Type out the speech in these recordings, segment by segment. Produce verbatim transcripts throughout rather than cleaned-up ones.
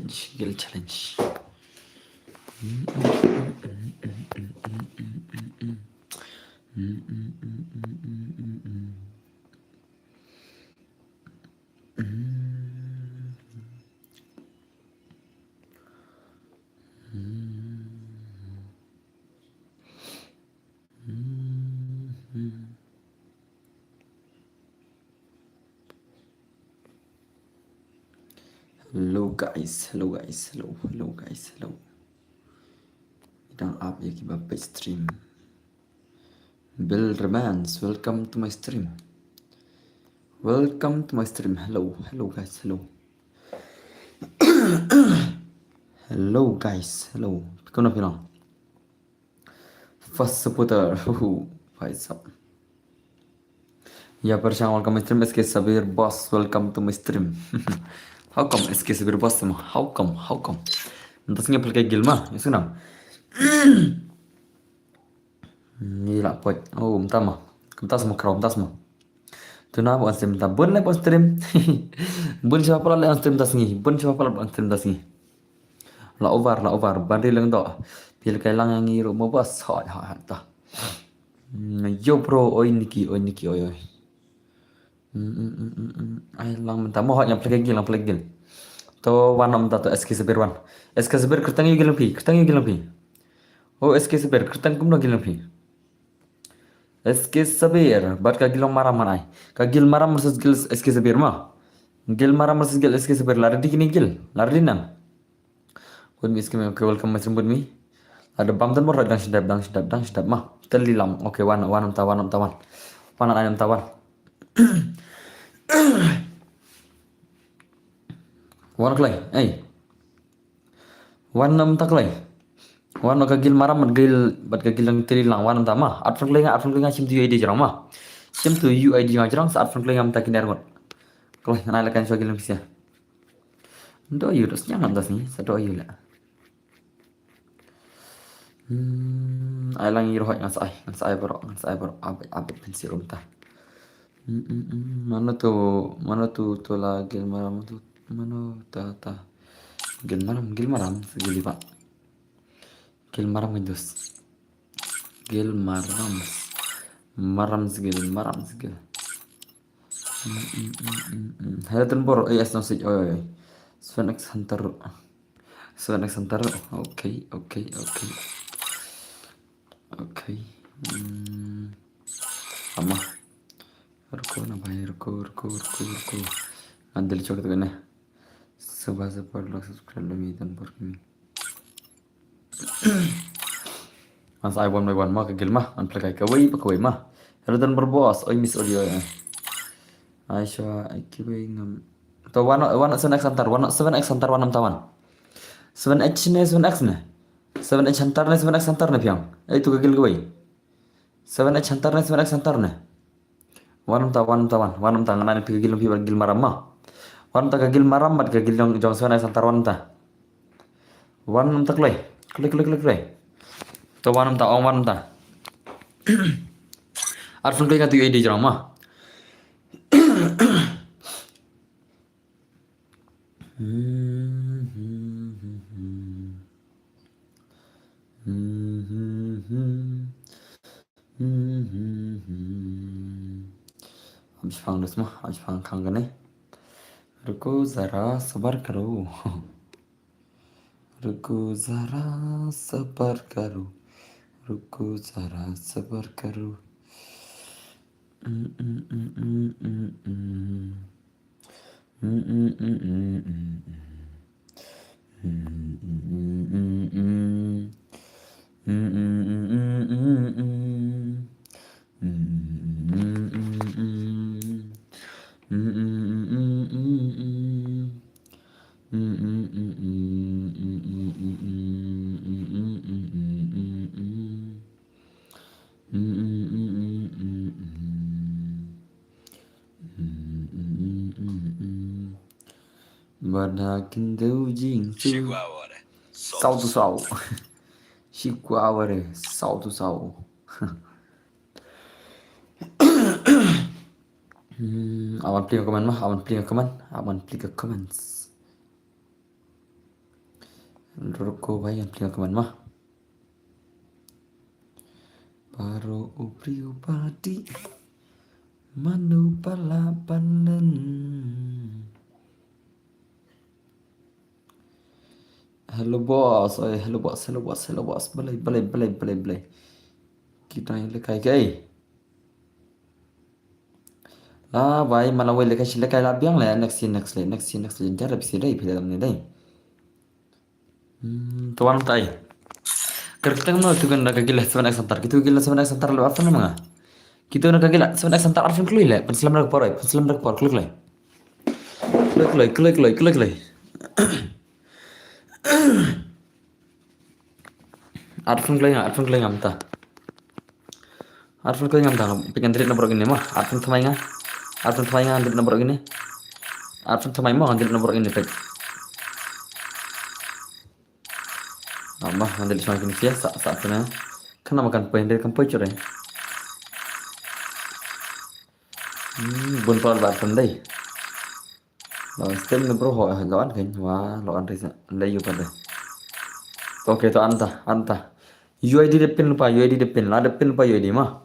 challenge, guild challenge. Hello guys, hello guys, hello, hello guys, hello. Dang ap ïa kiba peit stream. Bill Romance, welcome to my stream. Welcome to my stream. Hello, hello guys, hello. Hello guys, hello. Kumno phi long? First supporter. Huhu, bhai sahab. Ya, Pershang, welcome my stream. S K Sabir Boss, welcome to my stream. How come S K Sabir Boss mo? How come? How come? Mynta sngi pyrkhat guild ma, ïa sngewbha. Ni la poi. Oh, mynta ma. Mynta sngewbha, mynta sngewbha. Tuna ba on stream mynta. Bun leh ba on stream. Bun sha ba palat leh on stream mynta sngi. Bun sha ba palat ba on stream mynta sngi. La over, la over. Ban ri leng doh. Phi la kai lang ïa ngi ruh mo boss. Hoi, hoi, hoi, ta. Mm, yo bro, oi Niki, oi Niki, oi, oi. Mm, mm, mm, mm, mm. Ai lang mynta mo, hoi, ngam pyrkhat guild, ngam pyrkhat guild. To wan noh mynta to S K Sabir wan. S K Sabir kyrteng ïa u guild phi, kyrteng ïa u guild phi. Oh, S K Sabir, kyrteng kumno guild phi. S K Sabir, bad ka guild jong Maram man ai. Ka guild Maram versus guild S K Sabir ma. Guild Maram versus guild S K Sabir, la ready kine guild, la ready nang. Bun mi S K me, okay, welcome my stream bun mi. Ada bam tan bor dang shadap, dang shadap, dang shadap ma. Teli lam, okay, wan, wan mynta, wan mynta, wan. Wan ai mynta, wan. Wan kloi, ei. Wan mynta kloi. Wan ka guild Maram bad guild, bad ka guild jong Teli lang, wan mynta ma. At phone kloi nga, at phone kloi nga, shim tu U I D jrong ma. Shim tu U I D jrong, jrong sa at phone kloi nga mynta kine ar ngut. Kloi, ngan ai la kan shuwa guild jong phi sha. Doh ïa u, doh sniang mynta sngi, sa doh ïa u la. Hmm, ai lang ïa u ruh, ngan sa ai, ngan sa ai baroh, ngan sa ai baroh, abit, abit pynsi rum ta. Hmm, hmm, hmm, mano tu, mano tu, tu la guild Maram tu, mano ta, ta. Guild Maram, guild Maram, sa guild ba. Guild Maram kan dus. Guild Maram. Maram sa guild, Maram sa guild. Mm, mm, mm, mm, mm. Hello, Tun Bor. Eh, yes, no, sik. Oi, oi, oi. Seven X Hunter. Seven X Hunter. Okay, okay, okay. Okay. Hmm. Ama. Ruko na bhai, ruko, ruko, ruko, ruko. Ngan delete chok tu kan eh. Subha se par lok subscribe lagi Tun Bor kini. Ngan sa ai one by one ma ka guild ma, ngan pynlehkai kawei pa kawei ma. Hello Tun Bor boss, oi miss audio eh. Ai shuwa, ai kiwei ngam. To wan, wan seven X Hunter, wan seven X Hunter, wan mynta wan. Seven X ne, seven X ne. Seven X Hunter ne, seven X Hunter ne phi ong. Ai tu ka guild kawei. Seven X Hunter ne, seven X Hunter ne. Wan mynta, wan mynta, wan. Wan mynta, ngan ai phi ka guild phi bad guild Maram ma. Wan mynta ka guild Maram bad ka guild jong, jong seven X Hunter, wan mynta. Wan mynta kloi. Kloi, kloi, kloi, kloi. To wan mynta, ong wan mynta. At phone kloi nga tu U I D jrong ma. Am shipang dus ma, am shipang khang kane. Ruko zara sabar karo. Ruko zara sabar karo. Ruko zara sabar karo. Mm, mm, mm, mm, mm, mm. Bad ha kin deu jingsu. Saw tu saw. Shi kwah ware, saw tu saw. Hmm, awan plie comment ma, awan plie comment, awan plie comments. Ruko bai yang pynlong kmen ma. Paro u briew ba dih, mano pala panen. Hello boss, oi, hello boss, hello boss, hello boss. Balei, balei, balei, balei, balei. Kita yang lekai kai. La bai, mala wei lekai shi lekai la biang le, next scene, next le, next scene, next le. Jara bisi dai, pila lam ni dai. Hmm, tuan tai. Kerteng no tu kan da ka gila seven X Center. Kitu gila seven X Center le arfan ma nga. Kitu na ka gila seven X Center arfan klui le. Pynslem da ka por, pynslem da ka por, klui klui. Klui klui, klui klui, klui klui. Arfan klui nga, arfan klui nga mynta. Arfan klui nga mynta, peit ngan delete na baroh kine mo. Arfan thymmai nga. Arfan thymmai nga, ngan delete na baroh kine. Arfan thymmai mo, ngan delete na baroh kine peit. Ama, ngan delete shuwa kine sia, sa, sa arfan nga. Kan ama kan poi, ngan delete kan poi chore. Hmm, bun pal ba arfan dei. Lo stem ne bro ho, eh, lo an kan, wa, lo an risa, le yu pada. Okay, to anta, anta. U I D da pin pa, U I D da pin, la da pin pa U I D ma.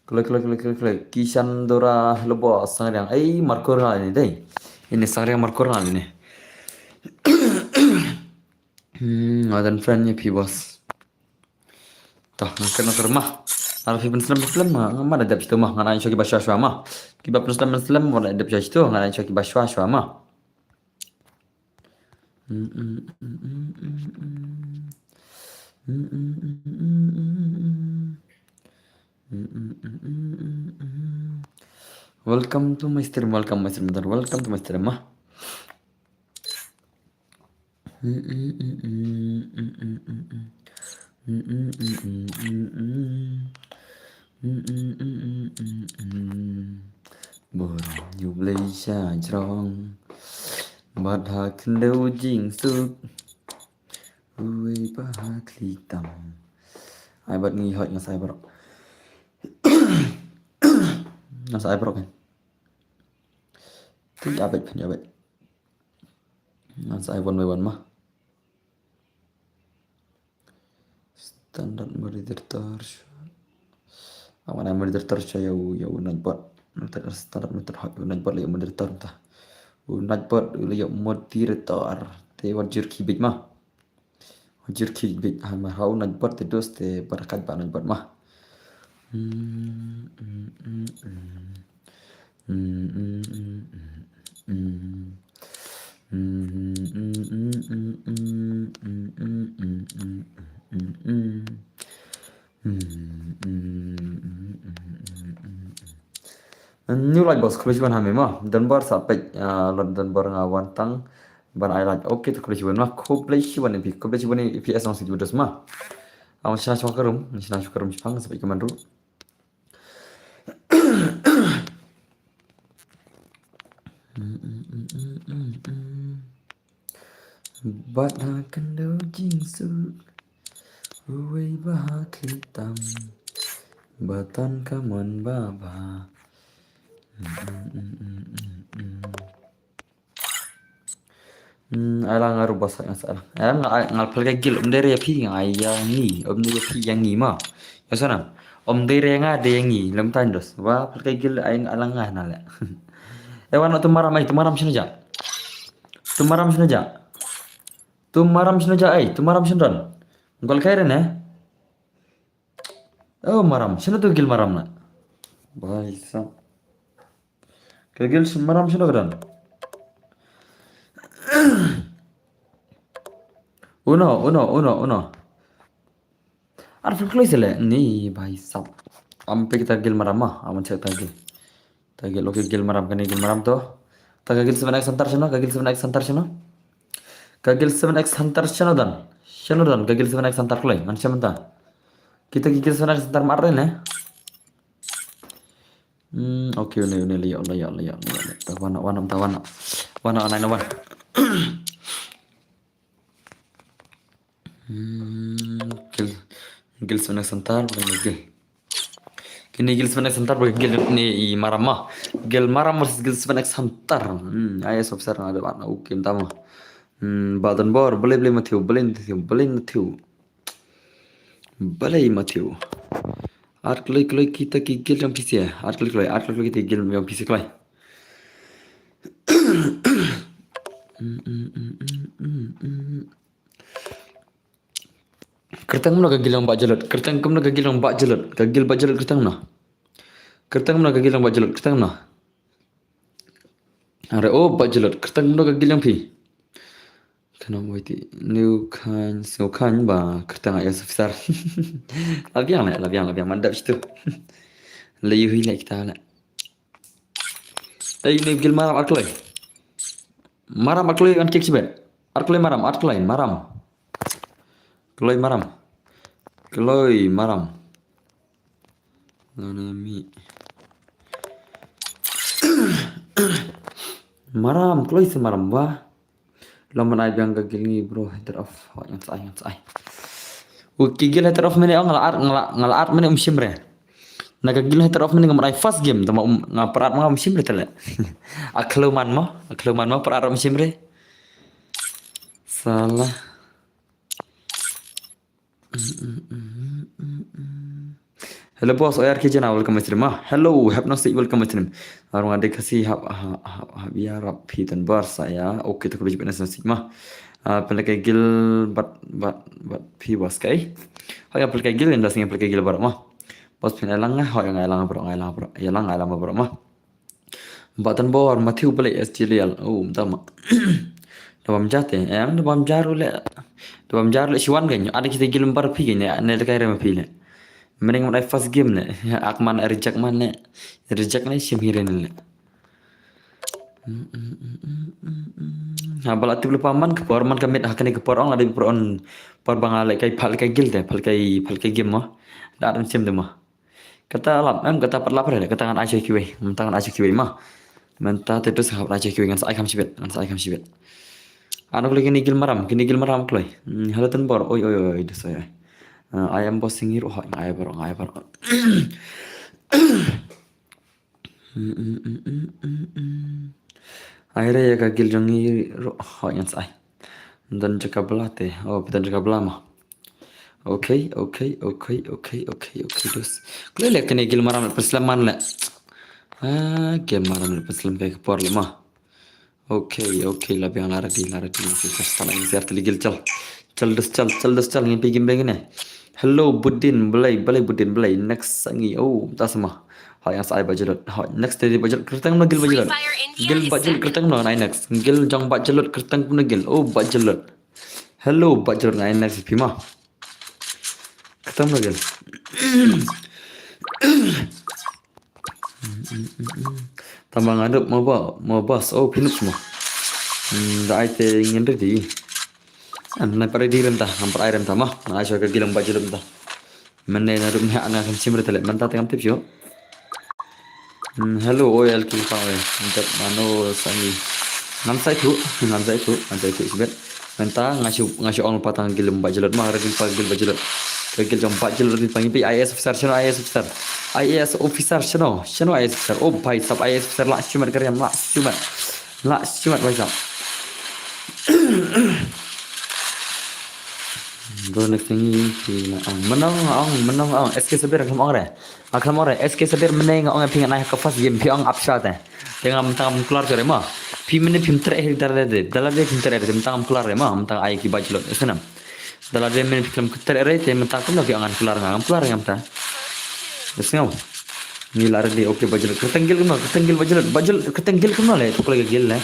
Klik, klik, klik, klik, klik. Kishan Dora, hello boss, Sangriang. Ei, Marco Ronald ni dei. Ini Sangriang Marco Ronald ni. Hmm, adan friend ni pi boss. Toh, ngan kena ke rumah. Ngan phi pynslem pynslem, ngan ma da dep situ ma, ngan ai sha kiba shwa shwa ma. Kiba pynslem pynslem, ngan dep sha situ, ngan ai sha kiba shwa shwa ma. Welcome to my stream, welcome my stream, welcome to my stream ma. Bor yu blei sha jrong. Bad ha khyndew jingsuk. Uwei ba ha khlieh tam. Ai bad ngi hoi nga sai barok. Nga sai barok kan. Ti abet pyn abet. Ngan sa ai one by one ma. Standard moderator. Awan ai moderator sha ïa u, ïa u Nightbot. Standard moderator hot u Nightbot la ïa u moderator ta. U Nightbot u la ïa u moderator. Te wat jur ki bit ma. Jur ki bit ha ma ha u Nightbot te dos te barakat ba Nightbot ma. New light box khublei shibun ha me ma. Donbor sa peit, ah, lon donbor nga wan tang ban ai light. Okay, to khublei shibun ma. Khublei shibun ïa phi, khublei shibun ïa phi asong si judas ma. Awan shna shwa ka room, shna shwa ka room shipang sa peit ka man ru. Bad ha khyndew jingsuk. Uwei ba ha khlieh tam. Ba tan ka mon ba ba. Hmm, ai la nga ruh ba sah nga sah la. Ai la nga, nga pynlong ka guild, um dei re ïa phi nga ai ïa ngi, um dei ïa phi ïa ngi ma. Ïa sana. Um dei re nga dei ïa ngi, lem tan dos. Ba pynlong ka guild ai, ai la nga na le. Eh, wan tu maram ai, tu maram shano ja. Tu maram shano ja. Tu maram shano ja ai, tu maram shano don. Ngol kai re ne. Oh, maram. Shano tu guild maram na? Bhai sahab. Ka guild maram shano ka don? Uno, uno, uno, uno. Ar pynkloi sele ni bhai sahab. Am peit kita guild maram ma, am check ta guild. Ta guild, okay, guild maram kane guild maram to. Ta ka guild seven X Hunter shano, ka guild seven X Hunter shano. Ka guild seven X Hunter shano don. Shano don, ka guild seven X Hunter kloi, ngan shem ta. Kita ki guild seven X Hunter mar ne. Hmm, okay, une, une, leo, leo, leo, leo. Ta wana, wana, ta wana. Wana, wana, wana. Hmm, guild, guild seven X Hunter, bukan guild. Kini guild seven X Hunter, bukan guild ni i maram ma. Guild maram versus guild seven X Hunter. Hmm, I A S officer na ada warna ukim tama. Hmm, Bah Donbor, balei balei Matthew, balei Matthew, balei Matthew. Balei Matthew. Ar kloi kloi kita ki guild jong phi seh. Ar kloi kloi, ar kloi kloi kita ki guild jong phi seh kloi. Kyrteng kumno ka guild jong Bah Jalot. Kyrteng kumno ka guild jong Bah Jalot. Ka guild Bah Jalot kyrteng kumno. Kyrteng kumno ka guild jong Bah Jalot. Kyrteng kumno. Are, oh, Bah Jalot. Kyrteng kumno ka guild jong phi. Kano wait, new kind, so kind ba kyrteng IAS officer. La biang leh, la biang, la biang. Mandap situ. La ïohi leh kita leh. Ei, ne guild maram ar kloi. Maram ar kloi ngan kick shibit. Ar kloi maram, ar kloi maram. Kloi maram. Kloi maram. Lane mi. Maram, kloi seh maram ba. Lom ban ai biang ka guild ngi bro, Hatred of, oh, ngan sa ai, ngan sa ai. U ki guild Hatred of mynne, oh, nga la ar, nga la, nga la ar mynne um shim re. Na ka guild Hatred of mynne nga mut ai first game, tangba um, nga pyrkhat ma nga um shim re te leh. A khlem man mo, a khlem man mo, pyrkhat um shim re. Salah. Hello boss, O R K Jana, welcome to stream ma. Hello, Hypnostic, welcome to stream. Arung ade kasi hap, hap, hap, hap, ïarap phi Donbor sa ïa. Okay, to khublei shibun Hypnostic ma. Ah, pynleit ka guild bad, bad, bad phi boss kai. Hooid, pynleit ka guild, ynda sngi pynleit ka guild baroh ma. Boss phin ïalang nga, hooid, nga ïalang baroh, nga ïalang baroh. Ïalang, nga ïalang baroh ma. Bah Donbor, Matthew balei S J L. Oh, da ma. Da bam ja te. Eh, da bam ja ruh leh. Da bam ja ruh leh shi wan kan. Ada kita guild member phi kan. Ne da kai rem phi leh. Mending mut ai first game leh. Ak man reject man leh. Reject leh shim hi ren leh. Ha, ba la tip lypa man ka por, man ka miet ha kane ka por ong la dei por on. Por ba nga leh kai pha leh kai guild te, pha leh kai, pha leh kai game mo. Da dang shim te mo. Kata lap, em, kata pat lap re, kata ngan ai sha kiwei. Mynta ngan ai sha kiwei ma. Mynta te to sa hap ai sha kiwei, ngan sa ai kham shibit, ngan sa ai kham shibit. Ano kloi kine guild maram, kine guild maram kloi. Hmm, hello Donbor, oi, oi, oi, oi, dos, oi, oi. Ah, I am bossing you, hooid, nga ai baroh, nga ai baroh. Ai re ïa ka guild jong ngi ruh, hooid, ngan sa ai. Don jaka bla te. Oh, don jaka bla ma. Okay, okay, okay, okay, okay, okay, dos. Kloi leh kane guild maram leh pynslem man leh. Ah, guild maram leh pynslem kai ka por leh ma. Okay, okay, la biang la ready, la ready. Okay, sa start lagi siar tali guild chal. Chal dos chal, chal dos chal ngin phi game beng ne. Hello Budin, balei, balei Budin, balei. Next sangi. Oh, ta sama. Hooid, ngan sa ai Bah Jalot. Hooid, next te Bah Jalot. Kyrteng kumno guild Bah Jalot. Guild Bah Jalot kyrteng kumno ngan ai next. Guild jong Bah Jalot kyrteng kumno guild. Oh, Bah Jalot. Hello, Bah Jalot ngan ai next phi ma. Kyrteng kumno guild. Tangba nga noob mo ba, mo boss. Oh, phi noob mo. Hmm, da ai te ngin ready. Em, ngan pat ready re mynta, ngan pat ai re mynta ma. Ngan ai sha ka guild jong Bah Jalot mynta. Mynne naduh mynne nga khlem shim re te leh, mynta te ngam tip shuh. Hmm, hello, oi, L K Pang, oi. Mynta mano sangi. Ngan sa ithuh, ngan sa ithuh, ngan sa ithuh shibit. Mynta nga shu, nga shu ong lypa tang guild jong Bah Jalot ma, ready lypa guild Bah Jalot. Ka guild jong Bah Jalot ready lypa, ngi peit I A S officer, shano I A S officer? I A S officer shano? Shano I A S officer? Oh, bhai sahab, I A S officer lah shimet ka riam, lah shimet. Lah shimet bhai sahab. Bro, next thing phi na ong. Mynno nga ong, mynno nga ong, S K Sabir khlem ong re. Nga khlem ong re, S K Sabir mynne nga ong ïa phi ngan ai ha ka first game phi ong ap sha te. Te nga mynta ngam kular shuh re ma. Phi mynne phim treh hi da lade, da lade phim treh re, te mynta ngam kular re ma, mynta ai ki Bah Jalot, isnam. Da lade mynne phi khlem treh re, te mynta kumno phi ong ngan kular nga, ngam kular re nga mynta. Isnam. Ngi la ready, okay, Bah Jalot. Kyrteng guild kumno, kyrteng guild Bah Jalot, Bah Jalot, kyrteng guild kumno leh, ïathuh kloi ka guild leh.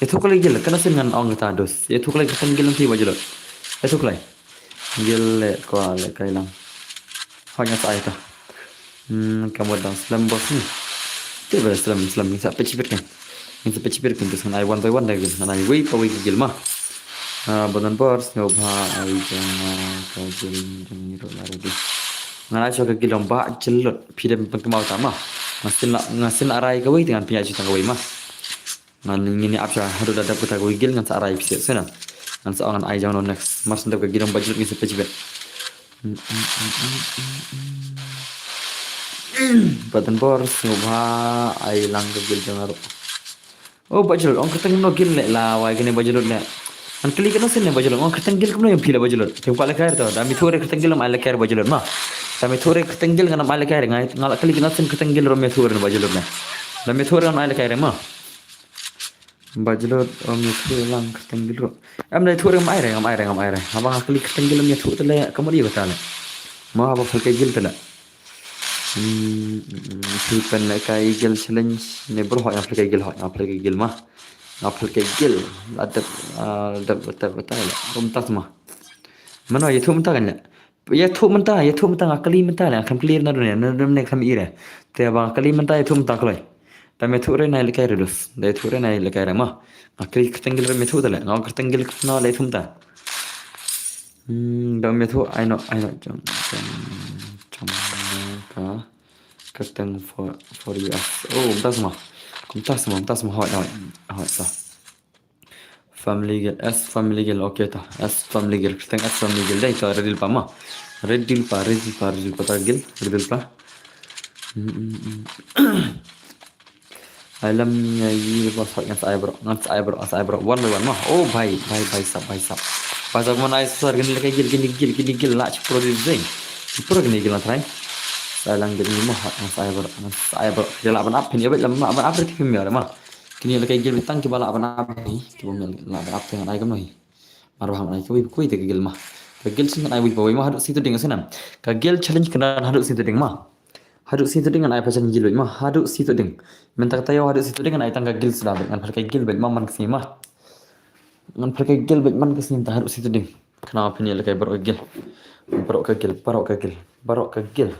Ïathuh kloi ka guild, kano sien ngan ong kata dos. Ïathuh kloi kyrteng guild jong phi Bah Jalot. Ïathuh kloi. Guild leh kwah leh kai lang. Hooid ngan sa ai ta. Hmm, ka mut dang slem boss ni. Te ba slem, slem, ngin sa peit shibit kan. Ngin sa peit shibit kan, dos ngan ai one by one da kan. Ngan ai wei pa wei ki guild ma. Ah, Bah Donbor, sngewbha ai jong nga ka guild jong ngi ruh la ready. Ngan ai sha ka guild jong Bah Jalot, phi dei ban pynkynmaw ta ma. Nga sngewsih, nga sngewsih ai kawei, te ngan pynïaid shuh tang kawei ma. Ngan, ngin ïa ap sha haduh da dep kata kawei guild ngan sa rai phi seh seh na. Ngan sa ong ngan ai jong no next. Mar shen dep ka guild jong Bah Jalot ngin sa peit shibit. Bah Donbor sngewbha ai lang ka guild jong nga ruh. Oh, Bah Jalot, ong kyrteng kumno guild leh, la wai kane Bah Jalot leh. Ngan kylli kano sien ne Bajulon. Nga kyrteng guild kumno ïa phi la Bajulon. Te phi la kai to. Da me thuh re kyrteng guild ym ai la kai Bajulon ma. Da me thuh re kyrteng guild ngan ym ai la kai re. Nga la kylli kano sien kyrteng guild ro me thuh re Bajulon ne. Da me thuh re ngan ai la kai re ma. Bajulon ym ïathuh lang kyrteng guild ruh. Em da ïathuh re ngam ai re, ngam ai re, ngam ai re. Haba nga kylli kyrteng guild ym ïathuh te leh ka mut ïa kata leh. Mo haba phi la kai guild te leh. Hmm, hmm, hmm, phi pynlehkai guild challenge ne bro, hooid nga pynlehkai guild, hooid nga pynlehkai guild ma. Nga pynlehkai guild. La dep, ah, la dep, la dep, la dep, la dep. Kumta sma. Mano ïathuh mynta kan leh. Ïathuh mynta, ïathuh mynta nga kylli mynta leh, nga khlem kylli naduh ne, naduh ne khlem ïohi re. Te ba nga kylli mynta ïathuh mynta kloi. Da me thuh re nai lehkai re dus. Da ïathuh re nai lehkai re ma. Nga kylli kyrteng guild re me thuh te leh. Nga kyrteng guild kyrteng leh thuh mynta. Hmm, da me thuh ai no, ai no jong, jong, jong ka kyrteng for, for U S. Oh, mynta sma. Kumta sma, mynta sma hooid, hooid, hooid ta. Family guild, S family guild, okay ta. S family guild, kyrteng S family guild dei ta, ready lypa ma. Ready lypa, ready lypa, ready lypa ta guild, ready lypa. Hmm, hmm, hmm. Ai lam ïa i ba sa ngan sa ai bro, ngan sa ai bro, ngan sa ai bro. One by one ma. Oh bhai, bhai, bhai sab, bhai sab. Bhai sab man ai sar kini lehkai guild, kini guild, kini guild la chi pro di zeng. Chi pro kini guild la trai. Sa lang guild ni ma, ngan sa ai bro, ngan sa ai bro. Ki la ban ap, phin ïa beit lam la ban ap re ti phin ïa re ma. Kini lehkai guild tang kiba lah ban ap hi, kiba lah ban ap te ngan ai kumno hi. Mar ba ngan ai kawei, kawei te ka guild ma. Ka guild sien ngan ai wei pa wei ma haduh shisien ding sien. Ka guild challenge kan dang haduh shisien ding ma. Haduh shisien ding ngan ai pa shisien guild wei ma. Haduh shisien ding. Mynta kata ïa haduh shisien ding ngan ai tang ka guild sdang beit. Ngan pynlehkai guild beit ma man ka sngi ma. Ngan pynlehkai guild beit man ka sngi mynta haduh shisien ding. Khnang phin ïa lehkai baroh ka guild. Baroh ka guild, baroh ka guild, baroh ka guild.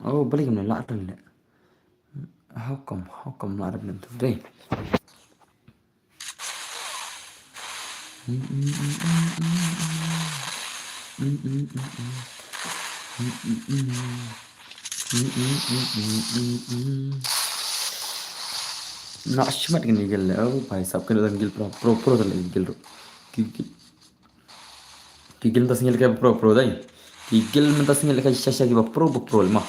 Oh, balei kam lah rem ne? How come, how come lah rem ne tu dei? Nah, shimat kini guild le. Oh, bhai sab, kini guild pro, pro, pro ta le guild ro. Ki, ki, ki guild mynta sngi lehkai pro, pro dei. Ki guild mynta sngi lehkai sha, sha kiba pro, ba pro le ma.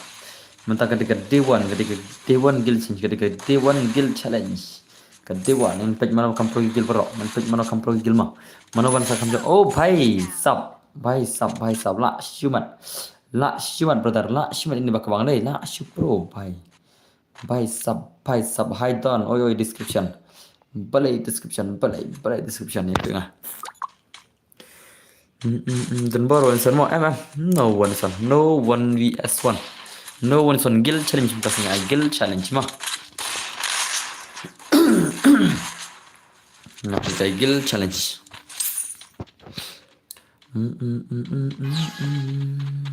Mynta ka dei ka day one, ka dei ka day one guild challenge, ka dei ka day one guild challenge. Ka day one, ngan peit mano kam pro ki guild baroh, ngan peit mano kam pro ki guild ma. Mano ban sa kam jong, oh, bhai sab, bhai sab, bhai sab, lah shimat. Lah shimat, brother, lah shimat ini ba ka bang dei, lah shu pro, bhai. Bhai sab, bhai sab, hai don, oi, oi, description. Balei description, balei, balei description ïa phi nga. Mm, mm, mm, Dunbar one son mo, em, em. No one son, no one V S one. No one son, guild challenge mynta sngi ai guild challenge ma. Nga pynlehkai guild challenge. Mm, mm, mm, mm, mm, mm.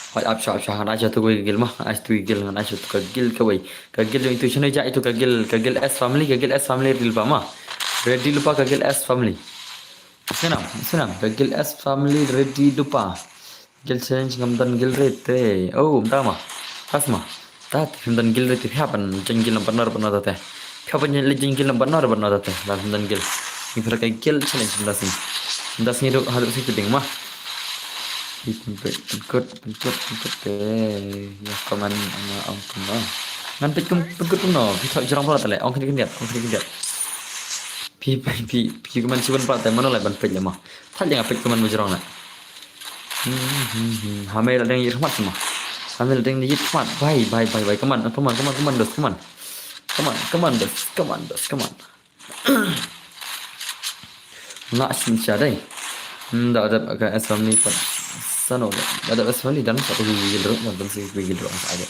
Hooid, ap sha, ap sha, ngan ai sha tu ka guild ma, ngan ai sha tu ka guild, ngan ai sha tu ka guild kawei. Ka guild jong itu, shano ja itu ka guild, ka guild S family, ka guild S family ready lypa ma. Ready lypa ka guild S family. Snam, snam, ka guild S family ready lypa. Guild challenge ngam don guild re te. Oh, mynta ma. Pas ma. Ta te phim don guild re te, phi hap ban join guild number nor ban nor ta te. Phi hap ban join guild number nor ban nor ta te. La phim don guild. Ngi pynlehkai guild challenge mynta sngi. Mynta sngi ruh haduh shisien ding ma. Phi pynkut, pynkut, pynkut, pynkut te. Ïa comment nga ong kumno. Ngan peit kum, pynkut kumno. Phi thoh jrong palat te leh. Ong khyndiat khyndiat, ong khyndiat khyndiat. Phi, phi, phi, phi comment shi ban palat te, mano leh ban peit leh ma. Thait leh nga peit comment ba jrong leh. Hmm, hmm, hmm. Ha mei la dang ïit khmat ma. Ha mei la dang ïit khmat. Bhai, bhai, bhai, bhai. Comment, comment, comment, comment, dos, comment. Comment, comment, dos, comment, dos, comment. Lah shisha dei. Hmm, da dep ka S family pat. Sano da. Da dep S family dan sa tu gigil ro, dan sa gigil ro sa ada.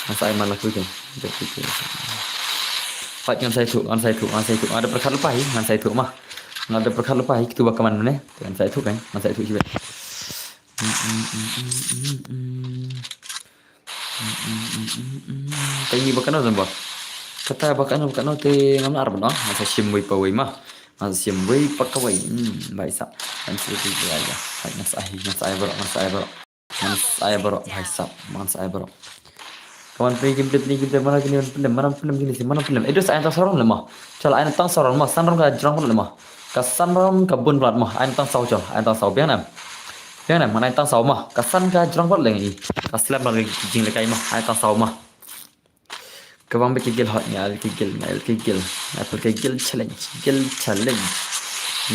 Ngan sa ai man la khuid. Pat ngan sa ïathuh, ngan sa ïathuh, ngan sa ïathuh. Nga da pyrkhat lypa hi, ngan sa ïathuh ma. Nga da pyrkhat lypa hi, kitu ba ka man ne. Ngan sa ïathuh kan, ngan sa ïathuh shibit. Kaei ba kano don ba. Kata ba kano, ba kano te ngam lah ban ong. Ngan sa shim wei pa wei ma. Ngan sa shim wei pa kawei. Hmm, bhai sab. Ngan sa ïathuh ïa. Ngan sa ai, ngan sa ai baroh, ngan sa ai baroh. Ngan sa ai baroh, bhai sab, ngan sa ai baroh. Kaman pynlem, pynlem, pynlem, mana kine pynlem, mana pynlem kine shi, mana pynlem. Edo sa ai tang saw round le ma. Chal ai tang saw round ma, san round ka jrong palat le ma. Ka san round ka bun palat ma, ai tang saw chal, ai tang saw biang nam. Te ngan ai tang saw ma, ka san ka jrong pat leng i. Ka slem na ka jinglehkai ma, ai tang saw ma. Ka bang bad ka guild hot, nga ai ka guild, nga ai ka guild, nga ai ka guild challenge, guild challenge,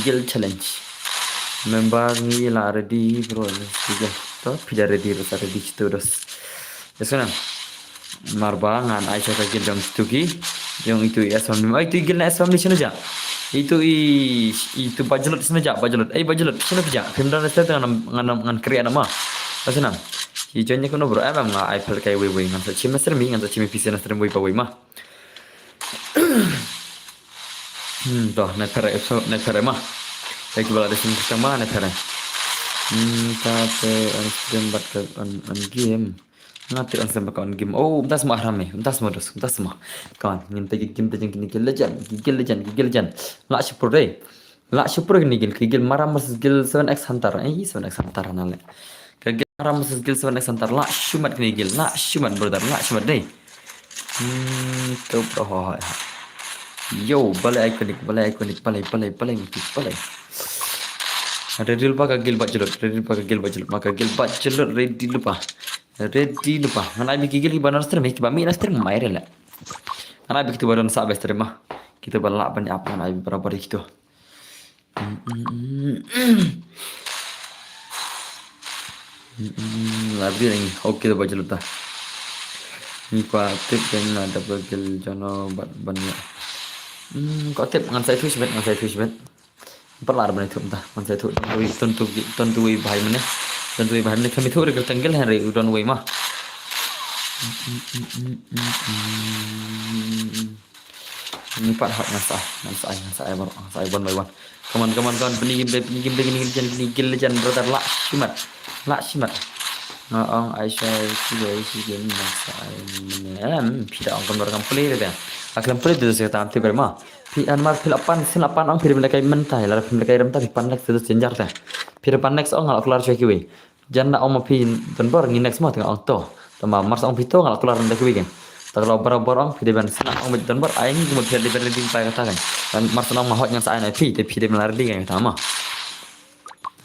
guild challenge. Member ngi la ready bro, guild. To phi da ready, ready, ready to dos. Yes na. Mar ba ngan ai sha ka guild jong ito ki. Jong ito i S family. Ai ito i guild na S family shano ja. Ito i, ito Bachelot shano ja, Bachelot. Ai Bachelot shano ja. Phim don rest ngan ngan ngan create nama. Pas na. Ki join ko no bro. Em em nga ai pel kai wei wei ngan sa chim na stream ngan sa chim P C na stream wei pa wei ma. Hmm, to, na pere, so, na pere ma. Lagi bala de sim kita ma, na pere. Hmm, ta te on stream bat ka on, on game. Nga te on stream bat ka on game. Oh, umtas ma haram eh. Umtas ma dos, umtas ma. Kan, ngin te game te jeng kini guild legend, guild legend, guild legend. La shipur deh. La shipur kini guild, ki guild Maram versus guild seven X Hunter. Eh, seven X Hunter na le. Ka guild Maram versus guild seven X Hunter. La shimat kini guild, la shimat brother, la shimat deh. Hmm, to bro ho ho. Yo, balai iconic, balai iconic, balai, balai, balai, balai, balai. Ready lypa ka guild Bachelot, ready lypa ka guild Bachelot, ma ka guild Bachelot ready lypa. Ready lypa. Ngan ai ba ki guild kiba na stream, kiba mih na stream mai re le. Ngan ai ba kito ba don sah ba stream ma. Kito ba lah ban ap ngan ai ba barabar kito. Lari lagi. Okay, da Bachelot ta. Ni kwa tip kan ada bagil jono bat ban ya. Hmm, kwa tip ngan sa itu shibet, ngan sa itu shibet. Perlar ban itu ta, ngan sa itu. Ton tu, ton tu wei bahai mene. Ton tu wei bahai mene kami tu ada kertenggel hari udon wei mah. Ni pat hot ngan sa ai, ngan sa ai, ngan sa ai, ngan sa ai one by one. Come on, come on, come on. Pynigim deh, pynigim deh, pynigim deh, pynigim deh, brother. Lah shimat. Lah shimat. Nga ong ai shai ki dei shi gen ngan sa ai mene. Em, phi da ong kam dor kam play deh. Aklem play deh se tam te ber ma. Phi an mar phi la pan, sin la pan ong phi da kai mentai, la phi da kai rem ta phi pan next se senjar ta. Phi da pan next ong la keluar shai ki wei. Jan na ong ma phi don bor ngi next ma tengah ong to. Tama mar sa ong phi to nga la keluar nda kiwi kan. Ta kalau bor bor ong phi de ban sna ong don bor ai ngi mo phi de ban ding pai kata kan. Mar sa ong ma hot ngan sa ai na phi te phi de ban lar ding kan tama.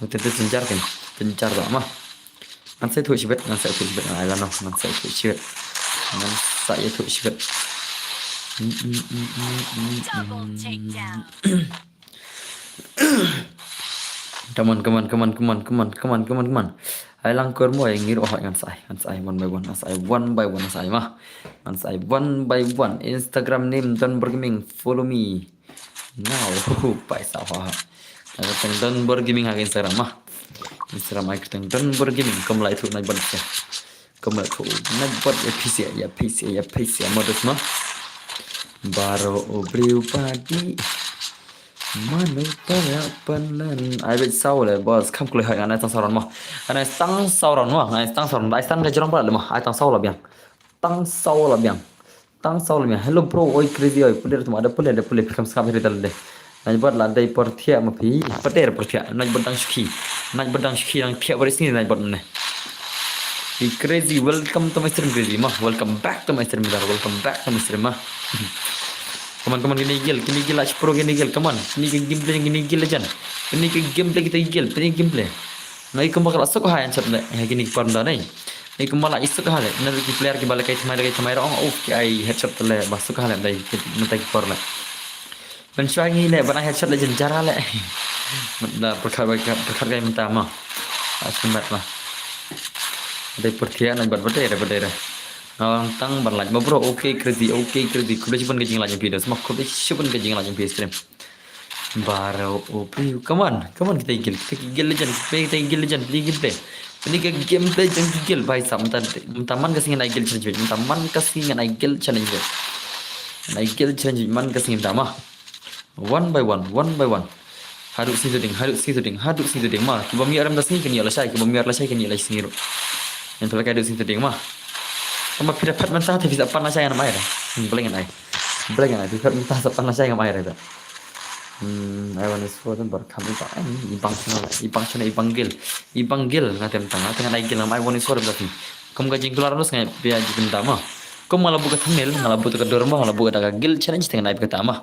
Te te penjar kan. Penjar ba ma. Ngan sa tu shibet, ngan sa tu shibet ngan ai la no, ngan sa tu shibet. Ngan sa tu shibet. Come on, come on, come on, come on, come on, come on, come on, come on. Ai lang kor mo ai ngir oh ngan sa ai, ngan sa ai one by one, ngan sa ai one by one, ngan sa ai ma. Ngan sa ai one by one. Instagram name Don Bor Gaming, follow me. Now, pai sa ha. Ngan teng Don Bor Gaming ha Instagram ma. Instagram ai teng Don Bor Gaming, kom lai tu nai ban. Kumla tu na bot ya pisi ya pisi ya pisi modus ma. Baro obriu padi. Manu para panan. Ai bet saw le boss kam kulai hai ngan tang sauran ma. Ngan tang sauran ma. Ngan tang sauran. Ai tang ka jrong pala ma. Ai tang saw la biang. Tang saw la biang. Tang saw la biang. Hello bro, oi crazy oi. Pulir tu ada pulir ada pulir kam skap hari dal de. Naj bot la dei por thiah ma phi. Pater por thiah. Naj bot dang shki. Naj bot dang shki dang thiah baris ni naj bot ne. Be crazy. Welcome to my stream crazy ma. Welcome back to my stream brother. Welcome back to my stream ma. Come on, come on, kini gil, kini gil, lach pro kini gil, come on. Kini ke gameplay kini gil jan. Kini ke gameplay kita gil, kini gameplay. Ngai kumba kala sok ha yang chat le. Kini ke panda nai. Ngai kumba la isok ha le. Nai ki player ki bala kai thamai kai thamai rong. Oh, ki ai headshot le ba sok ha le dai. Kita ki por le. Ban shwa ngi le ban ai headshot le jen jara le. Da perkhat ba perkhat kai mynta ma. Asmat ma. Dei perthia nang bat bat dei bat dei. Nang tang ban like ma bro. Okay crazy, okay crazy. Khublei shibun ka jing like jong phi da. Sma khublei shibun ka jing like jong phi stream. Baro obriu. Come on, come on kita gil. Kita gil legend. Kita gil legend. Kita gil play. Ini ka gameplay jong ki gil bhai sahab mynta mynta man ka sngi nai gil challenge mynta man ka sngi nai gil challenge. Nai gil challenge man ka sngi mynta ma. One by one, one by one. Haduh sngi tuding, haduh sngi tuding, haduh sngi tuding ma. Kiba mi aram da sngi kini ala shai, kiba mi ar la shai kini ala sngi ru. Yang tu ka haduh sngi tuding ma. Kama pida pat mynta te bisa pan la shai ngam ai da. Bleng ai. Bleng ai pida pat mynta sa pan la shai ngam ai da. Hmm, I want to show them bar kam ibang. Ibang channel, ibang channel, ibang gil. Ibang gil nga tem tang, nga tem nai gil ngam I want to show them. Kum ka jingkular nus ngai pia jikin tama. Kum nga la buka thumbnail, nga la buka dorma, nga la buka da ka gil challenge teng nai pia tama.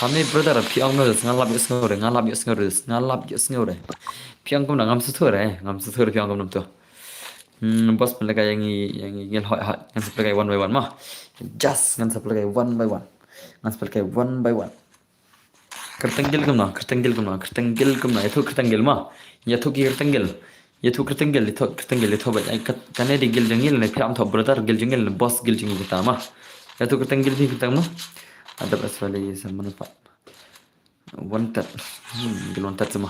Hame brother, phi ong no, nga lap ïohsngew re, nga lap ïohsngew re, nga lap ïohsngew re. Phi ong kumno, ngam sngewthuh re, ngam sngewthuh re, phi ong kumno to. Hmm, boss, pynlehkai ïa ngi, ïa ngi ngin hoi hoi, ngan sa pynlehkai one by one ma. Just ngan sa pynlehkai one by one. Ngan sa pynlehkai one by one. Kyrteng guild kumno, kyrteng guild kumno, kyrteng guild kumno, ïathuh kyrteng guild ma. Ïathuh ki kyrteng guild. Ïathuh kyrteng guild, ïathuh kyrteng guild, ïathuh ba, ai, kat, kane dei guild jong ngi ne, phi ong to brother, guild jong ngi ne, boss guild jong ngi kita ma. Ïathuh kyrteng guild phi kyrteng ma. Adap aswali sama na pa. Wanted. Hmm, guild wanted sama.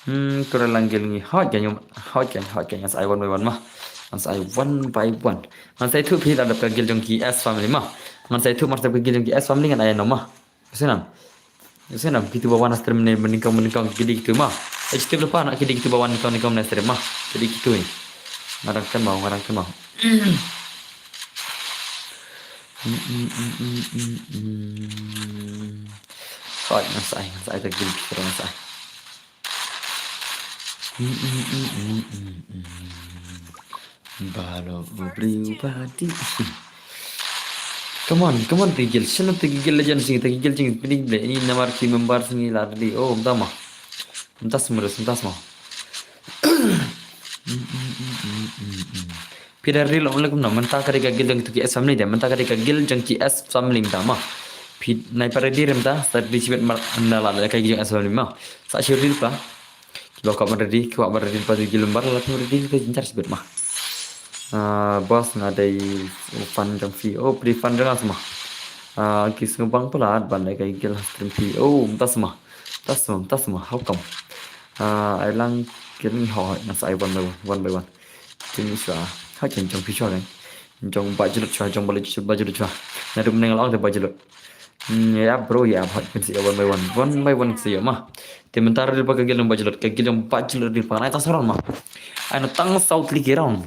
Hmm, kura lang guild ngi. Hot kan, hot kan, hot kan. Ngan sa ai one by one ma. Ngan sa ai one by one. Ngan sa ïathuh phi la dap ka guild jong ki S family ma. Ngan sa ïathuh mar dap ka guild jong ki S family ngan ai no ma. Ïohsnam. Ïohsnam, kitu ba wan ha stream ne, mynnyngkong, mynnyngkong, kidei kitu ma. Eh, kitu lepas nak kidei kitu ba wan nyngkong, nyngkong na stream ma. Kidei kitu ni. Ngarang kan mau, ngarang kan mau. Hot, ngan sa ai, ngan sa ai, tak gil, ngan sa ai. Balo bubri ubati. Come on, come on, Tigil. Shano Tigil legend sing, Tigil sing, pining ble. Ini namar ki member sing la ready. Oh, mtama. Mtas mres, mtas mo. Phi da ril ong lek no, mynta ka dei ka guild jong ki S family de, mynta ka dei ka guild jong ki S family mynta ma. Phi nai pa ready re mynta, sa ready shibit mar na la ka guild jong S family ma. Sa shu ready pa. Kiba kwah ban ready, kiba kwah ban ready pa guild member la phi ready ka jynjar shibit ma. Ah, boss nga dei fan jong phi. Oh, phi fan jong nga sma. Ah, ki sngewbang palat ban dei ka guild stream phi. Oh, mynta sma. Mynta sma, mynta sma. How come? Ah, ai lang kini ho, ngan sa ai one by one, one by one. Kini shuwa. Ha kin jong phi shuwa kan. Jong ba jlut shuwa, jong ba jlut shuwa. Na dum neng long de ba jlut. Hmm, ya bro, ya hot kin si one by one. One by one si ma. Te mynta ril pa ka guild jong ba jlut, ka guild jong ba jlut ril pa. Ai tang saron ma. Ai na tang south liki round.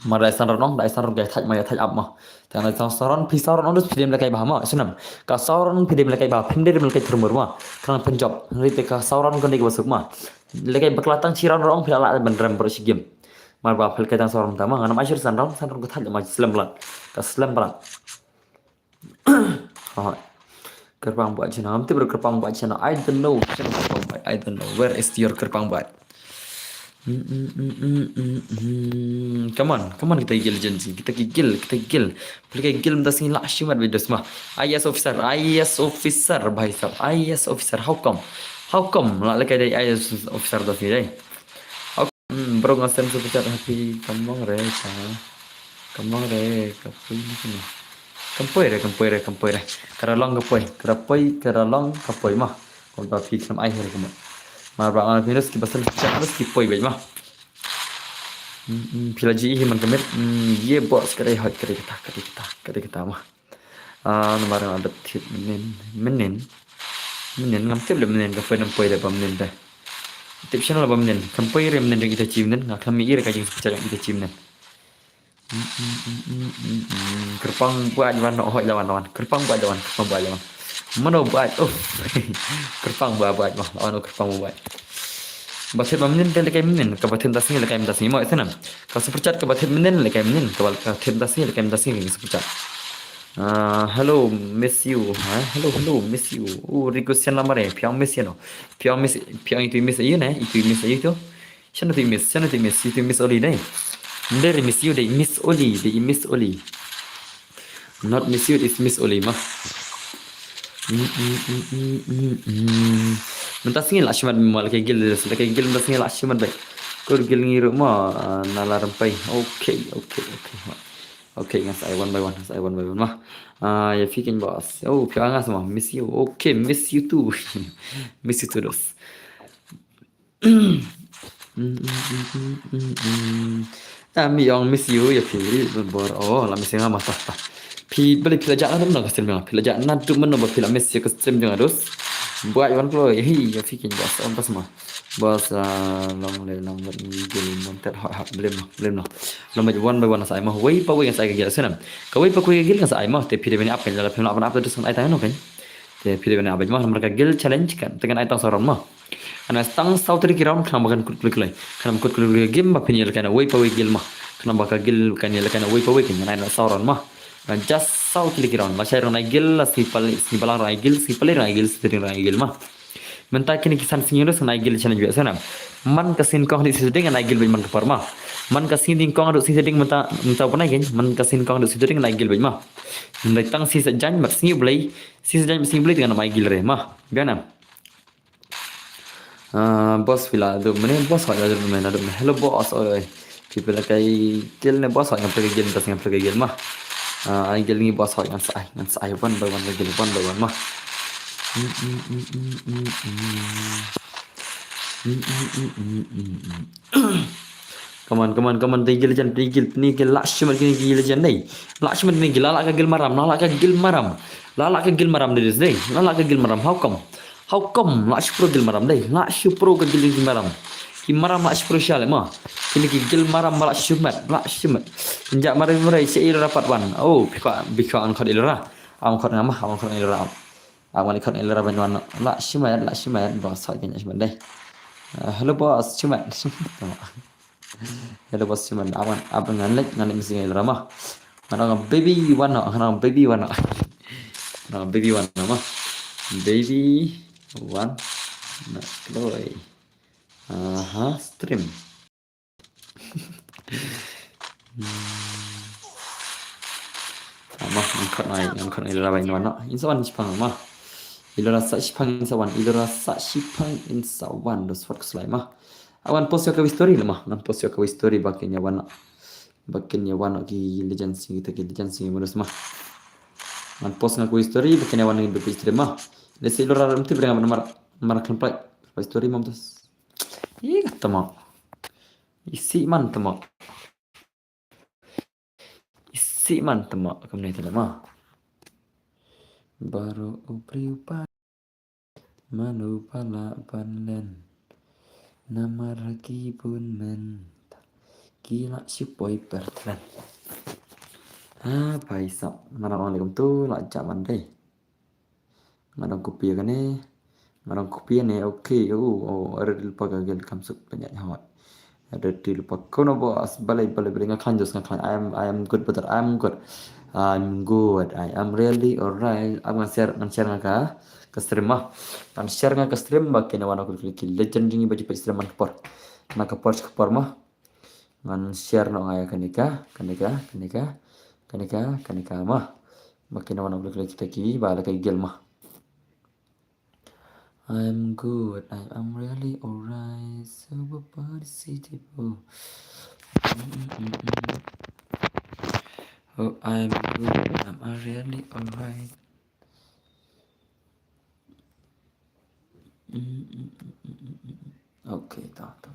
Mar dai san ron ong, dai san ron ka thaj ma, ya thaj ap ma. Tang dai san ron, phi san ron ong dus phi dem lekai ba ma, snam. Ka san ron phi dem lekai ba, phi dem lekai thurmur ma. Kan pynjop, ri te ka san ron kan dei ba suk ma. Lekai bakla tang chi ron ong phi la ban rem bro shi game. Mar ba phi lekai tang san ron ta ma, nganam ashir san ron, san ron ka thaj ma, slem blan. Ka slem blan. Oh. Kyrpang buat channel. Am tip kyrpang buat channel. I don't know. Channel kyrpang buat. I don't know. Where is your kyrpang buat? Mm, mm, mm, mm, mm, mm. Come on, come on, kita gil Gen Z, kita gil, kita gil. Phi lekai gil mynta sngi la shimat video sma. I A S officer, I A S officer, bhai sab, I A S officer. How come? How come? La lekai dei I A S officer mynta sngi dei. Hmm, bro, nga send super chat ha phi, kam long re ka. Kam long re ka poi ni kane. Kam poi re, kam poi re, kam poi re. Ka ra long ka poi, ka ra poi, ka ra long ka poi ma. Kumta phi khlem ai re kumta. Mar ba nga phi nus ki ba send super chat nus ki poi beit ma. Hmm, hmm, phi la ji hi man ka met. Hmm, ye boss, ka dei hot, ka dei kata, ka dei kata, ka dei kata ma. Ah, namar nga dep tip mynnin, mynnin. Mynnin ngam tip le mynnin ka poi nam poi de ba mynnin de. Tip channel ba mynnin. Kam poi re mynnin jong ita chi mynnin. Nga khlem ïohi re ka jing super chat jong ita chi mynnin. Mm, mm, mm, mm, mm, mm. Kyrpang buat wan, oh, la wan, la wan. Kyrpang buat wan, kyrpang buat wan. Mano buat, oh. Kyrpang buat, buat, wah, la wan, oh, kyrpang buat. Ba thied ba mynnin te lekai mynnin, ka ba thied mynta sngi lekai mynta sngi mo, ïa snam. Ka super chat ka ba thied mynnin lekai mynnin, ka ba, ka thied mynta sngi lekai mynta sngi ka super chat. Ah, hello, miss you. Ha? Hello, hello, miss you. Oh, Rico Sian Lamare, phi ong miss ïa no. Phi ong miss, phi ong itu miss aïu ne? Itu miss aïu tu? Shano tu miss, shano tu miss, itu miss Oli dei. Dei miss you dei, miss Oli, dei miss Oli. Not miss you, it's miss Oli ma. Mm, mm, mm, mm, mm, mm. Mynta sngi la shimat mo lekai gil, lekai gil mynta sngi la shimat beit. Kur gil ngi ruh mo, ah, na la rympai. Okay, okay, okay. Okay, ngan sa ai one by one, ngan sa ai one by one mo. Ah, ïa phi keiñ boss. Oh, phi nga sa mo, miss you. Okay, miss you too. Miss you too, dos. Mm, mm, mm, mm, mm, mm. Ah, mi ong miss you, ïa phi, bor. Oh, la miss nga mo, tah, tah. Phi, balei phi la jah naduh mynno ka stream jong nga? Phi la jah naduh mynno ba phi la miss ïa ka stream jong nga, dos? Buai wan kloi, hi, ïa phi keiñ boss, on pas mo. Boss, ah, long le long le gil montet hot hot, blem no, blem no. Long le one by one sa ai mo, wei pa wei sa ai ka gil snem. Ka wei pa wei ka gil sa ai mo, te phi dei ban ap keiñ, la phim lah ban ap, dos ngan ai tang no keiñ. Te phi dei ban ap mo, namar ka gil challenge kan, te kan ai tang sa round mo. Ana tang saw tylli ki round, khnang ba kan kut klik lai. Khnang ba kut klik lai game ba phin ïa lehkai na wei pa wei gil mo. Khnang ba ka gil kan ïa lehkai na wei pa wei kan ïa na saw round mo. Ana just saw tylli ki round. Lashai ruh ngan ai gil, la sngi pal-, sngi balang ruh ngan ai gil, sngi palei ruh ngan ai gil, sngi tring ruh ngan ai gil mo. Mynta kine ki san sngi dos ngan ai gil challenge bad sa nam. Man ka sngi nyngkong haduh sngi shading ngan ai gil bad man ka por mo. Man ka sngi nyngkong haduh sngi shading mynta, mynta u bnai kan. Man ka sngi nyngkong haduh sngi shading ngan ai gil bad mo. Mynta tang sngi saitjaiñ bad sngi U Blei, sngi saitjaiñ bad sngi U Blei te ngan ym ai gil re mo. Biang nam. Ah, boss phi la dum ne, boss hoi la dum ne, la dum ne. Hello boss, oi oi. Phi phi la kai gil ne boss, hoi ngam phi kai gil, tas ngam phi kai gil mo. Ah, ai gil ngi boss, hoi ngan sa ai, ngan sa ai one by one, gil one by one mo. Mm, mm, mm, mm, mm, mm. Mm, mm, mm, mm, mm, mm. Come on, come on, come on, dei gil jan, dei gil, ni gil lah shimet kine gil jan dei. Lah shimet kine gil, lah lah ka gil maram, lah lah ka gil maram. Lah lah ka gil maram dei dei. Lah lah ka gil maram. How come? How come? Lah shi pro gil maram dei. Lah shi pro ka gil gil maram. Ki maram lah shi pro shale mo. Kine ki gil maram lah shimet, lah shimet. Nja maram maram se ira rapat wan. Oh, bika bika an khot ira. Am khot ngama, am khot ira. Am ngan khot ira ban wan. Lah shimet, lah shimet. Boss hoi kine shimet dei. Ah, hello boss, shimet. Hello boss, shimet. Am ngan, am ngan lek, ngan lek mesti ngan ira mo. Ngan ong baby one no, ngan ong baby one no. Ngan ong baby one no mo. Baby one no, kloi. Aha, stream. Hmm. Ah, mo, ngan khot nai, ngan khot nai ira ban wan no. Insa wan shipang mo. Ilora sa shipang insa wan, ilora sa shipang insa wan, dos fort kuslai mo. Awan post ïa ka story la mo, ngan post ïa ka story ba kin ïa wan. Ba kin ïa wan ki legend sing kita ki legend sing mo dos mo. Ngan post nga ka story ba kin ïa wan ngi ba stream mo. Lesi ilora ram ti breng namar mar kan play. Story mo dos. Ih, kata mo. Isi man tama. Isi man tama kam ne tama. Baroh u briew pat mano ba lah ban len. Namar ki bun men ki lah shu poi per tren. Ha, pai sap. Mana ong leh kumtu lah jaman dei. Nga dang copy ïa kane. Nga dang copy ïa ne. Okay. Oh, oh, ready lypa ka gel kam suk pynïaid hot. Ready lypa kono boss. Balei, balei, balei, nga khlaiñ dos, nga khlaiñ. I am, I am good brother. I am good. I'm good. I am really alright. Ap ngan share, ngan share nga ka, ka stream mo. Ngan share nga ka stream ba kin wan ki legend jong ngi ba ju peit stream man ka por. Na ka por sha ka por mo. Ngan share noh nga ïa kane ka, kane ka, kane ka, kane ka, kane ka mo. Ba kin wan ki kita ki ba la ka gel mo. I'm good. I am really alright. Super party city bro. Mm, mm, mm, mm. Oh, I'm good. I'm, I'm really alright. Mm, mm, mm, mm, mm, mm. Okay, ta, ta.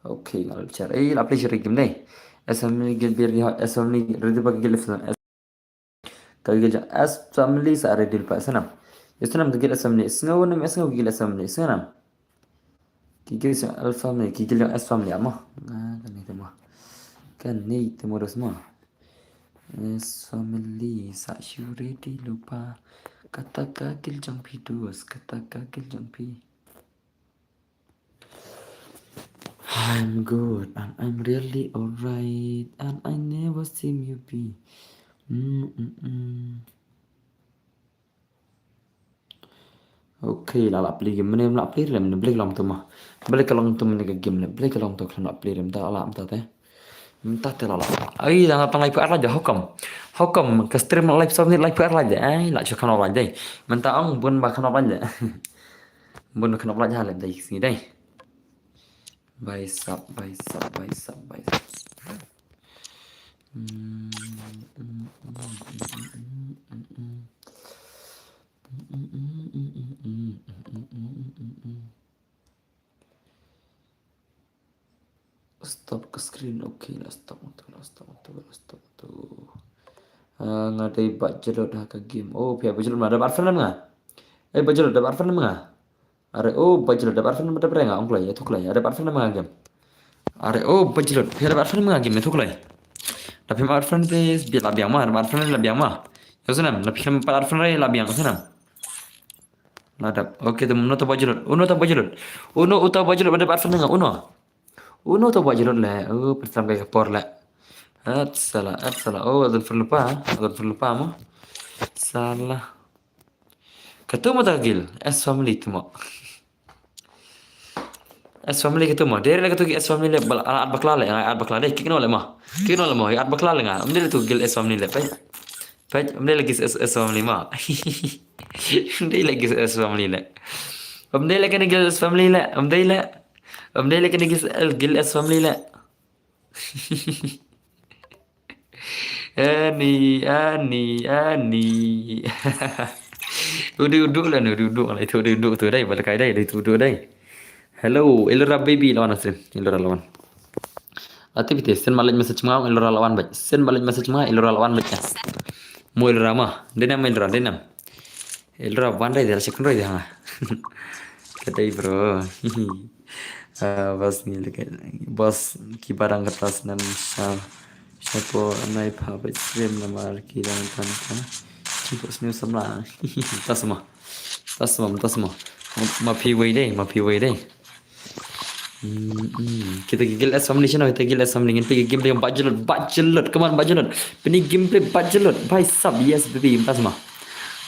Okay, la share. Eh, la play share game ne. Assembly gel bir ni, assembly ready ba gel. Ka gel jong S family sa ready lypa snam. Snam ka gel S family. Sngew nam, sngew gel S family. Snam. Ki gel jong L family, ki gel jong S family mo. Ah, kane te mo. Kane te mo dos mo. S family sa shu ready lypa. Kata ka gel jong phi dos, kata ka gel jong phi. I'm good and I'm really alright and I never seem you be. Mm, mm, mm. Okay, la la play game ne, la play rem ne, play long tu ma. Play ka long tu ne ka game ne, play ka long tu khlem la play rem ta la am ta te. Mynta te la la. Ai, la tang lai pha la ja, how come? How come ka stream live sawm minit lai pha la ja? Ai, la chu kham la ja. Mynta ong bun ba kham la ja. Bun khnop lait ha lem dei sngi dei. Bai sap, bai sap, bai sap, bai sap. Stop ka screen. Okay, la stop tu, la stop tu, la stop tu. Ah, nga dei ba jlot ha ka game. Oh, phi ba jlot ma da ba friend nga. Eh, ba jlot da ba friend nga. Are, oh, ba jlot da ba friend ma da breng nga ong klai, ya tu klai. Ada ba friend ma game. Are, oh, ba jlot, phi da ba friend ma game, ya tu klai. Da phi ma friend te bi la biang ma, da ba friend la biang ma. Ya sanam, da phi ma friend la biang sanam. La dap. Okay, tu uno ta ba jlot. Uno ta ba jlot. Uno uta ba jlot, ba da ba friend nga, uno. Uno ta ba jlot le. Oh, pertama kali por le. At sala, at sala. Oh, adon friend lupa, adon friend lupa mo. Sala. Katu mo ta gil, S family tu mo. S family katu mo. Dere le katu ki S family le, bal, at bakla le, at bakla le, kik no le mo. Kik no le mo, at bakla le nga. Amde le tu gil S family le, pej. Pej, amde le gis S, S family mo. Amde le gis S family le. Amde le kene gil S family le, amde le. Amde le kene gis, gil S family le. Ani, ani, ani. Udu udu la, udu udu la, itu udu udu tu dai, balakai dai, itu udu dai. Hello, Elora baby lawan asim, Elora lawan. Ati pite, send balik message ma, Elora lawan baik. Send balik message ma, Elora lawan baik. Mo Elora ma, denam Elora, denam. Elora wan dai, dai, second dai, ha. Kadai bro. Ah, bas ni lagi. Bas ki barang kertas nam sa. Siapa nai pa ba stream namar ki dang tan ka. Cukup senyum samla. Tasma. Tasma, tasma. Ma phi wei dai, ma phi wei dai. Hmm, hmm. Kita gigil assembly sino, kita gigil assembly. Ngin pergi game yang bachelot, bachelot. Come on, bachelot. Pini gameplay bachelot. Bhai sab, yes baby, tasma.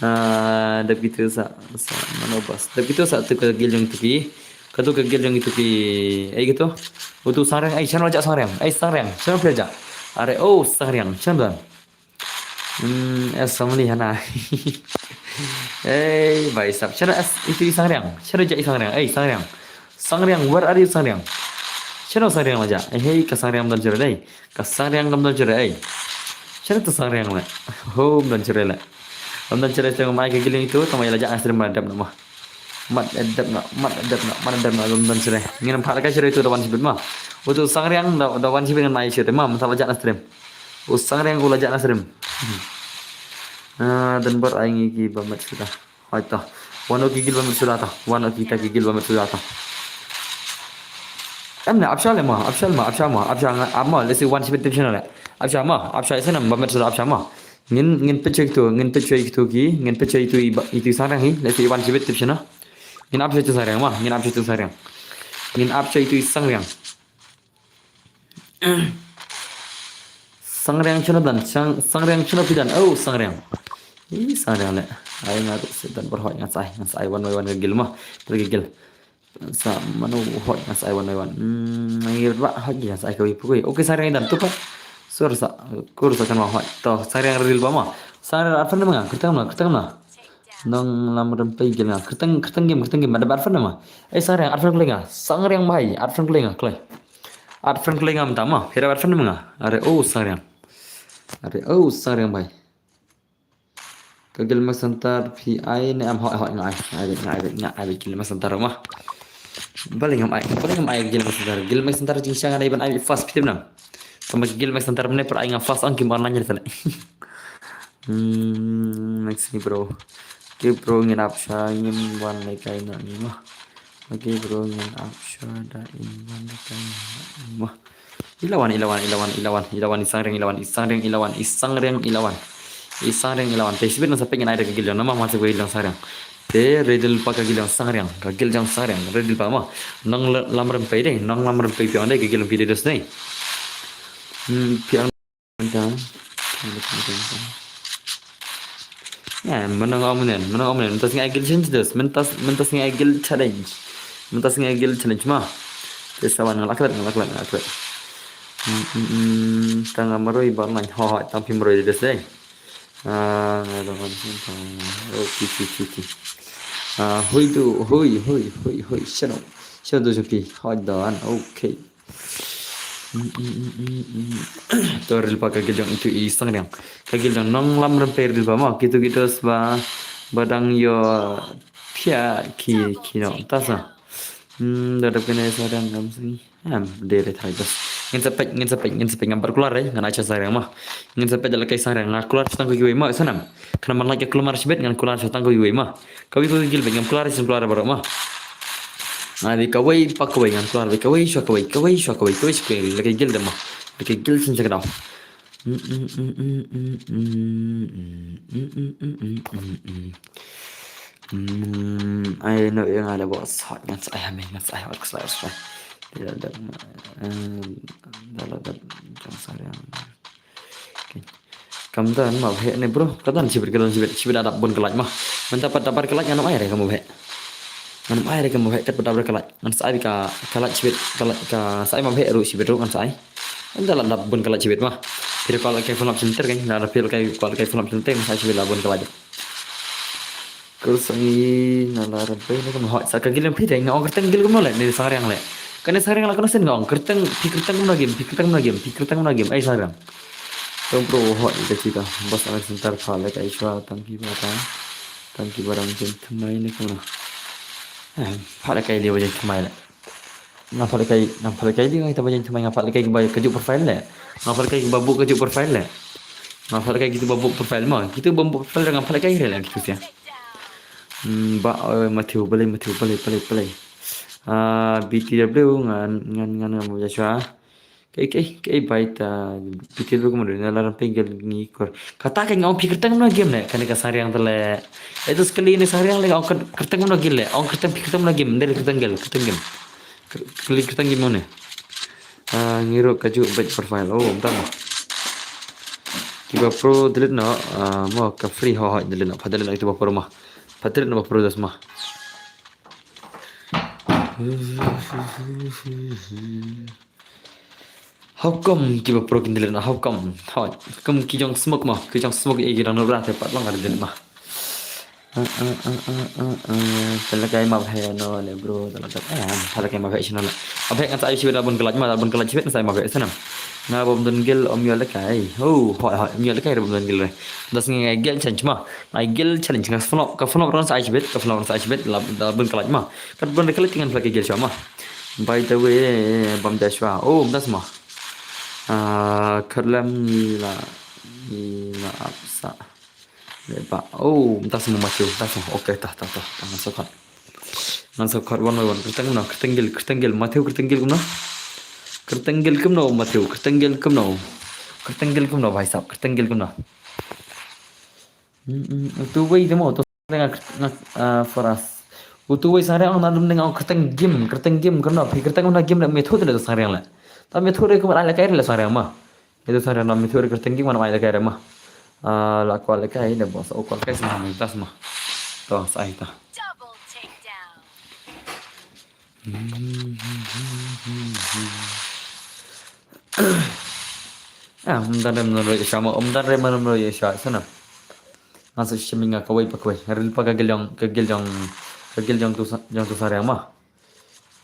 Ah, dap gitu sa, sa mana bas. Dap gitu sa tu ka gil yang tu ki. Katu ka gil yang itu ki. Ai gitu. Utu sangreng, ai channel ja sangreng. Ai sangreng, channel phi ja. Are, oh sangreng, channel. Hmm, assembly hana. Ei, bhai sab, channel as itu i sangreng. Channel ja i sangreng. Ei, sangreng. Sangreng, where are you sangreng? Channel sangreng la ja. Eh, hey, ka sangreng dam jere dai. Ka sangreng dam jere ai. Channel tu sangreng la. Home dam jere la. Dam jere tu mai ka gil yang itu, tu mai la ja asri ma dam nama. Mat edep na, mat edep na, mat edep na, dam dam sire. Ngin pha ka sire tu da wan sibit ma. Utu sangreng da, da wan sibit ngan ai sire ma, masa la ja na stream. U sangreng u la ja na stream. Ah, dan bar ai ngi ki ba mat suda. Hoi ta. Wan o ki gil ba mat suda ta. Wan o ki ta ki gil ba mat suda ta. Em ne, apsha le ma, apsha ma, apsha ma, apsha nga, ama, lesi wan sibit tip sino le. Apsha ma, apsha ise nam ba mat suda apsha ma. Ngin, ngin pynchai tu, ngin pynchai tu ki, ngin pynchai tu i ba, itu i sangreng hi, lesi i wan sibit tip sino. Ngin apsha itu sangreng ma, ngin apsha itu sangreng. Ngin apsha itu i sangreng. Sangreng chino dan, sang, sangreng chino pidan, oh sangreng. I sangreng le. Ai nga tu setan berhoi ngan sai, ngan sai wan wan gil ma, tergigil. Sa mano hot ngan sa ai wan ai wan. Hmm, ngi ba hot ngan sa ai ka wi pukui. Okay, sangreng dan tu pa. Sur sa, kur sa kan ma hot. To, sangreng ril ba ma. Sangreng arfan ma nga, kertang ma, kertang ma. Nong lam rem pai gil nga. Kertang, kertang game, kertang game. Ada arfan ma. Eh, sangreng arfan klei nga. Sangreng bai, arfan klei nga, klei. Arfan klei nga mta ma. Hira arfan ma nga. Are, oh, sangreng. Are, oh, sangreng bai. Ka gil ma santar phi ai ne am hoi hoi ngai. Ngai ngai ngai ngai gil ma santar ma. Bali ngam ai, bali ngam ai gil ma santar. Gil ma santar jing shang ai ban ai fast phi nam. Sama gil ma santar ne par ai nga fast ang kim ban nanya tane. Hmm, next ni bro. Okay bro ngin ap sha ngin wan lai kai na ni ma. Okay bro ngin ap sha da in wan lai kai na ni ma. Ilawan, ilawan, ilawan, ilawan, ilawan, i sangreng, ilawan, i sangreng, ilawan, i sangreng, ilawan. I sangreng, ilawan. Te sibit na sapeng ngai da ka gil jong nama masih gue ilang sangreng. Te redel pa ka gil jong sangreng, ka gil jong sangreng, redel pa ma. Nang lamrem pai dei, nang lamrem pai piang dei, ka gil jong pi dei dos dei. Hmm, piang. Ya, menang om nen, menang om nen. Mentas ngai gil challenge dos, mentas, mentas ngai gil challenge. Mentas ngai gil challenge ma. Te sawan ngalak let, ngalak let, ngalak let. Hmm, hmm, hmm. Tang maroi ba ngai ho ho tang phi maroi des dei. Ah, ngai da man sin tang. Oh, ki ki ki ki. Ah, hui tu, hui, hui, hui, hui. Shano. Shano tu joki. Hoi dan. Okay. To ril pa ka gil jong itu i sang riang. Ka gil jong nong lam rem pe ril pa ma. Kitu kitu sba badang yo pia ki ki no. Tasa. Hmm, dadap kena sa dang ngam sini. Em, de re thai bas. Ngin sa pek, ngin sa pek, ngin sa pek ngam bar kular re, ngan ai cha sang riang ma. Ngin sa pek da la kai sang riang nga kular tang ko yue ma, sanam. Kana man lai ka kular shibet ngan kular tang ko yue ma. Kawi ko gil bek ngam kular, sin kular bar ma. Nga di kawai pa kawai ngan kular, kawai shwa kawai, kawai shwa kawai, kawai shwa kawai, la kai gil da ma. La kai gil sin sa ka dau. Mm, ai no yang ada bos hot ngan sa ai hame ngan sa ai hot ksai ksai. Tidak ada. Dalam jang sayang. Kam dan ma he ne bro, ka dan sibit ka dan sibit sibit adap bun kelaj ma. Menta pat dapat kelaj ngan ai re kam he. Ngan ai re kam he kat pat dapat kelaj. Ngan sa ai ka kelaj sibit kelaj ka sa ai ma he ru sibit ru ngan sa ai. Enda la dap bun ka la chibit ma. Phi da kwah la kai phone up center kan. La phi da kai kwah la kai phone up center ma sa chibit la bun ka la. Kul sangi na la rem pei ne kam hot sa ka gil phi da nga ong kyrteng gil kumno le ne sang riang le. Kane sang riang la kano sen nga ong kyrteng phi kyrteng kumno game phi kyrteng kumno game phi kyrteng kumno game ai sang riang. To bro hot ita chita. Bas ang center pha le kai shwa tang ki ba ta. Tang ki ba rang chen thamai ne kumno. Pha le kai le ba chen thamai le. Nga pha le kai, nga pha le kai di nga ita ba jen thamai nga pha le kai ba kajuk profile le. Nga pha le kai ba bu kajuk profile le. Nga pha le kai gitu ba bu profile ma. Gitu ba bu profile nga pha le kai re le gitu sia. Hmm, ba eh, Matthew balai Matthew balai balai balai. Ah, B T W ngan ngan ngan ngan mo Joshua. Kai kai kai bai ta B T W ko mo na la ram pengel ngi kor. Kata kai ngau pikir tang na game le. Kane ka sang riang tele. Itu sekali ni sang riang le ngau kyrteng na game le. Ngau kyrteng pikir tang na game. Dari kyrteng gel kyrteng game. Klik kyrteng gimana? Ah, ngiru kaju bad profile. Oh, bentar. Kiba pro delete no, ah, mo ka free ho ho delete no. Padahal itu ba pro mah. Padahal no ba pro das mah. How come kiba pro kin delete no? How come? How come ki jong smoke mah? Ki jong smoke e ki dang no bra te pat lang ka delete mah. Pelekai map he no le bro tala tala eh pelekai map he sino le. Abe kan sa ai siwet abon kelaj ma abon kelaj siwet sa map he sana. Nga bom don gel om yo lekai. Ho ho ho om yo lekai bom don gel re. Das ngai gel challenge ma. Ngai gel challenge nga flop ka flop ran sa ai siwet ka flop ran sa ai siwet la bom kelaj ma. Kat bom kelaj tingan pelekai gel sama. By the way bom Joshua. Oh das ma. Ah kerlem ni la ni la apsa. Lepa. Oh, tas mo Matthew, tas mo. Okay, tah tah tah. Ngan sa khat. Ngan sa khat one by one. Kyrteng kumno, kyrteng gel, kyrteng gel Matthew, kyrteng gel kumno. Kyrteng gel kumno Matthew, kyrteng gel kumno. Kyrteng gel kumno bhai sahab, kyrteng gel kumno. Hmm, hmm. Tu wei demo tu nga nga ah, for us. Utu wei sang riang na dum nga kyrteng gim, kyrteng gim kumno. Phi kyrteng kumno gim le me thu le sang riang le. Ta me thu re kumno le kai le sang riang ma. Itu sa rena mi thuri kyrteng ki mana mai lekai rema. Ah, la kwal lekai ne bos. Oh kwal kai sama mi tas ma. To sa ai ta. Ah, um dan rem noro ya sama. Um dan rem noro ya sa sana. Ngan sa shiming nga kawai pa kawai. Ril pa ka gel jong ka gel jong ka gel jong tu sa jong tu sa rema.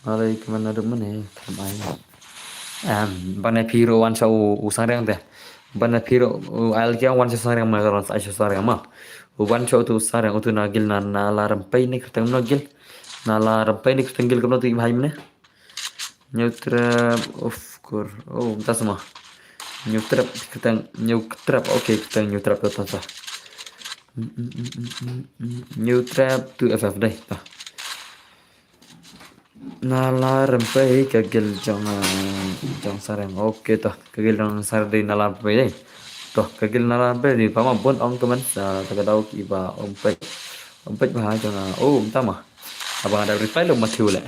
Alai kemana dum mene kam ai. Em, bane phiro wan sa u sang riang te. Bane phiro u al kiang wan sa sang riang ma wan sa sang riang ma. U wan sa tu sang riang tu na gil na na la rampai ni kyrteng no gil. Na la rampai ni kyrteng gil kumno tu i bhai mene. New trap of course. Oh, tas ma. New trap kyrteng new trap okay kyrteng new trap ta ta. New trap tu F F dai ta. Na la rem pei ka gil jong jong sareng. Okay to ka gil jong sareng dei na la rem pei dei. To ka gil na la rem pei dei pama bun ong kemen sa ta ka dau ki ba om pei om pei ba jong o um tama. Abang ada reply lo Matthew le.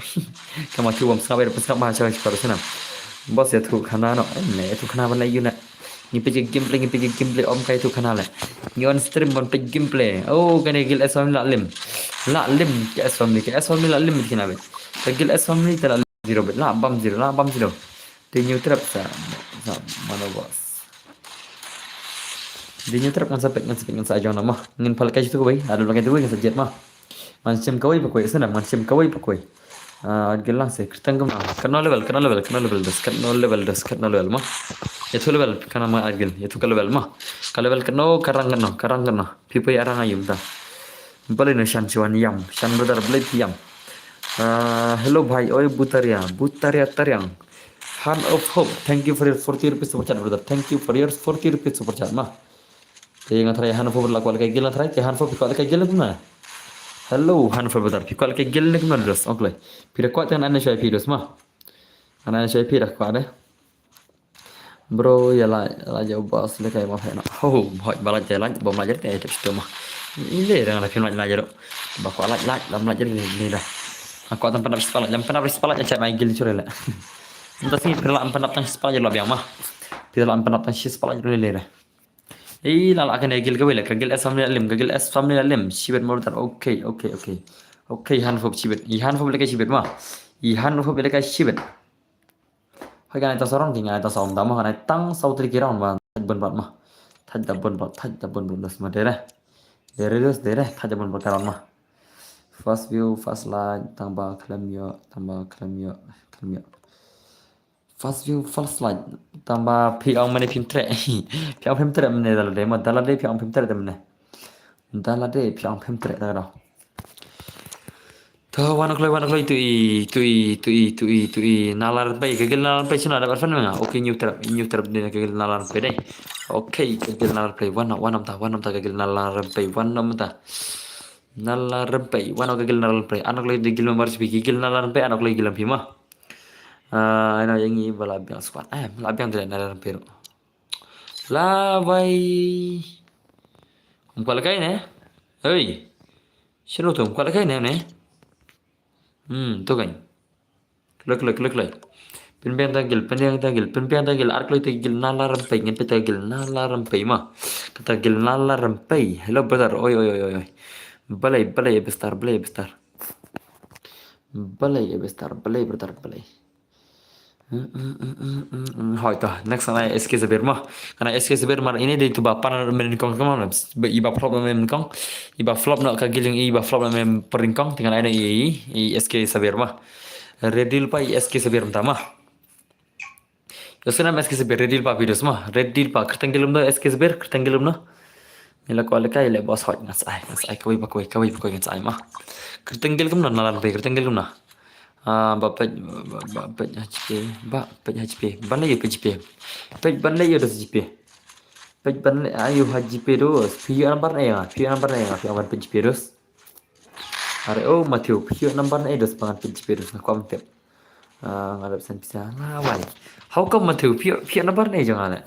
Ka Matthew bom sngap er sngap ba cha ka sana. Bos ya thu khana no ne thu khana ban la yu na. Ngi peit ka gameplay ngi peit ka gameplay om kai tu kana le. Ngi on stream ban peit gameplay. Oh kane gil S family la lim. La lim ke S family ke S family la lim kina be. Ka gil S family ta la lim zero be. La bam zero la bam zero. Te new trap sa sa mano bos. Di new trap ngan sa peit ngan sa peit ngan sa ajong nama. Ngin pal kai tu be. Ada lagi tu ngan sa jet ma. Ngan shim kawei pakoi, sngewbha ngan shim kawei pakoi. Ah, gil lang se, kyrteng kumno. Katno level, katno level, katno level dos, katno level dos, katno level ma. Ïathuh level, katno ma gil, ïathuh ka level ma. Ka level katno, ka rank katno, ka rank katno. Phi poi arang aïu mynta. Balei ne shan shuwa ïam, shan brother balei phi ïam. Ah, hello bhai, oi Butaria, Butaria Tariang. Hand of Hope, thank you for your forty rupees super chat, brother. Thank you for your forty rupees super chat ma. Te nga try hand of hope la kwah lehkai gil nga try, te hand of hope kwah lehkai gil kumno. Hello, hand of hope brother. Phi kwah lehkai gil ne kumno dos, okay. Phi da kwah te ngan ai shuwa phi dos ma. Ngan ai shuwa phi da kwah de. Bro, ïa la, la jauh bas lehkai ma phi na. Ho, ho, ba la jai la, ba ma jai te te sto ma. Ile rang la phi ma la jai ro. Ba kwah la la, la ma jai ni da. Kwah tam panap spal, jam panap spal, jam mai gil sure la. Mynta sngi phi la panap tang spal jai la biang ma. Phi la panap tang spal jai le le. Ei, la la ka ne gil kawei le, ka gil S family lim, ka gil S family lim. Shibet mo brother. Okay, okay, okay. Okay, hand of hope shibet. I hand of hope lehkai shibet ma. I hand of hope lehkai shibet. Hoi kan ai tang sarong ki ngai tang sarong dama kan ai tang saw tri ki round ma. Thaj bun bat ma. Thaj da bun bat, thaj da bun bat dos ma dere. Dere dos dere, thaj da bun bat ka round ma. First view, first like, tang ba khlem ïoh, tang ba khlem ïoh, khlem ïoh. First view, first like, tang ba phi ong mane phim treh. Phi ong phim treh mane da lade ma, da lade phi ong phim treh da mane. Da lade phi ong phim treh da da. To wan kloi, wan kloi tu i, tu i, tu i, tu i, tu i, Nala Rympei, ka gil Nala Rympei shano da ba fan ma. Okay, New Trap, New Trap ni ka gil Nala Rympei dei. Okay, ka gil Nala Rympei, wan, wan mynta, wan mynta ka gil Nala Rympei, wan mynta. Nala Rympei, wan ka gil Nala Rympei, ano kloi di gil member sbi, gil Nala Rympei, ano kloi gil phi ma. Ah, ano yang i bala biang squad. Eh, la biang de Nala Rympei ro. La bai. Kum kwah lehkai ne? Hei. Shano tu kum kwah lehkai ne ne? Hmm, tu kan. Kloi, kloi, kloi, kloi. Pynbiang ta gil, pynbiang ta gil, pynbiang ta gil, ar kloi ta gil Nala Rympei, ngin pynta gil Nala Rympei ma. Kata gil Nala Rympei. Hello brother. Oi, oi, oi, oi, oi. Balei, balei, bestar, balei, bestar. Balei, bestar, balei, brother, balei. Hoi to, next ngan ai S K Sabir ma. Ngan ai S K Sabir mar ini dei tu ba pan men kong kong ma. Iba flop men kong. Iba flop no ka giling iba flop men peringkong, te ngan ai no i, i S K Sabir ma. Ready lypa i S K Sabir mynta ma. Yo, snam S K Sabir, ready lypa videos ma. Ready lypa, kyrteng gil kumno S K Sabir, kyrteng gil kumno. Ngi la kwah lehkai le boss hoi, ngan sa ai, ngan sa ai kawei ba kawei, kawei ba kawei ngan sa ai ma. Kyrteng gil kumno Nala Rympei, kyrteng gil kumno. Ah, ba peit, ba, ba peit ha GPay, ba peit ha GPay. Ban leh ïa peit GPay. Peit ban leh ïa dos GPay. Peit ban leh ïa ha GPay dos. Phi ïoh number ne ïa, phi ïoh number ne ïa, phi ïoh ban peit GPay dos. Are, oh, Matthew, phi ïoh number ne dos ba ngan peit GPay dos, nga kwah ban tip. Ah, nga dap send pisa, nga wai. How come Matthew, phi ïoh, phi ïoh number ne jong nga ne?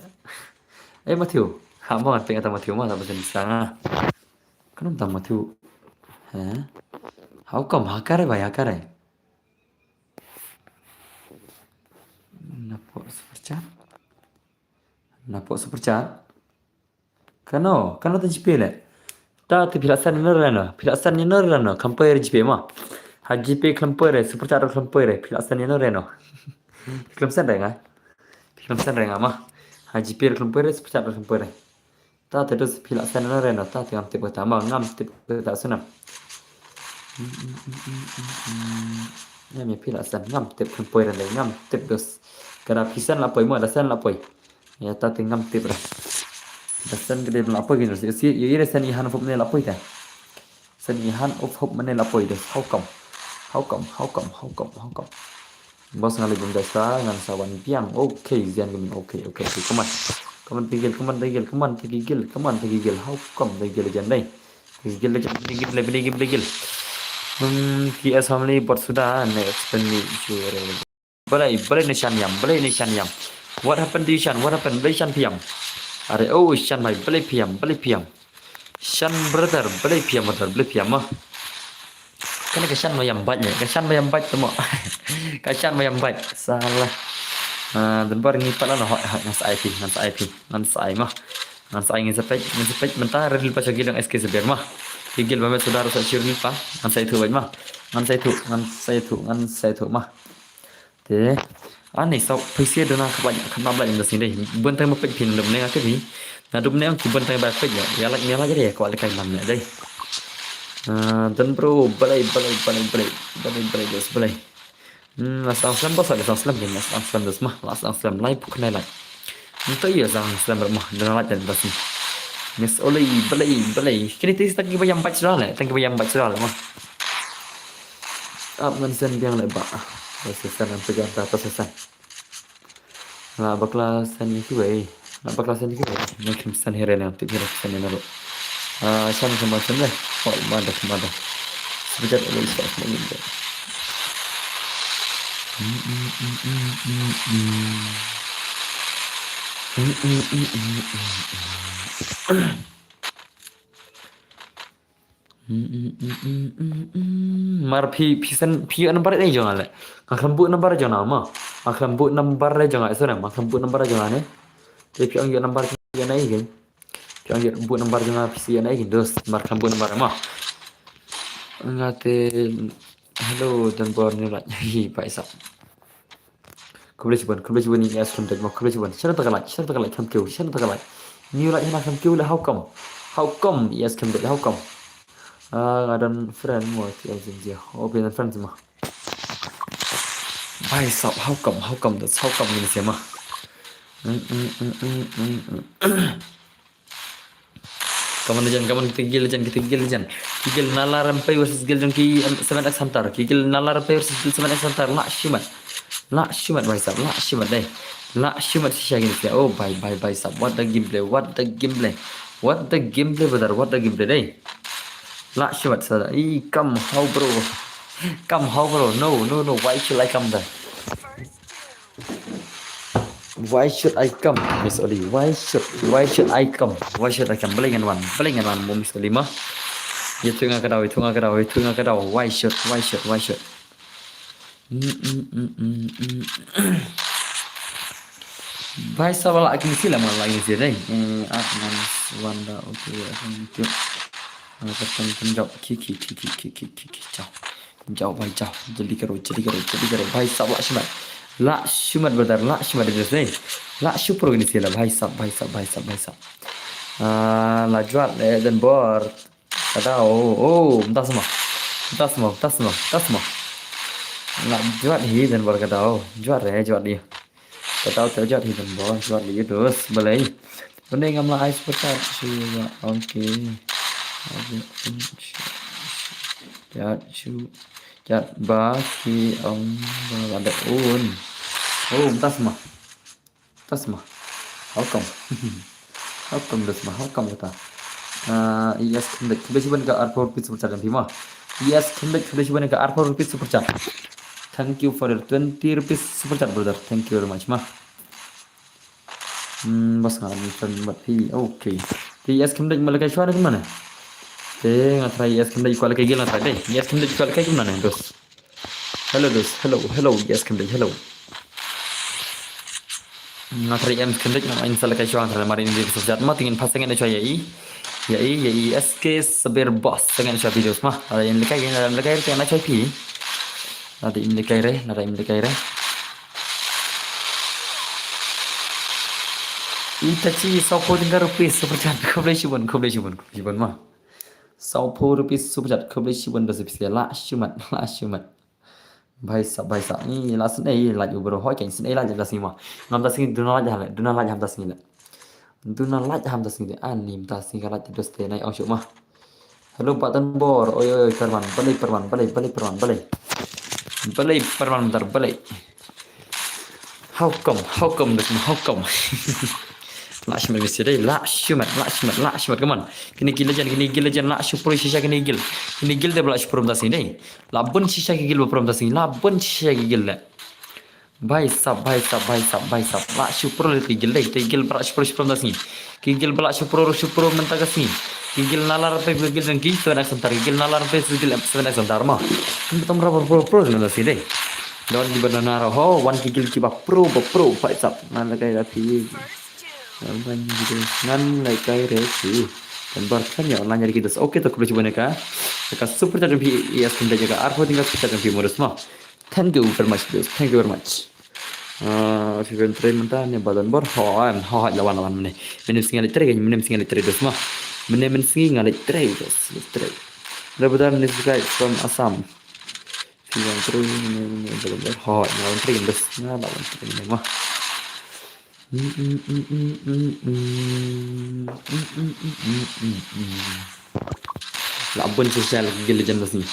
Eh, Matthew. Ha, mo ngan peit ïa ta Matthew ma, dap send pisa nga. Kan ym ta Matthew. He? How come, ha kare bai, ha kare. Napoh super chat. Napoh super chat. Kano, kano ta GPay le. Ta te phi la send ïa no re no, phi la send ïa no re no, khlem poi re GPay ma. Ha GPay khlem poi re, super chat re khlem poi re, phi la send ïa no re no. Phi khlem send re nga. Phi khlem send re nga ma. Ha GPay re khlem poi re, super chat re khlem poi re. Ta te dus phi la send ïa no re no, ta te ngam tip kata ma, ngam tip kata snam. Ngam ïa phi la send, ngam tip khlem poi re, ngam tip dus. Ka da phi send la poi ma, da send la poi. Ïa ta te ngam tip re. Da send ka dei la poi ki dus. Ïa si, ïa i re send i hand of hope ne la poi te. Send i hand of hope mane la poi dus. How come? How come? How come? How come? How come? Boss nga leh bym dei sa, ngan sa wan biang. Okay, Zian Gaming. Okay, okay, okay. Come on. Come on, te gil, come on, te gil, come on, te gil, come on, te gil. How come te gil jan dei? Te gil jan, te gil, te gil, te gil. Hmm, T S family bot suda, next pen ni sure. Balei, balei ne shan ïam, balei ne shan ïam. What happened to you, Shan? What happened? Balei shan phi ïam? Are, oh, shan bhai, balei phi ïam, balei phi ïam. Shan brother, balei phi ïam brother, balei phi ïam ma. Kane ka shan ma ïam bait ne, ka shan ma ïam bait te mo. Ka shan ma ïam bait. Salah. Ah, dun bar ngi pat la no, hoi, hoi, ngan sa ai phi, ngan sa ai phi, ngan sa ai ma. Ngan sa ai, ngin sa peit, ngin sa peit mynta, ready lypa sha gil jong S K Sabir ma. Ki gil ba met sudar sa sure lypa, ngan sa ai thuh bait ma. Ngan sa ai thuh, ngan sa ai thuh, ngan sa ai thuh ma. Te. Ani sa phi sia dona ka bait, ka na bait nda sini dei. Bun tang ma peit phi na dum ne ka phi. Na dum ne ki bun tang ba peit ya. Ya lak, ya lak dei, ko lak kai man ne dei. Ah, done bro, balei, balei, balei, balei, balei, balei, dos, balei. Hmm, la sdang slem bos, la sdang slem, la sdang slem dos ma, la sdang slem, lai puk nai lai. Nto ïa sdang slem ma, dona lai den dos ma. Miss Oli, balei, balei. Kini te tang kiba ïam bach la le, tang kiba ïam bach la le ma. Ap ngan send biang le ba. Dos send, ngan pegang ta dos send. Nga bakla send ïa kiwei. Nga bakla send ïa kiwei. Nga kim send hi re nang tip hi re send ïa na ruh. Ah, send send send le. Oh, mada, mada. Sekejap lagi stop lagi. Mar phi, phi send, phi ïoh number ne jong nga le. Nga khlem buh number jong nga ma. Nga khlem buh number jong nga, sorry, nga khlem buh number jong nga ne. Te phi ong ïoh number jong nga ne ïa. Phi ong ïoh buh number jong nga, phi shu ïoh ne ïa dos, mar khlem buh number ma. Nga te, hello, don bor ni la. Hi, bhai sahab. Khublei shibun, khublei shibun ïa S K M Tech ma, khublei shibun. Shano ta ka like, shano ta ka like, thank you, shano ta ka like. New like hana, thank you le, how come? How come, ïa S K M Tech, how come? Ah, nga don friend mo, ti agency. Oh, phi don friend ma. Bhai sahab, how come, how come, that's how come ni se ma. Mm, mm, mm, mm, mm, mm. Come on, Legion, come on, kita gigil, Legion, kita gigil, Legion. Ki gigil Nala Rampage versus gigil jong ki, em, Seven X Hunter. Ki gigil Nala Rampage versus gigil Seven X Hunter. Lah shimat. Lah shimat, bhai sahab. Lah shimat, dei. Lah shimat shisha kine shisha. Oh, bhai, bhai, bhai sahab. What the gameplay? What the gameplay? What the gameplay, brother? What the gameplay, dei? Lah shimat shisha. Ih, come, how, bro? Come, how, bro? No, no, no. Why should I come there? Why should I come, Miss Oli? Why should, why should I come? Why should I come? Balei ngan wan, balei ngan wan mo Miss Oli ma. Ïathuh nga ka daw, ïathuh nga ka daw, ïathuh nga ka daw. Why should, why should, why should? Mm, mm, mm, mm, mm. Bhai sahab, la kine shisha, la ma la kine shisha dei. Eh, ah, ngan wan da, okay, okay. Ngan ka tang tang jop, ki, ki, ki, jop. Jao bhai jao, jaldi karo, jaldi karo, jaldi karo. Bhai sahab, lah shimat. Lah shimat brother, lah shimat dei. Lah shu pro kine shisha la, bhai sahab, bhai sahab, bhai sahab, bhai sahab. Ah, la jwat le don bor. Ka daw, oh, mynta sma. Mynta sma, mynta sma, mynta sma. La jwat hi don bor ka daw. Jwat re, jwat hi. Ka daw te jwat hi don bor, jwat hi dos, balei. Balei ngam la ai super chat shu ba, okay. Jwat shu, jwat ba ki ong ba la da un. Oh, mynta sma. Mynta sma. How come? How come dos ma? How come kata? Ah, E S Khyndiat, khublei shibun ka arphew rupees super chat jong phi ma. E S Khyndiat, khublei shibun ka arphew rupees super chat. Thank you for your twenty rupees super chat, brother. Thank you very much ma. Hmm, bas nga lam friend bad phi. Okay. Te E S Khyndiat ma lehkai shuwa ne kumne? Te nga try E S Khyndiat, kwah lehkai guild nga try dei. E S Khyndiat kwah lehkai kumne dos? Hello dos. Hello, hello, E S Khyndiat, hello. Nga try E S Khyndiat, nga in sa lehkai shuwa, nga try mar in di super chat ma, te ngin pass, ngin shuwa ïa i. Ïa i, ïa i S K Sabir Boss, ngin shuwa videos ma. Lada in lehkai, lada in lehkai, ngin shuwa phi. Lada in lehkai re, lada in lehkai re. Itachi, sawphew tyngka rupees super chat. Khublei shibun, khublei shibun, khublei shibun ma. Sawphew rupees super chat. Khublei shibun dos rupees. Lah shimet, lah shimet. Bhai sahab, bhai sahab. Ni la sngewsih lait u bro. Hoi, kan sngewsih lait la sngi ma. Ngam ta sngi, duna lait ha le. Duna lait ham ta sngi le. Duna lait ham ta sngi le. Ani mynta sngi ka lait dos te nai ong shuh ma. Hello, Bah Tanbor. Oi, oi, oi, Perman. Balei, Perman. Balei, balei, Perman. Balei. Balei, Perman, bentar. Balei. How come? How come, Dusma? How come? Lah shimet mesti dei. Lah shimet, lah shimet, lah shimet. Come on. Kine ki legend, kine ki legend. Lah shu pro shisha kine ki guild. Kine ki guild dei ba lah shu pro mynta sngi dei. Lah bun shisha ki guild ba pro mynta sngi. Lah bun shisha ki guild dei. Bhai sahab, bhai sahab, bhai sahab, bhai sahab. Lah shu pro le ki guild dei. Ki guild ba lah shu pro shu pro mynta sngi. Ki guild ba lah shu pro shu pro mynta ka sngi. Ki guild Nala Rampage, ki guild jong ki Seven X Hunter. Ki guild Nala Rampage, ki guild Seven X Hunter ma. Ki tom ra pro pro pro mynta sngi dei. Don ki ba na ra ho, wan ki guild ki ba pro ba pro, bhai sahab. Ngan lehkai da phi. Ngan lehkai re phi. Tanbor kan ïa online ïa ki dos. Okay, to khublei shibun ïa ka. Ïa ka super chat jong phi, E S Khyndiat, ïa ka arphew tyngka super chat jong phi mo Dusma. Thank you very much, Dusma. Thank you very much. Ah, phi ban trei mynta ne Bah Tanbor? Ho, em, ho, ho, la wan, la wan mynne. Mynne sngi nga leit trei, mynne sngi nga leit trei Dusma. Mynne, mynne sngi nga leit trei Dusma, leit trei. Hello brother, this guy from Assam. If you want to, ho, you want to, bas, na, la want to, ma. La bun social guild jam sini.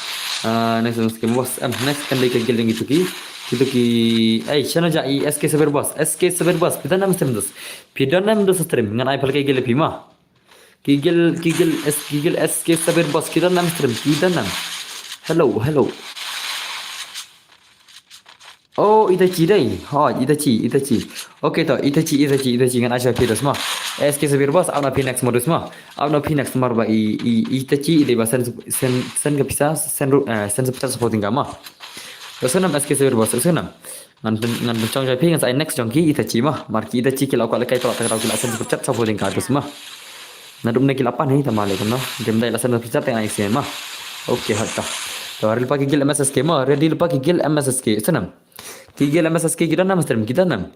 Ah, next, next game was, um, next kan dei ka guild yang itu ki. Itu ki, eh, shana ja i S K Sabir boss, S K Sabir boss. Phi don nam stream dos. Phi don nam dos stream. Ngan ai pal ka guild phi ma. Ki guild, ki guild, S, ki guild S K Sabir boss. Phi don nam stream. Phi don nam. Hello, hello. Oh, Itachi dei. Ho, Itachi, Itachi. Okay to, Itachi, Itachi, Itachi. Ngan ai sha phi dos ma. S K Sabir boss, ap na phi next modus ma. Ap na phi next mar ba i, i, Itachi, i dei ba sen, sen, sen ka pisa, sen ru-, eh, sen super chat supporting ka ma. Dos nam S K Sabir boss, dos nam. Ngan pyn-, ngan pynchong sha phi, ngan sa ai next jong ki Itachi ma. Mar ki Itachi ki la kwah lehkai, to la, to la, ki la sen super chat supporting ka dos ma. Naduh mynne ki la pan hi, tang ba leh kumno. Dei mynta la sen super chat tang ai sien ma. Okay, hot ta. To, ready lypa ki guild M S S K ma, ready lypa ki guild M S S K. Sanam. Ki guild M S S K ki don nam stream, ki don nam.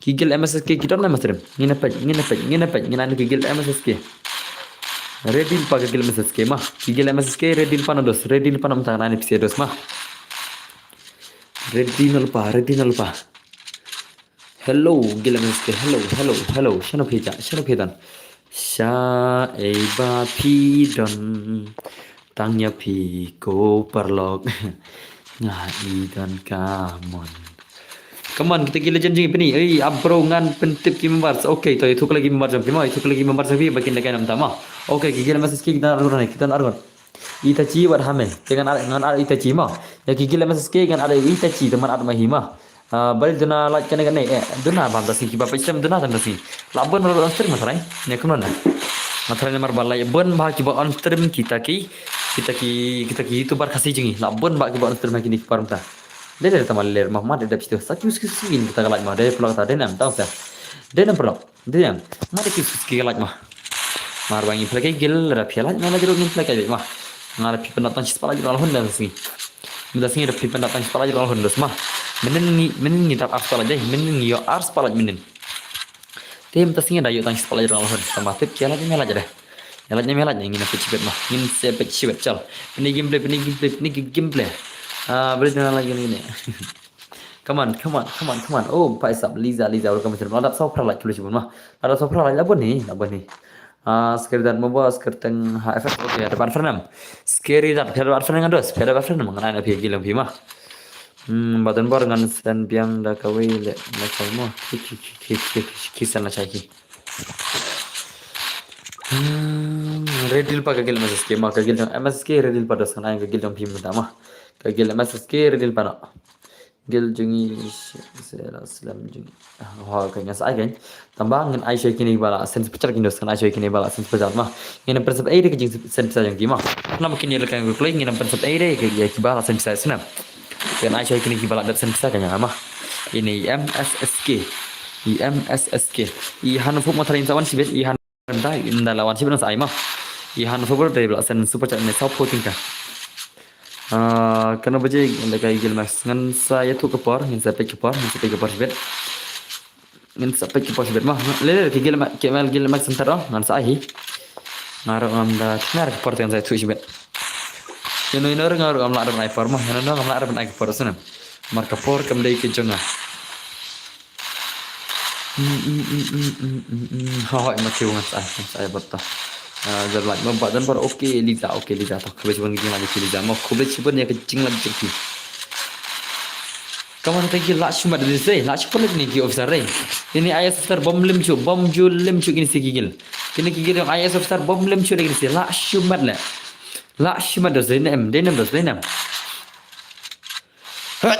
Ki guild M S S K ki don nam stream. Ngin peit, ngin peit, ngin peit, ngin ai ki guild M S S K. Ready lypa ki guild M S S K ma. Ki guild M S S K ready lypa na dos, ready lypa na mynta ngan ai pisa dos ma. Ready na lypa, ready na lypa. Hello, guild M S S K, hello, hello, hello. Shano phi ja, shano phi don. Sha ei ba phi don. Tang ïa phi ko paralok. Nga i don ka mon. Come on, kita ki legend jong phi ni. Ei, ah, bro, ngan pyntip ki members. Okay, to ïathuh khlem ki members jong phi ma, ïathuh khlem ki members jong phi ba kin da kai nam ta ma. Okay, ki guild M S S K ki don arngut ne, ki don arngut. Itachi wat ha me. Te ngan ar, ngan ar Itachi ma. Ïa ki guild M S S K ngan ar Itachi, te man ar ma hi ma. Ah, bari duna like kane kane, eh, duna bam da sngi kiba peit stem duna tam da sngi. La bun ba on stream ma trai. Ne kumno na. Ma trai namar ba la bun ba kiba on stream kita ki, kita ki, kita ki YouTuber Khasi jong ngi. La bun ba kiba on stream ha kine ki por mynta. Dei dei tang ma ler ma, ma dei dep sdang. Sa ki us ki us ki kita ka like ma, dei paralok ta, dei nam tang sa. Dei nam paralok. Dei nam. Ma dei ki us ki us ki ka like ma. Mar ba ngi pynlait ka guild, lada phi like ma, lada ruh ngin pynlait ka guild ma. Nga da phi pyndap tang shispah like ruh la hun da sngi. Mynta sngi da phi pyndap tang shispah like ruh la hun dos ma. Mynnin ngi, mynnin ngi dap arspah like dei, mynnin ngi ïoh arspah like mynnin. Te mynta sngi da ïoh tang shispah like ruh la hun. Tang ba tip ki ïa like ne ym ïa like de. Ïa like ne ym ïa like, ngin peit shibit ma. Ngin sa peit shibit chal. Pynne gameplay, pynne gameplay, pynne gameplay. Ah, bari duna like ne. Come on, come on, come on, come on. Oh, bhai sahab, Liza, Liza, welcome to the, la dap saw phra like, khublei shibun ma. La dap saw phra like, la bun hi, la bun hi. Ah, Scary Dad mo ba, Scary Teng ha effect, okay, ada ban friend nam. Scary Dad, phi ada ban friend ngan dos, phi ada ban friend ngan ai na phi guild phi ma. Hmm, ba don bor ngan send biang da kawei leh, na kawei mo. Ki, ki, ki send na chai ki. Hmm, ready lypa ka guild M S S K ma, ka guild M S S K ready lypa dos, ngan ai ka guild jong phi mynta ma. Ka guild M S S K ready lypa noh. Guild jong ngi se la slem jong ngi. Ah, ho, ka ngan sa ai ka. Tang ba ngan ai sha kine kiba la send super chat, kine dos ngan ai sha kine kiba la send super chat ma. Ngin pynsep ei de ka jingsend pisa jong ki ma. Namar kine la ka ngan kloi, ngin pynsep ei de ka, ïa kiba la send pisa snem. Ngan ai sha kine kiba la dep send pisa ka ngan ma. Ine i M S S K. I M S S K. I han fuh ma tharin sa wan shibit, i han da, ynda la wan shibit ngan sa ai ma. I han fuh bro dei ba la send super chat ne saw phew tyngka. Ah, kano baje ynda ka guild max ngan sa ïathuh ka por, ngan sa peit ka por, ngan sa peit ka por shibit. Ngan sa peit ka por shibit ma. Le, le, ki guild ma, ki M L guild max center oh, ngan sa ai hi. Nga ruh ngam da, nga ruh ka por te ngan sa ïathuh shibit. Ïano ïano ruh nga ruh ngam lah ban ai por ma, ïano ïano ngam lah ban ai ka por snem. Mar ka por kam dei ka jong nga. Mm, mm, mm. Ha, hoi, ma kiew ngan sa ai, ngan sa ai bad ta. Ah, da like ma ba don bor, okay, Liza, okay, Liza, to, khublei shibun ka jinglike Liza, ma khublei shibun ïa ka jinglike jong phi. Come on, thank you, lah shu mat de se, lah shu pynlait ne ki officer re. Kine I S officer bym lim shuh, bym ju lim shuh kine se ki guild. Kine ki guild jong I S officer bym lim shuh de kine se, lah shu mat le. Lah shu mat dos, dei ne em, dei ne em dos, dei ne em. Lah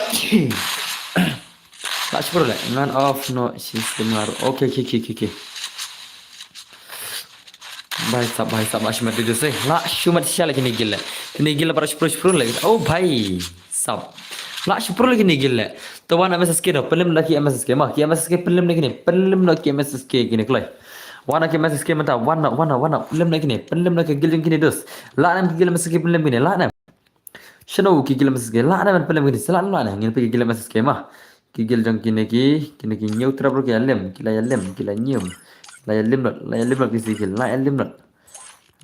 shu pynlait, ngan off noh system nga ruh. Okay, okay, okay, okay, okay. Bhai sahab, bhai sahab, lah shu mat de dos se. Lah shu mat shisha le kine guild le. Kine guild le para shu pynlait, shu pynlait le. Oh bhai sahab. Lah shu pynlait le kine guild le. To wan M S S K noh, pynlait noh ki M S S K ma. Ki M S S K pynlait noh kine, pynlait noh ki M S S K kine kloi. Wan noh ki M S S K mynta, wan noh, wan noh, wan noh. Pynlait noh kine, pynlait noh ki guild jong kine dos. Lah ne em ki guild M S S K pynlait kine, lah ne em. Shano ki guild M S S K, lah ne em pynlait kine, lah ne em, lah ne em. Ngin peit ki guild M S S K ma. Ki guild jong kine ki, kine ki ñiew trap ruh ki ïalim, ki la ïalim, ki la ñiew. La ïalim lut, la ïalim lut ki se ki, la ïalim lut.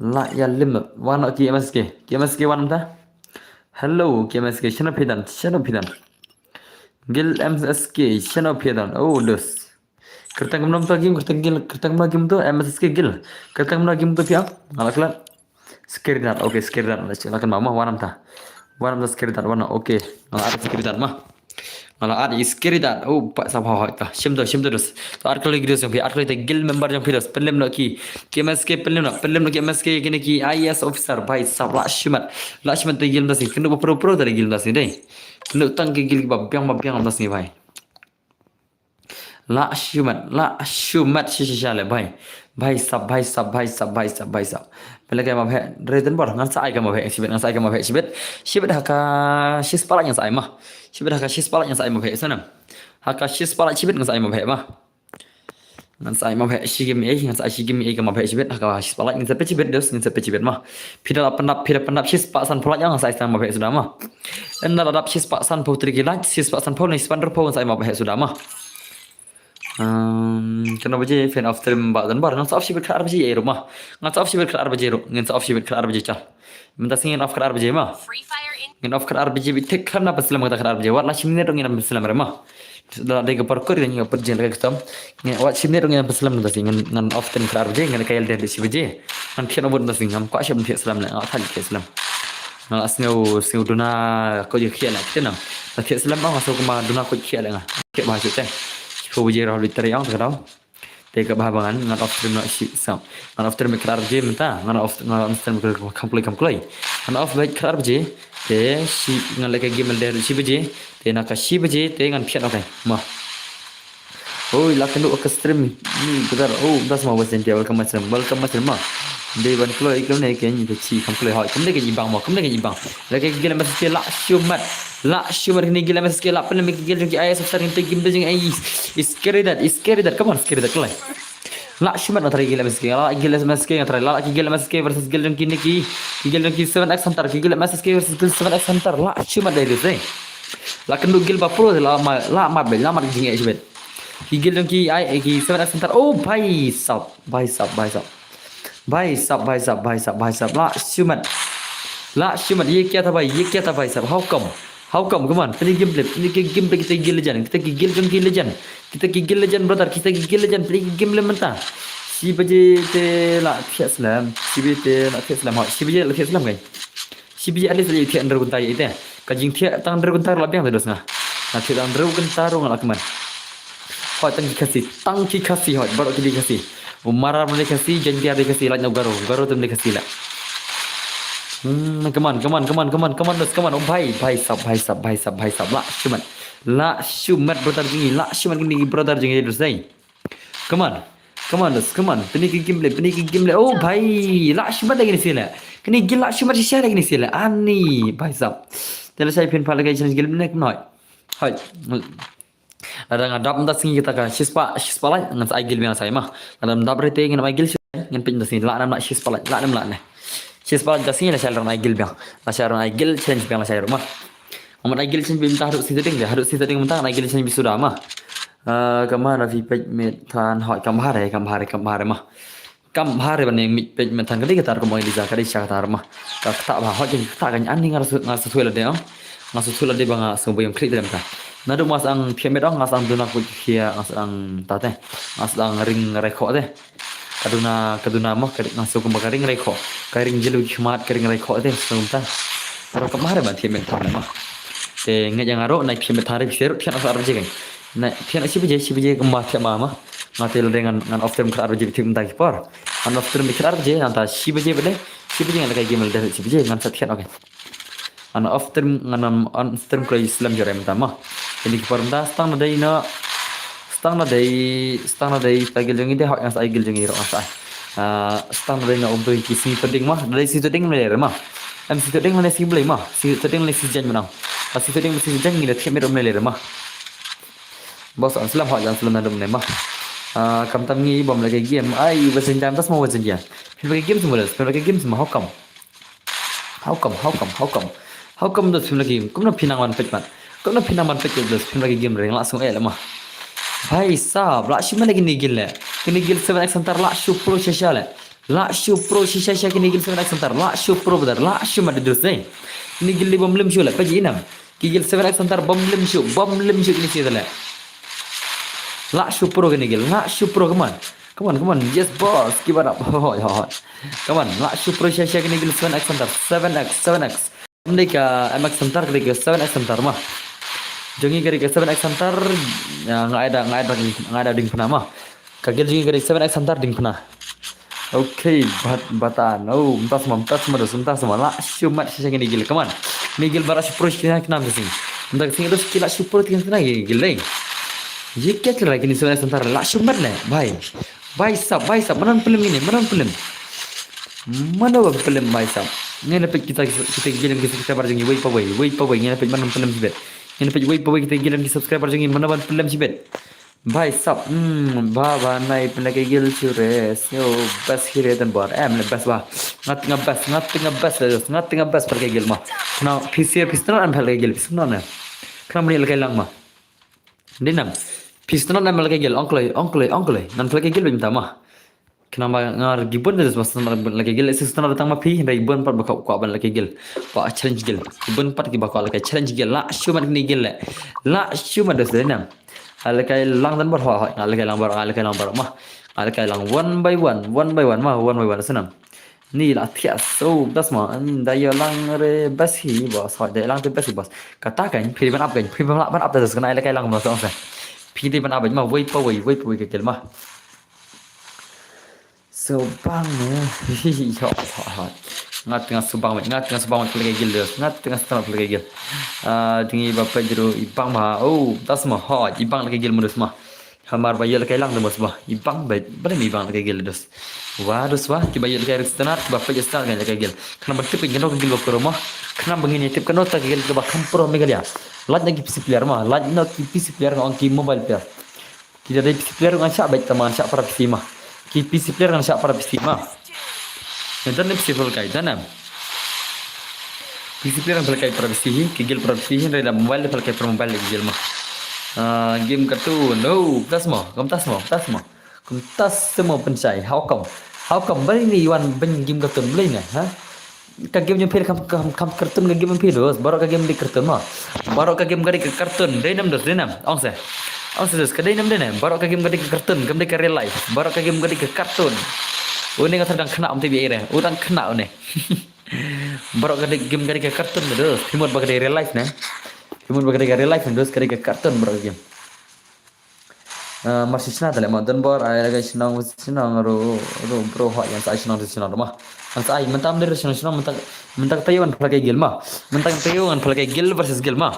La ïa lim. Wan ki M S K. Ki M S K wan ta. Hello ki M S K. Shano phi don? Shano phi don? Guild M S K. Shano phi don? Oh dos. Kyrteng kumno to game, kyrteng guild, kyrteng kumno game to, M S K guild. Kyrteng kumno game to phi ong? Nga la klet. Scary Dad, okay, Scary Dad. La kan ma, wan ta. Wan ta Scary Dad, wan, okay. Nga la add Scary Dad ma. Nga la add Scary Dad. Oh, pat sa pha hoi ta. Shim to, shim to dos. To add kali dos jong phi, add kali te guild member jong phi dos. Pynlem noh ki. Ki M S K pynlem noh, pynlem noh ki M S K kine ki I A S officer, bhai sab, la shimet. La shimet te guild mynta sngi. Kynduh ba pro pro te guild mynta sngi dei. Kynduh tang ki guild ba biang ba biang mynta sngi bhai. La shimet, la shimet shi shi sha le bhai. Bhai sab, bhai sab, bhai sab, bhai sab, bhai sab. Pynlem ka ma bhai, re ten bor, ngan sa ai ka ma bhai shibit, ngan sa ai ka ma bhai shibit. Shibit ha ka shispah la ngan sa ai ma. Shibit ha ka shispah la ngan sa ai ma bhai sanam. Ha ka shispah la shibit ngan sa ai ma bhai ma. Ngan sa ai ma bhai shi game ei, ngan sa ai shi game ei ka ma bhai shibit, ha ka shispah la ngan sa peit shibit dos, ngan sa peit shibit ma. Phi da la pyndap, phi da pyndap shispah sanphew la ngan sa ai ma bhai suda ma. Ynda la dap shispah sanphew three ki la, shispah sanphew ne shispah hynriew phew ngan sa ai ma bhai suda ma. Um, kano baje fan of stream ba dan bar ngan sa off shibit khat ar baje ei ruh ma. Ngan sa off shibit khat ar baje ruh, ngan sa off shibit khat ar baje chal. Mynta sngi ngan off khat ar baje ma. Ngan off khat ar baje bit thik khlem na pynslem kata khat ar baje. Wat la shi minit ruh ngin pynslem re ma. Da dei ka por kur ngan ka pyrjin ka ktom. Ngan wat shi minit ruh ngin pynslem mynta sngi ngan, ngan off ten khat ar baje, ngan ka ïalder shi baje. Ngan thied na bun mynta sngi ngam kwah shem thied slem le, nga thait thied slem. Nga la sngew, sngew duna ko je khiah le kiten nam. La thied slem nga sngew kumba duna ko khiah le nga. Khiah ba shu te. Ko baje rah literary ong ka dau. Te ka bha ba ngan, ngan off stream noh shi sam. Ngan off stream khat ar baje mynta, ngan off, ngan off stream kham kloi kham kloi. Ngan off beit khat ar baje. Te shi ngan leh ka game leh shi baje. Te na ka shi baje te ngan thied, okay. Ma. Oi, la kynduh ka stream ni brother. Oh, das ma West India, welcome my stream. Welcome my stream ma. Dei ban kloi kumne ke ni te shi kham kloi hoi. Kumne ke ni bang ma, kumne ke ni bang. Leh ka guild M S K la shimet. La shimet ni guild M S K la pynlem ki guild jong ki I A S officer ni te game jong ai. Scary Dad, Scary Dad. Come on, Scary Dad, kloi. La shimet nga try guild M S K, la guild M S K nga try, la ki guild M S K versus guild jong ki Nicky, ki guild jong ki seven X Hunter, ki guild M S K versus guild seven X Hunter, la shimet dei dei. La kynduh guild ba pro la ma, la mat beit, la mat jingeh shibit. Ki guild jong ki ai, ki seven X Hunter, oh bhai sab, bhai sab, bhai sab. Bhai sab, bhai sab, bhai sab, bhai sab, la shimet. La shimet, ye kya tha bhai, ye kya tha bhai sab, how come? How come? Come on, pynlem gameplay, pynlem gameplay kita ki guild legend, kita ki guild jong ki legend, kita ki guild legend brother, kita ki guild legend, pynlem gameplay mynta. Shi baje te la thied slem, shi baje te la thied slem, hoi, shi baje la thied slem kai. Shi baje at least la thied hynriew kynta ïa ite. Ka jingthied tang hynriew kynta la biang te dos nga. Nga thied tang hynriew kynta ruh nga la kmen. Hoi tang ki Khasi, tang ki Khasi hoi, baroh ki dei Khasi. U Mara dei Khasi, Jaintia dei Khasi, lait na u Garo, Garo tam dei Khasi la. Hmm, come on, come on, come on, come on, come on, dos, come on. Oh bhai, bhai sab, bhai sab, bhai sab, bhai sab. La shimet. La shimet brother jong ngi, la shimet kine brother jong ngi dos dei. Come on. Come on, dos, come on. Pynlem ki gameplay, pynlem ki gameplay. Oh bhai, la shimet da kine sila. Kine guild la shimet shisha da kine sila. Ani, bhai sab. Te la shai phin pha la ka challenge guild ne kumno. Hoi. Lada nga dap mynta sngi kita ka shispah, shispah lait, ngan sa ai guild biang sa ai ma. Lada nga dap rete ngan ai guild shi, ngan peit mynta sngi la nam la shispah lait, la nam la ne. Shispah lait mynta sngi la shai la ai guild biang. La shai la ai guild challenge biang la shai ruh ma. Nga mut ai guild challenge mynta haduh shi tading de, haduh shi tading mynta ngan ai guild challenge suda ma. Ah, ka ma na phi peit met than hoi kam bha re, kam bha re, kam bha re ma. Kam bha re ban ïa mih peit mynta ka dei kata rukom ong Eliza ka dei sha kata ruh ma. Ka kata bha hoi ka kata ka ani nga sa, nga sa thui lade ong. Nga sa thui lade ba nga sa ba ïa klik te mynta. Naduh ma sa ang thiah met ong nga sa ang duna kut khia nga sa ang ta te. Nga sa ang ring rai khoh te. Ka duna, ka duna ma ka nga sa kumba ka ring rai khoh. Ka ring jylliew ki khmat ka ring rai khoh te sa mynta. Ka ruh kam bha re ban thiah met than ma. Te ngeit ïa nga ruh nai thiah met than re phi ruh thiah na sa ar baje kan. Nai thiah na shi baje, shi baje kumba thiah ma ma. Nga te lade ngan, ngan off stream khat ar baje bit mynta ki por. Ngan off stream bit khat ar baje, ngan ta shi baje bit le. Shi baje ngan leh ka game lade shi baje ngan sa thiah, okay. Ngan off stream, ngan on stream kloi slem jore mynta ma. Kine ki por mynta stang na dei na, stang na dei, stang na dei ta guild jong ngi de hoi ngan sa ai guild jong ngi ruh ngan sa ai. Ah, stang na dei na um to ki sngi to ding ma, na dei sngi to ding ne le ma. Em sngi to ding ne sngi blei ma, sngi to ding ne sngi jan mynta. Ah, sngi to ding sngi jan ngi da thiah met um ne le ma. Bos, an slem hoi, an slem na dum ne ma. Ah, kam tam ngi bom leh ka game. Ai, West India, tas ma West India. Phin leh ka game semua, phin leh ka game semua, how come? How come, how come, how come? How come dos phin leh ka game? Kumno phin nang ban peit mat? Kumno phin nang ban peit dos phin leh ka game ring la sung eh le ma. Bhai sab, la shi ma le kini guild le. Kini guild seven X Hunter la shu pro shisha le. Lah shu pro shisha sha kine guild seven X Hunter. Lah shu pro brother. Lah shu mad de dos dei. Kine guild dei bym lim shu la. Peit i nam. Ki guild seven X Hunter bym lim shu. Bym lim shu kine shisha la. Lah shu pro kine guild. Lah shu pro, come on. Come on, come on. Yes boss. Keep it up. Hoi, hoi, hoi. Come on. Lah shu pro shisha sha kine guild seven X Hunter. Seven X, seven X. Kam dei ka M X Hunter, ka dei ka seven X Hunter ma. Jong ngi ka dei ka seven X Hunter, ya, nga ai da, nga ai da, nga ai da ding pynah ma. Ka guild jong ngi ka dei seven X Hunter ding pynah. Okay, bat, batan. Oh, mynta sma, mynta sma dos, mynta sma. Lah shu mad shisha kine guild, come on. Kine guild ba lah shu pro shisha kine nam shisha. Mynta ka sngi dos ki lah shu pro shisha kine guild dei. Ye kya chal raha hai kine seven X Hunter, lah shu mad le, bhai. Bhai sab, bhai sab, mano ban pynlem kine, mano ban pynlem. Mano ban pynlem bhai sab. Ngin ïa peit kita, kita guild ki subscriber jong ngi wei pa wei, wei pa wei, ngin ïa peit mano ban pynlem shibit. Ngin ïa peit wei pa wei kita guild ki subscriber jong ngi mano ban pynlem shibit. Bhai sab, hmm, ba ba nai pynlem ka guild shu res. Yo, best hi re Donbor. Em le best ba. Ngat nga best, ngat nga best le dos, ngat nga best pynlem ka guild ma. Khnang phi sir phi sngewthuh em pynlem ka guild, phi sngewthuh ne. Khnang mani lehkai lang ma. Dei nam. Phi sngewthuh em pynlem ka guild, ong kloi, ong kloi, ong kloi. Nan pynlem ka guild bym ta ma. Khnang ba ngar ki bun de dos ba sngewthuh lehkai guild, sngewthuh tang ma phi, hynrei bun pat ba kwah, kwah ban lehkai guild. Ba challenge guild. Ki bun pat ki ba kwah lehkai challenge guild. Lah shu mad kine guild le. Lah shu mad dos dei nam. Nga lehkai lang Donbor hoi hoi. Nga lehkai lang bor, nga lehkai lang bor ma. Nga lehkai lang one by one, one by one ma, one by one sngewthuh nam. Ni lah thiah so best ma, da ïa lang re best hi boss, hoi da ïa lang te best hi boss. Kata kan, phi ban ap kan, phi ban ap, ban ap da dos kan, nga lehkai lang ma song sa. Phi dei ban ap ma, wei pa wei, wei pa wei ka guild ma. So bang ne, hi hi hi, hoi hoi hoi. Ngat nga so bang, ngat nga so bang pynlem ka guild dos, ngat nga so pynlem ka guild. Ah, jong ngi ba peit ruh i bang ba, oh, dos ma, hoi, i bang lehkai guild ma dos ma. Hamar ba ïa lehkai lang de mos ba. I bang ba, ba lem i bang lehkai guild dos. Wa dos wa, ki ba ïa lehkai ri stnat, ba peit stnat kan lehkai guild. Khnang ba tip kan kano ka guild ba pro ma. Khnang ba ngin ïa tip kano ta ka guild ba kham pro Meghalaya. Lait na ki P C player ma, lait na ki P C player nga ong ki mobile player. Ki da dei P C player ngan shah beit ta ma ngan shah para P C ma. Ki P C player ngan shah para P C ma. Ngan dan P C pynlehkai, dan em. P C player pynlehkai para P C hi, ki guild para P C hi, hynrei da mobile pynlehkai para mobile ki guild ma. Ah, game katto, no, kumta sma, kumta sma, kumta sma. Kumta sma pynshai, how come? How come? Balei ne i wan ban game katto, balei ne, ha? Ka game jong phi kham, kham, kham cartoon ka game jong phi dos, baroh ka game dei cartoon ma. Baroh ka game ka dei ka cartoon, dei nam dos, dei nam, ong se. Ong se dos, ka dei nam dei nam, baroh ka game ka dei ka cartoon, kam dei ka real life, baroh ka game ka dei ka cartoon. Une nga tharai dang khynnah um tip ïa i re, u dang khynnah une. Baroh ka dei game ka dei ka cartoon ne dos, phi mut ba ka dei real life ne. Phi mut ba ka dei ka real life ne dos, ka dei ka cartoon baroh ka game. Ah, mar shu shna te leh ma Donbor, ai lehkai shnong, shnong ruh, ruh bro hoi, ngan sa ai shnong te shnong ruh ma. Ngan sa ai, mynta ym dei shnong, shnong, mynta, mynta ka taïew ngan pynlehkai guild ma. Mynta ka taïew ngan pynlehkai guild versus guild ma.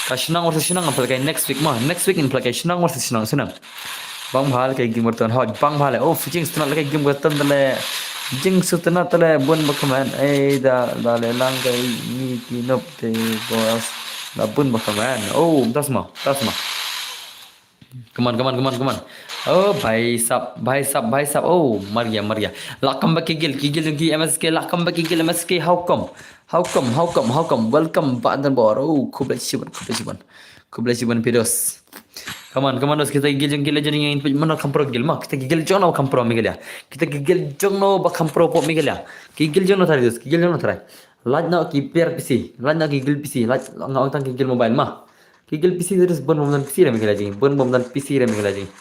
Ka shnong versus shnong ngan pynlehkai next week ma. Next week ngan pynlehkai shnong versus shnong, shnong. Bang bha lehkai game cartoon, hoi, bang bha leh. Oh, jing sngewtynnat lehkai game cartoon te leh. Jing sngewtynnat te leh, bun ba kmen. Eh, da, da leh lang kai ni ki nop te boss. Da bun ba kmen. Oh, das ma, das ma. Come on, come on, come on, come on. Oh, bhai sab, bhai sab, bhai sab. Oh, mar gaya, mar gaya. Lah come back ki guild, ki guild jong ki M S K, lah come back ki guild M S K. How come? How come? How come? How come? Welcome back Donbor. Oh, khublei shibun, khublei shibun. Khublei shibun phi dos. Come on, come on dos, kita ki guild jong ki legend ngi peit mano kham pro guild ma. Kita ki guild jong no kham pro Meghalaya. Kita ki guild jong no ba kham pro pop Meghalaya. Ki guild jong no tharai dos, ki guild jong no tharai. Lait noh ki player P C, lait noh ki guild P C, lait nga ong tang ki guild mobile ma. Ki guild P C te dos bun bym don P C re Meghalaya jong ngi, bun bym don P C re Meghalaya jong ngi.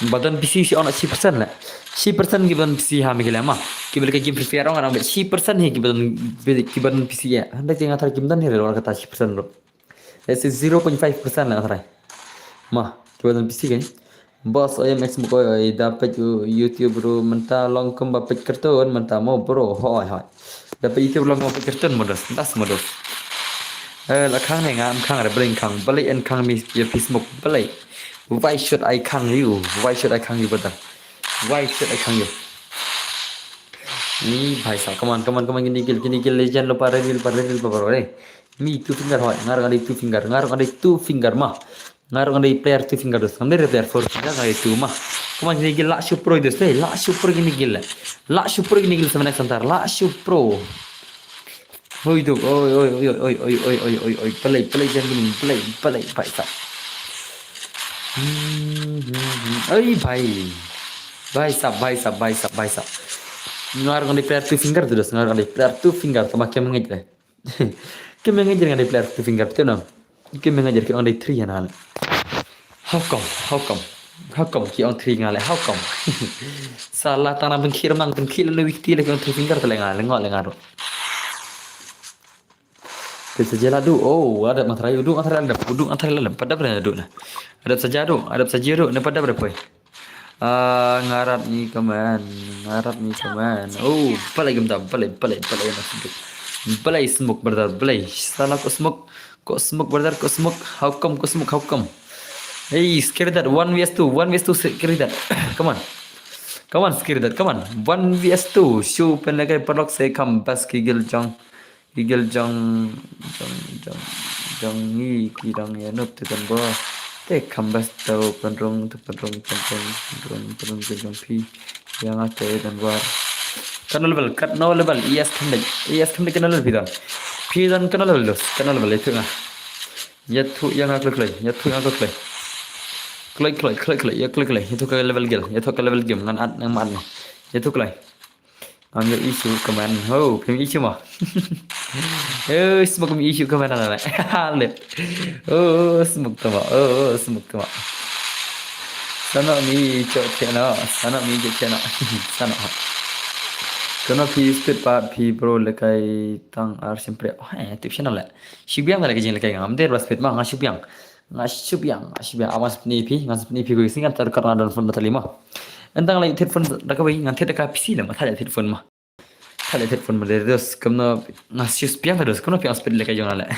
Ba don P C shi ong shi percent leh. Shi percent ki ba don P C ha Meghalaya ma. Ki ba lehkai game Free Fire ong ong beit shi percent hi ki ba don, ki ba don P C ïa. Hynrei te nga tharai kim don hi re lor kata shi percent ruh. Let's say zero point five percent leh nga tharai. Ma, ki ba don P C kan. Boss, oi em X mukoi, oi, da peit u-, YouTube ruh mynta long kumba peit cartoon mynta mo bro, hoi, hoi. Da peit YouTube long kumba peit cartoon mo dos, das mo dos. Eh, la khang ne nga em khang re, balei khang, balei en khang mi ïa Facebook, balei. Why should I khang you? Why should I khang you, brother? Why should I khang you? Ni bhai sa, come on, come on, come on, kini guild, kini guild legend lo pa ready, lo pa ready, lo pa ready. Mi two finger hoi, nga ruh nga dei two finger, nga ruh nga dei two finger ma. Nga ruh nga dei player two finger dos. Ngam dei player four finger, nga dei two ma. Come on, kini guild lah shu pro dos, eh, lah shu pro kini guild. Lah shu pro kini guild seven X Hunter, lah shu pro. Hoi duk, oi, oi, oi, play, play, jangan gini, play, play, bhai sab. Hmm, hmm, hmm, Oi bhai. Bhai sab, bhai sab, bhai sab, bhai sab. Nga ruh nga dei player two finger tu dos, nga ruh nga dei player two finger, tangba kim ngeit re. Kim ngeit re nga dei player two finger tu nam. Kim ngeit re ki ong dei three na le. How come? How come? How come ki ong three nga le? How come? Sala tang na pynkhih, mang pynkhih le wiki le ki ong three finger te le nga le, ngok le nga ruh. Te saja la du. Oh, adep nga tharai, u du nga tharai la dep, u du nga tharai la dep, pat dep re du na. Adep saja du, adep saja du, ne pat dep re poi. Ah, ngarap ni kaman, ngarap ni kaman. Oh, balei kumta, balei, balei, balei na smoke. Balei smoke brother, balei. Sala ko smoke, ko smoke brother, ko smoke. How come, ko smoke, how come? Hey, scary that, one v two, one v two, scary that. Come on. Come on, scary that, come on. One v two, shu pynlehkai paralok se kham bas ki gil jong. Ki gil jong, jong, jong, jong ngi ki dang ïa noob te don bor. Te kham bas to pynrung, to pynrung, pynrung, pynrung, pynrung ki jong phi. Ïa nga te don bor. Katno level, katno level, E S kham dei, E S kham dei katno level phi don. Phi don katno level dos, katno level ïathuh nga. Ïathuh ïa nga kloi kloi, ïathuh ïa nga kloi kloi. Kloi kloi, kloi kloi, ïa kloi kloi, ïathuh ka level gil, ïathuh ka level game, ngan add, ngan add noh. Ïathuh kloi. Ngam ïoh issue kaman. Ho, phim issue mo. Eh, smoke phim issue kaman na le. Le. Oh, smoke to mo. Oh, smoke to mo. Sano mi chok cheno. Sano mi chok cheno. Sano. Kono phi speed pat phi bro lekai tang ar sempre. Oh, eh, tip channel le. Shu biang le ka jinglekai ngam der ba speed ma nga shu biang. Nga shu biang, nga shu biang. Awan speed ni phi, nga speed ni phi ko isi ngan ter kar nga don phone batali ma. Entang lai tet phone da ka bai ngan tet da ka P C le ma tha tet phone ma. Kale tet phone ma de dos, kumno nga shu spiang dos, kumno piang speed le ka jong ale.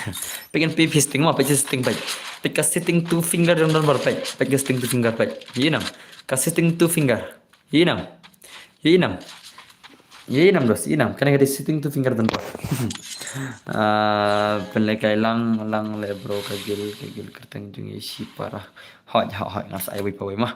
Pek en pi pi setting ma, pek setting pek. Pek ka setting two finger jong don bor pek. Pek ka setting two finger pek. Inam. Ka setting two finger. Inam. Inam. Inam dos, inam. Kane ka setting two finger don bor. Ah, pynlehkai lang, lang le bro ka gil, ka gil kyrteng jong i shi para. Hoi, hoi, hoi, ngas ai wei pa wei ma.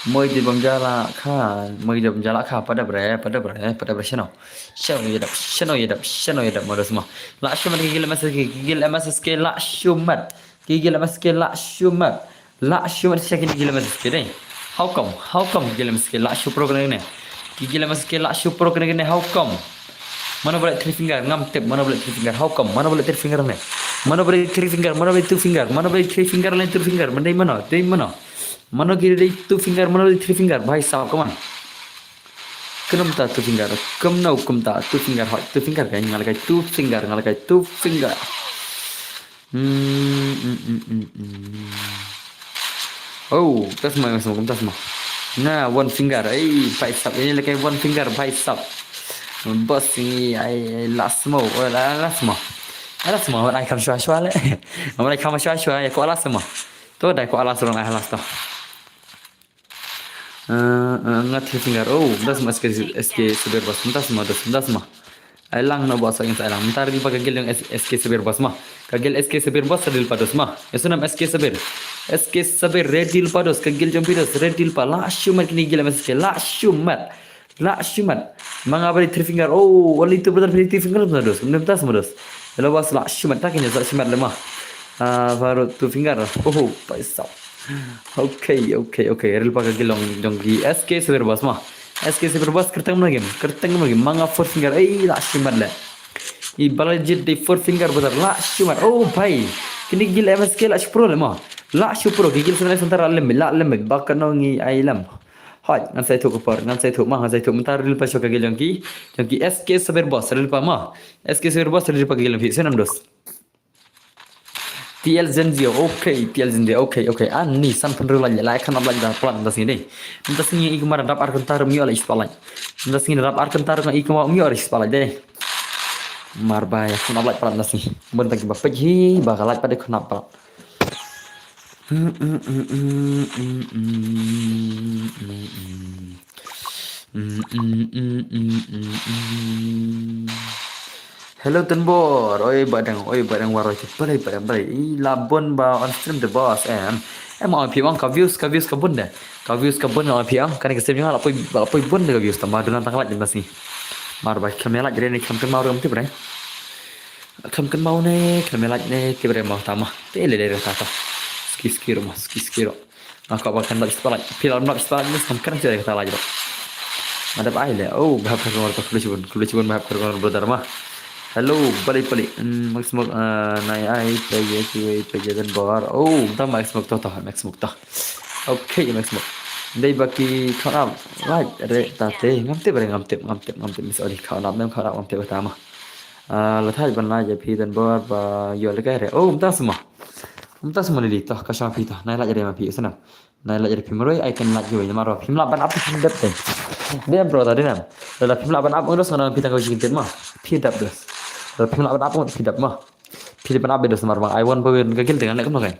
Moi di bam jala kha, moi di bam jala kha, pada bre, pada bre, pada bre, shano. Shano yedap, shano yedap, shano yedap, modos mo. La shumat ki gil M S S K, ki gil M S S K, la shumat. Ki gil M S S K, la shumat. La shumat sha ki gil M S S K dei. How come? How come gil M S S K la shu pro kane kane? Ki gil M S S K la shu pro kane kane, how come? Mano ba leh three finger, ngam tip, mano ba leh three finger, how come? Mano ba leh three finger ne? Mano ba leh three finger, mano ba leh two finger, mano ba leh three finger, leh two finger, mano dei mano, dei mano? Mano ki dei two finger, mano dei three finger, bhai sahab, come on. Kumno ta two finger, kumno kumta two finger, hoi, two finger, kai nga leh kai two finger, nga leh kai two finger. Hmm, hmm, hmm, hmm, hmm. Oh, tas ma, tas ma, tas ma. Na, one finger. Ei, bhai sahab, ini lagi one finger, bhai sahab. Bos ini, ai, ai, last mo, oh, la-, last mo. Ai, last mo, ai, kam shwa shwa le. Ai, kam shwa shwa, ya, ko last mo. To, dai, ko last rong, ai, last to. Eh, eh, nga three finger. Oh, das ma S K, S K Sabir bos. Das ma, das, das ma. Ai lang na bos, ai lang. Mynta ril pa ka gil jong S-, S K Sabir bos ma. Ka gil S K Sabir bos, ril pa dos ma. Ïa sunam S K Sabir. S K Sabir, red deal pa dos. Ka gil jong phi dos, red deal pa. La shumat kini gil M S K. La shumat. La shumat. Ma nga ba dei three finger. Oh, only two brother, three finger dos. Mynta dos ma dos. Hello bos, la shumat. Ta kini la shumat le ma. Ah, baru two finger. Oh, paisa. Okay, okay, okay. Ril pa ka gil jong, jong ki S K Sabir bos ma. S K Sabir bos, kyrteng mano game. Kyrteng mano game. Ma nga four finger. Ei, la shumat le. I Balaji dei four finger brother. La shumat. Oh, bhai. Kini gil M S K la shu pro le ma. La shu pro. Ki gil sana sana la lem, la lem. Ba kano ngi ai lem. Hoi, ngan sa ïathuh ka por. Ngan sa ïathuh ma, ngan sa ïathuh. Mynta ril pa shuwa ka gil jong ki. Jong ki S K Sabir bos. Ril pa ma. S K Sabir bos, ril pa ka gil jong ki. Sunam dos. T L Zenzio, okay, T L Zenzio, okay, okay. Ani san pynriew lait, lait khnap lait da palat mynta sngi dei. Mynta sngi i kumar dap ar kynta ruh ym ïoh lait spotlight. Mynta sngi dap ar kynta ruh i kumar ym ïoh lait spotlight dei. Mar ba ïa khnap lait palat mynta sngi. Bun tang kiba peit hi ba ka lait pat dei khnap palat. Hello Tynbor, oi ba dang, oi ba dang waroi te, balei, balei, balei. I la bun ba on stream te bos em. Em ong phi ong ka views, ka views ka bun de. Ka views ka bun ong phi ong, kane ka stream jong nga la poi, la poi bun de ka views, tangba duna tang lait de mas ni. Mar ba khlem lait re ne khlem kynmaw re tip re. Khlem kynmaw ne, khlem lait ne, tip re mo tama. Te le le re ta ta. Ski ski ro mo, ski ski ro. Nga kwah ba kan lap spotlight. Phi lap lap spotlight ni, ngam kren shuh ïa kata lap. Nga dep ai leh. Oh, Bahap Kharkongor, khublei shibun. Khublei shibun Bahap Kharkongor brother ma. Hello, balei balei. Hmm, Max Smoke, ah, nai ai phi ïa kiwei phi ïa Donbor. Oh, mynta Max Smoke to to, Max Smoke to. Okay, Max Smoke. Dei ba ki khot ap. Lait re ta te. Ngam tip re, ngam tip, ngam tip, ngam tip. Miss Oli khot ap, nem khot ap, ngam tip kata ma. Ah, la thait ban lait ïa phi Donbor ba ïoh lehkai re. Oh, mynta sma. Mynta sma lili to, ka shong phi to. Nai lait re ma phi, snam. Nai lait re phi marwei, ai kan lait kiwei namar ba phim lah ban ap, phim dep te. Dei em bro, ta dei em. Lada phim lah ban ap, ngan dos, ngan phi tang ka jingkit ma. Phi dep dos. Lada phim lah ban ap, ngan phi dep ma. Phi dep ban ap dos namar ba nga ai wan ba wan ka guild te ngan leh kumno kein.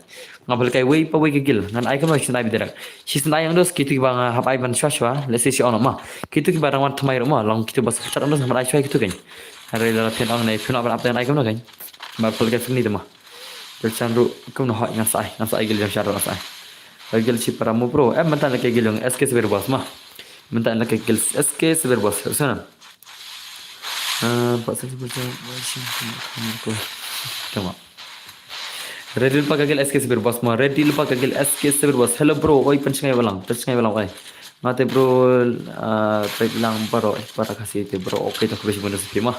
Nga pynlehkai wei pa wei ka guild. Ngan ai kumno shisien ai beit direct. Shisien ai ïa nga dos, kito kiba nga hap ai ban shuwa shuwa. Let's say shi ong ma. Kito kiba dang wan thymmai ruh ma. Long kito ba sa chat ong dos, ngan ai shuwa kito kein. Hynrei lada phin ong ne, phim lah ban ap te ngan ai kumno kein. Namar pynlehkai fini te ma. Ka jong ruh kumno hoi, ngan sa ai, ngan sa ai guild jong sha ruh ngan sa ai. Ka guild shi para mo bro. Em, mynta lehkai guild jong S K Saber Boss ma. Mynta lehkai guild S K Saber Boss. Sana. Ah, Pak Saber Boss. Come on. Ready lypa ka guild S K Saber Boss ma. Ready lypa ka guild S K Saber Boss. Hello bro. Oi, pynshngaiñ lang. Pynshngaiñ lang oi. Nga te bro, ah, peit lang baroh para Khasi te bro. Okay, to khublei shibun dos phi ma.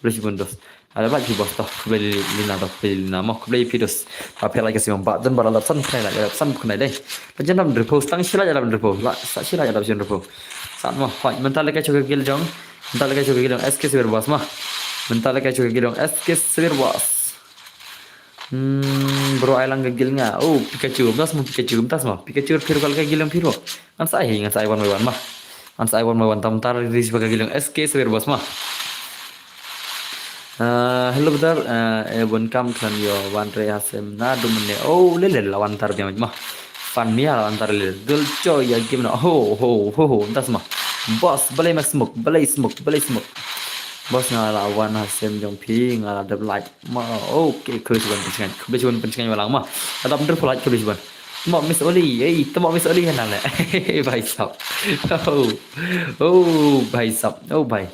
Khublei shibun dos. Ala ba ki boss to, khublei Lina to, khublei Lina mo, khublei phi dos. Ba phi lait ka sima ba don ba la san pynai la, san pynai dei. La jan dam repo, tang shi la jan dam repo, la sa shi la jan dam repo. Sat mo, hoi, mynta lehkai shuh ka guild jong, mynta lehkai shuh ka guild jong S K Saber Boss ma. Mynta lehkai shuh ka guild jong S K Saber Boss. Hmm, bro, ai lang ka guild nga. Oh, Pikachu, mynta sma Pikachu, mynta sma Pikachu, phi ruh ka lehkai guild jong phi ruh. Ngan sa ai, ngan sa ai one by one ma. Ngan sa ai one by one, tam tar ris ba ka guild jong S K Saber Boss ma. Ah, hello brother, ah, eh, welcome to your one re hasem na dumne. Oh, le le la wan tar biang ma. Fan mia la wan tar le. Dul cho ïa game na. Ho ho ho ho. Mynta sma. Boss, balei Max Smoke, balei Smoke, balei Smoke. Boss, nga la wan hasem jong phi, nga la dep like. Ma, okay, khublei shibun pynshngaiñ, khublei shibun pynshngaiñ ba la wan ma. Adap nder pulai khublei shibun. Tymok Miss Oli, ei, tymok Miss Oli hana le. Bhai sab. Oh, oh, bhai sab. Oh, bhai.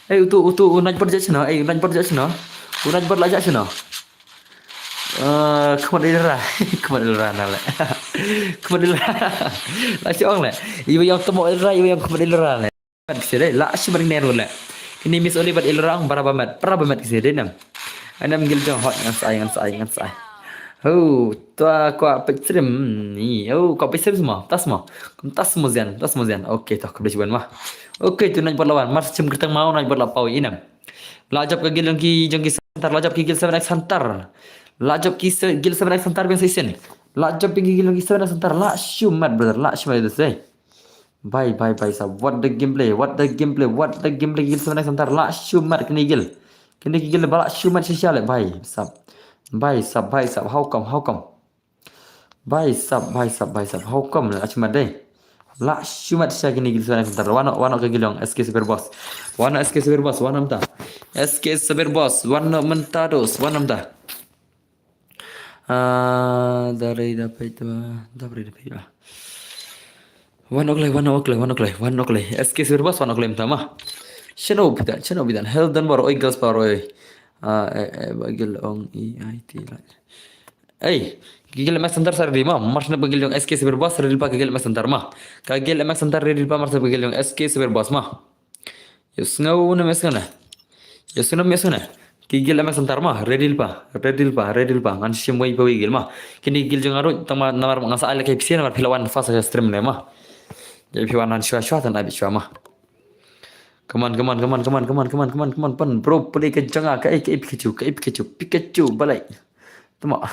Ei, utu, utu, u Nightbot jat shano, ei, u Nightbot jat shano. U Nightbot la jat shano. Eh, khmat ilra, khmat ilra na le. Khmat ilra. La shi ong le. Iwa ïong tymok ilra, iwa ïong khmat ilra le. Mat kise dei, la shi mat kine ruh le. Kine Miss Oli bad Ilrang para ba mat, para ba mat kise dei nam. Ai nam guild jong hot ngan sa ai, ngan sa ai, ngan sa ai. Ho, to kwah peit stream ni. Ho, kwah peit stream sma, tas mo. Kum tas mo zian, tas mo zian. Okay, to khublei shibun ma. Okay, to Nightbot la wan, mar shim kyrteng ma u Nightbot la paw i nam. La jop ka guild jong ki, jong ki Hunter, la jop ki guild seven X Hunter. La jop ki se-, guild seven X Hunter biang sa shisien. La jop ki guild jong ki seven X Hunter, la shu mat brother, la shu mat brother. Bhai, bhai, bhai sab. What the gameplay? What the gameplay? What the gameplay? Guild seven X Hunter la shu mat kine guild. Kine ki guild ba la shu mat shisha le bhai sab. Bhai sab, bhai sab. How come? How come? Bhai sab, bhai sab, bhai sab. How come la shu mat dei? La shu mat shisha kine guild seven X Hunter. Wan noh, wan noh ka guild jong S K Saber Boss. Wan noh S K Saber Boss, wan noh mynta. S K Saber Boss, wan noh mynta dos, wan noh mynta. Ah, da rei da peit ba, da rei da peit ba. Wan oklei, wan oklei, wan oklei, wan oklei. S K Saber Boss, wan oklei mynta ma. Shano bidan, shano bidan. Hel dan bor oi girls bor oi. Ah, eh, eh, ba guild ong E I T la. Ei, ka guild M X Hunter sa ready ma. Mar sna ba guild jong S K Saber Boss, ready pa ka guild M X Hunter ma. Ka guild M X Hunter ready pa mar sna ba guild jong S K Saber Boss ma. Ïohsngew ne ym ïohsngew ne? Ïohsngew ne ym ïohsngew ne? Ki guild M X Hunter ma, ready lypa, ready lypa, ready lypa. Ngan shim wei pa wei guild ma. Kine guild jong nga ruh tang ma namar ngan sa ai lehkai phi sien namar phi la wan fast ha stream ne ma. Ïa phi wan shuwa shuwa tang ai beit shuwa ma. Come on, come on, come on, come on, come on, come on, come on, come on, pan bro, play ka jong nga, kaei, kaei Pikachu, kaei Pikachu, Pikachu, balei. Tymok.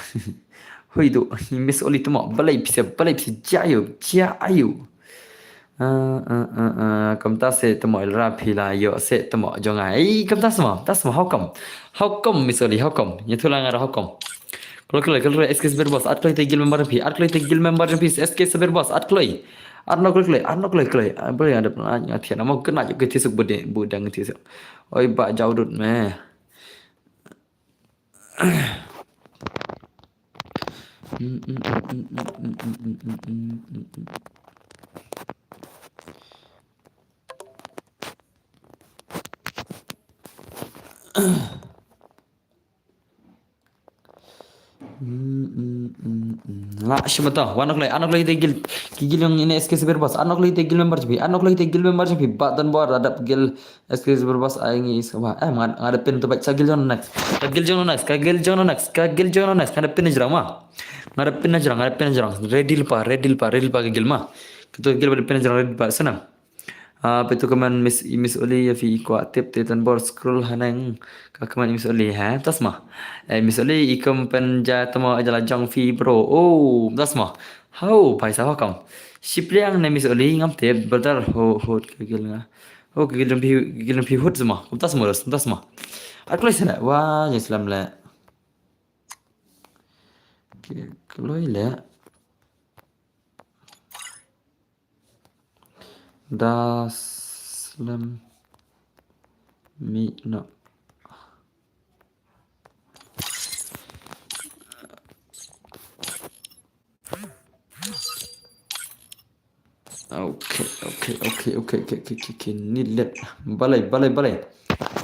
Hoi tu, Miss Oli tymok. Balei pisa, balei pisa. Jia aïu, jia aïu. Ah, ah, ah, ah. Kumta se tymok ilra phi la ïoh se tymok jong nga. Ei, kumta sma, ta sma, how come? How come, Miss Oli, how come? Ïathuh lang ara, how come? Kloi, kloi, kloi, S K Saber Boss. At kloi te guild member phi, at kloi te guild member phi, S K Saber Boss. At kloi. At no kloi, kloi, at no kloi, kloi. Ah, boleh ada pun nga thian. Amo kena juk ke tisuk bude, budang tisuk. Oi, ba jauh dut me. Lah shim ta. Wan ok lai, an ok lai te guild, ki guild jong ine S K Super Boss. An ok lai te guild member jong phi. An ok lai te guild member jong phi. Ba don bor adap guild S K Super Boss ai ngi is ba. Eh, nga, nga da pin tu ba ka guild jong next. Ka guild jong next. Ka guild jong next. Ka guild jong next. Nga da pin jrong ma. Nga da pin jrong, nga da pin jrong. Ready lypa, ready lypa, ready lypa ka guild ma. Ka tu guild ba da pin jrong ready lypa sana. Ah, phi tu comment Miss, Miss Oli, ïa phi i kwah tip te tang bor scroll haneng. Ka comment Miss Oli, ha, tas ma. Eh, Miss Oli, i kum pen ja tamo jala jong phi bro. Oh, tas ma. Hau, pai sa kam. Shipliang ne Miss Oli, ngam tip, brother, ho, ho, ka guild nga. Oh, ka guild jong phi, ka guild jong phi hut sama. Kum tas ma, tas ma. Akloi sana, wah, jeng slam le. Ki kloi le. Da slem mi no. Okay, okay, okay, okay, okay, okay, okay, ni let. Balai, balai, balai.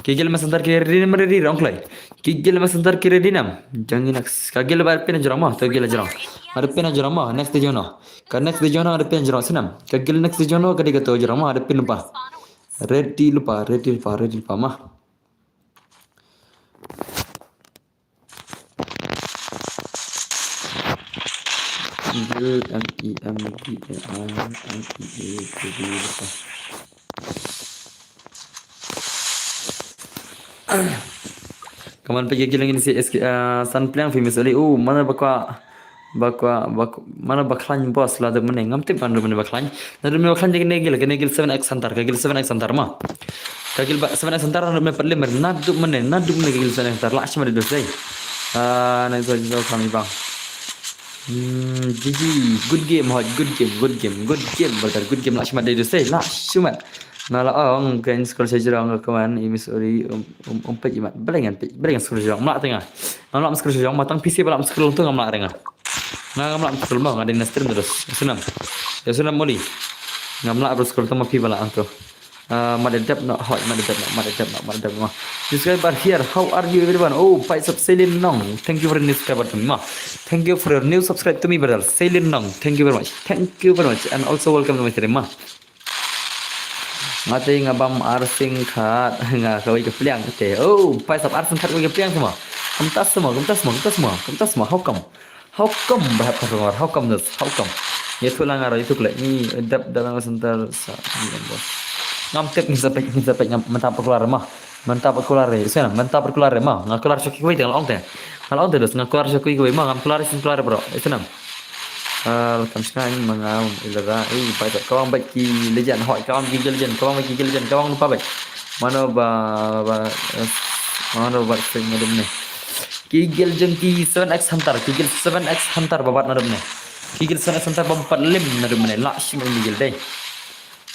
Ki guild messenger ki ready nam ready ong kloi. Ki guild messenger ki ready nam. Jang i next. Ka guild ba pin jrong ma, to guild jrong. Ada pin jrong ma, next di jono. Ka next di jono ada pin jrong snam. Ka guild next di jono ka di ka to jrong ma, ada pin lypa. Ready lypa, ready lypa, ready lypa ma. Guild, M E M B A R, M E A, ready lypa. Kaman phi ki guild ngin si S K, ah, San Pliang phi Miss Oli. Oh, mano ba kwah, ba kwah, ba kwah, mano ba khlaiñ boss la dep mynne. Ngam tip mano mynne ba khlaiñ. Na dep mynne ba khlaiñ de kine guild, kine guild seven X Hunter, ka guild seven X Hunter ma. Ka guild ba seven X Hunter na dep mynne pat lim, na dep mynne, na dep mynne ka guild seven X Hunter. Lah shim de dusei. Ah, na so so kami bang. Hmm, G G, good game, hot, good game, good game, good game, brother, good game, lah shim de dusei, lah shim. Nga la ong, kan scroll sha jrong ka kaman, i Miss Oli, um, um, um, peit i mat. Balei ngan peit, balei ngan scroll sha jrong, mlah teng nga. Ngam lah scroll sha jrong, ma tang P C ba lah scroll tu ngam lah teng nga. Nga ngam lah scroll ma, nga dei na stream terus. Ïa snam. Ïa snam Oli. Ngam lah bro scroll tu ma phi ba lah tu. Ah, ma da dep no, hoi, ma da dep no, ma da dep no, ma da dep no. Subscriber here, how are you everyone? Oh, Pai Sap Selin Nong. Thank you for the new subscriber to me ma. Thank you for your new subscribe to me brother. Selin Nong. Thank you very much. Thank you very much. And also welcome to my stream ma. Nga te nga bam arsing khat, nga kawei ka pliang te. Oh, Pai Sap arsing khat kawei ka pliang sama. Kumta sama, kumta sama, kumta sama, kumta sama. How come? How come ba hap ka sungor? How come this? How come? Ïathuh lang aro, ïathuh kle. Ni dep dep nga center sa ni kan bos. Ngam tip ni sa pek, ni sa pek ngam mynta pa kular ma. Mynta pa kular re. Sana, mynta pa kular re ma. Nga kular sha kiwei te nga la ong te. Nga la ong te dus, nga kular sha kiwei ma. Ngam kular sha kular bro. Sana. Welcome shngaiñ ma nga i lada. Ei, bai, kawang bad ki legend, hoi, kawang ki legend, kawang bad ki legend, kawang lypa bad. Mano ba, ba, eh, mano ba sing nadum ne. Ki guild jong ki seven X Hunter, ki guild seven X Hunter ba bat nadum ne. Ki guild seven X Hunter ba bat lim nadum ne. Lah shim ki guild dei.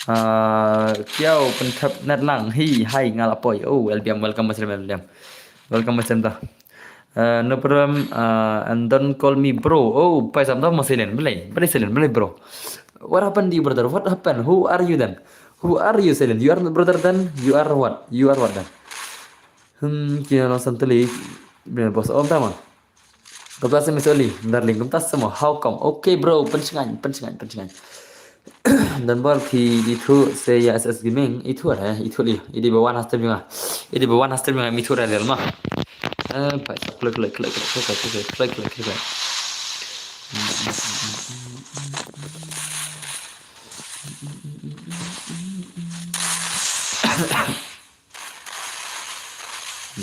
Ah, kiaw, pynthep net lang. Hi, hai, nga la poi. Oh, L B M, welcome, Muslim L B M. Welcome, Muslim ta. Uh, no problem. Uh, and don't call me bro. Oh, Pai Sap, dah mo Selin. Balei, balei Selin, balei bro. What happened to you, brother? What happened? Who are you then? Who are you, Selin? You are not brother then? You are what? You are what then? Hmm, kino no santali. Bos om tama. Kumta sama Miss Oli, darling, kumta sama. How come? Okay, bro, pynshngaiñ, pynshngaiñ, pynshngaiñ. Don bor phi ithuh se ïa S S Gaming, ithuh re, ithuh li. Idi ba wan ha stream jong nga. Idi ba wan ha stream jong nga, ithuh re, real ma. Eh, pa, klik, klik, klik.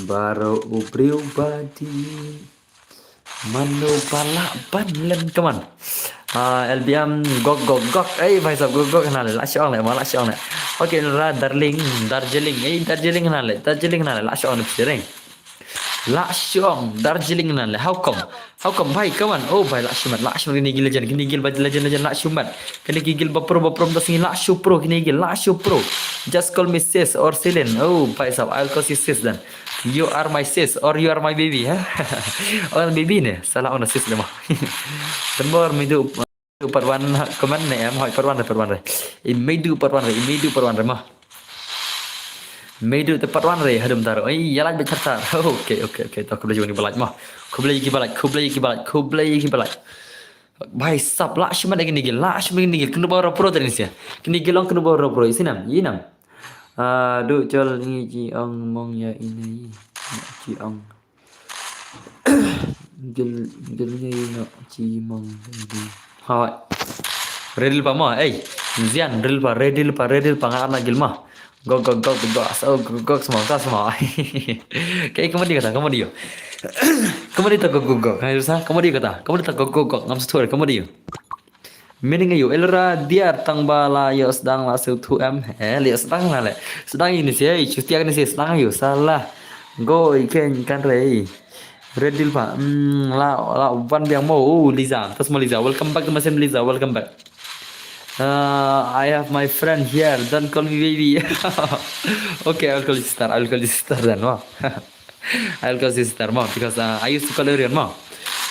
Baroh u briew ba dih. Mano ba lah ban len kaman. Ah, L B M gok gok gok. Ei, bhai sab gok gok hana le. Lah shong le, ma lah shong le. Okay, ra Darling, Darjeeling. Ei, Darjeeling hana le. Darjeeling hana le. Lah shong le psireng. Lah shong, Darjeeling hana le. How come? How come, bhai, kaman? Oh, bhai, lah shimat, lah shimat. Kini guild legend, kini guild ba legend, legend, lah shimat. Kini guild ba pro, ba pro, da singi lah shu pro, kini guild lah shu pro. Just call me sis or Selin. Oh, bhai sab, I'll call you sis then. You are my sis or you are my baby, ha? Oh, baby ne, salah on sis le ma. Tembor midu part one comment ne em, hoi part one re, part one re. I midu part one re, i midu part one re ma. Midu te part one re, hadum taro. Ei, ya laj bechar tar. Okay, okay, okay. To khublei ki balaj ma. Khublei ki balaj, khublei ki balaj, khublei ki balaj. Bhai sab, lah shimet kine ki gil, lah shimet kine ki gil, kynduh ba ro pro tren sia. Kine ki gil ong kynduh ba ro pro, isi nam, i nam. Ah, du jol ngi ji ong mong ya ine i. Ji ong. Gil, gil ngi no ji mong. Hoi. Redil pa mo, ei. Zian, redil pa, redil pa, redil pa, ngan ap na gil mo. Gok, gok, gok, gok, gok, gok, gok, gok, sma, sma, sma. Kaei comedy kata, comedy ïo. Comedy ta gok, gok, gok. Ngai sa, comedy kata, comedy ta gok, gok, gok. Ngam sthur, comedy ïo. Meaning ïo, Elra diar tang ba la ïoh sdang la shu thu em. Eh, la ïoh sdang la le. Sdang ini sih, eh, cuti ini sih sdang ïo, salah. Go iken kan re. Redil pa. Hmm, la, la wan biang mo. Oh, Liza. Tas mo Liza. Welcome back to my stream, Liza. Welcome back. Uh, I have my friend here. Don't call me baby. Okay, I will call you sister. I will call you sister then. Wow. I will call you sister mo because uh, I used to call everyone mo.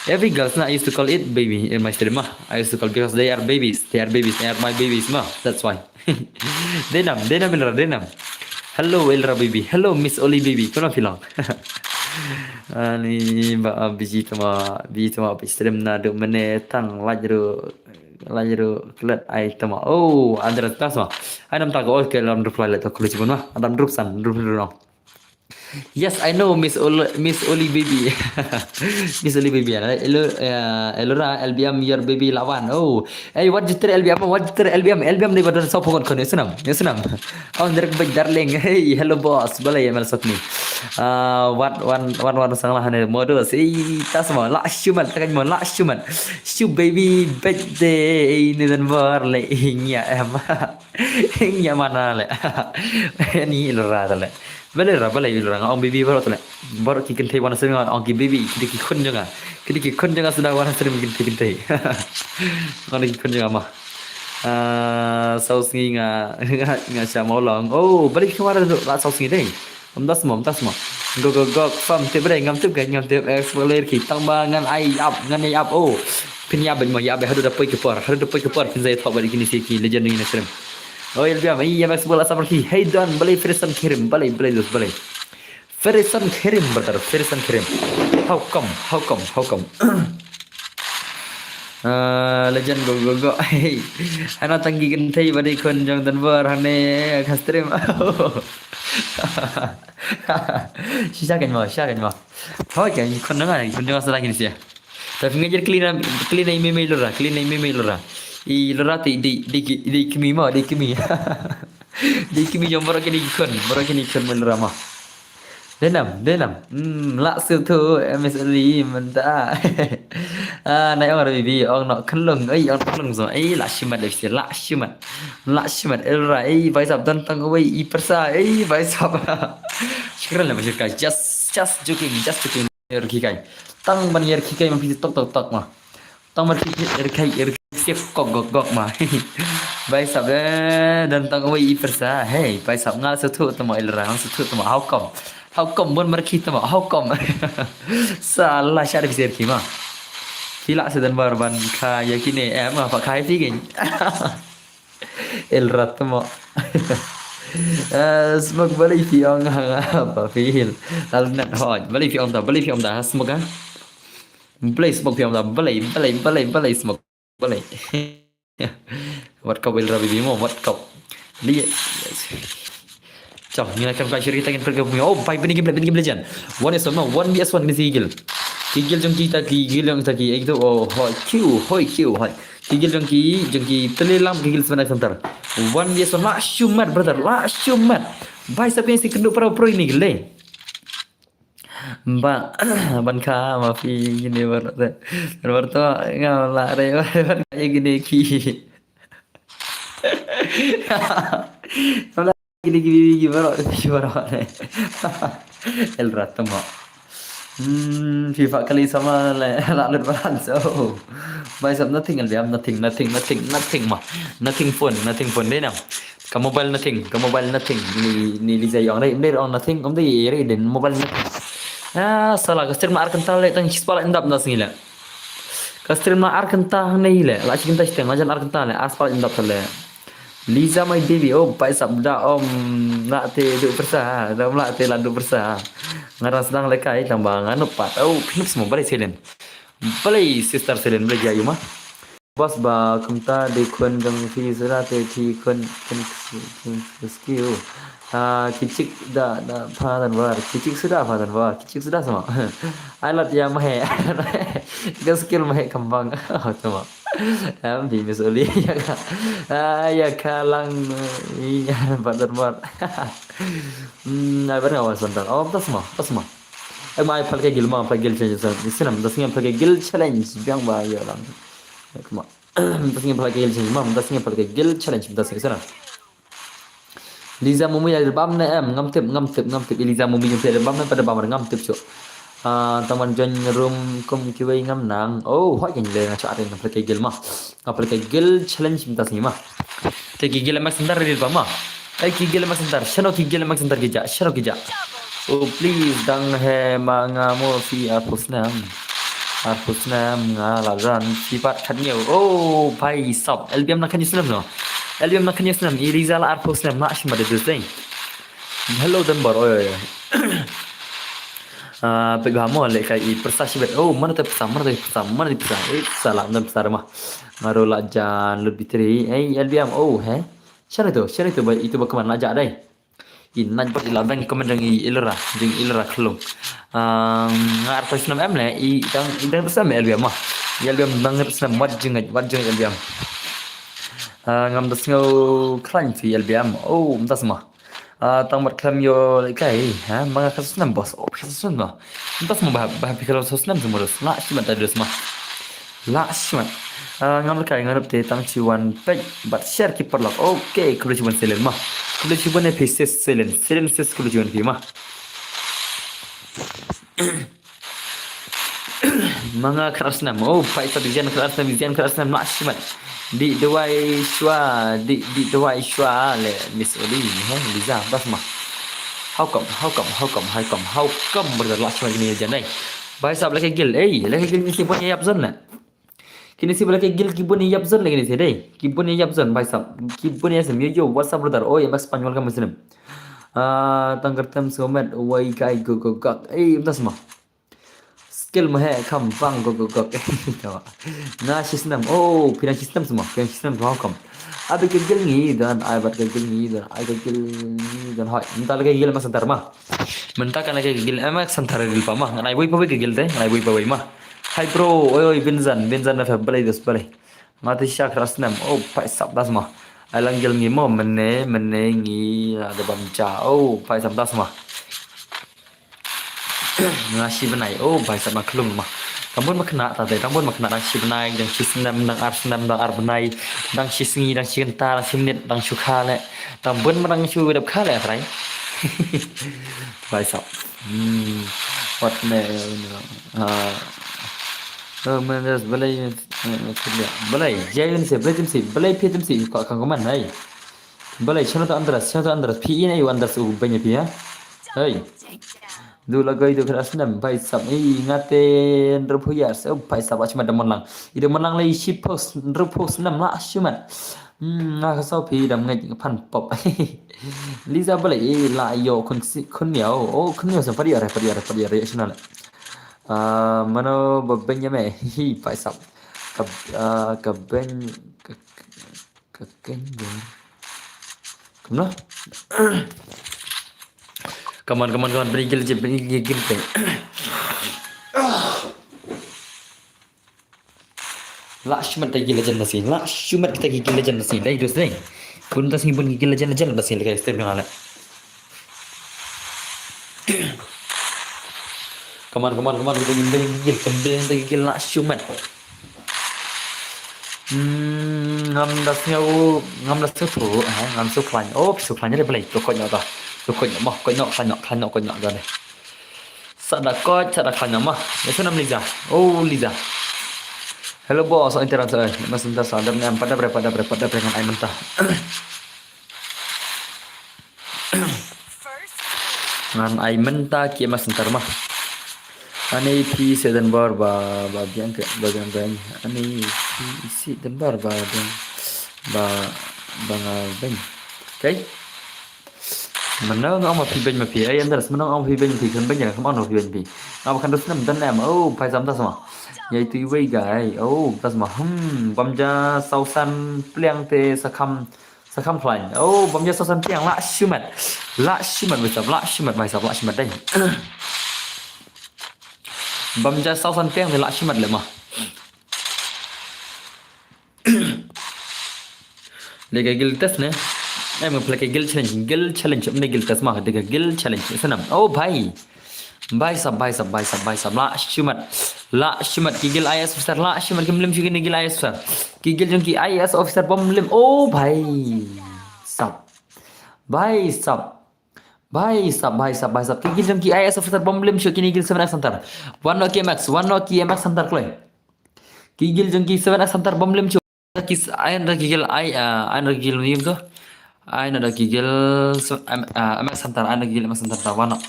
Every girls na I used to call it baby in my stream mo. I used to call because they are babies. They are babies. They are my babies mo. That's why. Denam, denam Elra, denam. Hello Elra baby. Hello Miss Oli baby. Kuna filong. Ani ba busy tama, busy tama stream na du mene tang lajru lajru klet ai tama. Oh, Andra tas ma. Ai nam ta ko ke lam reply le to kulu chibun ma. Adam drup san, drup drup no. Yes, I know Miss Oli, Miss Oli baby. Miss Oli baby. Hello, uh, Elra, L B M your baby lawan. Oh, hey, what you tell L B M? What you tell L B M? L B M ni badan sa pokon kon. Yes nam, yes nam. Oh, direct back darling. Hey, hello boss. Balai ya mel sokni. Ah, wat wan wan wan sang lah ne modus. Eh, tas mo lah shumat, takan mo lah shumat. Shu baby birthday ni dan bar le inya em. Inya mana le. Ni Elra le. Bale ra bale Elra nga ong baby baro le. Baro ki kynthei wan sering ong ki baby ki ki khun jong nga. Ki ki khun jong nga suda wan sering kynthei kynthei. Ong ki khun jong nga ma. Ah, saw sngi nga nga sha mawlong. Oh, balik ki wara la saw sngi dei. Om das mo, om das mo. Go go go, fam tip dei, ngam tip kan, ngam tip explore ki tang ba ngan ai ap, ngan ai ap. Oh, pin ap mo, ap hadu da poi ki por, hadu da poi ki por pin zai thok balik kini si ki legend ni stream. Oh, L B M, ai ap explore asam ki. Hey don, balik Ferison Kirim, balik balik dos balik. Ferison Kirim brother, Ferison Kirim. How come? How come? How come? Ah, legend go go go. Hey, ana tangi kynthei badi khun jong Denver hane ka stream. Shisha kan mo, shisha kan mo. Hoi kan khun jong ai, khun jong ai sa lagi ni sia. Tapi ngajar clean clean ai meme Elra, clean ai meme Elra. Elra ti di di di kemi mo, di kemi. Di kemi jong baro kini khun, baro kini khun mo Elra mo. Denam, denam. Hmm, lah shu thu M S L E mynta. Ah, nai ong rabi ong nok khlung. Ei, ong khlung so. Ei, lah shimat dei lah shimat. Lah shimat Elra. Ei, bhai sahab don tang wei i persa. Ei, bhai sahab. Shukran lah shukran. Just just joking, just joking. Yer kikai. Tang ban yer kikai ma phi tok tok tok ma. Tang ban yer kai yer siap kok gok gok ma. Bhai sahab eh, don tang wei i persa. Hey, bhai sahab ngal shu thu tama Elra, ngal shu thu tama. How come? How come? Bon marki tama. How come? Salah shah de phi yer ki ma. Phi lah shu Denver ban kha ya kine eh ma pa khai phi gen. Elra tama. Eh, smoke balai phi ong ha nga pa phi hil. Lal nat hoj. Balai phi ong ta, balai phi ong ta smoke ha. Balai smoke phi ong ta, balai balai balai balai smoke. Balai. Wat kop Elra baby mo, wat kop. Li. Chao, ngi na kam ka shiri ta ngin pergi punya. Oh, bhai bini game, bini game legend. One is one, no, one V S one ni si gil. Ki gil jong kita, ki gil jong ta ki. Ek do, oh, hoi kiu, hoi kiu, hoi. Ki gil jong ki, jong ki tele lam ki gil sebenar center. One V S one, lah shumat brother, lah shumat. Bhai sahab ni si kendu para pro ini gil dei. Ba ban kha ma phi gini bar te. Bar to nga la re bar bar gini ki. Gini ki bibi ki bar ki bar. Elra tama. Hmm, FIFA kali sama le la lut baran so. Bhai sahab nothing L B M, nothing, nothing, nothing, nothing ma. Nothing phone, nothing phone dei nam. Ka mobile nothing, ka mobile nothing. Ni ni Liza ong dei, dei ong nothing, om dei ere den mobile nothing. Ah, salah ka stream na ar kynta le tang shispah la ndap na sngi le. Ka stream na ar kynta hangne le, la shi kynta shiteng la jan ar kynta le, ar spah la ndap le. Liza my baby, oh bhai sahab da om la te du persa, da om la te la du persa. Nga dang sdang le kai tang ba nga nup pat. Oh, phi nup sma balai Selin. Balai sister Selin, balai ja yu ma. Bas ba kumta de khun jong phi suda te phi khun khun khun skill. Ah, kichik da da pha dan war, kichik suda pha dan war, kichik suda sama. Ai lat ya mahe. Ka skill mahe kambang. Sama. Em bi mis uli ya ka. Ah, ya ka lang i pha dan war. Hmm, ai bar ngawan santan. Oh, tas ma, tas ma. Ai mai pal ke gil ma, pal gil challenge. Sinam das ngam pal ke gil challenge biang ba ya lang. Kuma. Mynta sngi phalak ka guild challenge ma, mynta sngi phalak ka guild challenge, mynta sngi sana. Liza Mumi ïa bam ne em, ngam tip, ngam tip, ngam tip. Liza Mumi ngam tip bam ne, pada bam ngam tip shuh. Ah, taman join room kum kiwei ngam nang. Oh, hoi kan le nga cha ring phalak ka guild ma. Nga phalak ka guild challenge mynta sngi ma. Te ki guild ma sendar di ba ma. Ai ki guild ma sendar, shano ki guild ma sendar ki ja, shano ki ja. Oh please dang he ma nga mo fi arphew snem. Arphew snem nga la ran fi pat khatñiew. Oh, bhai sab. L B M na khatñiew snem no. L B M na khatñiew snem. I Liza la arphew snem na shim da dus dei. Hello Denver. Oi oi oi. Ah, pek ba mo le kai i persa shibet. Oh, mana te persa, mana te persa, mana te persa. Eh, persa la, mana persa ma. Ngaro la jan lut bitri. Eh, L B M. Oh, he. Share tu, share tu ba itu ba keman la ja dei. I nai bad i la dang i comment dang i ilra, dang i ilra khlung. Nga arphew snem em le, i dang i dang snem L B M ma. I L B M dang snem wat jingait, wat jingait L B M. Ngam da sngew khlaiñ phi L B M. Oh, mynta sma. Tang mat khlem ïoh lehkai, ha, ma nga khatsaw snem boss. Oh, khatsaw snem no. Mynta sma ba ba phi khatsaw snem sma dos. Lah shimet da dos ma. Lah shimet. Ngam lehkai nga rup te tang chi wan peit bad share ki paralok. Okay, khublei shibun silin ma. Khublei shibun ïa phi sis silin. Silin sis khublei shibun phi ma. Ma nga khat ar snem. Oh, peit sa dijan khat ar snem, dijan khat ar snem lah shimet. Di duwai shwa, di di duwai shwa le Miss Oli, ha, Liza, bas ma. How come, how come, how come, how come, how come brother lah shimet kine jan dei. Bhai sab lehkai guild, eh, lehkai guild ni si bun ïa ïap zon na. Kine si ba lehkai guild ki bun ïa ïap zon lehkai ni si dei. Ki bun ïa ïap zon bhai sab. Ki bun ïa sem yo yo, what's up brother? Oh, ïa Max Spanyol kam snem. Ah, tang kyrtem somet wai kai go go gak. Eh, mynta sma. Skill ma he kham bang go go gak. Nga shi snem. Oh, phi dang shi snem sma. Phi dang shi snem sma kam. Abi ka guild ngi don, ai bad ka guild ngi don, ai ka guild ngi don hoi. Mynta lehkai guild ma center ma. Mynta kan lehkai guild ma center dil pa ma. Ngan ai wei pa wei ka guild te, ngan ai wei pa wei ma. Hi bro, oi oi Binzan, Binzan na fa balai dos balai. Nga te sha khat ar snem. Oh, peit sap das ma. Ai lang guild ngi mo mynne, mynne ngi la da bam ja. Oh, peit sap das ma. Nga shi bnai, oh, bhai sab ma khlung ma. Tang bun ma khynnah ta dei, tang bun ma khynnah dang shi bnai, dang shi snem, dang ar snem, dang ar bnai, dang shi sngi, dang shi kynta, dang shi minit, dang shu kha leh. Tang bun ma dang shu dep kha leh trai. Bhai sab. Hmm. Wat ne, ah. Oh, man, das balai, eh, balai, jai jim si, balai jim si, balai phi jim si, ka ka man ai. Balai, shano ta Andras, shano ta Andras, phi in ai Andras u banya phi ha. Hey. Du la goi du khat ar snem, bhai sab, eh, nga te hynriewphew ïar, oh, bhai sab, achi ma da mon lang. I da mon lang lei shiphew, hynriewphew snem la shimet. Hmm, nga ka saw phi dam ngai phan pop. Liza balei, eh, la ïoh khun si, khun miaw. Oh, khun miaw sa padiar, padiar, padiar, ïa shano le. Ah, mano ba benya me, hi, bhai sab. Ka, ah, ka beny, ka, ka, ka keny beny. Kumno? Come on, come on, come on. Bring guild, bring guild, bring. Lah shimet ta guild legend nasi. Lah shimet kita guild legend nasi. Dai dos dai. Bun tas ni bun guild legend legend nasi lagi step dengan lah. Come on, come on, come on. Kita guild, guild, guild, guild lah shimet. Hmm, ngam da sngew, ngam da sngew tu, eh, ngam sngew khlaiñ. Oh, sngew khlaiñ dei balei. Tu koit noh ta. Tu koit noh, mah, koit noh, khlaiñ noh, khlaiñ noh, koit noh ta dei. Sa da koit, sa da khlaiñ noh, mah. Ïa shu nam Liza. Oh, Liza. Hello boss, oh, interan sa. Mas interan sa, dap ne am, padap re, padap re, padap re ngan ai mynta. Ngan ai mynta ki ma center ma. Ani phi se Denver ba, ba biang ke, ba biang beng. Ani phi se Denver ba biang, ba, ba nga beng. Okay. Mano nga ma phi beng ma phi. Ai Andras, mano nga ma phi beng ma phi, kan beng ya, kam ano phi beng phi. Nga ba kan dos nam dan em. Oh, phai sam ta sama. Ïa itu iwei guy. Oh, tas ma. Hmm, bam ja saw san pliang te sa kham, sa kham khlaiñ. Oh, bam ja saw san pliang, lah shimet. Lah shimet, bhai sab, lah shimet, bhai sab, lah shimet dei. Bam ja saw san pliang te lah shimet leh ma. Dei ka guild test ne? Em, pynlong ka guild challenge, guild challenge, em, dei guild test ma, dei ka guild challenge. Sa nam. Oh, bhai. Bhai sab, bhai sab, bhai sab, bhai sab. Lah shimet. Lah shimet ki guild I A S officer, lah shimet kim lem shuh kine guild I A S officer. Ki guild jong ki I A S officer bom lem. Oh, bhai sab. Bhai sab. Bhai sab, bhai sab, bhai sab. Ki guild jong ki I A S officer bom lem shuh kine guild seven X Hunter. Wan noh ki M X, wan noh ki M X Hunter kloi. Ki guild jong ki seven X Hunter bom lem shuh. Ki s-, ai da ki guild ai, ah, ai da ki guild ni tu. Ai da ki guild se-, M-, ah, M X Hunter, ai da ki guild M X Hunter ta, wan noh.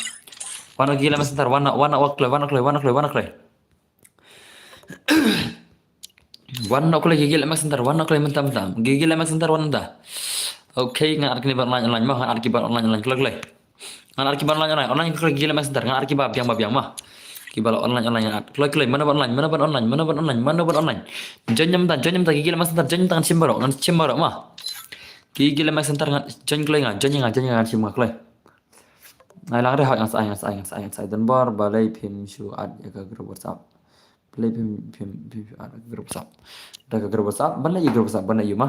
Wan noh ki guild M X Hunter, wan noh, wan noh, wan kloi, wan kloi, wan kloi, wan kloi. Wan noh kloi ki guild M X Hunter, wan noh kloi mynta mynta. Ki guild M X Hunter wan mynta. Okay, ngan add kine ba online online ma, ngan add ki ba online online kloi kloi. Ngan add ki ba online online, online kloi ki guild M X Hunter, ngan add ki ba biang ba biang ma. Ki ba la online online ngan add. Kloi kloi, mano ba online, mano ba online, mano ba online, mano ba online. Join mynta, join mynta ki guild M X Hunter, join mynta ngan shim baroh, ngan shim baroh ma. Ki guild M X Hunter ngan join kloi nga, join nga, join nga ngan shim nga kloi. Ai lang re hot ngan sa ai, ngan sa ai, ngan sa ai, ngan sa ai. Don bor, balei phim shu add ïa ka group WhatsApp. Balei phim, phim, phim shu add ïa ka group WhatsApp. Da ka group WhatsApp, ban leh ïa group WhatsApp, ban leh ïa ma.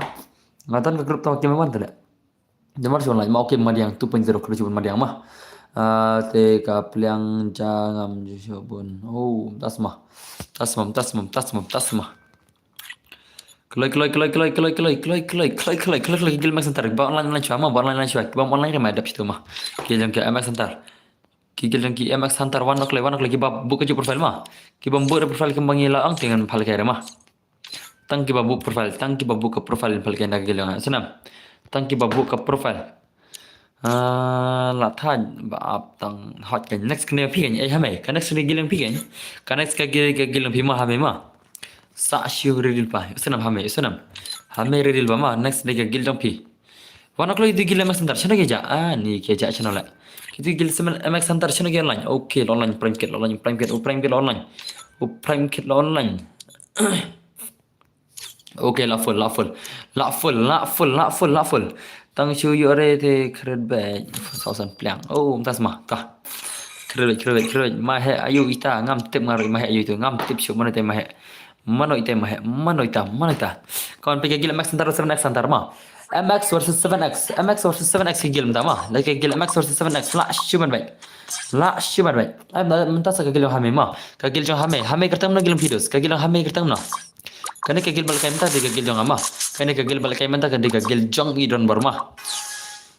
Nga don ka group tang ki ma ban te leh. Don bor shu online ma, okay, madiang two point zero, khublei shibun madiang ma. Ah, te ka pliang ja ngam ju shibun. Oh, tas ma. Tas ma, tas ma, tas ma, tas ma. Kloi, kloi, kloi, kloi, ki guild M X Hunter. Ba online online shuwa ma, ba online online shuwa. Ba online re ma dap shitu ma. Ki jong ki M X Hunter. Ki guild jong ki M X Hunter, wan noh kloi, wan noh kloi, ki ba buh ka ju profile ma. Ki bam buh re profile ki ba ngi la ong te ngan pynlehkai re ma. Tang ki ba buh profile, tang ki ba buh ka profile pynlehkai na ka guild jong nga. Sa nam. Tang ki ba buh ka profile. Ah, la thait ba ap tang hot ka next kane phi kan, eh, hame. Ka next kane guild jong phi kan. Ka next ka guild, ka guild jong phi ma hame ma. Sa shu ready pa. Sa nam hame, sa nam. Hame ready ba ma, next dei ka guild jong phi. Wan noh kloi itu guild M X Hunter, shano ki ja? Ah, ni ki ja shano leh. Itu guild seven M X Hunter, shano ki online? Okay, online, Prime Kit, online, Prime Kit, oh, Prime Kit online. Oh, Prime Kit online. Okay, la full, la full. La full, la full, la full, la full. Tang shu ïoh re te kret ba saw san pliang. Oh, mynta sma ka. Kret, kret, kret. Ma he ayu ita, ngam tip nga ruh ma he ayu itu, ngam tip shu mano ita ma he. Mano ita ma he, mano ita, mano ita. Kawan, phi ka guild M X Hunter, seven X Hunter ma. M X versus seven X, M X versus seven X ki guild mynta ma. Leh ka guild M X versus seven X, lah shimet beit. Lah shimet beit. Ai, mynta sa ka guild jong hame ma. Ka guild jong hame, hame kyrteng mano guild jong phi dos. Ka guild jong hame kyrteng mano. Kane ka guild ba lehkai mynta dei ka guild jong nga ma. Kane ka guild ba lehkai mynta ka dei ka guild jong i Don Bor ma.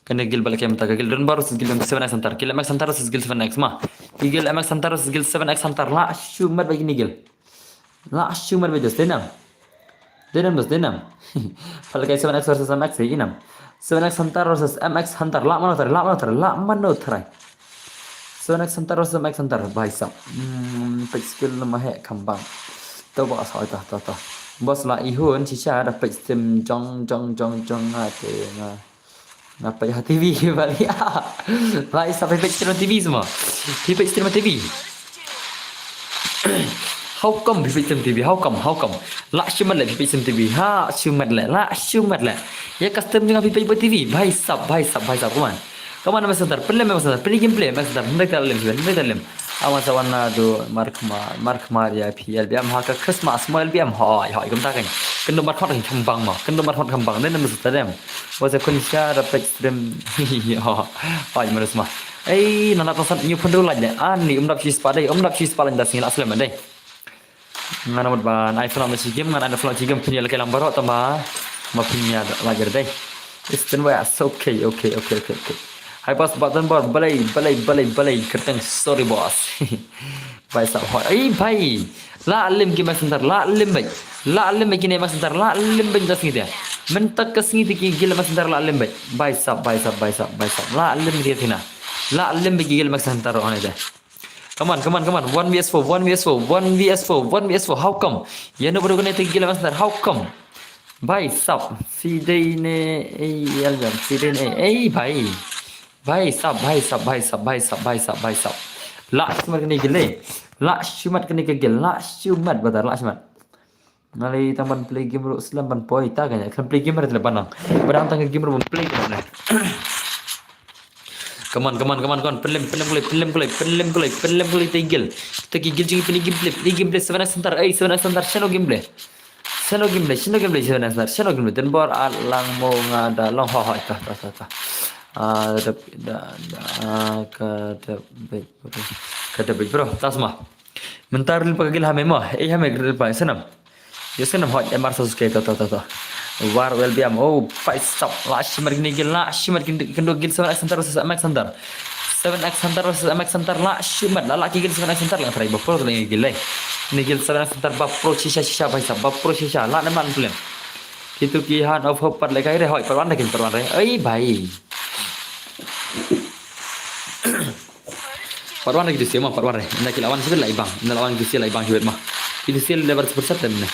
Kane ka guild ba lehkai mynta ka guild Don Bor, guild jong seven X Hunter. Guild M X Hunter versus guild seven X ma. Ki guild M X Hunter versus guild seven X Hunter, lah shimet beit kine guild. Lah shimet beit dos, dei nam. Dei nam dos, dei nam. Pynlehkai seven X versus M X, dei nam. Seven X Hunter versus M X Hunter. Lah mano tharai, lah mano tharai, lah mano tharai. Seven X Hunter versus M X Hunter, bhai sab. Hmm, peit skill ma he kham bang. To boss, oi to, to, to. Boss la ihun, shisha da peit stream jong, jong, jong, jong, nga te, nga. Nga peit ha T V, bali. Bhai sab, phi peit stream T V sma. Phi peit stream T V. How come phi peit stream T V? How come? How come? Lah shimet leh phi peit stream T V. Ha, shimet leh. Lah shimet leh. Ïa ka stream jong nga phi peit ba T V. Bhai sab, bhai sab, bhai sab. Come on. Come on, M X Hunter. Pynlem, M X Hunter. Pynlem gameplay, M X Hunter. Pynlem ta lem, pynlem ta lem. Awan sa wan na du mar khmar, mar khmar ïa phi L B M ha ka Christmas mo L B M. Hoi, hoi, kumta kan. Kynduh mar khot kan kham bang mo. Kynduh mar khot kham bang. Dei nam sa ta dem. Wa sa khun sha da peit stream. Hoi, mano sma. Ei, nana ta san ñu pynduh lait ne. Ani um dap shi spah dei, um dap shi spah lait da sngi lah slem dei. Ngan mut ban ai follow na shi game, ngan ai follow shi game phin ïa lehkai lang baroh tang ba. Ma phin ïa lait dei. Stand by us. Okay, okay, okay, okay, okay. Hai boss, button bar, balei, balei, balei, balei, kyrteng, sorry boss. Bhai sab hoi. Ei bhai. Lah lem ki M X Hunter, lah lem beit. Lah lem beit kine M X Hunter, lah lem beit da sngi te. Mynta ka sngi te ki guild M X Hunter lah lem beit. Bhai sab, bhai sab, bhai sab, bhai sab. Lah lem beit kine. Lah lem beit ki guild M X Hunter one te. Come on, come on, come on. One V S four, one V S four, one V S four, one V S four. How come? Ïa no baru kane te guild M X Hunter. How come? Bhai sab, phi dei ne, ei, L B M, phi dei ne, ei, bhai. Bhai sab, bhai sab, bhai sab, bhai sab, bhai sab, bhai sab. Lah shimet kane guild leh. Lah shimet kane ka guild, lah shimet brother, lah shimet. Nga lei tang ban play game ruh slem ban poi ta kane. Kan play game ruh ban nang. Ba dang tang game ruh ban play game ruh. Come on, come on, come on, come on. Pynlem, pynlem kulai, pynlem kulai, pynlem kulai, pynlem kulai te guild. Te ki guild jing pynlem gameplay, pynlem gameplay seven X Center. Ei, seven X Center, shano gameplay? Shano gameplay, shano gameplay, seven X Center, shano gameplay. Don bor at lang mo nga da long ho ho ta ta ta ta. Ah, da da da ka da bro. Ka da bro. Tas ma. Mynta ril pa ka guild ha me mo. Ei ha me ril pa snam. Yo snam hot M R subscribe to to to to. War wel biam. Oh, fight stop. Lah shimet kine guild, lah shimet kine kine guild seven X Center versus M X Center. Seven X Center versus M X Center lah shimet. Lah lah ki guild seven X Center lang try ba pro lang guild lai. Ni guild seven X Center ba pro shisha shisha bhai sab. Ba pro shisha. Lah ne man film. Kitu ki han of hope pat le kai re hoi pat wan re kin pat wan re. Ei bhai. Part one lagi tu siapa part one ni. Enda kila wan sibit lai bang. Enda lawan tu siapa lai bang sibit mah. Itu siapa lebar super chat dan ni.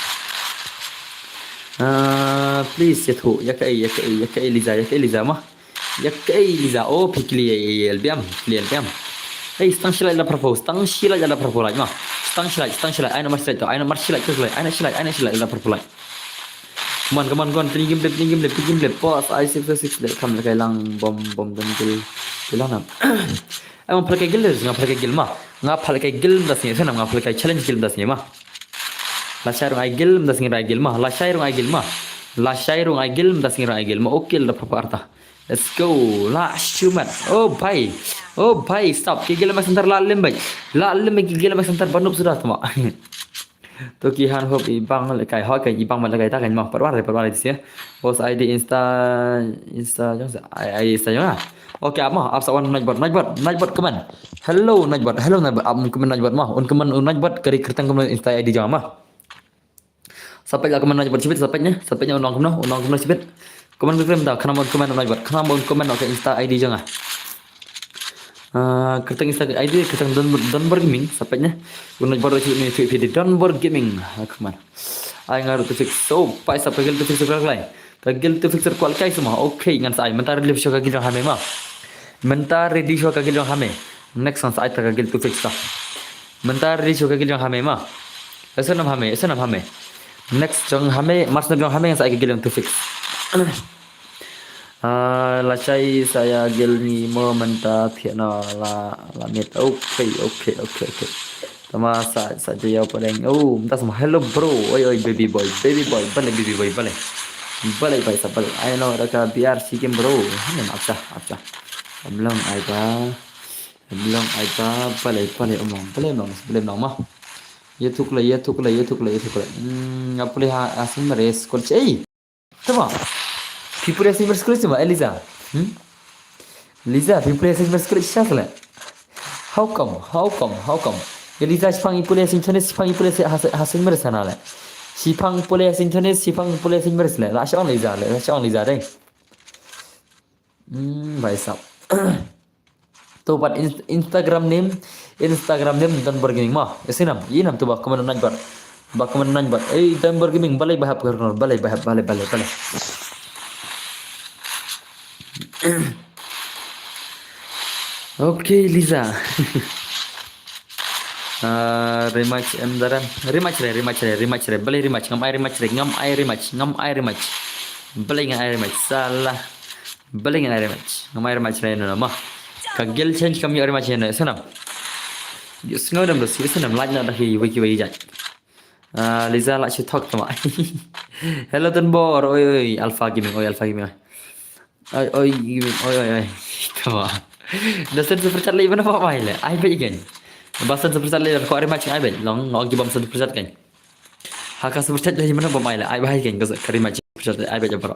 Ah, please ya tu. Ya kai ya kai ya kai Liza ya kai Liza mah. Ya kai Liza. Oh, pikli ya ya ya biam. Pikli ya biam. Hey, stang silai la purple. Stang silai la purple lai mah. Stang silai stang silai. Aina mar silai tu. Aina mar silai tu silai. Aina silai aina silai la purple lai. Come on, come on, come on. Playing game play, playing game play, playing game play. Pause. I six six le kam le kai lang bom bom dan gil. Gil lang nam. Ai, nga phalkai gil, nga phalkai gil ma. Nga phalkai gil mynta sngi, nga phalkai challenge gil mynta sngi ma. Lashai rung ai gil mynta sngi rung ai gil ma. Lashai rung ai gil ma. Lashai rung ai gil mynta sngi rung ai gil ma. Okay, la papa arta. Let's go. La shumat. Oh bhai. Oh bhai, stop. Ki gil ma center la lim bhai. La lim ki gil ma center banup sudah tu ma. To ki han hop i bang le kai hoi kai i bang ban le kai ta kan ma. Parwar parwar sia. Bos I D Insta Insta jong sa I I Insta jong ah. Okay, ap ma ap sa wan Nightbot Nightbot Nightbot comment. Hello Nightbot hello Nightbot ap comment Nightbot ma un comment un Nightbot kari kertang comment Insta I D jong ma. Sapet la comment Nightbot sibit sapet nya sapet nya un comment un comment sibit. Comment comment da kena comment Nightbot kena comment okay Insta I D jong ah. Ah, kerteng Insta I D kerteng Don Donbor Gaming sapet nya. Guna baru tu ni tu video Donbor Gaming. Ah, come on. Ai ngaru tu fix. So, pai sa pegel tu fix kelak lai. Kagel tu fix kuat kai semua. Okay, ngan sa ai. Mentar ready show kagel jong hame ma. Mentar ready show kagel jong hame. Next ngan sa ai kagel tu fix ta. Mentar ready show kagel jong hame ma. Esa nam hame, esa nam hame. Next jong hame, mas nam jong hame ngan sa ai kagel jong tu fix. Ah, lashai saya gil ni mo menta thiana la la mit. Okay, okay, okay, okay. Tama sa sa jaya padeng. Oh, menta sama hello bro. Oi oi baby boy, baby boy, bale baby boy, bale. Bale bai sa bale. Ai no da ka B R C game bro. Hanya apsa, apsa. Amlong ai ba. Amlong ai ba bale bale omong. Bale mong, bale mong ma. Ya thuk la, ya thuk la, ya thuk la, ya thuk la. Hmm, apa le ha asing meres kol chei. Tama. Phi pule asing meres kule sima Eliza. Hmm? Liza, phi pule asing meres kule sha sele. How come? How come? How come? Ya Liza shipang i pule asing Chinese, shipang i pule asing meres sana le. Shipang pule asing Chinese, shipang pule asing meres le. La shong Liza le, la shong Liza deh. Hmm, bhai sab. To pat Instagram name, Instagram name Don Borgaming ma. Isi nam, i nam tu ba comment nang bat. Ba comment nang bat. Eh, Don Borgaming balai bahap kar balai bahap balai balai balai. Okay, Liza. Ah, rematch em daran. Rematch re, rematch re, rematch re. Balai rematch, ngam ai rematch re, ngam ai rematch, ngam ai rematch. Balai ngam ai rematch. Salah. Balai ngan ai rematch. Ngan ai rematch na ino nama. Ka guild change kam ïoh rematch na ino. Sanam. Yu sngew dam dos yu sanam laj na da ki wiki wiki jai. Ah, Liza la shi thok tama. Hello Don Bor. Oi oi Alpha Gaming. Oi Alpha Gaming. Oi oi Gaming. Oi oi oi. Tama. Dasan super chat lagi mana apa mai le. Ai baik kan. Basan super chat lagi ko rematch ai baik. Long ngok gibam super chat kan. Haka super chat lagi mana bom ai la ai bahai keng ko kari machi super chat ai baja bro.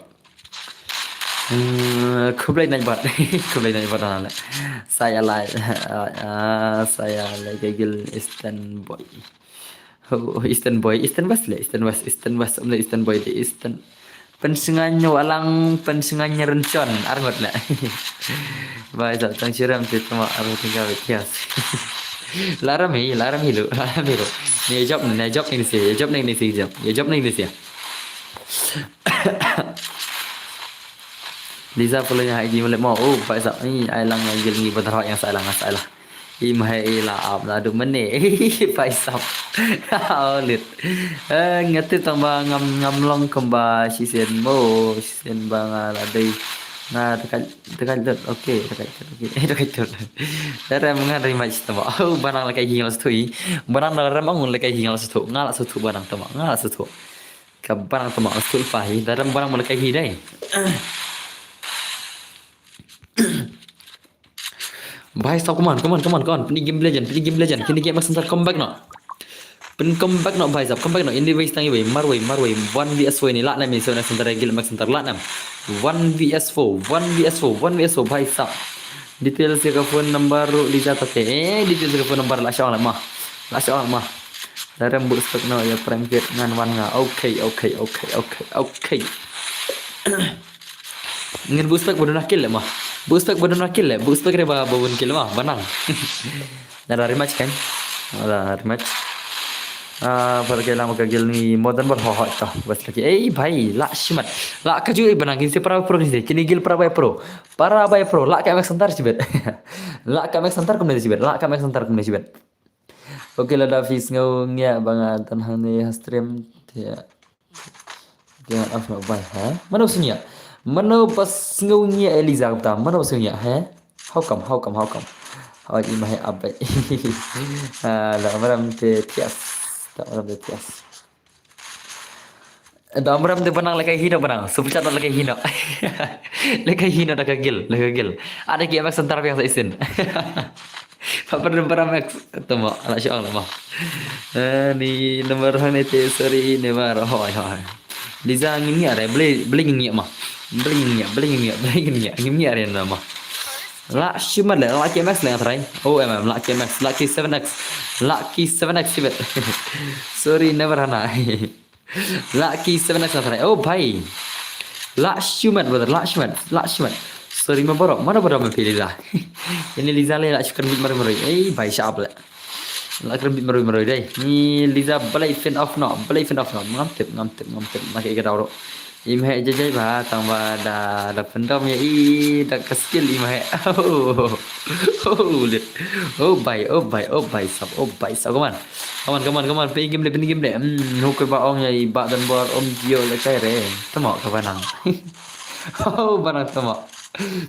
Hmm, khublai nai bat. Khublai nai bat na le. Saya lai ah, saya lai gagil Eastern boy. Oh, Eastern boy, Eastern West le, Eastern West, Eastern West, um le Eastern boy de Eastern. Pensengan nyo alang pensengan nyerencon arngot le. Bai sa tang chiram ti tama arngot tinggal kias. Laram hi, laram hi lu, laram hi lu. Ni job ni, ni job ni si, job ni si job. Ya job ni si. Liza pula yang hai di mulai mau. Oh, bai sa ni ai lang yang gil ni benar yang sa lang sa lah. Im hai i la ap la du mane. Pai sap. Au lit. Eh, nga tip tang ba ngam, ngam long kumba shisien mo, shisien ba nga la dei. Nga tekai, tekai dot. Okay, tekai dot. Okay, tekai dot. Dara mengan ri mai sitama. Oh, banang la kai hi nga la suthu. Banang dara rem ang la kai hi nga la suthu. Nga la suthu banang tama. Nga la suthu. Ka banang tama la suthu pa hi. Dara banang la kai hi dai. Bhai sab, come on, come on, come on, come on. Pynïa game Legend, pynïa game Legend. Kine game Max Center, come back noh. Pyn come back noh, bhai sab, come back noh. Ini wei stang wei, marwei, marwei. One V S four ini lah nam, ini seven X Center, guild Max Center lah nam. One V S four, one V S four, one V S four, bhai sab. Details ïa ka phone number ruh Liza tate. Eh, details ïa ka phone number lah shong lah ma. Lah shong lah ma. Dara boost pack noh ïa prank kit ngan wan nga. Okay, okay, okay, okay, okay. Ngin boost pack ba duna kill le ma. Boost pack ba duna kill le. Boost pack re ba ba bun kill ma. Banang. Nada rematch kan? Nada rematch. Ah, para ke lama ka gil ni modern bar ho ho to. Bas lagi. Eh, bhai, la shimat. La ka ju banang kin si para pro kin si. Kini gil para bai pro. Para bai pro. La ka Max Center sibet. La ka Max Center kumne sibet. La ka Max Center kumne sibet. Okay, lada phi sngew ngiah ba nga don hangne ha stream te. Te nga off noh bai, ha? Mano sngew ngiah? Mano ba sngew ngiah Eliza kata? Mano ba sngew ngiah, ha? How come, how come, how come? How i mai abai. Ah, da maram te tias. Da maram te tias. Da maram te banang lekai hino banang. Super chat lekai hino. Lekai hino da ka gil, da ka gil. Ada ki Max Center yang sa isin. Papa dan para Max tama, ala sya Allah ma. Eh, ni nomor hang ni te sorry ni mar. Hoi hoi. Liza ngin ngiah re, beli beli ngin ngiah ma. Beli ngin ngiah, beli ngin ngiah, beli ngin ngiah. Ngin ngiah re nama. La shimat le, la ki Max le try. Oh, em em, la ki Max, la ki seven X. La ki seven X sibet. Sorry, never hana. La ki seven X na try. Oh, bhai. La shimat, brother, la shimat, la shimat. Sorry ma borok, mana borok ma phi Liza. Ini Liza le la shukar bit maroi maroi. Eh, bhai, shap le. La kren bit maroi maroi dai. Ni Liza balai fan off noh, balai fan off noh. Ngam tip, ngam tip, ngam tip. Laki ka dauro. Im he jajai ba tang ba da da pendam ya i da ka skill im he. Oh, oh, lit. Oh bai, oh bai, oh bai sap, oh bai sap. Come on. Come on, come on, come on. Pin game le, pin game le. Hmm, hukoi ba ong ya i ba dan bor om jio le kai re. Tamo ka banang. Oh, banang tamo.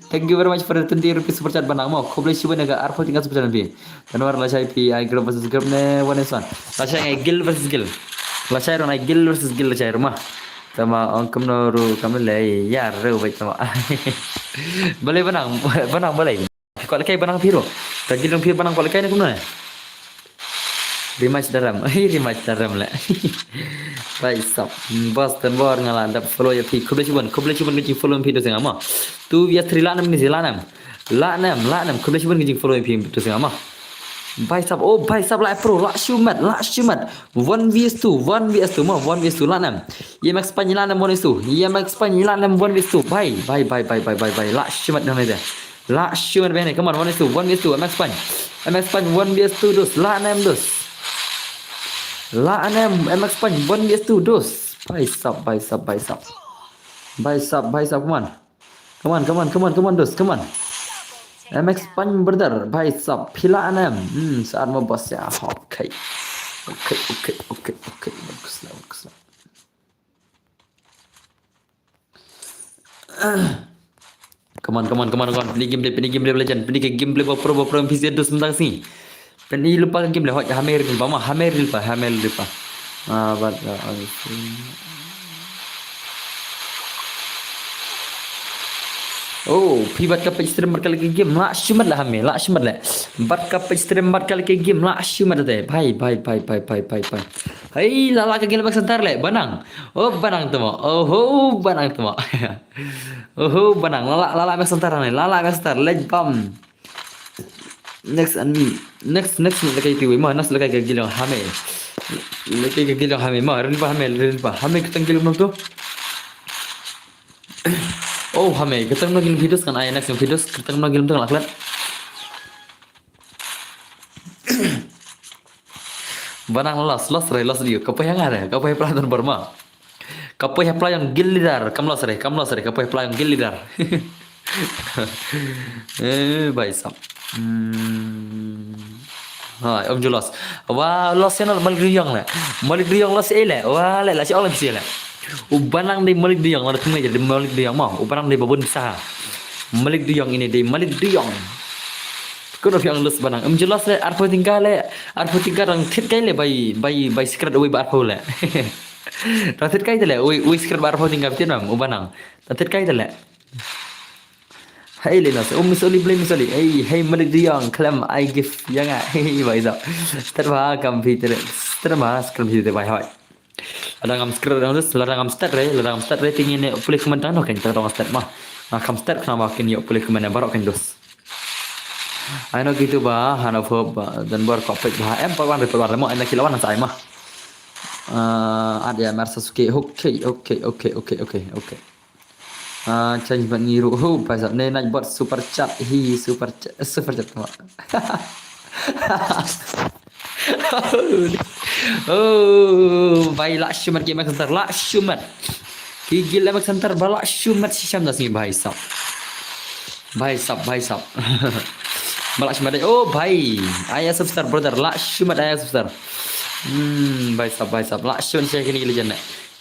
Thank you very much for the twenty rupees super chat banang mo. Khublei shibun ya ka arphew tyngka super chat phi. Tanwar lashai phi ai group versus group ne one is one. Lashai ngai guild versus guild. Lashai ron ai guild versus guild lashai ruma. Tama ong kumno ru kam le ya ru bai tama. Balei banang, banang balei. Kwah lekai banang phi ru. Ta guild ron phi banang kwah lekai ne kumno ne. Rematch daram. Hei, rematch daram le. Bai sap. Bos tanwar nga la dap follow ya phi. Khublei shibun, khublei shibun ka jing follow phi do sing ama. Two vs three la nam ni si la nam. La nam, la nam. Khublei shibun ka jing follow phi do sing ama. Bai sap, oh bai sap la pro, la shumat, la shumat. One vs two, one vs two ma, one vs two la nam. Yam expand la nam one vs two. Yam expand la nam one vs two. Bai, bai, bai, bai, bai, bai, bai. La shumat nam ni de. La shumat bene. Come on, one vs two, one vs two. M X Pine. M X Pine one vs two dus. La nam dus. La nam M X Pine one vs two dus. Bai sap, bai sap, bai sap. Bai sap, bai sap, come on. Come on, come on, come on, come on, dus, come on. M X Pine brother, bai sap, phi la nam. Hmm, saat mo bos ya. Okay. Okay, okay, okay, okay. Bagus lah, bagus lah. Come on, come on, come on, come on. Pini game play, pini game play legend, pini game play ba pro, ba pro N P C dus mentang si. Pini lupa ka game play, hoi, hammer lupa, ma, hammer lupa, hammer lupa. Ah, but, uh, oh, phi bat ka page stream bat ka laki game, la shumat la hammer, la shumat la. Bat ka page stream bat ka laki game, la shumat te. Bye, bye, bye, bye. Hei, la la ka game Max Center le, banang. Oh, banang tamo. Oh, ho, banang tamo. Oh, ho, banang. La la, la la Max Center ne. La la Max Center. Let's bam. Next and me. Next, next ni lekai tiwi ma. Next lekai ka gilong hame. Lekai ka gilong hame ma. Rin pa hame, rin pa. Hame kitang gilong tu. Oh, hame. Kitang no gilong videos kan ai next videos. Kitang no gilong tu kan aklat. Banang los, los re, los dio. Ka poi hanga re, ka poi hapla don Burma. Ka poi hapla yang gil lidar, kam los re, kam los re, ka poi hapla yang gil lidar. Eh, bai sap. Hmm. Hai, um ju los. Wa los ïa na Malik Duyong le. Malik Duyong los ïa le. Wa le la shi ong le bisi le. U Banang dei Malik Duyong, la da tyngai dei Malik Duyong mo. U Banang dei babun sa. Malik Duyong ini dei Malik Duyong. Ko no phi ong los Banang. Um ju los le arphew tyngka le. Arphew tyngka dang thied kai le bai bai bai scratch away ba arphew le. Dang thied kai te le. Ui ui scratch ba arphew tyngka btin mam u Banang. Dang thied kai te le. Hei le nas, um Miss Oli, Blei Miss Oli. Hei, hei Malik Duyong, khlem ai gift ïa nga. Hei, bai da. Ter ba kam phi ter, ter ba skram phi ter bai hoi. Lada ngam skram dang dus, lada ngam start re, lada ngam start re, te ngin ïa pule kmen tang no kan tang start ma. Nga kam start khnang ba kin ïa pule kmen baroh kan dus. Ai no kitu ba, hano pho ba, dan bor ko pek ba, em pa wan re pa wan re mo, ai na ki la wan sa ai ma. Ah, ad ïa Mar Sasuke. Okay, okay, okay, okay, okay, okay. Ah, change ban ngi ruh. Hu, paisap ne naik bot super chat. Hi, super chat, super chat mo. Oh, bai la shumat ki M X Center, la shumat. Ki gil M X Center ba la shumat shisha da sngi bai sap. Bai sap, bai sap. Ba la shumat. Oh, bai. Aya superstar brother, la shumat aya superstar. Hmm, bai sap, bai sap. La shumat shisha kini ki legend ne.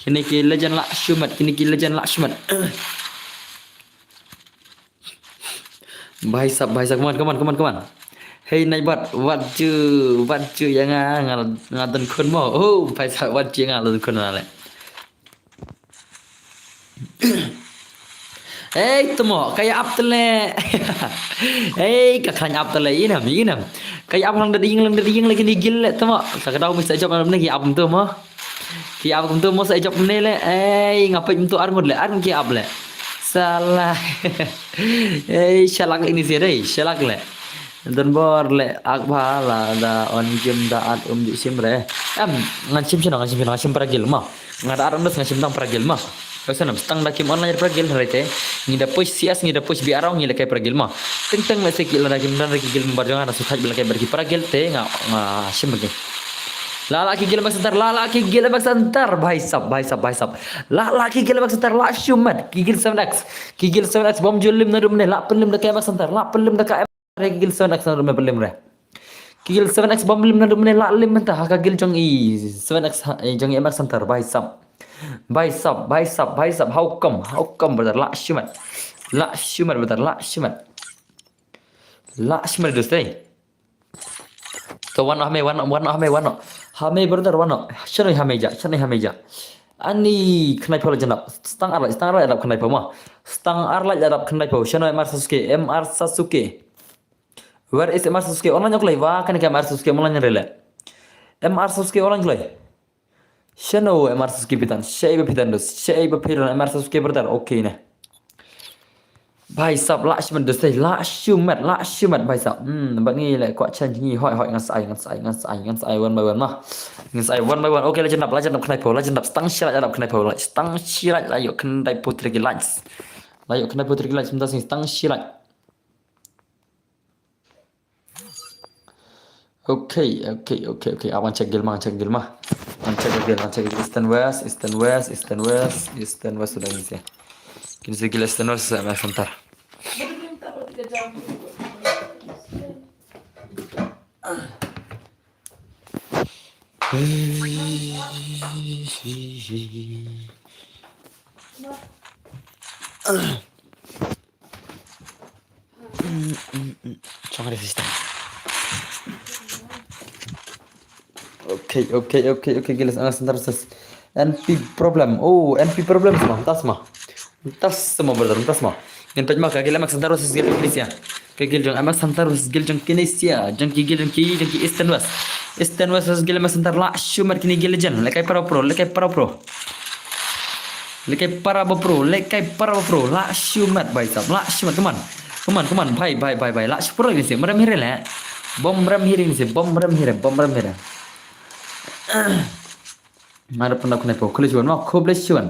Kini ki legend la shumat, kini ki legend la shumat. Bai sap, bai sap, come on, come on, come on, come on. Hey, naik bot, wat ju, wat ju ïa nga, nga, nga don khun mo. Oh, bai sap, wat ju ïa nga, don khun na le. Hey, temo, ka ïa ap te le. Hey, ka khlaiñ ap te le, inam, inam. Ka ïa ap lang da ding, lang da ding, lagi ni gil le, temo. Ka ka dau mesti jop na ki ap tu mo. Ki ap kumtu mo sa ijop ne le, ei, nga peit kumtu arngut le, arngut ki ap le. Salah. Ei, shalak le ini sih dei, shalak le. Don bor le, ak ba la da on gim da at um di sim re. Em, ngan sim sino, ngan sim sino, ngan sim paragil ma. Nga da at um ngan sim tang paragil ma. Kau sana, stang da kim online paragil, rete. Ngi da push C S, ngi da push B R, ngi le kai paragil ma. Teng teng le se ki la da kim dan ki gil member jong nga, na su thaj bela kai bar ki paragil te, nga, nga sim bagi. La la ki gil M X Center, la la ki gil M X Center, bhai sab, bhai sab, bhai sab. La la ki gil M X Center, la shumat, ki gil seven X, ki gil seven X, bom julim na dum ne, la pynlim da ka M X Center, la pynlim da ka M X, ki gil seven X na dum ne pynlim re. Ki gil seven X bom lim na dum ne, la lim mynta ha ka gil jong i seven X ha, eh, jong i M X Center, bhai sab. Bhai sab, bhai sab, bhai sab, how come, how come brother, la shumat. La shumat brother, la shumat. La shumat dus dei. To, wano hame, wano, wano hame, wano. Hame brother, wano. Shano hame ja, shano hame ja. Ani khnai pho la jan dap. Stang ar lai, stang ar lai dap khnai pho ma. Stang ar lai dap khnai pho. Shano M R Sasuke, M R Sasuke. Where is M R Sasuke? Online ok lai wa, kane ka M R Sasuke online re le. M R Sasuke online ok lai. Shano M R Sasuke pitan, shai ba pitan dos, shai ba pitan M R Sasuke brother, okay ne. Bhai sab, la shumat dos, la shumat, la shumat bhai sab. Hmm, ba ngi le kwah chen ngi hoi hoi ngan sai, ngan sai, ngan sai, ngan sai one by one ma. Ngan sai one by one. Okay, la jan dap, la jan dap khnai pho, la jan dap stang shirai la dap khnai pho, la stang shirai la ïoh khyndai phew tri ki likes. La ïoh khyndai phew tri ki likes, mynta sngi stang shirai. Okay, okay, okay, okay. Awan check gil ma, check gil ma. Awan check gil, awan check gil. Eastern West, Eastern West, Eastern West, Eastern West sudah isi. Kini sigi Eastern West, eh, sebentar. Chong ada sistem. Okay, okay, okay, okay, gila, ah, sebentar, ses. N P problem. Oh, N P problem semua, tas mah. Tas semua brother, tas mah. Yang pet mah kagil M X Center versus gil jong Kinesia. Kagil jong M X Center versus gil jong Kinesia. Jong ki gil jong ki, jong ki Eastern West. Eastern West versus gil M X Center, la shumat kini gil legend. Lekai para pro, lekai para pro. Lekai para ba pro, lekai para ba pro. La shumat bhai sab, la shumat, come on. Come on, come on, bhai, bhai, bhai, bhai. La shumat pro ini sih, mrem hire le. Bom mrem hire ini sih, bom mrem hire, bom mrem hire. Nga da pynlap khnai pho, khublei shibun, ma, khublei shibun.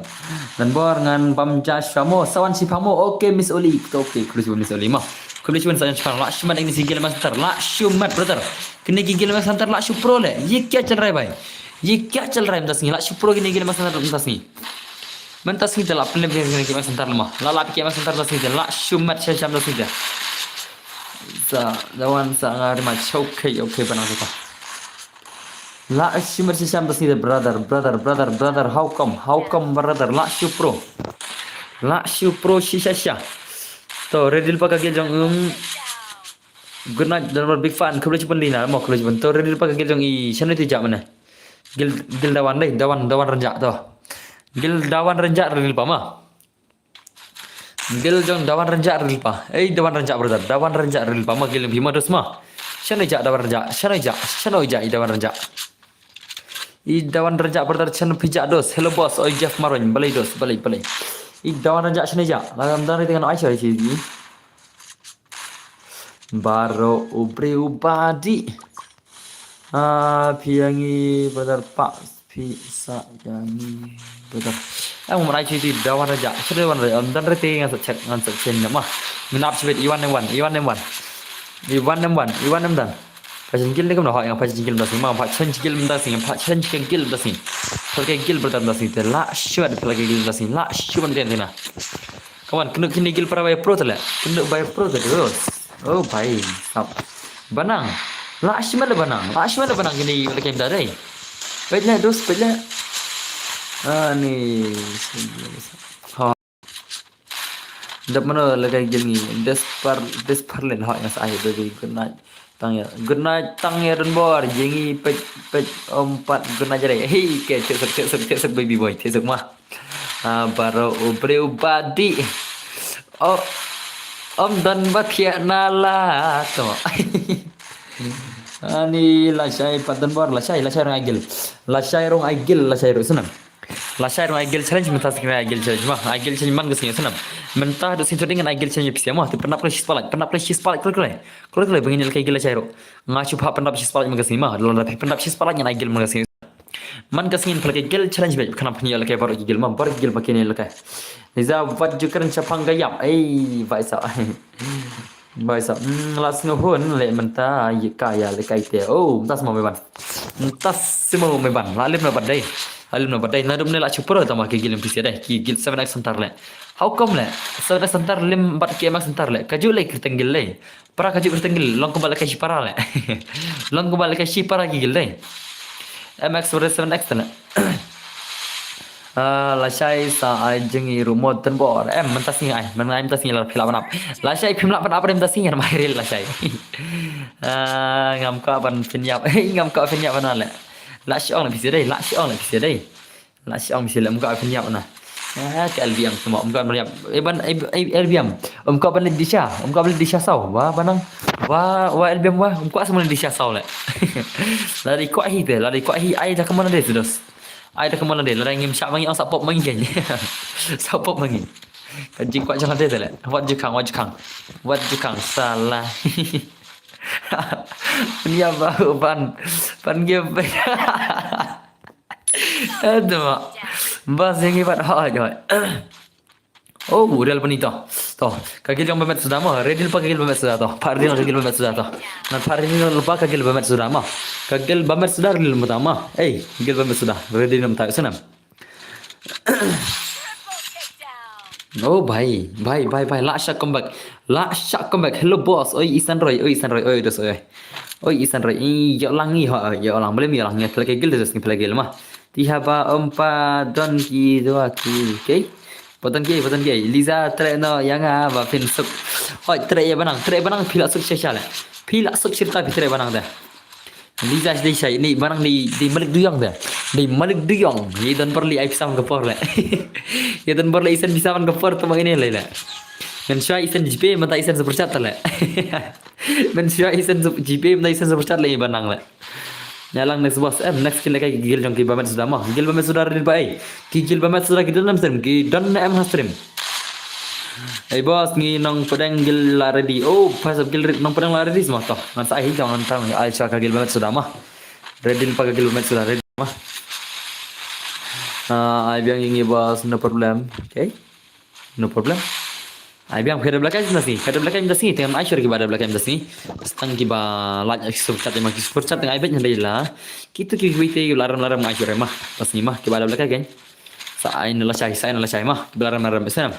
Ngan bor ngan bam ja shwa mo, sawan shipha mo, okay, Miss Oli, okay, khublei shibun, Miss Oli, ma. Khublei shibun, sawan shipha, la shumat ini sigi gil M X Center, la shumat, brother. Kini ki gil M X Center, la shu pro le, ye kya chal raha hai bhai? Ye kya chal raha hai, mynta sngi, la shu pro kini gil M X Center, mynta sngi. Mynta sngi te la pynlem kini gil M X Center, ma. La la ki M X Center, mynta sngi te, la shumat, sham, sham, mynta sngi te. Sa, da wan sa nga ri ma chok kai, okay, ba nang ka. La shi mar shi sham da sngi de, brother, brother, brother, brother, how come, how come, brother, la shi pro. La shi pro shi sha sha. To, Redil pa ka gel jong, um, good night, dan big fan, khublei chibun lina, mo khublei chibun. To, Redil pa ka gel jong i, shano ti ja mana. Gel, gel da wan dei, da wan, da wan rynjah to. Gel da wan rynjah Redil pa ma. Gel jong da wan rynjah Redil pa. Ei, da wan rynjah brother, da wan rynjah Redil pa ma gel phi ma dos ma. Shano ja da wan rynjah, shano ja, shano ja i da wan rynjah. I da wan rynjah brother shano phi ja dos. Hello boss, oi Jeff Marwin, balei dos, balei, balei. I da wan rynjah shano ja. La ngam da ri teng ai shano shi. Baroh u briew ba dih. Ah, phi ïa ngi brother pa, phi sa ïa ngi brother. Em, ngam ai shuh ïa i da wan rynjah. Shuh da wan rynjah. Ym don re te ngan sa check, ngan sa check ne ma. Ngin ap shibit, i wan ne wan, i wan ne wan. I wan ne wan, i wan ne wan. Pha chen gil ne kumno, ha, ngam pha chen gil mynta sngi ma, pha chen gil mynta sngi, pha chen gil mynta sngi. Pha ka gil brother mynta sngi te la shuh, pha ka gil mynta sngi la shuh mynta sngi na. Come on, kynduh kine gil para bai pro te le. Kynduh bai pro te dos. Oh bai, sap. Ba nang. La shi ma le ba nang. La shi ma le ba nang kine gil kim da dei. Peit le dos, peit le. Ani. Ha. Dap mano le kai gil ngi. Despar, desperlen ha yang sa ai baby, good night. Tang ïa. Good night, tang ïa Don Bor. Jing ngi peit, peit, ym pat good night jare. Hey, ke, tiek suk, tiek suk, tiek suk baby boy, tiek suk ma. Ah, baroh u briew ba dih. Oh, ym don ba thiah na la to. Ani lashai pat Don Bor, lashai, lashai rong ai gil. Lashai rong ai gil, lashai rong snam. Lashai rong ai gil challenge, mynta sngi ai gil challenge ma. Ai gil challenge man ka sngi snam. Mynta haduh sngi to ding ai gil challenge pisa ma. Te pynap khlem shi spalak, pynap khlem shi spalak khlem khlem. Khlem khlem ba ngin ïa lehkai gil lashai rong. Nga shu phah pynap shi spalak man ka sngi ma. Lada phi pynap shi spalak ngin ai gil man ka sngi. Man ka sngi phi lehkai gil challenge bad khnang phin ïa lehkai baroh ki gil ma, baroh ki gil ba kin ïa lehkai. Liza wat ju kren shaphang ka ïap. Ei, bai sa. Bai sa. Hmm, la sngew hun leh mynta ïa ka ïa lehkai te. Oh, mynta sma me ban. Mynta sma me ban. La lip na bad dei. La lip na bad dei. Na dum ne la chupro tama ki gil M P C dei. Ki gil seven X center le. How come le? Seven X center lim bad ki M X center le. Ka ju le kyrteng gil le. Para ka ju kyrteng gil, long kumba lehkai shi para le. Long kumba lehkai shi para ki gil dei. M X versus seven X te le. Ah, lashai sa ai jing i rumo Don Bor. Em, mynta sngi ai, mynta ai mynta sngi la phi lah ban ap. Lashai phim lah ban ap mynta sngi mai ril lashai. Ah, ngam kwah ban pynïap. Ngam kwah pynïap ban le. La shi ong le pisa dei, la shi ong le pisa dei. La shi ong shi le ym kwah pynïap na. Ah, ka L B M tama ym kwah pynïap. Eh ban, eh, eh, L B M. Ym kwah ban leit disha, ym kwah ban leit disha saw. Wa ba nang. Wa, wa L B M wa, ym kwah sa ban leit disha saw le. La dei kwah hi te, la dei kwah hi ai da ka mon de dos. Ai da ka mon de, la dei ngim shah ma ngi ong sa pop ma ngi kein. Sa pop ma ngi. Ka jingkwah jong la de te le. Wat ju khang, wat ju khang. Wat ju khang sala. Pynïap ba ban, ban game. Aduh. Bas yang ibat ha ha. Oh, real pun ito. To, ka gil jong ba met suda mo. Ready pa ka gil ba met suda to. Pa ready ka gil ba met suda to. Ngan pa ready pa ka gil ba met suda mo. Ka gil ba met suda ready mo ta mo. Eh, gil ba met suda. Ready mo ta sunam. Oh, bhai, bhai, bhai, bhai, la shah comeback. La shah comeback. Hello, boss. Oi, Isan Roy. Oi, Isan Roy. Oi, dos, oi. Oi, Isan Roy. Ih, ïoh lang ih, ha, ïoh lang. Boleh ïoh lang. Ïa, phi la ki gil dos, ni phi la ki gil ma. Ti haba ym pat don ki dua ki. Okay? Pat don ki, pat don ki. Liza trei noh ïa nga ba phin suk. Hoi, trei ïa ba nang, trei ba nang phi la suk shisha le. Phi la suk shirta phi trei ba nang da. Liza dei shai, ni ba nang dei, dei malik duyong da. Dei malik duyong. Ïa don bor lei ai pisa man ka por le. Ïa don bor lei i send pisa man ka por to ma ngin ïa lei le. Ngan shuwa i send GPay, mynta i send super chat le. Ngan shuwa i send sup-, GPay, mynta i send super chat le i ba nang le. Ïa lang next boss. Em, next ki lehkai ki gil jong ki ba met suda mo. Gil ba met suda ready ba ei. Ki gil ba met suda ki don em stream. Ki don em ha stream. Ei boss, ngi Nongpdeng gil la ready. Oh, pas gil re-, Nongpdeng la ready mo to. Ngan sa ai jong ngan tang ai sha ka gil ba met suda mo. Ready pa ka gil ba met suda ready mo. Ah, ai biang ngi boss, no problem. Okay. No problem. Ai biang phi da blackai mynta sngi, phi da blackai mynta sngi, tang ai shuwa ki ba da blackai mynta sngi. Tang ki ba like, super chat, ma ki super chat tang ai bet nyan dei la. Kitu ki wei te la ram la ram ai shuwa ma. Mynta sngi ma ki ba da blackai kan. Sa ai na la shai, sa ai na la shai ma. Ki ba la ram la ram sa.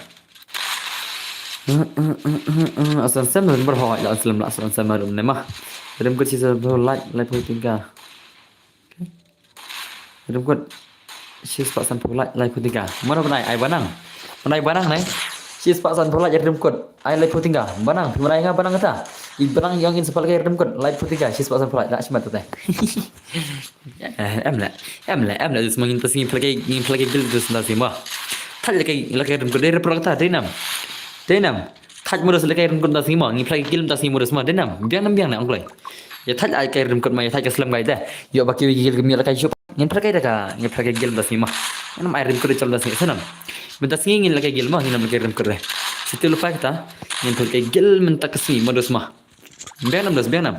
Asan sem rim ber hoi la slem la asan sem rim ne ma. Rim kut shi sa bro like like photing ka. Rim kut shi spah san pho like like photing ka. Mana banai ai banang. Banai banang ne. Shi spah san pho like rim kut ai like photing ka. Banang phi banai nga banang ta. I banang yong in sepal ka rim kut like photing ka. Shi spah san pho like la shi mat ta. Em la em la em la dus ma ngin ta sngi phlak ngin phlak gil dus na sima. Thal la kai la kai rim kut dei rim kut ta dei nam. Dei nam. Thaj modus la kai rim kut da sngi ma ngi phlak gil da sngi modus ma dei nam biang nam biang na ong kloi. Ya thaj ai kai rim kut ma ya thaj ka slem kai da. Yo ba ki gil mi la kai shup. Ngin phlak kai da ka ngin phlak gil da sngi ma. Ngin ai rim kut chal da sngi sanam. Mynta sngi ngin la kai gil ma ngin nam la kai rim kut re. Situ lupa kita ngin phlak gil mynta ka sngi modus ma. Biang nam dus biang nam.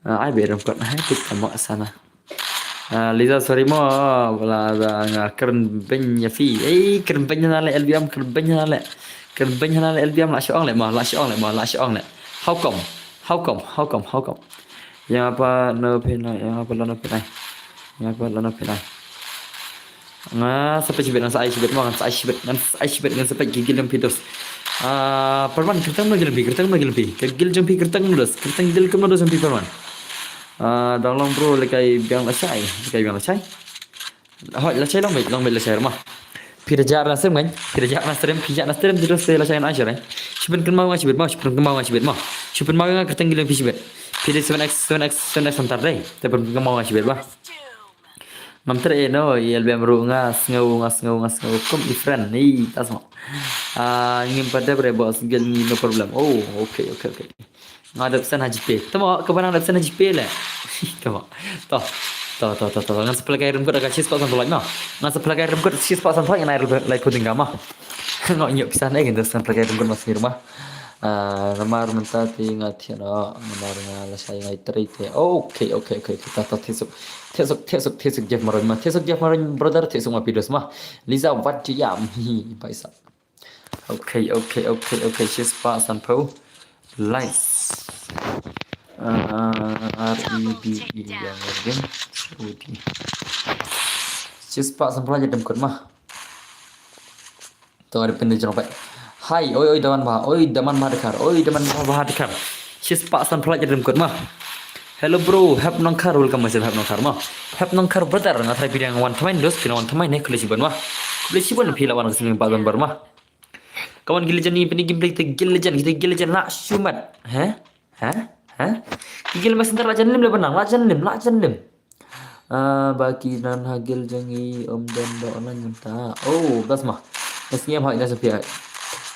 Ai be rim kut hai tik ka ma sana. Liza sorry mo wala da nga kren beny ya fi. Ei kren beny na le L B M kren beny na le. Kren beny na le L B M la shong le mo la shong le mo la shong le. How come? How come? How come? How come? Yang apa no pin yang apa lo no pin ai. Yang apa lo no pin ai. Nga sa peit shibit nga sa ai shibit mo nga sa ai shibit nga sa ai shibit nga sa peit gigil jong phi dos. Parman kyrteng no gil jong phi kyrteng no gil jong phi ka gil jong phi kyrteng no dos kyrteng gil kum no dos jong phi parman. Dang long bro lekai biang la shai lekai biang la shai. Hoi la shai long beit long beit la shai ma. Phi da jar na stream kan phi da jar na stream phi jar na stream di dos la shai na ai shai. Shibit kan ma nga shibit ma shibit kan ma nga shibit ma. Shibit ma nga kyrteng gil jong phi shibit. Phi da seven x seven x seven x antar dei. Te pun kan ma nga shibit ba. Ngam trei no i L B M ruh nga sngew nga sngew nga sngew kum i friend ni ta sma. Ah ngim pat dep re boss gel ni no problem. Oh okay okay okay. Nga dep send ha GPay. Tama ka banang dep send ha GPay le. Tama. To. To to to to ngan supply kai rim kut ka shis pa san pho like no. Ngan supply kai rim kut shis pa san pho like ngan ai lai puding kama. Nga nyuk pisa ne gin dep send supply kai rim kut mas ni rumah. Ah, namar mynta te nga thiah noh namar nga lashai nga ïatrei te. Okay okay okay okay. Ta ta thiah suk thiah suk thiah suk thiah suk Jeff Maroin ma thiah suk Jeff Maroin brother thiah suk ma phi dos ma. Liza wat jam hi bhai sahab. Okay okay okay okay shispah sanphew likes. Ah, R E B E yang ring. Udi. Shispah sanphew likes dem kut ma. To ada pynlong jong pai. Hai oi oi daman ba oi daman ba dkhar oi daman ba dkhar. Shispah sanphew likes dem kut ma. Hello bro, Hep Nongkhar, welcome myself Hep Nongkhar ma. Hep Nongkhar brother, nga try phi dang wan thymmai dos phi wan thymmai ne khublei shibun ma. Khublei shibun phi la wan ka sing ba don bar ma. Kawan gil jan ni pini game play te gil jan kita gil jan la shumat. He? He? He? Ki gil messenger la jan lim le benang la jan lim la jan lim. Ah, ba ki nan ha gil jong i um don ba online mynta. Oh, bas ma. Mas ngem ha ina sepi ai.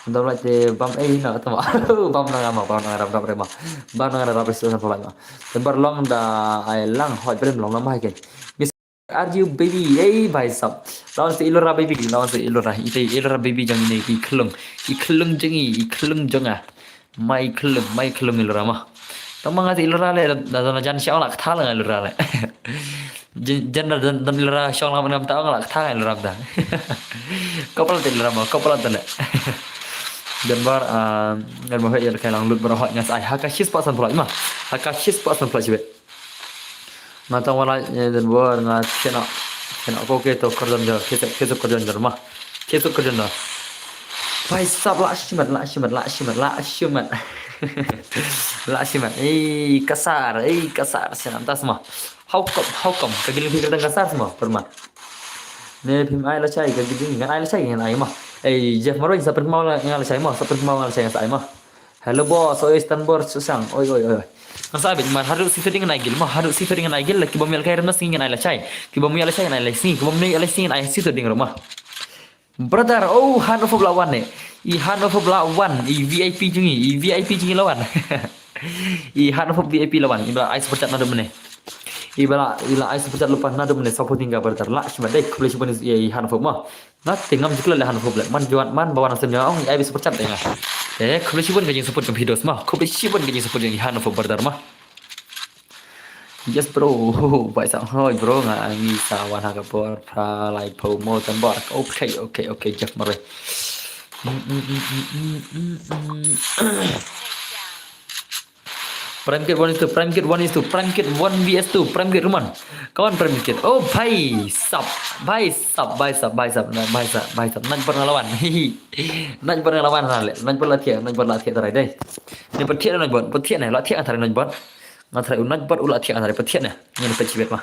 Ndam lai te bam eh na tama. Bam nang ama bam nang rap rap rema. Bam nang rap rap rap rema. Tembar long da ai lang hoi brem long long ma ken. Miss are you baby? Ei bhai sab. Lawan se ilora baby, lawan se ilora. Ite ilora baby jong ine i khlung. I khlung jong i, i khlung jong a. Mai khlung, mai khlung ilora ma. Tang ma nga se ilora le da da jan shong la kthal nga ilora le. Jan da da ilora shong la ma nam ta nga la kthal nga ilora da. Kopal te ilora ma, kopal te le. Dan bar ngan ma hoi ya kai lang lut bar hoi nga sai ha ka shispah sanphew ma. Ha ka shispah sanphew shibit. Nga tang wala den bor nga chena chena ko ke to kordon jo ke to ke to kordon jo ma ke to kordon jo. Bhai sab la shimat la shimat la shimat la shimat. La shimat ei kasar ei kasar chena tas ma. How come how come ka gil phi kyrteng kasar ma perman. Ne phim ai la chai ka gil ngan ai la chai ngan ai ma. Ei Jeff Maroin sa perman la ngan la chai ma sa perman la chai ngan sa ai ma. Hello boss, oi Stanbor susang. Oi oi oi. Nga sa bit man haduh si thading ngan ai gil ma haduh si thading ngan ai gil ki bom yal kai rem na sngi ngan ai la chai. Ki bom yal la chai ngan ai la sngi ki bom yal la sngi ngan ai si thading rem ma. Brother, oh han of la wan ne. I han of la wan, i VIP jong i, i VIP jong i la wan. I han of VIP la wan, i ba ai super chat na dum ne. I ba la i la ai super chat lupa na dum ne supporting ga brother la shima dei khublei shibun i han of ma. Nga te ngam jukla le han of le man juan man ba wan sem jong i ai super chat de nga. Eh khublei shibun ga jing support jong phi dos ma. Khublei shibun ga jing support jong i han of brother ma. Yes bro. Bai sa hoi bro nga ngi sa wan ha ka por pra lai po mo tambor. Okay okay okay Jeff Murray. Prime Kid one is two, Prime Kid one is two, Prime Kid one V S two, Prime Kid, come on. Come on, Prime Kid. Oh, bhai sab, bhai sab, bhai sab, bhai sab, bhai sab, bhai sab. Naj bor nga lawan. Naj bor nga lawan na le. Naj bor la thiah, naj bor la thiah tarai dei. Ni pat thiah naj bor, pat thiah ne, la thiah tarai naj bor. Nga tarai u naj bor u la thiah tarai pat thiah ne. Ni pat chibet ma.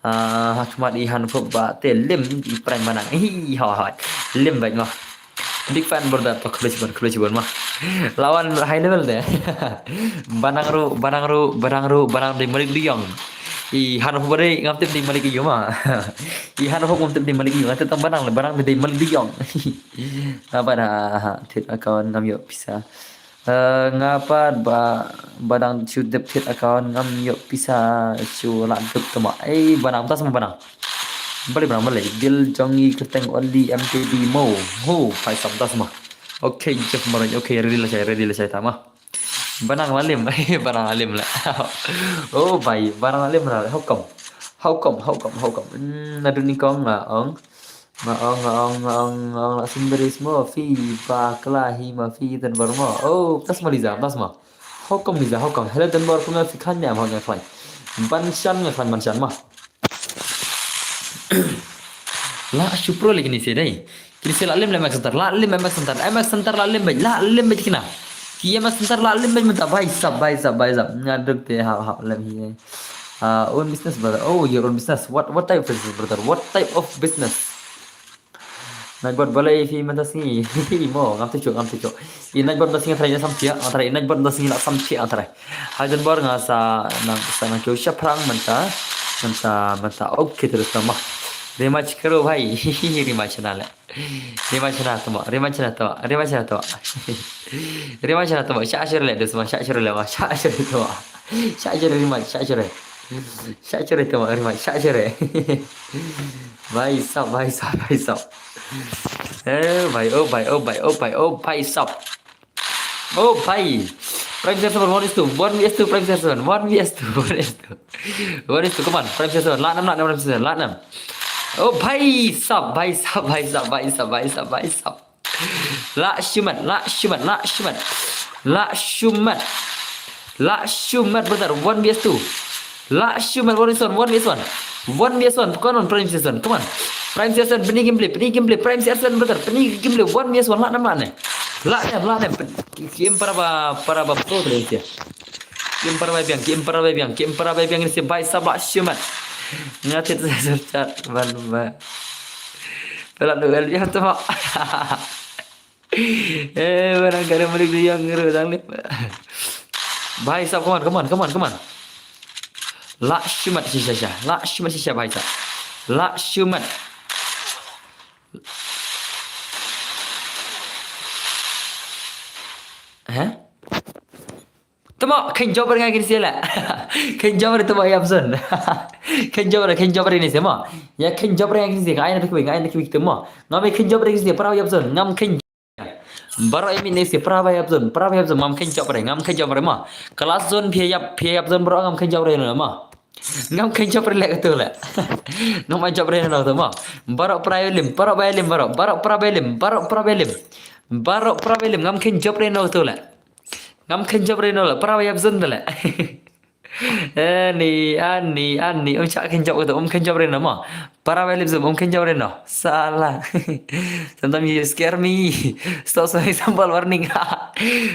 Ah, khmat i han phup ba te lim i Prime Banang. Hi, ha, ha. Lim bait ma. Big fan brother, to khlech ban, khlech ban ma. Lawan high level de. Banang ru, banang ru, banang ru, banang de Malik Diyong. I han phup ba de ngam tip de Malik Diyong ma. I han phup ngam tip de Malik Diyong. Ngam tip tang banang le, banang de Malik Diyong. Apa dah? Thied account ngam ïoh pisa. Eh, nga pat ba, ba dang shu dep thied account ngam ïoh pisa shu la dep tama. Eh, ba dang tas ma ba dang. Balei ba dang balei. Bil jong i kyrteng only M T D mo. Ho, phai sam tas ma. Okay, Jeff Maroy. Okay, ready la shai, ready la shai tama. Ba dang la lim, ba dang la lim la. Oh, bhai, ba dang la lim la. How come? How come? How come? How come? Hmm, naduni kong nga ong. Nga ong, nga ong, nga ong, nga ong, la sum bris mo, phi ba kla hi ma phi Don Bor mo. Oh, tas ma Liza, tas ma. How come Liza, how come? Hello Don Bor, kumno phi khlaiñ ne em, hot nga khlaiñ. Ban shan nga khlaiñ, ban shan ma. La shu pro le kini se dei. Kini se la lim le M X Center, la lim M X Center, M X Center la lim bad, la lim bad kina. Ki M X Center la lim bad mynta, bhai sab, bhai sab, bhai sab. Nga duk te ha, ha, lem hi. Uh, own business, brother. Oh, your own business. What, what type of business, brother? What type of business? Naj bor balei phi mynta sngi. Mo, ngam tip shuh, ngam tip shuh. I naj bor mynta sngi tharai na sam thiah, tharai i naj bor mynta sngi la sam thiah tharai. Hai Don Bor nga sa nang, sa nang kiew shaphrang mynta, mynta, mynta. Okay, terus nama. Rima chikero bhai. Rima chana le. Rima chana tama, rima chana tama, rima chana tama. Rima chana tama, sha sha le, dus ma, sha sha le ma, sha sha tama. Sha sha rima, sha sha. Sha sha tama, rima, sha sha. Bhai sab, bhai sab, bhai sab. Eh, bhai, oh, bhai, oh, bhai, oh, bhai, oh, bhai sab. Oh, bhai. Prime Station one is two, one V S two, Prime Station, one V S two, one V S two. One is two, come on, Prime Station, la nam, la nam, Prime Station, la nam. Oh, bhai sab, bhai sab, bhai sab, bhai sab, bhai sab, bhai sab. La shumat, la shumat, la shumat. La shumat. La shumat, brother, one V S two. La shumat, one V S one, one V S one. One V S one, come on, Prime Station, come on. Prime Station, pynïaid gameplay, pynïaid gameplay, Prime Station, brother, pynïaid gameplay, one V S one, la nam, la nam. La nam, la nam. Ki, ki em para ba, para ba pro tu dia. Ki em para ba biang, ki em para ba biang, ki em para ba biang ni se bhai sab la shumat. Nga thied sa chat ban ba. Pela duel ya tu ma. Eh, barang kada mudik dia yang ngeru dang ni. Bhai sab, come on, come on, come on, come on. La shumat shisha sha. La shumat shisha bhai sab. La shumat. Hah? Tama, khein job re nga kini sila. Khein job re tama ïap zon. Khein job re, khein job re ni sema. Ya khein job re nga kini sila. Ai na pik, ai na pik tama. Ngam khein job re kini sila, para ïap zon. Ngam khein. Baroh ïa mi ni sila, para ïap zon, para ïap zon. Ngam khein job re, ngam khein job re ma. Kelas zon phi ïap, phi ïap zon baroh ngam khein job re na ma. Ngam khein job re le katu le. Ngam ai job re na tu ma. Baroh para ïa lim, baroh ba ïa lim, baroh, baroh para ba ïa lim, baroh para ba ïa lim. Baroh para ba ïa lim, ngam khein job re na tu le. Ngam khein job re no la, para ba ïap zon da la. Ani, ani, ani, um shah khein job kata, um khein job re no ma. Para ba ïap zon, um khein job re no. Sala. Sometimes you scare me. Stop, stop, example warning.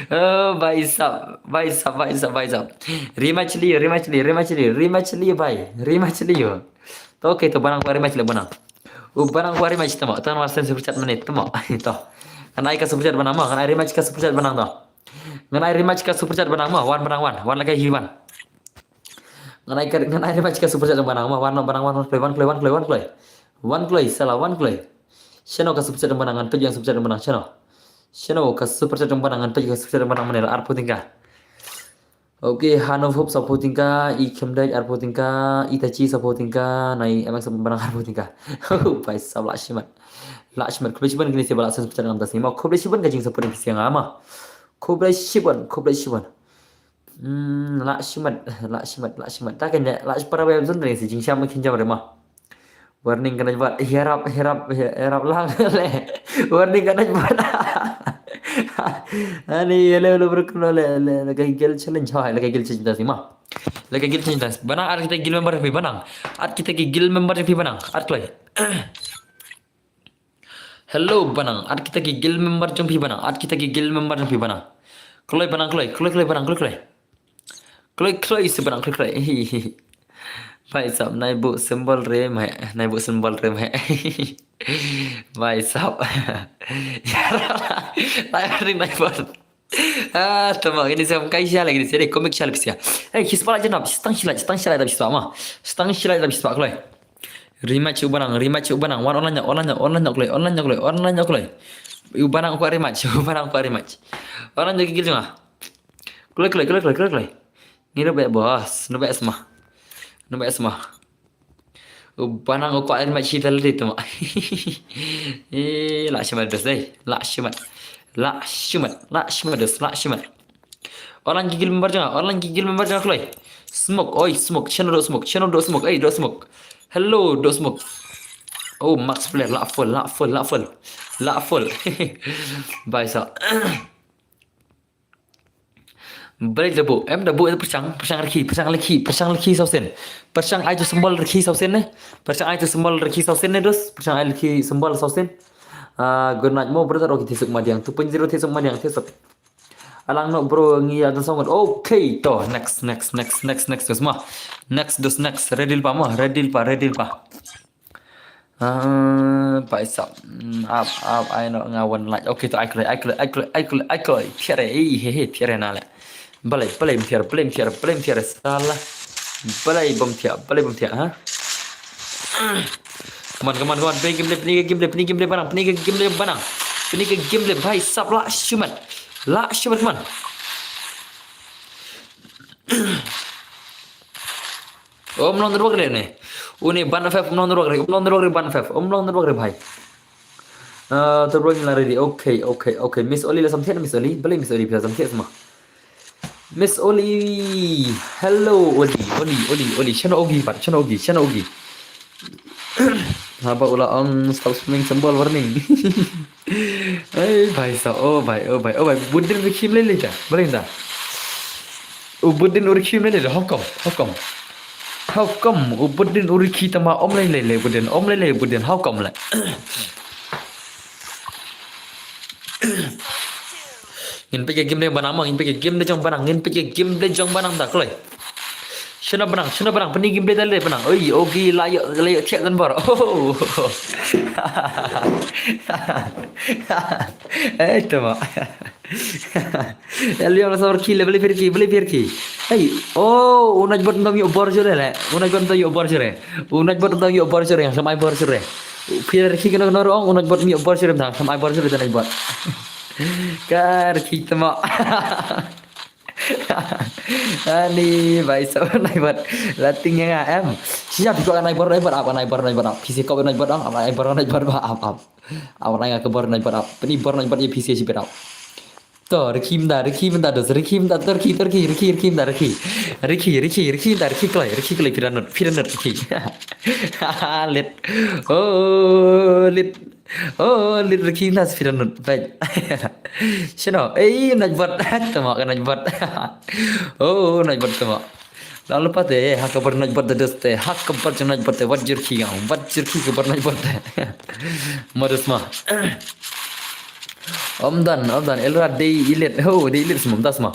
Oh, bhai sab, bhai sab, bhai sab, bhai sab. Rima chili, rima chili, rima chili, rima chili, bhai. Rima chili yo. To, okay, to banang ko rima chili banang. U banang ko rima chili tama. To, ngan send super chat mane tama. To. Ngan ai ka super chat banang ma, ngan ai rima chili ka super chat banang to. Ngan ai rima chili ka super chat banang ma, wan banang wan, wan laka hi wan. Ngan ai ka, ngan ai rima chili ka super chat banang ma, wan banang wan, wan kloi, wan kloi, wan kloi, wan kloi. Wan kloi, sala, wan kloi. Shano ka super chat banang, ngan peit ïa ka super chat banang, shano. Shano ka super chat banang, ngan peit ïa ka super chat banang mane la arphew tyngka. Okay, Hano Hope saphew tyngka, i Khymdeit arphew tyngka, i Tachi saphew tyngka, nai M X banang arphew tyngka. Bhai sab la shimet. La shimet, khublei shibun kine se ba la send super chat ngam ta sngi ma. Khublei shibun ka jingsupport kine se nga ma. Khublei shibun, khublei shibun. Hmm, la shimet, la shimet, la shimet. Ta kane la para ba ïap zon re se jingsham khein job re ma. Warning ka naj bad, ïarap, ïarap, ïarap lang le. Warning ka naj bad. Ani, hello, hello, bro, hello, le, le, le, ka guild challenge, ha, le ka guild challenge das ni ma. Le ka guild challenge das. Banang, add kita guild member jong phi, Banang. Add kita ki guild member jong phi, Banang. Add kloi. Hello, Banang. Add kita ki guild member jong phi, Banang. Add kita ki guild member jong phi, Banang. Kloi, Banang, kloi, kloi, kloi, Banang, kloi, kloi. Kloi, kloi, se Banang, kloi, kloi. Bhai sab, nai buh symbol re mai, nai buh symbol re mai. Bhai sab. Nai ring nai buh. Ah, tama, kini siam kai sial, kini sial, komik sial, pisia. Eh, kispa la jenap, stang silat, stang silat, tapi spa ma. Stang silat, tapi spa, kloi. Rematch u Banang, rematch u Banang, wan online, online, online, kloi, online, kloi, online, kloi. U Banang ko rematch, u Banang ko rematch. Online jong ki guild jong nga. Kloi, kloi, kloi, kloi, kloi, kloi. Ngi ruh beh boss, nu beh sma. Nu beh sma. U Banang u kwah rematch shi tal di tu ma. Eh, la shimat dos dei. La shimat. La shimat. La shimat dos. La shimat. Online ki guild member jong nga. Online ki guild member jong nga kloi. Smoke, oi, smoke. Channel dot smoke. Channel dot smoke. Ei, dot smoke. Hello, dot smoke. Oh, max player. La full, la full, la full. La full. Bhai sab. Balei da buh? Em da buh, pyrshang, pyrshang rikhi, pyrshang rikhi, pyrshang rikhi sawsen. Pyrshang ai tu symbol rikhi sawsen ne. Pyrshang ai tu symbol rikhi sawsen ne dos. Pyrshang ai rikhi symbol sawsen. Ah, good night mo brother. Okay, thied suk madiang. Two point zero thied suk madiang, thied suk. Alang no bro, ngi ïa don song. Okay, to next, next, next, next, next dos ma. Next dos, next. Ready pa mo, ready pa, ready pa. Ah, bhai sab. Mm, ap, ap, ai no nga wan like. Okay, to ai kloi, ai kloi, ai kloi, ai kloi, ai kloi. Thied re, ei, he, he, thied re na le. Balei, balei thied, balei thied, balei thied re sala. Balei bom thied, balei bom thied, ha? Come on, come on, come on. Pynïaid ka game play, pynïaid ka game play, pynïaid ka game play Banang, pynïaid ka game play Banang. Pynïaid ka game play, bhai sab, la shimat. La shimat, come on. Um long network re ne. Une ban fef um long network re, um long network re ban fef, um long network re bhai. Ah, network la ready. Okay, okay, okay. Miss Oli la samthied, Miss Oli. Balei Miss Oli phi la samthied sma. Miss Oli. Hello Oli, Oli, Oli, Oli. Shano Ogi pat, shano Ogi, shano Ogi. Haba u la ong stop spamming symbol warning. Ei, bhai sab, oh bhai, oh bhai, oh bhai. Budin rikhi ym lei lei da. Balei da? U Budin u rikhi ym lei lei da. How come? How come? How come? U Budin u rikhi tama ym lei lei le Budin. Ym lei lei Budin. How come le? Ngin pynïaid ka game play Banang mo, ngin pynïaid ka game play jong Banang, ngin pynïaid ka game play jong Banang da kloi. Shano Banang, shano Banang, pynïaid ka game play da le Banang. Oi, Ogi la ïoh, la ïoh thied don bor. Oh. Eh, tama. Ïa liang la sawar ki le, balei phi rikhi, balei phi rikhi. Hey, oh, u Najbot ym dang ïoh bor shuh re le. U Najbot ym dang ïoh bor shuh re. U Najbot ym dang ïoh bor shuh re, ngam ai bor shuh re. Phi rikhi kano kano ruh ong, u Najbot ym ïoh bor shuh re, ngam ai bor shuh re da Najbot. Ka rikhi tama. Ani, bhai sab, Najbot. La tieng ïa nga em. Shisha phi kwah ka Najbot, Najbot ap, Najbot, Najbot ap. Phi shisha kwah Najbot ap, ap, Najbot, Najbot ap, ap, ap. Ap, Najbot, Najbot ap. Pynïaid bor Najbot ïa phi shisha shi bit ap. To, rikhi mynta, rikhi mynta dos, rikhi mynta, to rikhi, to rikhi, rikhi, rikhi mynta, rikhi. Rikhi, rikhi, rikhi mynta, rikhi kloi, rikhi kloi, phi da nut, phi da nut, rikhi. Lit. Oh, lit. Oh, lit rikhi mynta, phi da nut, bhai. Shano, ei, Najbot, tama ka Najbot. Oh, Najbot tama. Lalu pat te, ha ka bor Najbot da dos te, ha ka bor jong Najbot te, wat jur ki yang, wat jur ki ka bor Najbot te. Modus ma. Ym don, ym don, Elra dei elite, ho, dei elite sma, ym da sma.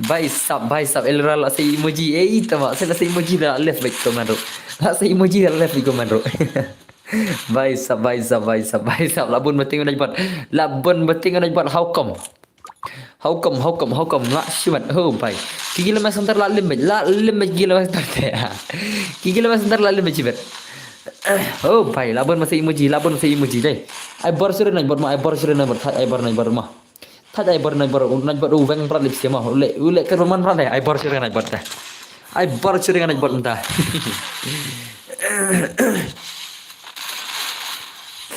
Bhai sab, bhai sab, Elra la sa emoji, ei, tama, sa la sa emoji da left bad comment ruh. La sa emoji da left bad comment ruh. Bhai sab, bhai sab, bhai sab, bhai sab, la bun ba tieng Najbot. La bun ba tieng Najbot, how come? How come, how come, how come, la shimet, ho bhai. Ki gila ma center la lim bad, la lim bad gila ma center te. Ki gila ma center la lim bad shibet. Oh bhai, la bun ma sa emoji, la bun ma sa emoji dei. Ai bor shuh re Najbot ma, ai bor shuh re Najbot, thait ai bor Najbot ma. Thait ai bor Najbot, Najbot u weng prat lip sia ma. U leh, u leh kat man prat dei, ai bor shuh re Najbot te. Ai bor shuh re Najbot mynta.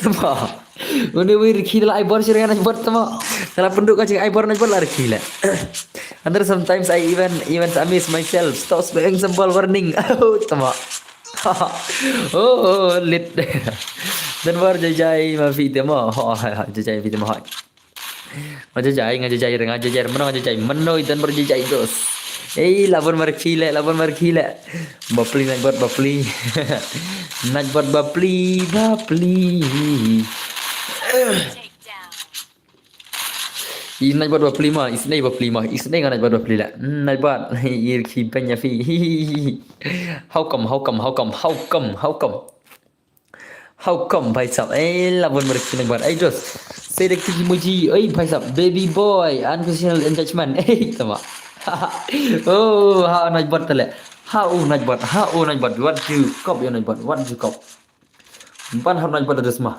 Tama. Une u rikhi la ai bor shuh re Najbot tama. Ka la pynduh ka jing ai bor Najbot la rikhi la. And then sometimes I even, even amaze myself. Stop spamming symbol warning. Oh, tama. Oh, oh, lit. Dan war jai jai ma phi tama. Ho, ho, ho, jai jai phi tama ho. Nga jajai, nga jajai, nga jajai, mano nga jajai, mano i don bor jajai dos. Ei, la bun marki le, la bun marki le. Bapli, Nightbot bapli. Nightbot bapli, bapli. I Nightbot bapli ma, isnei bapli ma, isnei nga Nightbot bapli le. Hmm, Nightbot, ir ki benya fi. How come, how come, how come, how come, how come? How come, bhai sab? Ei, la bun marki Nightbot. Ei, dos. Sei dek tiki muji. Ei, bhai sab. Baby boy, unconditional engagement. Ei, tama. Oh, ha Nightbot tale. Ha u Nightbot, ha u Nightbot. What do you cop, yo Nightbot? What do you cop? Ban ha Nightbot da desma.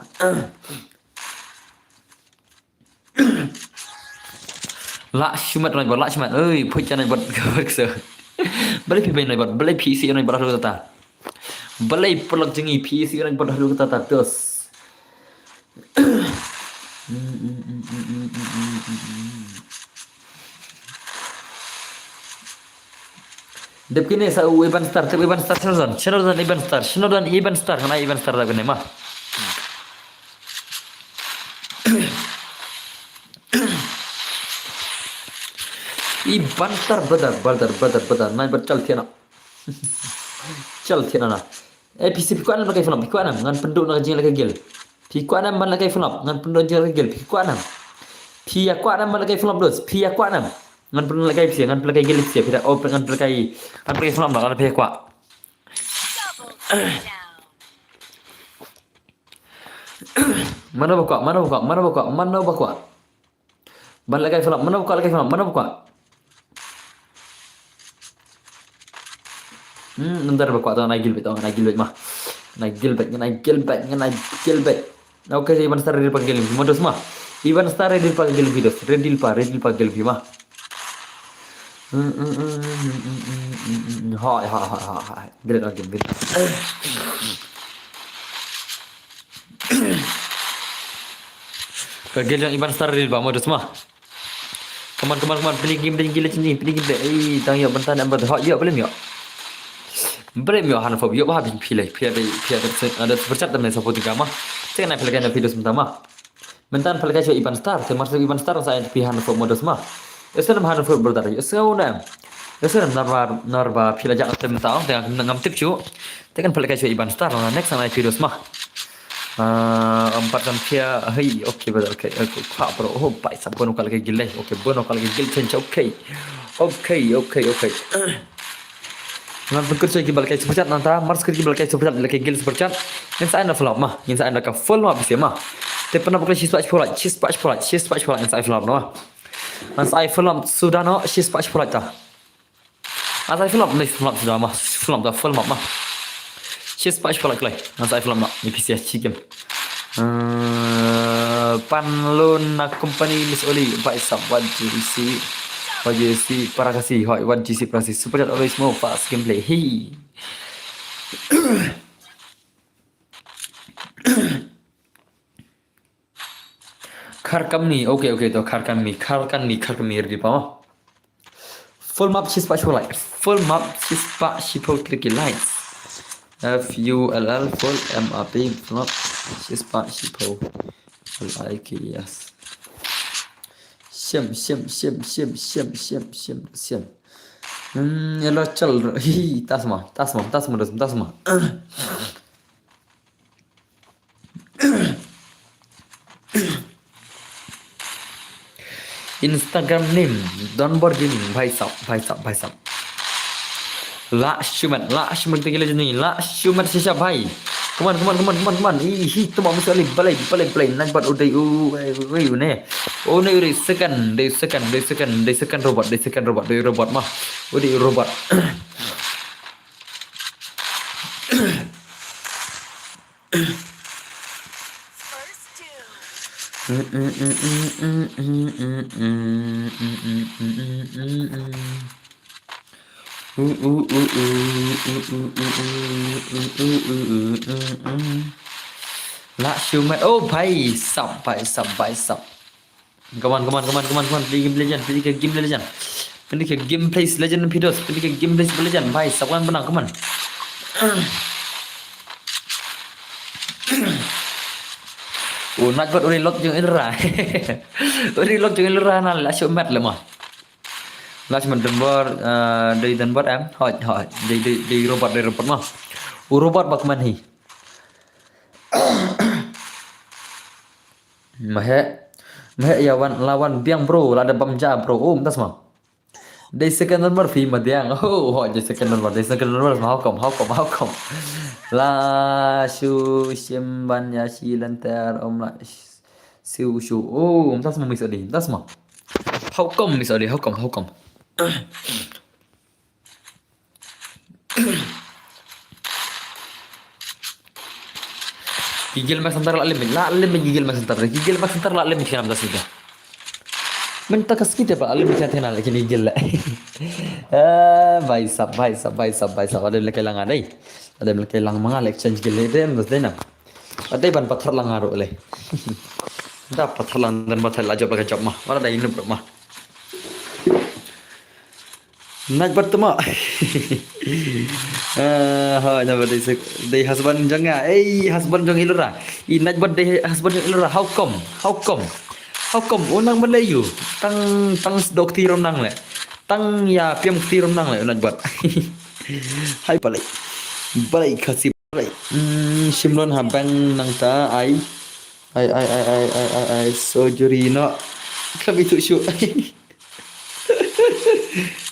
La shumat Nightbot, la shumat. Oi, phoit ka Nightbot ka bor kso. Balei phi bai Nightbot, balei phi isi Nightbot haduh kata. Balei pulak jingi phi isi Nightbot haduh kata dos. Dep kine sa u Iban Star, tep Iban Star, sino don, sino don Iban Star, sino don Iban Star, kane Iban Star da kine ma. Iban Star brother, brother, brother, brother. Nai ber chal thiana. Chal thiana na. Eh, phi si phi kwah nam la kai flop, phi kwah nam, ngan pynduh na ka jingïalehkai guild. Phi kwah nam ban la kai flop, ngan pynduh jingïalehkai guild, phi kwah nam. Phi ïa kwah nam ban la kai flop dos, phi ïa kwah nam. Ngan pynduh la kai phi, ngan pynduh la kai guild phi, phi da, oh, ngan pynduh la kai, ngan pynduh la kai flop, ngan pynduh la kai flop. Mano ba kwah, mano ba kwah, mano ba kwah, mano ba kwah. Ban la kai flop, mano ba kwah la kai flop, mano ba kwah. Hmm, ntar ba kwah to, ngan ai guild bait to, ngan ai guild bait ma. Ngan ai guild bait, ngan ai guild bait, ngan ai guild bait. Okay, Iban Star ready pa guild, mo dos ma. Iban Star ready pa guild dos, ready pa, ready pa guild ma. Hmm, hmm, hmm. Hai, hai, hai, hai, hai. Guild again, guild. Ka guild jong Iban Star ready pa, mo dos ma. Come on, come on, come on. Pynlong game, pynlong game, pynlong game. Ei, tang ïoh bynta na em ba hok ïoh, blem ïoh. Blem ïoh han fop ïoh ba ha phi lei. Phi ada, phi ada, ada super chat da me support ga ma. Check na phi lei na phi dos mynta ma. Mynta phi lei sha Iban Star, te mar sha Iban Star sa phi han fop mo dos ma. Ese nam han fop brother. Ese nam. Ese nam nar ba, nar ba phi la jak te mynta, te ngam tip shuh. Te kan phi lei sha Iban Star, na next na phi dos ma. Ah, empat kan pia, hei, okay, brother, okay, okay, kwah, bro, oh, bhai sab, bono kal ke gil, eh, okay, bono kal ke gil, change, okay, okay, okay, okay. Ngan pynkur ki bal kai super chat nangta, mar skir ki bal kai super chat, lake gil super chat. Ngin sa ai na flop ma, ngin sa ai na ka full ma bisi ma. Te pynap ka shispah shiphew like, shispah shiphew like, shispah shiphew like, ngin sa ai flop no. Ngan sa ai flop suda no, shispah shiphew like ta. Ngan sa ai flop, ni flop suda ma, flop da, flop ma. Shispah shiphew like kloi. Ngan sa ai flop na, ni P C S chi game. Eh, pan lun na company Miss Oli, bhai sab, one G C, one G C para Khasi, hoi, one G C para Khasi, super chat always more fast gameplay. Hi. Kharkamni, okay, okay, to Kharkamni, Kharkamni, Kharkamni ready pa ma. Full map shispah shiphew like, full map shispah shiphew tricky likes. F U L L full M A P full map shispah shiphew. L I K E S. Shim, shim, shim. Hmm, yellow chal, hi, tasma, tasma, tasma, tasma, tasma. Instagram name, Donbor Gaming, bhai sab, bhai sab, bhai sab. La shumat, la shumat te gila jani, la shumat shisha bhai. Come on, come on, come on, come on, come on. Ih, hi, tuma misali, balai, balai, balai. Nagbat udai, u, u, u, u, ne. U ne, udai second, dai second, dai second, dai second robot, dai second robot, dai robot ma. Udai robot. La shumat. Oh, bhai sab, bhai sab, bhai sab. Come on, come on, come on, come on, come on. Play game legend, play game legend. Play game play legend phi dos, play game play legend. Bhai sab, come on, come on. U Nightbot u ri lok jong Ilra. U ri lok jong Ilra na la shu met le ma. La shu met Donbor, eh, dei Donbor em. Hoi, hoi. Dei, dei, dei robot, dei robot ma. U robot bak man hi. Mahe. Mahe ya wan, la wan biang bro, la da bam ja bro. Um, das ma. Dei second number phi madiang. Oh, ho, dei second number, dei second number. How come, how come, how come? La shu shim ban ya shi lenter om la sh-, siu shu. Oh, das ma Miss Odi, das ma. How come Miss Odi, how come, how come? Ki gel ma center la lim, la lim ki gel ma center, ki gel ma center la lim ki nam das ni. Mynta ka sngi te ba alim ka thena lekin i gil le. Eh, bhai sab, bhai sab, bhai sab, bhai sab. Alim le kai lang adai. Alim le kai lang manga le exchange gil le dem das dai na. Adai ban pathar lang aro le. Da pathar lang dan pathar la job la ka job ma. Wala dai inu bro ma. Nightbot tu ma. Ah, ha, na ba dei sek-, dei husband jong nga. Eh, husband jong Ilra. I Nightbot dei husband jong Ilra. How come? How come? How come? Unang ba lei yu. Tang, tang sdok ti rom nang le. Tang ya piam ti rom nang le Nightbot. Hai balai. Balai kasi balai. Hmm, shimlon ha bang nang ta ai. Ai, ai, ai, ai, ai, ai, ai, surgery no. Kami tu shu.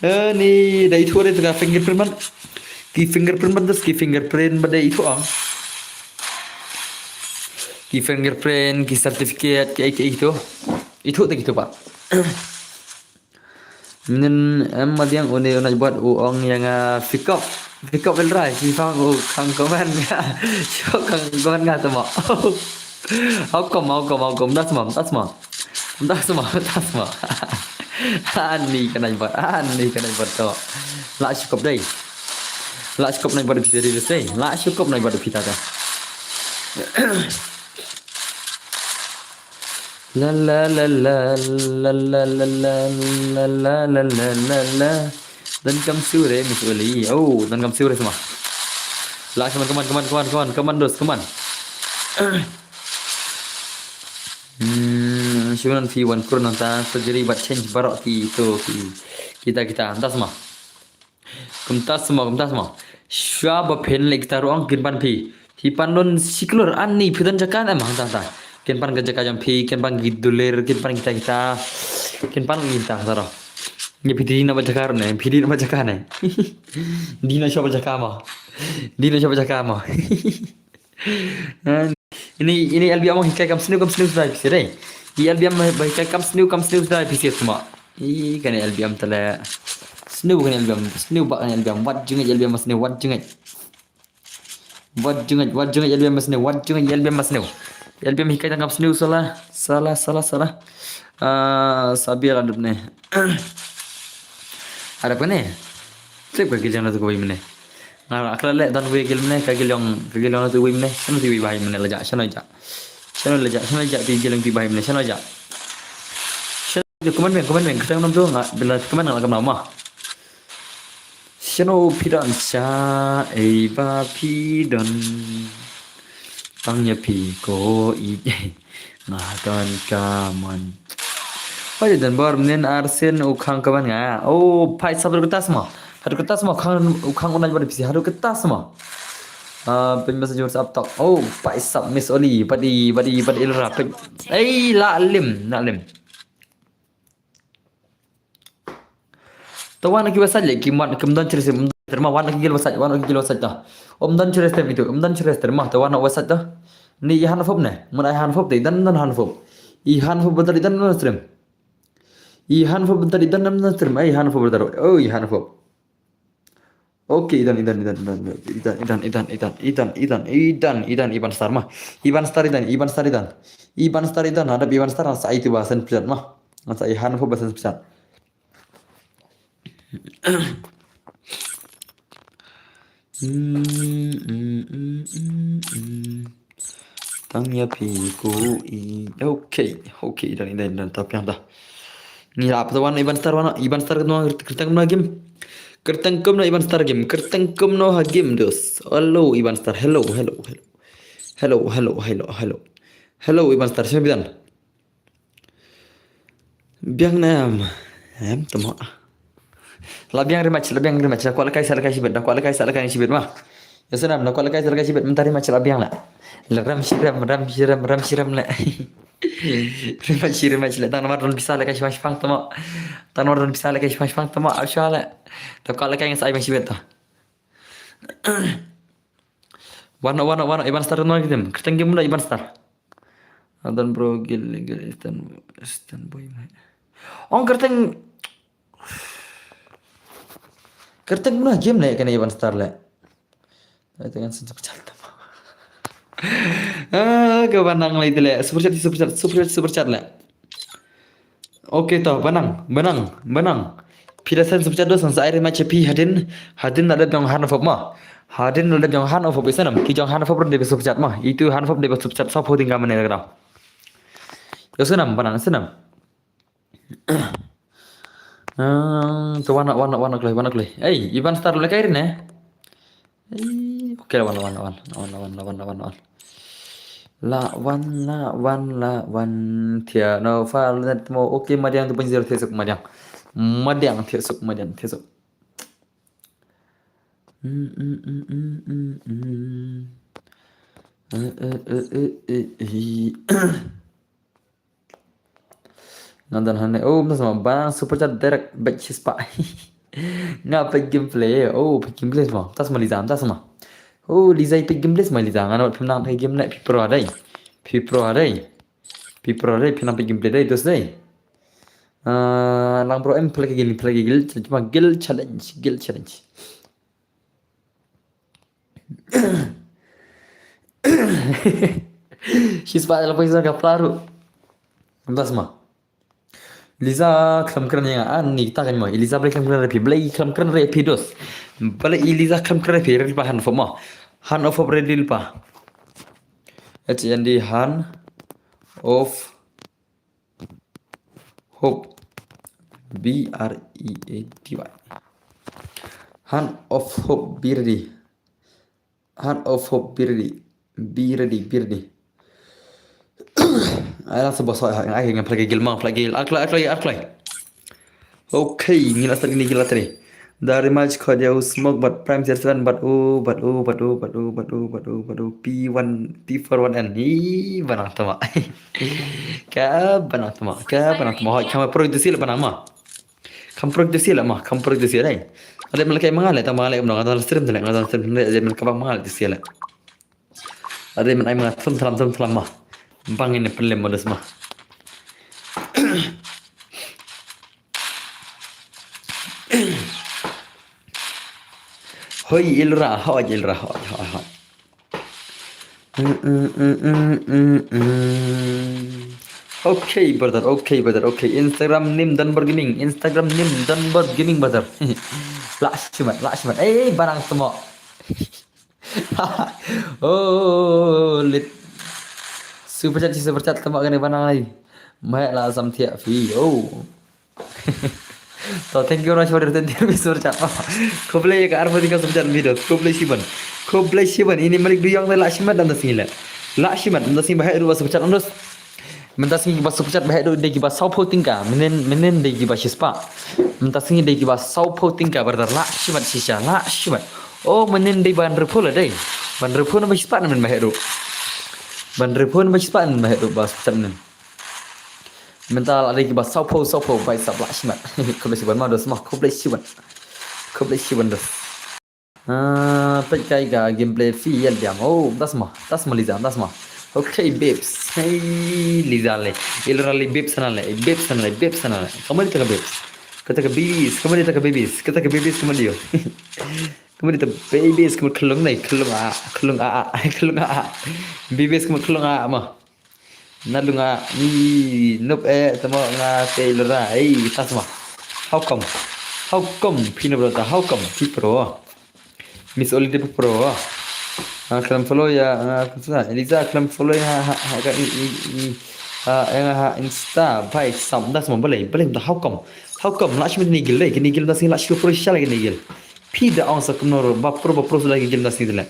Eh, ni dei tu ada tengah fingerprint man. Ki fingerprint man, terus ki fingerprint ba dei itu ah. Ki fingerprint, ki certificate, ki, ki itu. Itu tak itu, Pak. Nin em madiang une u Nightbot u ong ya nga pick up. Pick up el rai, ki fang u khang comment nga. Sho khang comment nga tama. How come, how come, how come? Das ma, das ma. Das ma, das ma. Ani ka Nightbot, ani ka Nightbot to. La shu kop dei. La shu kop Nightbot phi ta dei dei. La shu kop Nightbot phi ta ta. La la la la. Don kam sure Miss Oli. Oh, don kam sure sama. La, come on, come on, come on, come on, come on, come on, dos, come on. Hmm, shu ngan phi wan kur nang ta surgery bad change baroh ki tu ki, kita, kita. Ntas ma. Kumta sma, kumta sma. Shwa ba phin leh kita ruh ong kin pan phi. Phi pan don shi klur ani phi don jaka ne ma, hangta, hangta. Kin pan ka jaka jong phi, kin pan ki dulir, kin pan kita, kita. Kin pan kita, hangta ro. Ngi phi di na ba jaka ro ne, phi di na ba jaka ne. Di na shwa ba jaka ma. Di na shwa ba jaka ma. Ini, ini L B M hikai kam sniew, kam sniew sdai phi dei. I L B M ba hikai kam sniew, kam sniew sdai phi sma. I kane L B M tale. Sniew kane L B M, sniew ba kane L B M. Wat jingit L B M sniew, wat jingit. Wat jingit, wat jingit L B M sniew, wat jingit L B M sniew. L B M hikai tang kam sniew sala, sala, sala, sala. Ah, sabia la dup ne. Ada apa ne? Trip ka gil jong na tu kawei mene. Nga akla le don wei gil mene, ka gil jong, ka gil jong na tu wei mene. Shano tu wei bahai mene la ja, shano ja. Shano la ja, shano ja tu gil jong tu bahai mene, shano ja. Shano ja, kuman meng, kuman meng, kata nam tu nga, bila kuman nga la kam nama. Shano phi don sha, ei ba phi don. Tang ïa phi ko i. Nga don ka mon. Hoi, don bor mnen arsen u khang ka ban nga. Oh, phai sap haduh kata sma. Haduh kata sma khang u khang u nai bad pisi haduh kata sma. Ah, pyn message WhatsApp tok. Oh, phai sap Miss Oli, badi, badi, badi ilra. Pyn. Ei, la lim, la lim. To wan ki website le ki wan kim don chres, kim don chres ma wan ki gil website, wan ki gil website ta. Om don chres tem itu, om don chres tem ma to wan website ta. Ni i han fop ne, mun ai han fop de, dan dan han fop. I han fop betul dan dan stream. I han fop betul dan dan stream, ai han fop betul. Oh, i han fop. Okay, idan, idan, idan, idan, idan, iban star ma. Iban star idan, iban star idan. Iban star idan, hadap iban star sa itu ba sen pjat ma. Sa i han fop ba sen pjat. Tang ïa phi ko i. Okay, okay, idan, idan, idan, tap yang dah. Ngi rap tu wan iban star wan, iban star no kerteng no game. Kerteng kum no iban star game, kerteng kum no ha game dos. Hello iban star, hello, hello, hello. Hello, hello, hello, hello. Hello, Iban Star, shim bidan. Biang ne em? Em, tamo. La biang ri mach, la biang ri mach, la kwah la kai sa la kai shibit, la kwah la kai sa la kai shibit ma. Ya sanam, la kwah la kai sa la kai shibit, mynta ri mach la biang la. La ram shi ram, ram shi ram, ram shi ram la. Ri mach, ri mach la, tang namar don pisa la kai shibang shibang tamo. Tang namar don pisa la kai shibang shibang tamo, au sha la. La kwah la kai ngan sa ai bang shibit to. Wan, wan, wan, Iban Star, no, kitim. Kyrteng game muna Iban Star. Adan bro, gil, gil, Eastern, Eastern boy, mate. Ong kyrteng. Kyrteng muna game ne kane Iban Star le. Ai, tengah sejak chat. Ah, ke banang lai tele. Super chat, super chat, super chat, super chat le. Okay to, banang, banang, banang. Phi da send super chat dos, sa ai ri mach phi hadien, hadien la dep jong Han of Hope ma. Hadien la dep jong Han of Hope, i sanam, ki jong Han of Hope ruh dei ba super chat ma. Itu Han of Hope dei ba super chat, sa pho tingka mane ka dau. Yo sanam, banang, sanam. Ah, to wan, wan, wan, kloi, wan, kloi. Ei, Iban Star, la kai ri ne? Ei, okay, la wan, la wan, la wan. La wan, la wan, la wan, la wan. Thia, no, fa, let mo. Okay, Madiang two point zero, thiah suk, Madiang. Madiang, thiah suk, Madiang, thiah suk. Mm, mm, mm, mm, mm, mm. Eh, eh, eh, eh, eh, eh. Nga don hangne. Oh, mynta sma bang super chat direct bad shispah. Nga peit gameplay. Oh, peit gameplay sma. Mynta sma Liza, mynta sma. Oh, Liza peit gameplay sma Liza. Nga namar phim nang peit game ne phi pro dei. Phi pro dei. Phi pro dei, phi nang peit gameplay dei, dos dei. Ah, lang bro em play ka guild, play ka guild. Cuma guild challenge, guild challenge. Shispah la pisa ka plaru. Mynta sma. Liza khlem kren ïa nga, ani ta kan mo. Liza Blei khlem kren ïa phi, Blei khlem kren ïa phi dos. Blei Liza khlem kren ïa phi, ready pa Han of Hope mo. Han of Hope ready pa. H N D Han of Hope. B R E A D Y. Han of Hope, be ready. Han of Hope, be ready. Be ready, be ready. Ai, lang sa bosok, ai, ngan play guild, mang play guild. Ar kloi, ar kloi, ar kloi. Okay, ngi la start ini guild la tadi. Dari match kho dia u smoke but prime zero seven but u, but u, but u, but u, but u, but u, but u, but u, P one, P four one N. Ih, banang tama. Ka banang tama, ka banang tama. Hoi, kam pro itu sil banang ma. Kam pro itu sil ma, kam pro itu sil ai. Ada melaka mangal, tama le, nga don stream tadi, nga don stream tadi, ada melaka bang mangal itu sil. Are men ai ma thum thlam thum thlam ma. Bang ini pynlem modus ma. Hoi Ilra, hoi Ilra, hoi, hoi, hoi. Mm, mm, mm, mm, mm, mm. Okay, brother, okay, brother, okay. Instagram nim Donbor Gaming, Instagram nim Donbor Gaming, brother. Lah shimat, lah shimat. Eh, barang semua. Oh, lit. Super chat, super chat, tama kane banang lai. Mai la sam thiah phi. Oh. To, thank you very much for the twenty rupees super chat. Khublei ka arphew tyngka super chat video. Khublei shibun. Khublei shibun. Ini malik duyong la shimat dam da sngi le. La shimat dam da sngi ba heh ruh ba super chat. Mynta sngi kiba super chat ba heh ruh dei kiba sawphew tyngka. Mynnin, mynnin dei kiba shispah. Mynta sngi dei kiba sawphew tyngka, brother. La shimat shisha, la shimat. Oh, mynnin dei ba hynriewphew la dei. Ba hynriewphew ne ba shispah ne mynba heh ruh. Ba hynriewphew ne ba shispah ne mynba heh ruh ba super chat mynnin. Mynta la dei kiba sawphew, sawphew, bai sap la shimat. Khublei shibun ma dos ma, khublei shibun. Khublei shibun dos. Ah, peit kai ka gameplay phi ïa diam. Oh, das ma, das ma Liza, das ma. Okay, babes. Hey, Liza le. Ilra le babes sana le, babes sana le, babes sana le. Kamari ta ka babes. Kata ka babies, kamari ta ka babies, kata ka babies kamari yo. Kamari ta babies, kamari khlung ne, khlung a, khlung a, a, khlung a, a. Babies kamari khlung a, a ma. Na lunga ni nop eh tamo nga te lora. Ei, tas ma. How come? How come? Phi na bro ta, how come? Phi pro. Miss Oli de pro. Ah, klam follow ya, ah, klam follow. Eliza klam follow ya, ha, ha, ka, i, i, i, ah, yang ha, Insta, bai, sam, das ma, balei, balei, how come? How come? La shi ni gil, ni gil, das ni la shi pro shala ni gil. Phi da ong sa kumno, ba pro, ba pro, la gil, das ni le.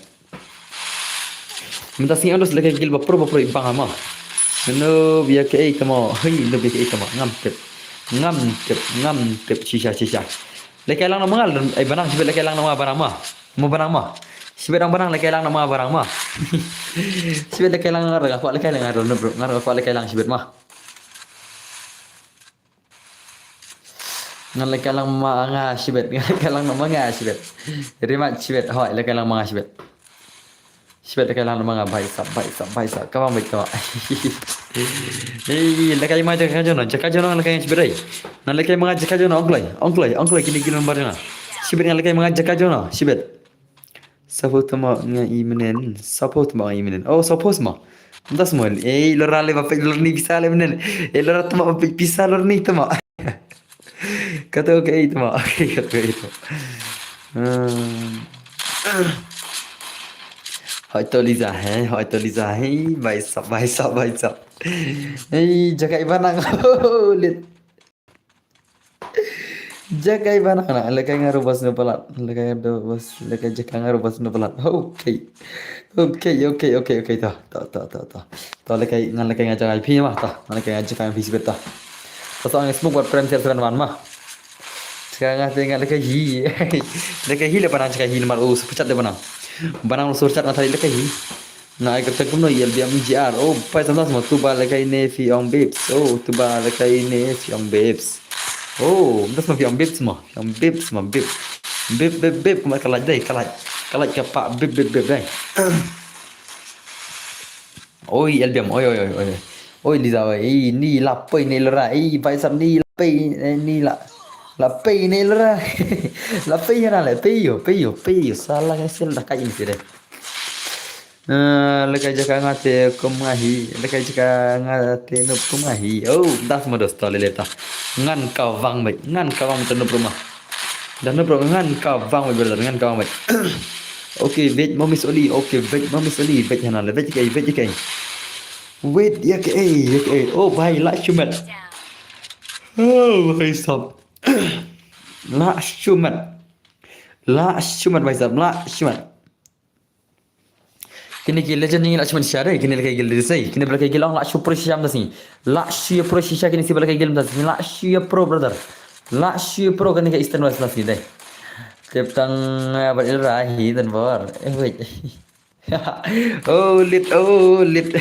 Mynta sngi ong dos leh ka guild ba pro ba pro i bang ha ma. Nub ïa kaei tamo. Hei, nub ïa kaei tamo. Ngam tip. Ngam tip, ngam tip. Shisha, shisha. Lehkai lang na ma nga, ai banang shibit lehkai lang na ma nga banang ma. Mo banang ma. Shibit dang banang lehkai lang na ma nga banang ma. Shibit lehkai lang nga, nga kwah lehkai lang nga, nub, nga kwah lehkai lang shibit ma. Ngan lehkai lang ma nga shibit, ngan lehkai lang ma nga shibit. Rimat shibit, hoi, lehkai lang ma nga shibit. Shibit lehkai lang ma nga, bhai sab, bhai sab, bhai sab. Ka bang bhai ka. Ei, lehkai ma jaka jono, jaka jono ngan lehkai shibit ei. Ngan lehkai ma nga jaka jono, ong kloi, ong kloi, ong kloi kine ki number jono. Shibit ngan lehkai ma nga jaka jono, shibit. Sapo tama nga i menen, sapo tama nga i menen. Oh, sapo sama. Nda sama, eh, lora le ba pe lorni pisa le menen. Eh, lora tama ba pe pisa lorni tama. Kato ke itu ma. Okay, kato ke itu. Hmm. Hoi to Liza, eh, hoi to Liza, eh, bhai sab, bhai sab, bhai sab. Eh, jaka i banang. Oh, lit. Jaka i banang na, lehkai nga ruh bas no palat. Lehkai ruh bas, lehkai jaka nga ruh bas no palat. Okay. Okay, okay, okay, okay, to, to, to, to, to. To lehkai, ngan lehkai nga jaka i phi ma, to. Ngan lehkai nga jaka i phi shibit to. To sa ngan smoke bad friend seven one ma. Jaka nga te ngan lehkai hi. Lehkai hi le banang jaka hi namar u super chat le banang. Banang super chat nga thari lehkai hi. Na ai kata kumno yel biam G R. Oh, pai samna sama tu ba lehkai ne phi ong babes. Oh, tu ba lehkai ne phi ong babes. Oh, das ma phi ong babes ma. Phi ong babes ma, babes. Bib, bib, bib, kuma kalaj dai, kalaj. Kalaj ka pa, bib, bib, bib dai. Oi, yel biam, oi, oi, oi, oi. Oi, Liza, oi, ei, ni la pei ne lora, ei, bhai sab ni la pei, eh, ni la. La pei ne lora. La pei na le, pei yo, pei yo, pei yo. Sala ka sel da ka in sire. Eh, lehkai jaka nga te kum nga hi, lehkai jaka nga te nub kum nga hi. Oh, das ma dos to lele ta. Ngan ka wang bai, ngan ka wang te nub ruma. Dan nub ruma ngan ka wang bai brother, ngan ka wang bai. Okay, wait, mommy sorry. Okay, wait, mommy sorry. Wait hana le, wait kai, wait kai. Wait, ya ke, eh, ya ke, eh. Oh, bhai, la shumat. Oh, bhai sab. La shumat. La shumat, bhai sab, la shumat. Kine ki legend ni la shu man share, kine la kai gil de sei, kine la kai gil ong la shu pro sham da sei. La shu pro shisha kine si la kai gil da sei, la shu pro brother. La shu pro kane ka Eastern West da sei dai. Tep tang, eh, ba il rahi dan bor. Eh, wait. Oh, lit, oh, lit.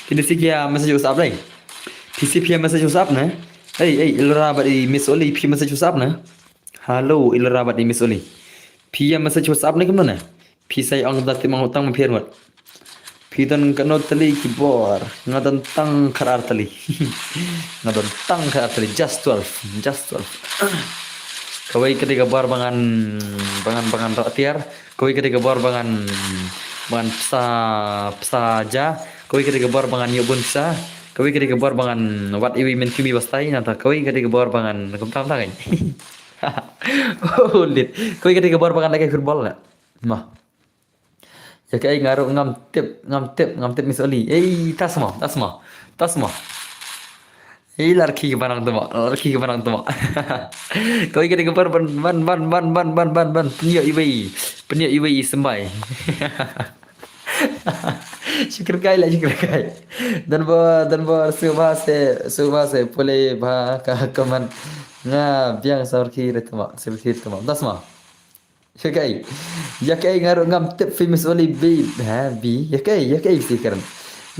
Kine si kia message WhatsApp dai. Phi si phi message WhatsApp ne? Ei, ei, il ra ba i Miss Oli phi message WhatsApp ne? Hello, il ra ba i Miss Oli. Phi message WhatsApp ne kumno ne? Phi sai ong da ti mang tang phi ngot. Phi don kano tali ki bor. Nga don tang kar ar tali. Nga don tang kar ar tali. Just twelve. Just twelve. Kawei ka dei ka bor ba ngan, ba ngan, ba ngan rah tiar. Kawei ka dei ka bor ba ngan, ba ngan psa, psa ja. Kawei ka dei ka bor ba ngan ïoh bun psa. Kawei ka dei ka bor ba ngan wat iwi men kimi bastai. Nata kawei ka dei ka bor ba ngan kumta kumta kan. Oh, lit. Kawei ka dei ka bor ba ngan lehkai football na. Ma. Ya kaei nga ruh ngam tip, ngam tip, ngam tip Miss Oli. Ei, tas mo, tas mo, tas mo. Ei, larki ka banang temo, larki ka banang temo. Kawei ka dei ka bor ban, ban, ban. Pynïoh iwei, pynïoh iwei i symbai. Shukr kai la, shukr kai. Dan bo, dan bo, suba se, suba se, pule ba ka kaman. Nga biang sa larki re temo, sa larki temo. Tas mo. Ya kaei. Ya kaei nga ruh ngam tip phi Miss Oli bi. Ha, bi. Ya kaei, ya kaei si kren.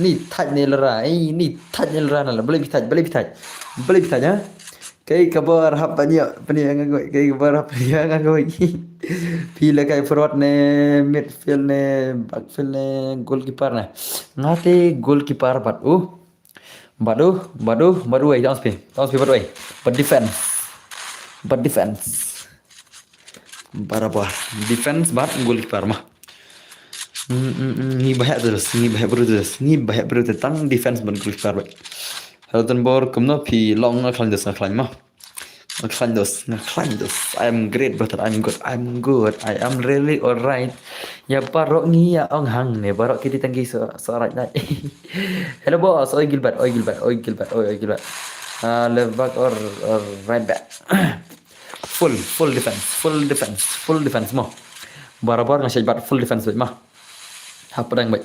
Ni thait ne lera. Ei, ni thait ne lera na la. Balei phi thait, balei phi thait. Balei phi thait, ha? Kaei ka bor hap ban ïoh, ban ïoh nga ngoi. Kaei ka bor hap ban ïoh nga ngoi. Phi lehkai forward ne midfield ne backfield ne goalkeeper ne. Nga te goalkeeper bad u. Bad u, bad u, bad u ei, tang spi, tang spi bad u ei. Bad defense. Bad defense. Barabor. Defense bad goalkeeper ma. Mm, mm, mm, ngi bahek terus, ngi bahek bru terus, ngi bahek bru terus tang defense bad goalkeeper bad. Hello Tanbor, kumno phi long nga khlaiñ terus, nga khlaiñ ma. Nga khlaiñ dos, nga khlaiñ dos. I am great, brother. I'm good. I'm good. I am really alright. Ya baroh ngi ya ong hangne, baroh kiti tang ki so, so right night. Hello boss, oi Gilbert, oi Gilbert, oi Gilbert, oi, oi Gilbert. Ah, left back or, or right back. Full, full defense, full defense, full defense mo. Barabor nga shait bat full defense bad ma. Hapdeng bad.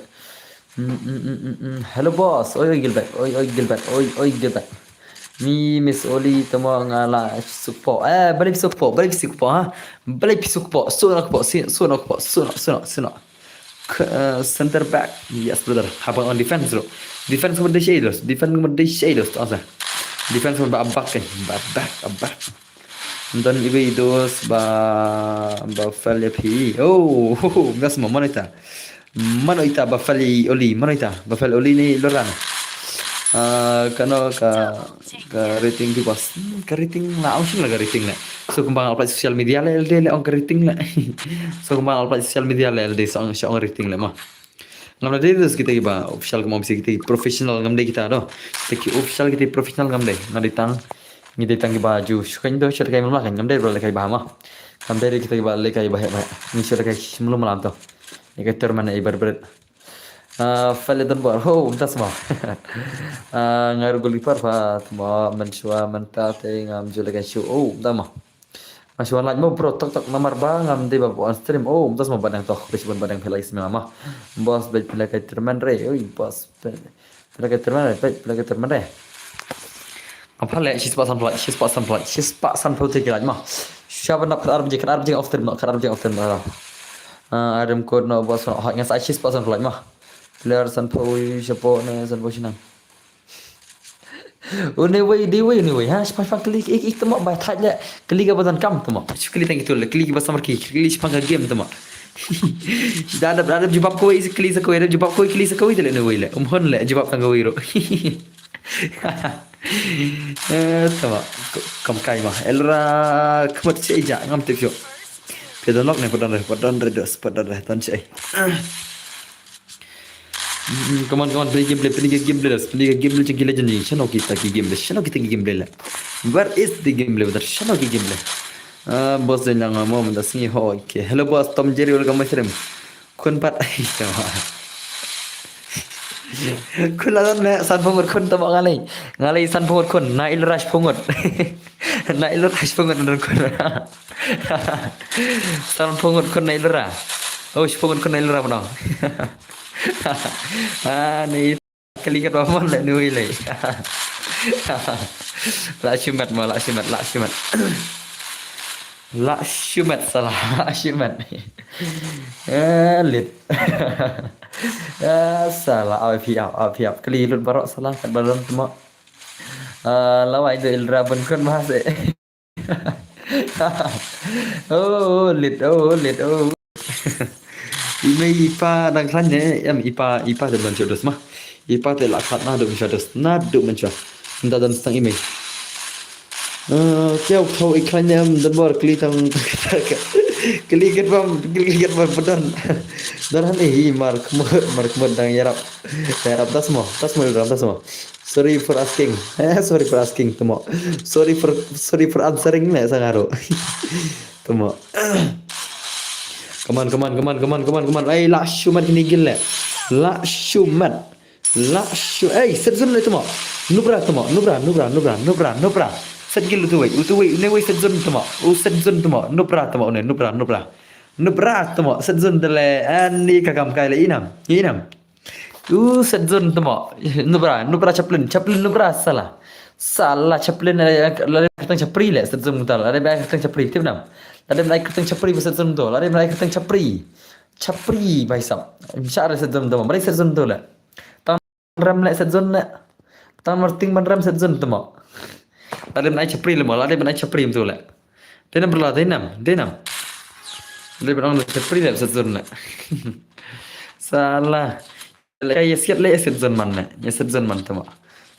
Mm, mm, mm, mm, mm. Hello boss. Oi, oi, Gilbert. Oi, oi, Gilbert. Oi, oi, Gilbert. Mi Miss Oli tama nga la sukpo. Eh, balik sukpo, balik sukpo ha. Balik sukpo. Sunok po, si- sunok po, sunok, sunok, sunok. K- eh, center back. Yes, brother. Haba on defense lo. Defense mo de shei los. Defense mo de shei los. Asa. Defense mo ba back kan. Ba back, ba back. Don ibe dos ba ba fel ya phi. Oh, ho, ho, ngas mo mano ita. Mano ita ba fel i Oli, mano ita ba fel Oli ni loran. Ah, kano ka ka rating ki bas. Hmm, ka rating la ong shin la ka rating le. So kumba nga apply social media le elde le ong ka rating le. So kumba nga apply social media le elde so ong so ong rating le ma. Ngam dei dus kita ki ba official, kumba bisi kita ki professional ngam dei kita do. Kita ki official kita ki professional ngam dei. Nga dei tang, ngi dei tang ki ba ju shukain do, shukain mamla kan ngam dei bro le kai ba ma. Ngam dei kita ki ba le kai ba he ba. Ngi shukain kai shimlum malam to. Ni ka terman ai bar bar. Ah, fel don bor. Ho, um tas ma. Ah, ngar guli par pa ma man shwa man ta te ngam ju le kai shu. Oh, da ma. Nga shu wan lait mo bro, tok tok namar ba ngam dei ba on stream. Oh, um tas mo badang tok, bes ban badang phi lait sma ma. Boss, bej phi la kai terman re. Oi, boss. Phi la kai terman re, bej phi la kai terman re. Ngam pha le, shispah sanphew lait, shispah sanphew lait, shispah sanphew te ki lait ma. Sha ban nap khatar baje, khatar baje off stream no, khatar baje off stream no. Ah, Adam code no, boss no, hot ngas ai shispah sanphew lait ma. Player sanphew shapoh ne, sanphew shinang. Une wei, dei wei, une wei, ha, shpang shpang kli, ik, ik, tamo, ba thaj le, kli ka ba donkam, tamo. Shu kli tang ki tul, kli ki ba samar ki, kli shpang ka game, tamo. Da, da, da, jubab kawei, kli sa kawei, da, jubab kawei, kli sa kawei, tele une wei le. Um hon le, jubab tang kawei ro. Eh, tamo, kam kai ma. Elra, kmut che ja, ngam tip shu. Pe don lok ne, padon re, padon re, dos, padon re, don che. Mm, come on, come on, play gameplay, play gameplay, play gameplay, jeng ki legend ni. Shano kita ki gameplay, shano kita ki gameplay la. Where is the gameplay, brother? Shano ki gameplay? Ah, boss, dei lang mo, mynta sngi ho, okay. Hello boss, Tom Jerry, welcome my stream. Khun pat, ai, tama. Khun la don me, sanphew ngut khun tama nga lei. Nga lei sanphew ngut khun, na il rush phew ngut. Na il rush phew ngut don khun. Sanphew ngut khun na il ra. Oh, shiphew ngut khun na il ra bnong. Ah, ni kali kat ba mon le nui le. La shimet ma, la shimet, la shimet. La shimet salah, la shimet. Eh, lit. Ah, salah, au phi ap, au phi ap. Kali lut barok salah kat badan tama. Ah, lawai do il ra ban khun ma se. Oh, lit, oh, lit, oh. I mei i pa dang khlaiñ ne, em i pa, i pa te ban shu dus ma. I pa te la khat na du shu dus, na du man shu. Nda dan stang i mei. Eh, kiaw thaw i khlaiñ ne em dan bor kli tang kli kat bam, kli kat bam padan. Dan han i mar kmut, mar kmut dang yarap. Yarap das mo, das mo, das mo. Sorry for asking. Eh, sorry for asking, tamo. Sorry for, sorry for answering ne sangaro. Tamo. Come on, come on, come on, come on, come on, come on. Ai, la shumat kini gil le. La shumat. La shu-, ai, set zone le tamo. Nubra tamo, nubra, nubra, nubra, nubra, nubra. Set gil utu wei, utu wei, une wei set zone tamo. U set zone tamo, nubra tamo, une, nubra, nubra. Nubra tamo, set zone de le, ani ka kam kai le inam, inam. U set zone tamo. Nubra, nubra chaplain, chaplain nubra salah. Salah chaplain, eh, la dei kyrteng chapri le, set zone mutal. La dei kyrteng chapri, tip nam. La dei kyrteng chapri, set zone mutal. La dei kyrteng chapri. Chapri, bhai sab. Shah re set zone mutal. Mari set zone mutal le. Tang rem le set zone le. Tang marting ban rem set zone tamo. La dei ai chapri le mo, la dei ai chapri mutal le. Denam berla, denam, denam. La dei ai chapri le set zone le. Salah. Ka ya siat le ya siat zon man ne. Ya siat zon man tama.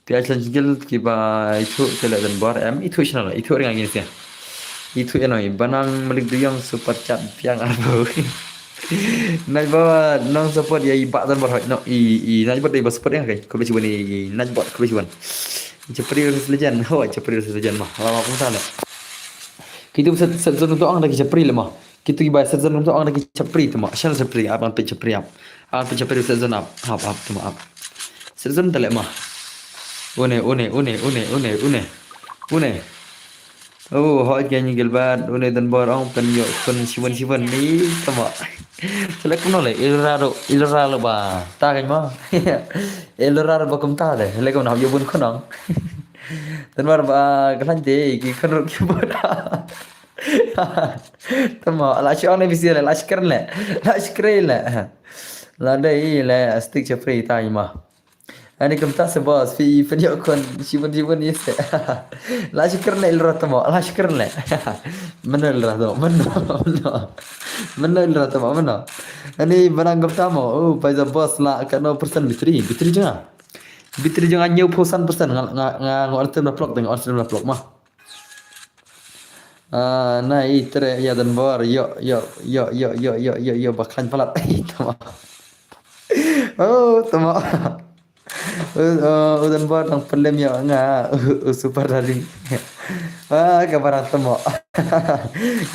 Pia challenge gil ki ba itu te le dan bor em itu channel itu ring angin sia. Itu eno i banang malik duyang super chat piang arbo. Nai ba nong support ya i ba dan bor hoi no i i nai ba dei ba support yang kai. Ko besi wan i nai ba ko besi wan. Chapri versus legend. Ho chapri versus legend ma. Lama pun sana. Kitu set set zon tu ang lagi chapri le ma. Kitu ki ba set zon tu ang lagi chapri tu ma. Shan chapri ap ang pe chapri ap. Ang pe chapri set zon ap. Ap ap tu ma ap. Set zon tale ma. Une une une une une une. Une. Oh, hoi keiñ Gilbert, une Donbor ong pynïoh khun shibun shibun ni tama. Selek kumno le, Ilra ruh, Ilra ruh ba. Ta keiñ mo. Ilra ruh ba kumta le, selek kumno hap ïoh bun khun ong. Donbor ba, ka lain te, ki khun ruh ki bun. Tama, la shu ong ne bisi le, la shu kren le, la shu kren le. La dei le, stick chapri ta ma. Ani kumta se boss, phi pynïoh khun shibun shibun ïa se. La shu kren le Ilra tama, la shu kren le. Mano Ilra tama, mano, mano. Mano Ilra tama, mano. Ani ba nang kumta mo, oh, paisa boss la katno percent battery, battery jong nga. Battery jong nga hynñiewphew san percent, nga, nga, nga, nga on stream la plok, nga on stream la plok ma. Ah, na i tre ïa Donbor, ïoh, ïoh, ïoh, ïoh, ïoh, ïoh, ïoh, ïoh, ba khlaiñ palat. Tama. Oh, tama. Uh, uh, u Donbor nang pynlem ïa nga, uh, uh, super darling. Ah, ka barang tama.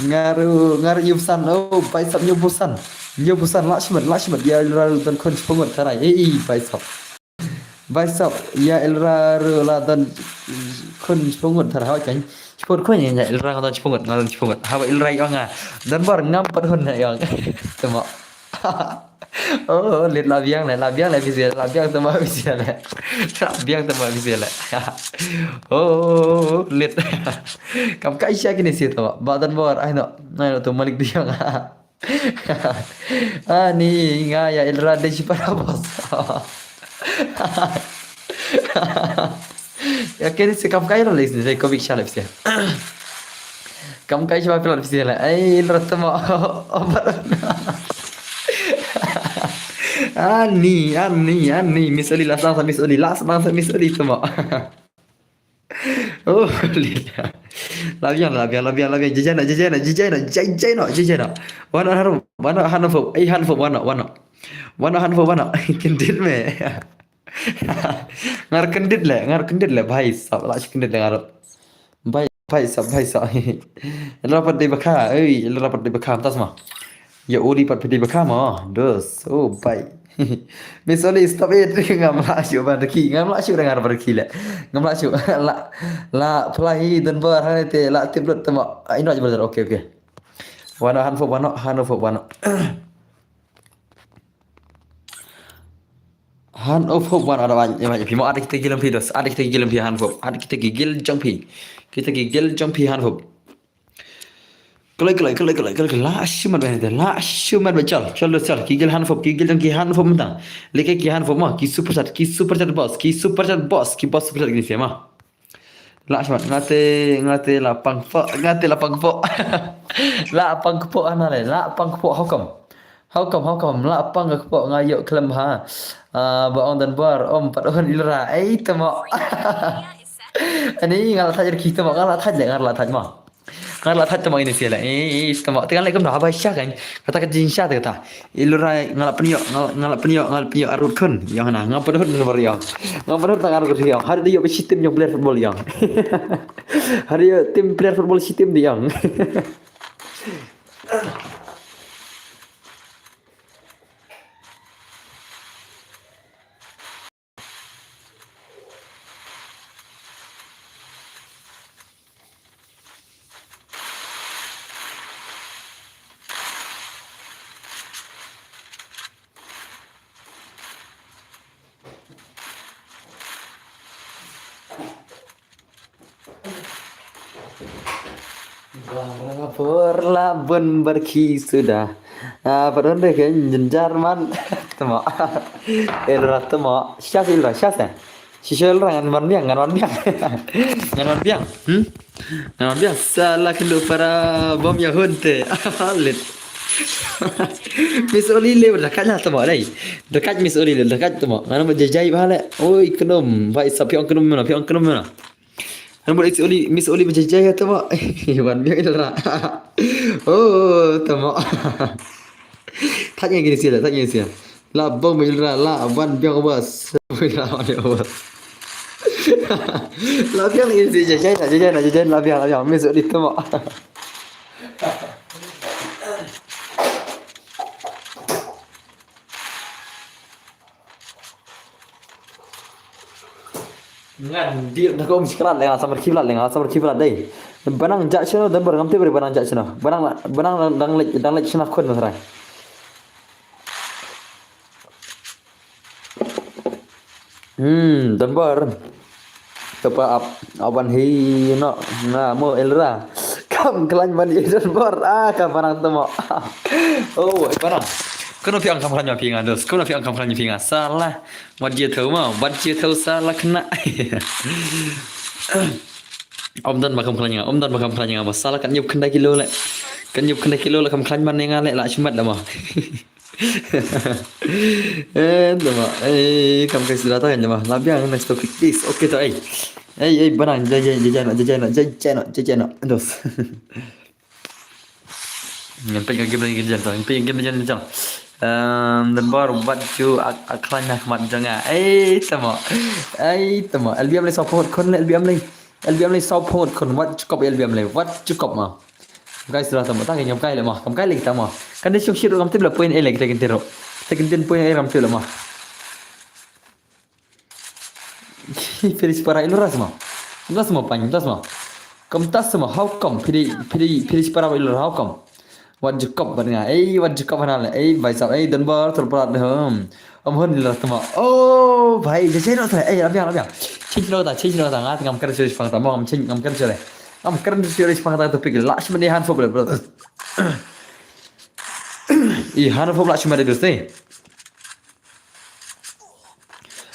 Nga ruh, nga ruh hynñiewphew san, oh, paisap hynñiewphew san. Hynñiewphew san, lah shimet, lah shimet, ïa Ilra ruh don khun shiphew ngut tharai. Eh, eh, paisap. Paisap, ïa Ilra ruh la don khun shiphew ngut tharai hoi keiñ. Shiphew ngut khun ïa Ilra nga don shiphew ngut, nga don shiphew ngut. Haba Ilra ïa nga. Donbor ngam pat hun ïa nga. Tama. Oh, lit la biang le, la biang le bisi, la biang tama bisi le. La biang tama bisi le. Oh, lit. Kam kai sha kine si tama. Ba Donbor, ai no. Ai no tu malik biang. Ani nga ïa Ilra dei shi para boss. Ya kene se kam kai la le se ko bik shalep se. Kam kai shi ba pila se la. Ai Ilra tama. Ani, ani, ani. Miss Oli la sang sa Miss Oli, la sang sa Miss Oli tama. Oh, lila. La biang, la biang, la biang, la biang. Jijai na, jijai na, jijai na, jijai na, jijai na. Wano hanfop, wano hanfop, eh hanfop, wano, wano. Wano hanfop, wano. Kyndit me. Ngar kyndit le, ngar kyndit le, bhai sab, la shi kyndit le ngar. Bhai, bhai sab, bhai sab. Ila pat dei bakha, eh, ila pat dei bakha, tas ma. Ïa Oli pat phi dei bakha mo, dos. Oh, bye. Miss Oli, stop it. Ngam lah shuh ban rkhie. Ngam lah shuh da ngar ban rkhie le. Ngam lah shuh. La, la, phi la hi Donbor hangne te, la tip lut tama. Ai, no, brother. Okay, okay. Wano hanfop, wano hanfop, wano. Hanfop, wano, wano, wano. Phi mo, add kita ki gil jong phi, dos. Add kita ki gil jong phi hanfop. Add kita ki gil jong phi. Kita ki gil jong phi hanfop. Kloi, kloi, kloi, kloi, kloi, kloi. La shu mat ba te, la shu mat ba chal, chal, chal. Ki gil hanfop, ki gil jong ki hanfop mynta. Lehke ki hanfop ma, ki super chat, ki super chat boss, ki super chat boss, ki boss super chat kine se ma. La shu mat, nga te, nga te la pang kpoh, nga te la pang kpoh. La pang kpoh hana le, la pang kpoh, how come? How come, how come? La pang kpoh nga ïoh khlem ha. Ah, ba ong Donbor, ym pat un Ilra. Ei, tama. Ani nga la thait rkhie tama, nga la thait le, nga la thait ma. Nga la thait tama ine sia la. Eh, eh, tama. Te ngan leh kumno haba sha kan. Kata ka jingsha te kata. Ilra nga la pynïoh, nga la, nga la pynïoh, nga la pynïoh arut khun. Ïa nga na, nga pynhut na bar ïa. Nga pynhut na arut khun ïa. Hari ïoh ba shi team ïoh player football ïa. Hari ïoh team player football shi team di ïa. Barabor la bun barki suda. Ah, pat un de ke jynjar man. Tama. Ilra tama. Sha se Ilra, sha se. Shisha Ilra ngan wan biang, ngan wan biang. Ngan wan biang. Hmm? Ngan wan biang. Sala kynduh para bom ïa hun te. Lit. Miss Oli le da kaj na tama dei. Da kaj Miss Oli le da kaj tama. Ngan ba jajai ba le. Oi kynum. Ba isap phi ong kynum mena, phi ong kynum mena. Hanbor Miss Oli, Miss Oli ba jajai tama. Wan biang Ilra. Oh, tama. Thait ngi kine sia, thait ngi sia. La bom Ilra, la wan biang bas. La wan biang bas. La biang ngi sia, jajai na, jajai na, jajai na, la biang, la biang. Miss Oli tama. Ngan dih na ko mishkala lenga samar kibla lenga samar kibla dei. Ba nang jah shano, Don Bor, ngam tip re ba nang jah shano. Ba nang, ba nang dang, dang leit, dang leit shano khun na trai. Hmm, Don Bor. Kapa ap, awan hi no, nga mo Elra. Kam klan ban i Don Bor. Ah, ka ba nang tamo. Oh, ba nang. Kono phi ang kam klan ma phi nga dos. Kono phi ang kam klan ma phi nga. Salah. Wat je thau ma, wat je thau salah kena. Om Don ba kam klan nga, om Don ba kam klan nga, ba salah kan yup khyndai kilo le. Kan yup khyndai kilo le kam klan man nga le la shimat da ma. Eh, da ma. Eh, kam kai sila ta kan da ma. La biang next topic please. Okay to ai. Ai ai ba nang jai jai jai jai no jai jai no jai jai no jai jai no. Dos. Ngam peit ka game lagi kejap tu. Ngam peit game lagi kejap. Ehm, Don Bor wat ju ak ak klan na khmat jong nga. Ai tamo. Ai tamo. L B M lagi support khun, L B M lagi. L B M lagi support khun. Wat ju kop L B M lagi. Wat ju kop ma. Guys, dah tamo. Tang ngam kai le ma. Ngam kai le kita ma. Kan dia syuk syuk ngam tip le point A le kita kentiro. Kita kentin point A ngam tip le ma. Phi dei shipara Ellora sma. Kumta sma pang, kumta sma. Kumta sma, how come? Phi dei, phi dei, phi dei shipara Ellora, how come? Wat ju kop bad nga. Ei, wat ju kop hana le. Ei, bhai sahab, ei, Don Bor, tur prat de hum. Om hon Ellora tama. Oh, bhai, je je no sa. Ei, la biang, la biang. Change no ta, change no ta. Nga ngam kren serious pang ta. Mo ngam change, ngam kren serious. Ngam kren serious pang ta topic. La shim ne han fo bro. I han fo la shim de doste.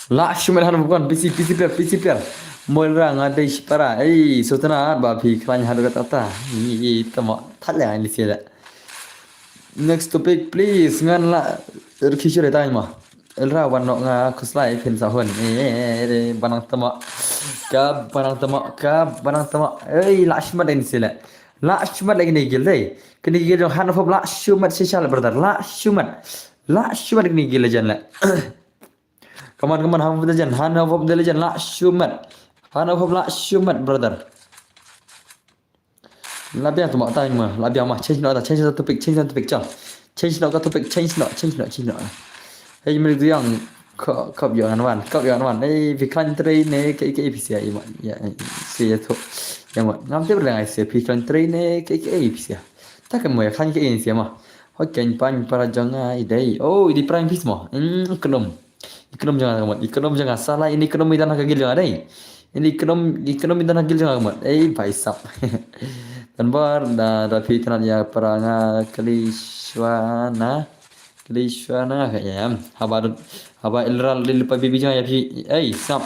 La shumet han bukan P C, P C player, P C player. Moil ra nga dei shipara. Ei, sutana ba phi khlaiñ haduh kata ta. Ei, tama thale ni sila. Next topic please. Ngan la rkhi shure tang ma. Elra wan nok nga khuslai phin sa hun. Ei, ba nang tama. Ka ba nang tama, ka ba nang tama. Ei, la shumet ni sila. La shumet lagi ni gil dei. Kini gil jong han fop la shumet shisha le brother. La shumet. La shumet kini gil jan le. Come on, come on, Half of the Legend, Hand of the Legend, la shumet. Hand of Hope, la shumet, brother. La biang tu ma, time ma, la biang ma, change no, change the topic, change the topic, chal. Change no ka topic, change no, change no, change no. Hey, Malik Duyang, kop, kop yo an wan, kop yo an wan. Hey, phi khlaiñ trei ne, ke, ke, phi sia, i ma, ya, si ya tu. Ya ma, ngam tip le ngai sia, phi khlaiñ trei ne, ke, ke, phi sia. Ta kan mo ya khlaiñ ke, sia ma. Hoi khlaiñ pan para jong nga i dei. Oh, i dei prime phi mo. Hmm, khlem. Iknum jong nga ka mut, iknum jong nga sala, ini iknum idan ha ka gil jong nga dei. Ini iknum, iknum idan ha ka gil jong nga ka mut. Ei, bhai sab. Tanbar da, da phi tnat ya para nga kali shwana. Kali shwana ka ya. Haba dun, haba ilral lil pa bibi jong nga ya phi. Ei, sab.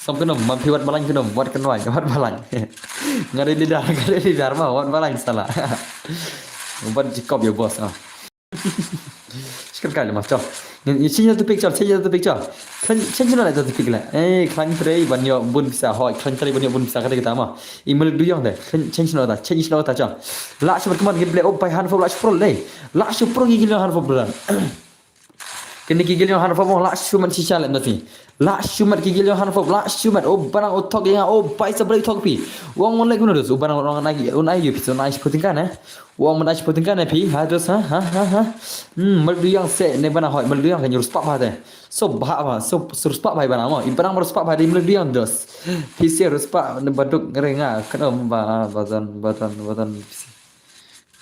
Sab knum, ma phi wat balang knum, wat knwai, wat balang. Nga dei leader, nga dei leader ma, wat balang sala. Wat jikop ya bos ah. Shikar kai le mas chal. Ni change the picture, change the picture. Change, change na the picture le. Eh, khlaiñ trei ban ïoh bun pisa hoi, khlaiñ trei ban ïoh bun pisa ka dei kata ma. Email du yong de. Change na ta, change na ta chal. La shu berkeman gil ble oh bai han fo la shu pro le. La shu pro gil han fo bran. Kini ki gil yong han fo la shu man shisha le nasi. La shumat ki gil yong han fop, la shumat. Oh, banang oh thok ïa nga, oh, bai sa bai thok phi. Wang wang lek mano dus, oh, banang wang ai, un ai yu phi, un ai shiphuting kan eh. Wang man ai shiphuting kan eh phi, ha dus, ha, ha, ha, ha. Hmm, mal duyang se, ne banang hoi, mal duyang kan yurus pap ha te. So bah ba, so, so rus pap bai banang mo, i banang rus pap bai mal duyang dus. Phi se rus pap, ne baduk ngere nga, kan om ba, badan, badan, badan.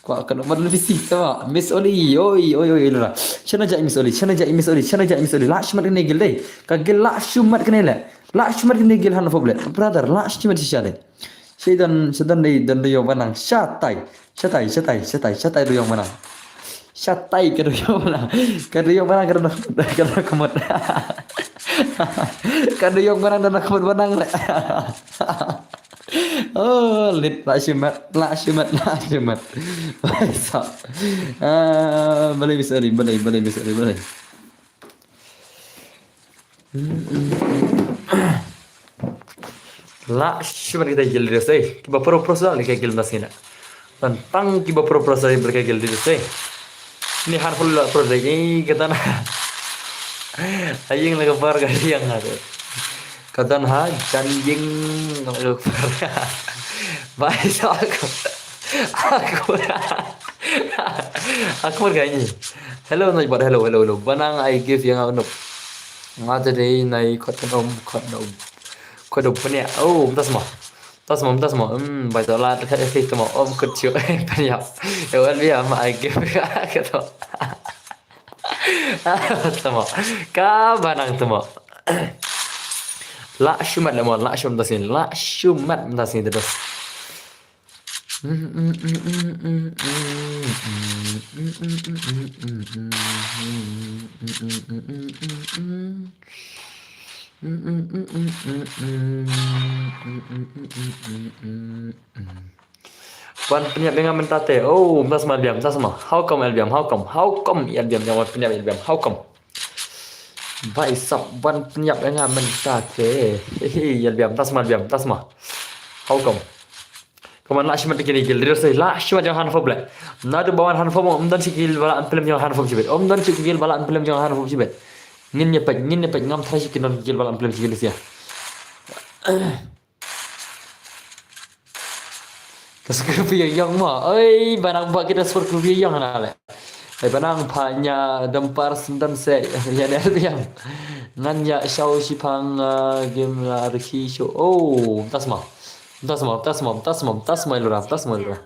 Kwah kano madan pisi tama. Miss Oli, oi, oi, oi, lura. Shana jai Miss Oli, shana jai Miss Oli, shana jai Miss Oli. La shumat kene gil dei. Ka gil la shumat kene le. La shumat kene gil han fop le. Brother, la shumat shisha dei. Shaidan, shaidan dei, dan dei yo banang. Shatai. Shatai, shatai, shatai, shatai dei yo banang. Shatai ka dei yo banang. Ka dei yo banang, ka dei yo banang. Ka dei yo banang, dan kumut banang le. Oh, lit la shimat, la shimat, la shimat. Sa. Ah, balei bisa ni, balei, balei bisa ni, balei. La shimat kita gil dia sei. Kiba pro pro sa lika gil masina. Tang kiba pro pro sa lika gil dia sei. Ni har full la pro dei kata na. Aying la ka par ka yang ada. Katan ha, jan jing. Bai sa aku. Aku. Aku bergani. Hello, nai bad hello, hello, hello. Banang ai give yang anu. Ngata dei nai kot nom, kot nom. Kot nom punya. Oh, tas mah. Tasmo, tasmo. Hmm, bai to la ka ka tamo. Om kut chu. Paniap. Ya wan bia ma ai ge ka to. Tamo. Ka banang tamo. La shumat le mo, la shum tasin, la shumat tasin terus. Wan pynïap ïa nga mynta te. Oh, mynta sma L B M, mynta sma. How come L B M? How come? How come L B M? Wan pynïap L B M. How come? Bai sap wan pynïap ïa nga mynta te. Hey, hey, L B M, mynta sma L B M, mynta sma. How come? Kaman la shimat kini gil rir sei la shimat jong han fop le. Na du bawan han fop um don shi gil bala an film jong han fop jibet. Um don shi gil bala an film jong han fop jibet. Ngin ïa pek, ngin ïa pek ngam thra shi kin don gil bala an film shi gil sia. Ka script ïa yong ma. Oi, banang ba kita script ïa yong na le. Ai banang pha nya dempar sendan se ïa ne biang. Ngan ïa shau shipang, ah, game la riki show. Oh, tasma. Tasma, tasma, tasma, tasma lura, tasma lura.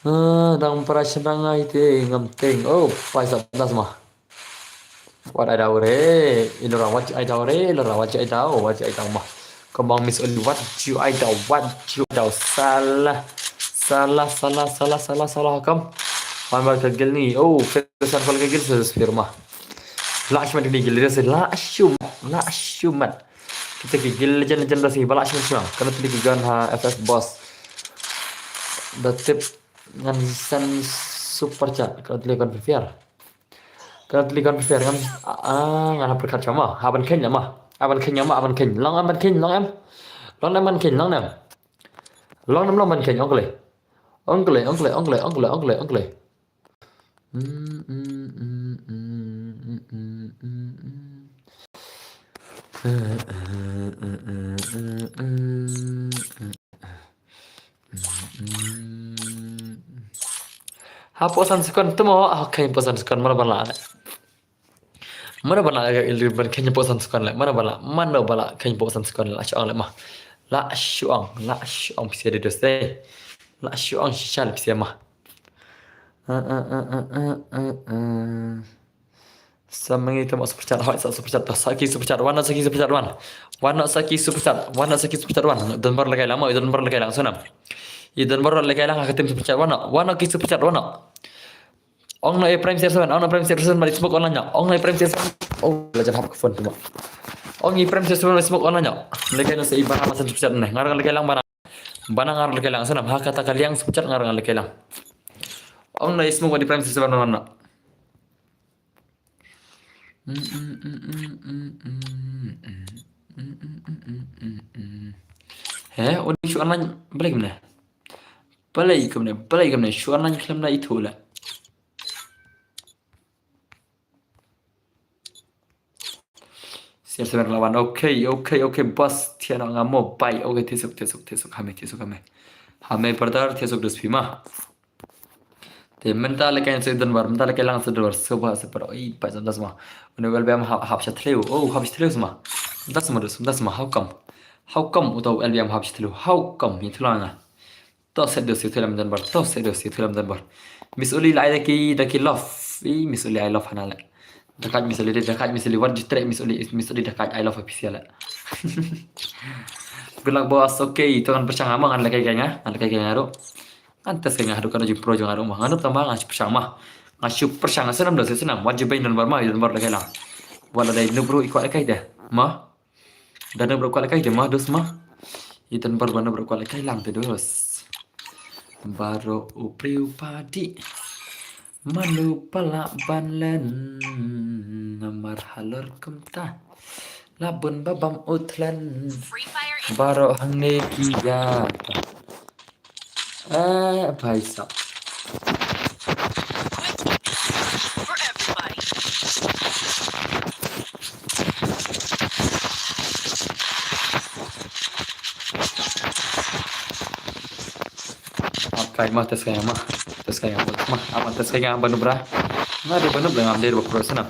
Ah, dang para sendang ai te ngam teng. Oh, paisa tasma. Wat ai dau re, ilora wat ai dau re, ilora wat ai dau, wat ai dau ma. Kembang Miss Oli, wat ju ai dau, wat ju ai dau. Salah, salah, salah, salah, salah, salah kam. Wan bar ka gil ni. Oh, Ferguson wan ka gil sa firma. La shumat ni gil dia la shumat, la shumat. Kita ki gil legend legend da si bala shumat shumat. Kana tuli ki gun ha F F boss. Da tip ngan san super chat. Kana tuli kan prefer. Kan tli kan prefer ngan, ah, ngan hap pyrkhat sha ma. Haban khein ma. Haban khein ma, haban khein. Long em ban khein, long em. Long em ban khein, long em. Long em long ban khein, ong klei. Ong klei, ong klei, ong klei, ong klei, ong klei, ong klei. Hapoh san sekon tu mo, ah, khein hapoh san sekon, mana bala. Mana bala, ban khein hapoh san sekon le, mana bala, mana bala, khein hapoh san sekon le, la shuang le ma. La shuang, la shuang pisa de dos de. La shuang shisha le pisa ma. Ah, ah, ah, ah, ah, ah, ah. Sa mangi tamo super chat, hoi sa super chat, sa ki super chat, wan sa ki super chat, wan. Wan sa ki super chat, wan sa ki super chat, wan. Don bar lagi lang, mo, don bar lagi lang, sunam. I don bar lagi lang, ka tim super chat, wan. Wan ki super chat, wan. Ong no Ibrahim Sersan, ong no Ibrahim Sersan, mari smoke online nya. Ong no Ibrahim Sersan. Oh, la jan hap ka phone tu mo. Ong Ibrahim Sersan, mari smoke online nya. Lagi no sa i bara masan super chat ne. Ngar lagi lang bara. Bana ngar lagi lang, sunam. Ha kata ka liang super chat ngar lagi lang. Ong no i smoke di Ibrahim Sersan, wan. He, uni shu online balik mana? Balik ke mana? Balik ke mana? Shu online kelam na itu lah. Siap sebentar lawan. Okay, okay, okay, bos. Tiada ngamo bai. Okay, tisuk, tisuk, tisuk. Hame, tisuk, hame. Hame, brother, tisuk dus pima. Te mynta leh ka ïa shu don bar, mynta leh ka lang shu don bar, shu ba shu par, oi, pa jam das ma. Une wel bam hap, hap sha thliew, oh, hap sha thliew sma. Das ma, das, das ma, how come? How come uto wel bam hap sha thliew? How come? Ïa thula nga. To set dos ïa thulam don bar, to set dos ïa thulam don bar. Miss Uli la ai da ki, da ki love. I Miss Uli ai love hana le. Dakat Miss Uli, dakat Miss Uli, wat jitrek Miss Uli, Miss Uli dakat, I love official. Good luck boss, okay, to ngan pyrshang ma, ngan leh kai kai nga, ngan leh kai kai nga ruh. Ngan test kai nga haduh kano jingpro jong nga ruh ma, ngan ruh tama ngan shu pyrshang ma. Ngan shu pyrshang, nga snam da snam, wat ju bang don bar ma, don bar leh kai lang. Wat la dei noob ruh i kwah leh kai de, ma. Da noob ruh kwah leh kai de ma, dos ma. I don bar ba noob ruh kwah leh kai lang te dos. Baroh u briew padi. Mano ba lah ban len namar halor kumta. Lah bun ba bam u thlen. Baroh hangne ki ïa. Eh, bhai sahab. Ap kai ma, test kai ma. Test kai ma. Ama test kai ma banu bra. Nga de banu bra ngam de ba pro sana.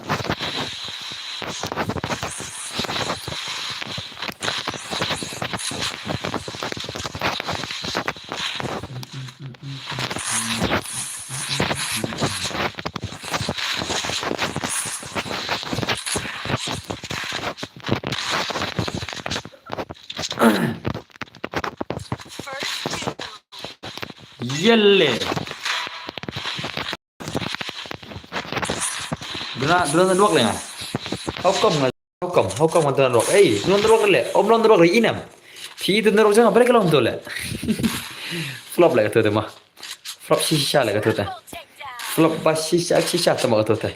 Yelle. Duna, duna network le nga. How come nga, how come, how come nga duna network? Ei, duna network le. Om duna network le inem. Phi duna network jang, balik long tu le. Flop le tu te ma. Flop shisha le tu te. Flop ba shisha, shisha te ma tu te.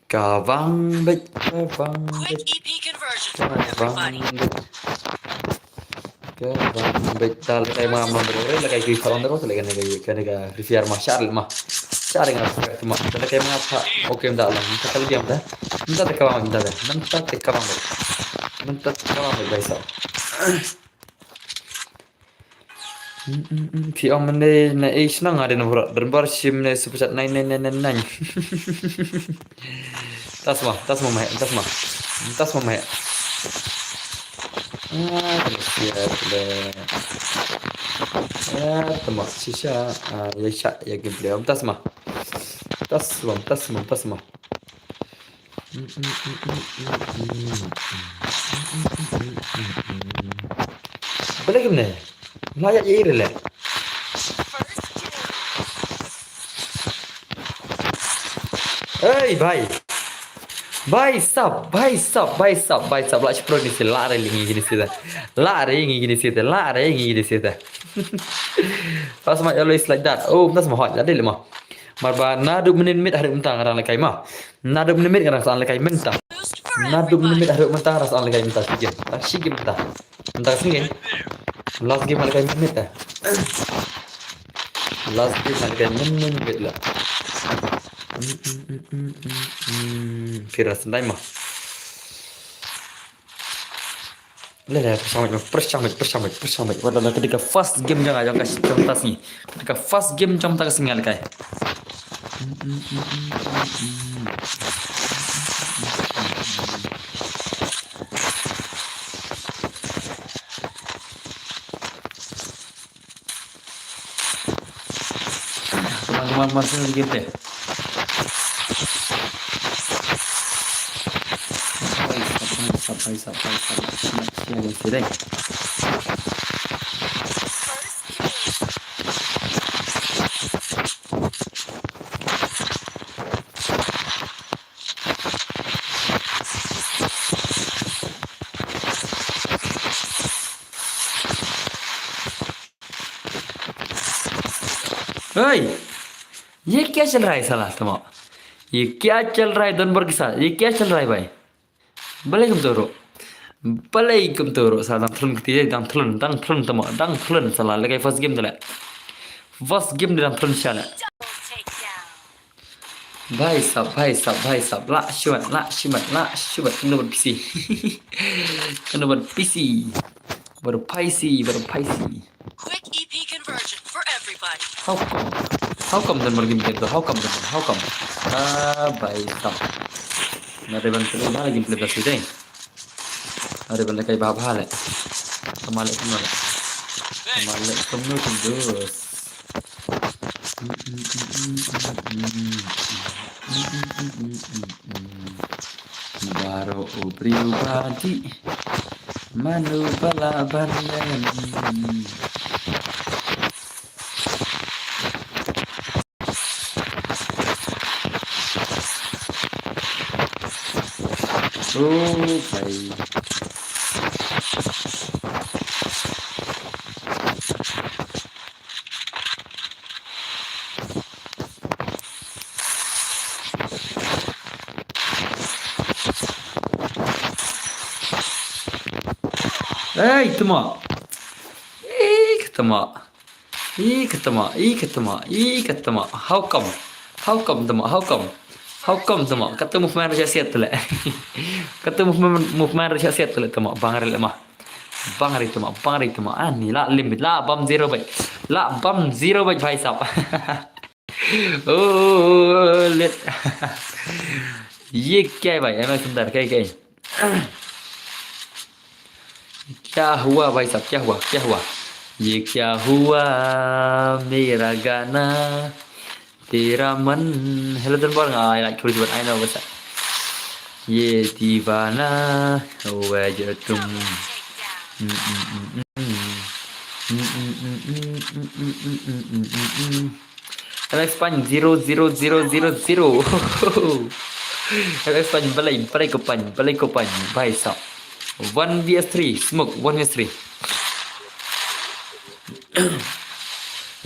Ka vang beit, ka vang beit, Quick E P conversion for ka vang everybody. Beit. Ka vang beit. Tal kai ma ma ro re la kai ki salon ro le kan kai kan ka repair ma shar ma. Shar nga repair ma. Tal kai ma pha. Okay, da la. Mynta ka lagi mynta. Mynta ka vang beit, mynta. Mynta ka vang beit. Mynta ka vang beit, guys. Mm, mm, mm. Phi ong mynne na ei shnong nga dei na Bharat. Dei na Bharat shim ne super chat nine nine nine nine nine. Tas ma, tas ma mai, tas ma. Tas ma mai. Ah, kena siap le. Ah, tama shisha. Ah, ya sha, ya gameplay. Om tas ma. Tas ma, tas ma, tas ma. Balik kumne. Lah ya ye le. Hey, bhai. Bhai sab, bhai sab, bhai sab, bhai sab. Lah shipro ni si, lah re lingi gini si ta. Lah re ngi gini si ta, lah re ngi gini si ta. Pas ma always like that. Oh, tas ma hot, ada le ma. Mar ba naduh mynnin miet haduh mynta nga dang lehkai ma. Naduh mynnin miet nga dang sa lehkai mynta. Naduh mynnin miet haduh mynta nga dang sa lehkai mynta. Shi game. Dang shi game mynta. Mynta ka sngi game. Last game nga lehkai mynnin miet ta. Last game nga lehkai mynnin miet la. Hmm, hmm, hmm, hmm, hmm, hmm. Phi ra sendai ma. Le le, pyrshang beit, pyrshang beit, pyrshang beit, pyrshang beit. Wat la ka dei ka first game jong nga, jong ka, jong ta sngi. Ka dei ka first game jong ta ka sngi nga lehkai. Come on, come on, come on, sino dikit deh. Bhai sab, bhai sab, bhai sab, bhai sab. Siap, siap, siap, deh. Hey! ये क्या चल रहा है साला, तमा? ये क्या चल रहा है, दोनों के साथ? ये क्या चल रहा है, भाई? Balei kumto ruh? Balei kumto ruh, salah dang thlun kti, dang thlun, dang thlun tama, dang thlun salah, lehkai first game tu leh. First game dang thlun sha leh. Bhai sab, bhai sab, bhai sab, lah shimet, lah shimet, lah shimet, kano ban P C. Kano ban P C. Baru P C, baru P C. Quick E P conversion for everybody. How come? How come dan margin begitu? How come dan? How come? Ah, bhai sab. Nga dei ban play, nga lagi play basi dei. Nga dei ban lehkai bha bha leh. Ka malik kumno leh. Ka malik kumno kumno. Baroh u briew ba dih, mano ba lah ban leh. Oh, bhai. Hey, tama. Ih, tama. Ih, ka tama, ih, ka tama, ih, ka tama. How come? How come tama? How come? How come tama? Kata movement ra siat tu leh. Kata movement, movement ra siat tu leh tama. Bang re leh ma. Bang re tama, bang re tama. Ani lah limit, lah bam zero beit. Lah bam zero beit, bhai sab. Oh, let. Ye kya hai bhai? Am I sundar? Kya, kya? क्या हुआ भाई साहब, क्या हुआ, क्या हुआ? ये क्या हुआ मेरा गाना, तेरा मन. Hello, Don Bor, nga ai like kuri jubon, I know, basa. Ye divana, oh, where you tum. Alex Pan zero zero zero zero zero. Alex Pan balai, balai ko Pan, balai ko Pan, bhai sahab. One V S three, smoke, one V S three.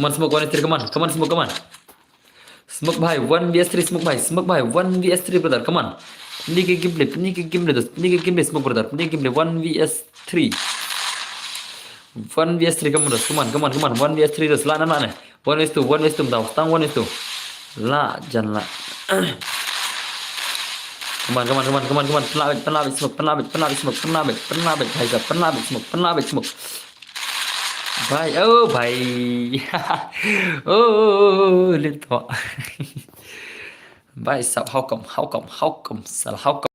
Come on, smoke, one V S three, come on, come on, smoke, come on. Smoke bhai, one V S three, smoke bhai, smoke bhai, one V S three, brother, come on. Pynïaid ka gameplay, pynïaid ka gameplay, dos, pynïaid ka gameplay, smoke, brother, pynïaid ka gameplay, one V S three. One V S three, come on, dos, come on, come on, come on, one V S three, dos, lah na, lah na. One V S two, one V S two, tang, tang one V S two. Lah, jan lah. Come on, come on, come on, come on, come on. Pynlah beit, pynlah beit smoke, pynlah beit, pynlah beit smoke, pynlah beit, pynlah beit, bhai sahab, pynlah beit smoke, pynlah beit smoke. Bhai, oh, bhai. Oh, oh, oh, oh, lit to. Bhai sahab, how come, how come, how come, sal, how come?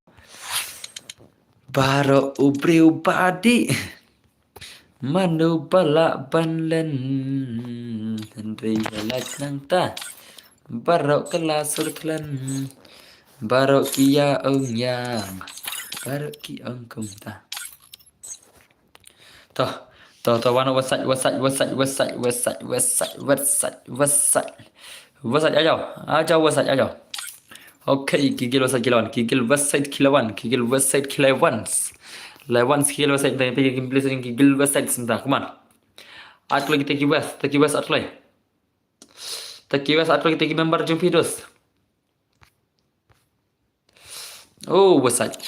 Baroh u briew ba dih. Mano ba lah ban len. Hynrei ïa lait nangta. Baroh ka la sur khlem. Baroh ki ïa ong ïa. Baroh ki ong kumta. To, to, to, wan West Side, West Side, West Side, West Side, West Side, West Side, West Side, West Side. West Side, ayo, ayo, West Side, ayo. Okay, ki guild West Side ki la wan, ki guild West Side ki la wan, ki guild West Side ki la wan. La wan ki guild West Side, ki guild West Side, ki guild West Side, senta, come on. At kloi kita ki West, kita ki West at kloi. Kita ki West at kloi, kita ki member jong phi dos. Oh, West Side.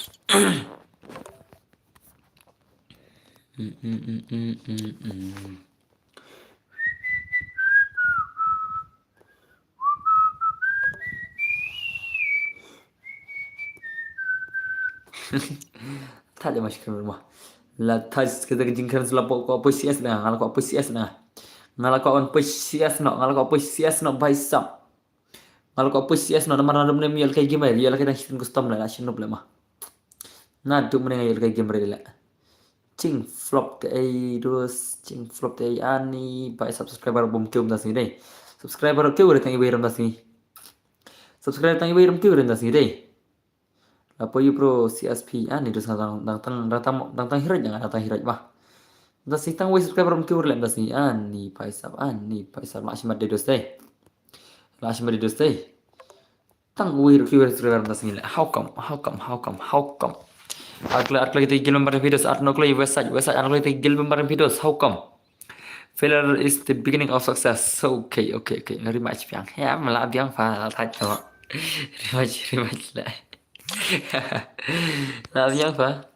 Thad ïa ma shi kren ma. La thad kita ka jingkren, la kwah, kwah poi C S na, nga la kwah poi C S na. Nga la kwah wan poi C S noh, nga la kwah poi C S noh, bhai sahab. Nga la kwah poi C S noh, namar naduh mynne ym ïoh lehkai game, ïoh lehkai tang shiteng custom leh, la shen ruh leh ma. Naduh mynne nga ïoh lehkai game re leh. Jingflop kaei dos, jingflop kaei ani, bhai sahab, subscriber bym kiew mynta sngi dei. Subscriber kiew re tang iwei re mynta sngi. Subscriber tang iwei re kiew re mynta sngi dei. La poi ïa u bro C S P ani dos, nga dang, dang tang, dang tang, dang tang hirai, nga dang tang hirai bah. Mynta sngi tang wei subscriber bym kiew re leh mynta sngi ani, bhai sahab, ani, bhai sahab, la shimet dei dos dei. La shimet dei dos dei. Tang wei ruh kiew re subscriber mynta sngi leh. How come? How come? How come? How come? Ar kloi, ar kloi kita ki guild member phi dos, ar noh kloi West Side, West Side, ar noh kloi kita ki guild member phi dos. How come? Failure is the beginning of success. Okay, okay, okay. Nga rematch biang. Ya, ma lah biang pha, la thait to. Rematch, rematch lah. La biang pha.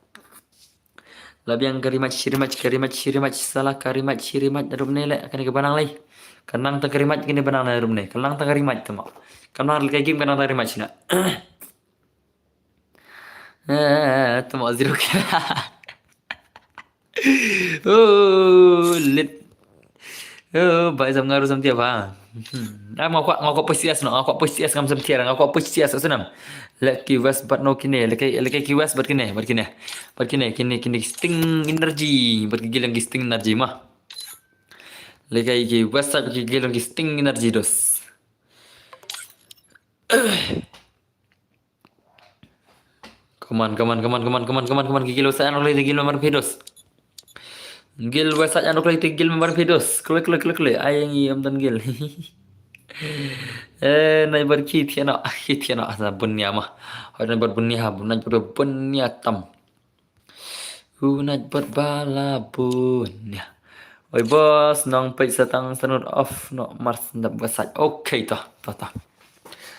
La biang ka rematch, rematch, ka rematch, rematch, sala ka rematch, rematch, naduh mynne leh, kane ka ba nang lei. Ka nang tang ka rematch, kane ba nang naduh mynne. Ka nang tang ka rematch, tama. Ka nang lehkai game, ka nang tang ka rematch na. Eh, tama zero kill. Oh, lit. Oh, bhai sahab, nga ruh sam tiar ba. Hmm. Ah, nga kwah, nga kwah poi C S noh, nga kwah poi C S, ngam sam tiar, nga kwah poi C S, snam. Lehkai West bad noh kine, lehkai, lehkai ki West bad kine, bad kine. Bad kine, kine, kine ki Sting Energy, bad ki guild ki Sting Energy ma. Lehkai ki West Side ki guild ki Sting Energy dos. Come on, come on, come on, come on, come on, come on, come on. Ki guild West Side, ar noh kloi kita ki guild member phi dos. Guild West Side, ar noh kloi kita ki guild member phi dos. Kloi, kloi, kloi, kloi. Ai ngi ym don guild. Eh, nai bar ki thiah noh, ki thiah noh. Sa bun nia ma. Hoi nai bar bun nia, bun nai bar bun nia tam. U nai bar ba la bun nia. Oi boss, nong peit sa tang sanud off noh, mar sendap West Side. Okay, to, to, to.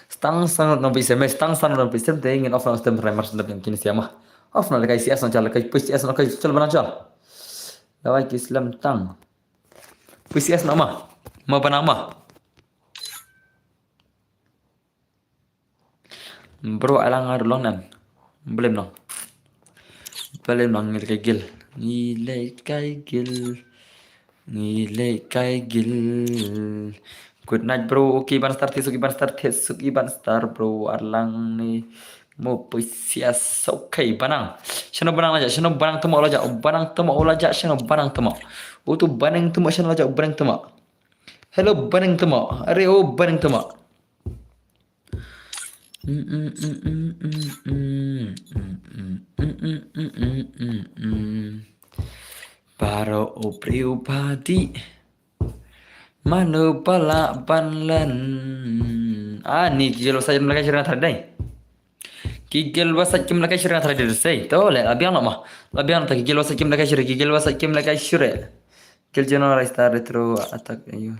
Stang sanud nong peit sem, stang sanud nong peit sem, te ngin off noh stem, mar sendap ïa kine sia ma. Off noh lehkai C S noh, jal lehkai poi C S noh, kai jal ba nang jal. Lawai ki slem tang. Poi C S noh ma. Ma ba nang ma. Bro, alang ar long nan. Blem long. Blem long, ngi lehkai guild. Ngi lehkai guild. Ngi lehkai guild. Good night, bro. Okay, ban star, te suk, ban star, te suk, ban star, bro. Ar lang ni. Mo poi C S, okay, ba nang. Shano ba nang la jah, shano ba nang tamo la jah, ba nang tamo la jah, shano ba nang tamo. Utu ba nang tamo, shano la jah, ba nang tamo. Hello, ba nang tamo. Are, oh, ba nang tamo. Baroh u briew u ba dih. Mano ba lah ban len. Ani ki gel ba sait kim la kai shuh ring tharai dei. Ki gel ba sait kim la kai shuh ring tharai dei sei. To leh la biang noh ma. La biang ta ki gel ba sait kim la kai shuh ring. Ki gel ba sait kim la kai shuh ring. Gel general star retro attack ayu.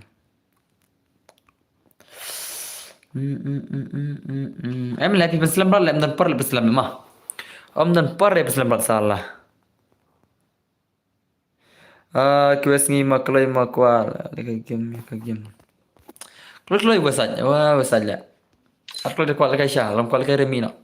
Em leh phi pynslem bad leh, ym don por leh pynslem ma. Ym don por leh pynslem bad sala. Ah, ki wes ngi ma kloi ma kwah leh ka game, ka game. Kloi kloi wes sait, wa wes sait leh. Ar kloi de kwah leh kai sha, lam kwah leh kai remi noh.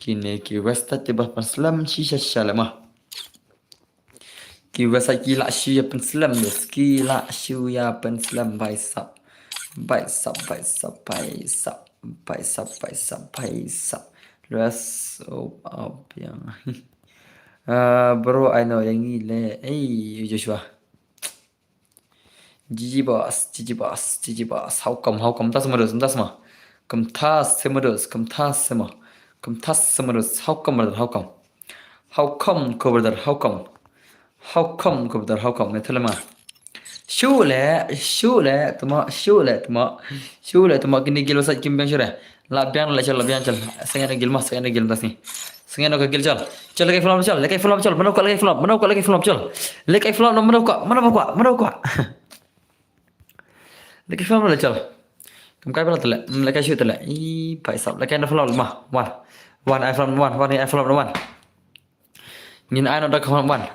Kine ki wes sait te ba pynslem shisha shisha leh ma. Ki wes sait ki lah shu ïa pynslem dus, ki lah shu ïa pynslem bai sap. Bai sap, bai sap, bai sap, bai sap, bai sap, bai sap. Los op op yang. Ah, bro, I know yang ngi leh. Ei, Joshua. G G boss, G G boss, G G boss. How come, how come? Kumta sma dus, kumta sma. Kumta sma dus, kumta sma. Kumta sma dus. How come, brother? How come? How come, ko brother? How come? How come, ko brother? How come? Ngi thala ma. Shu leh, shu leh, tuma, shu leh, tuma. Shu leh, tuma kini gil ba sait kim biang shuh re. La biang leh chal, la biang chal. Sngewbha gil ma, sngewbha gil ma sngewbha. Sngewbha ka gil chal. Chal leh kai flop chal, leh kai flop chal. Mano ka leh kai flop, mano ka leh kai flop chal. Leh kai flop, mano ka, mano ka, mano ka. Leh kai flop leh chal. Kam kai bala tele, leh kai shu tele. I pai sap, leh kai na flop ma. Wan. Wan ai flop wan, wan ai flop wan. Ngin ai no da ka flop wan.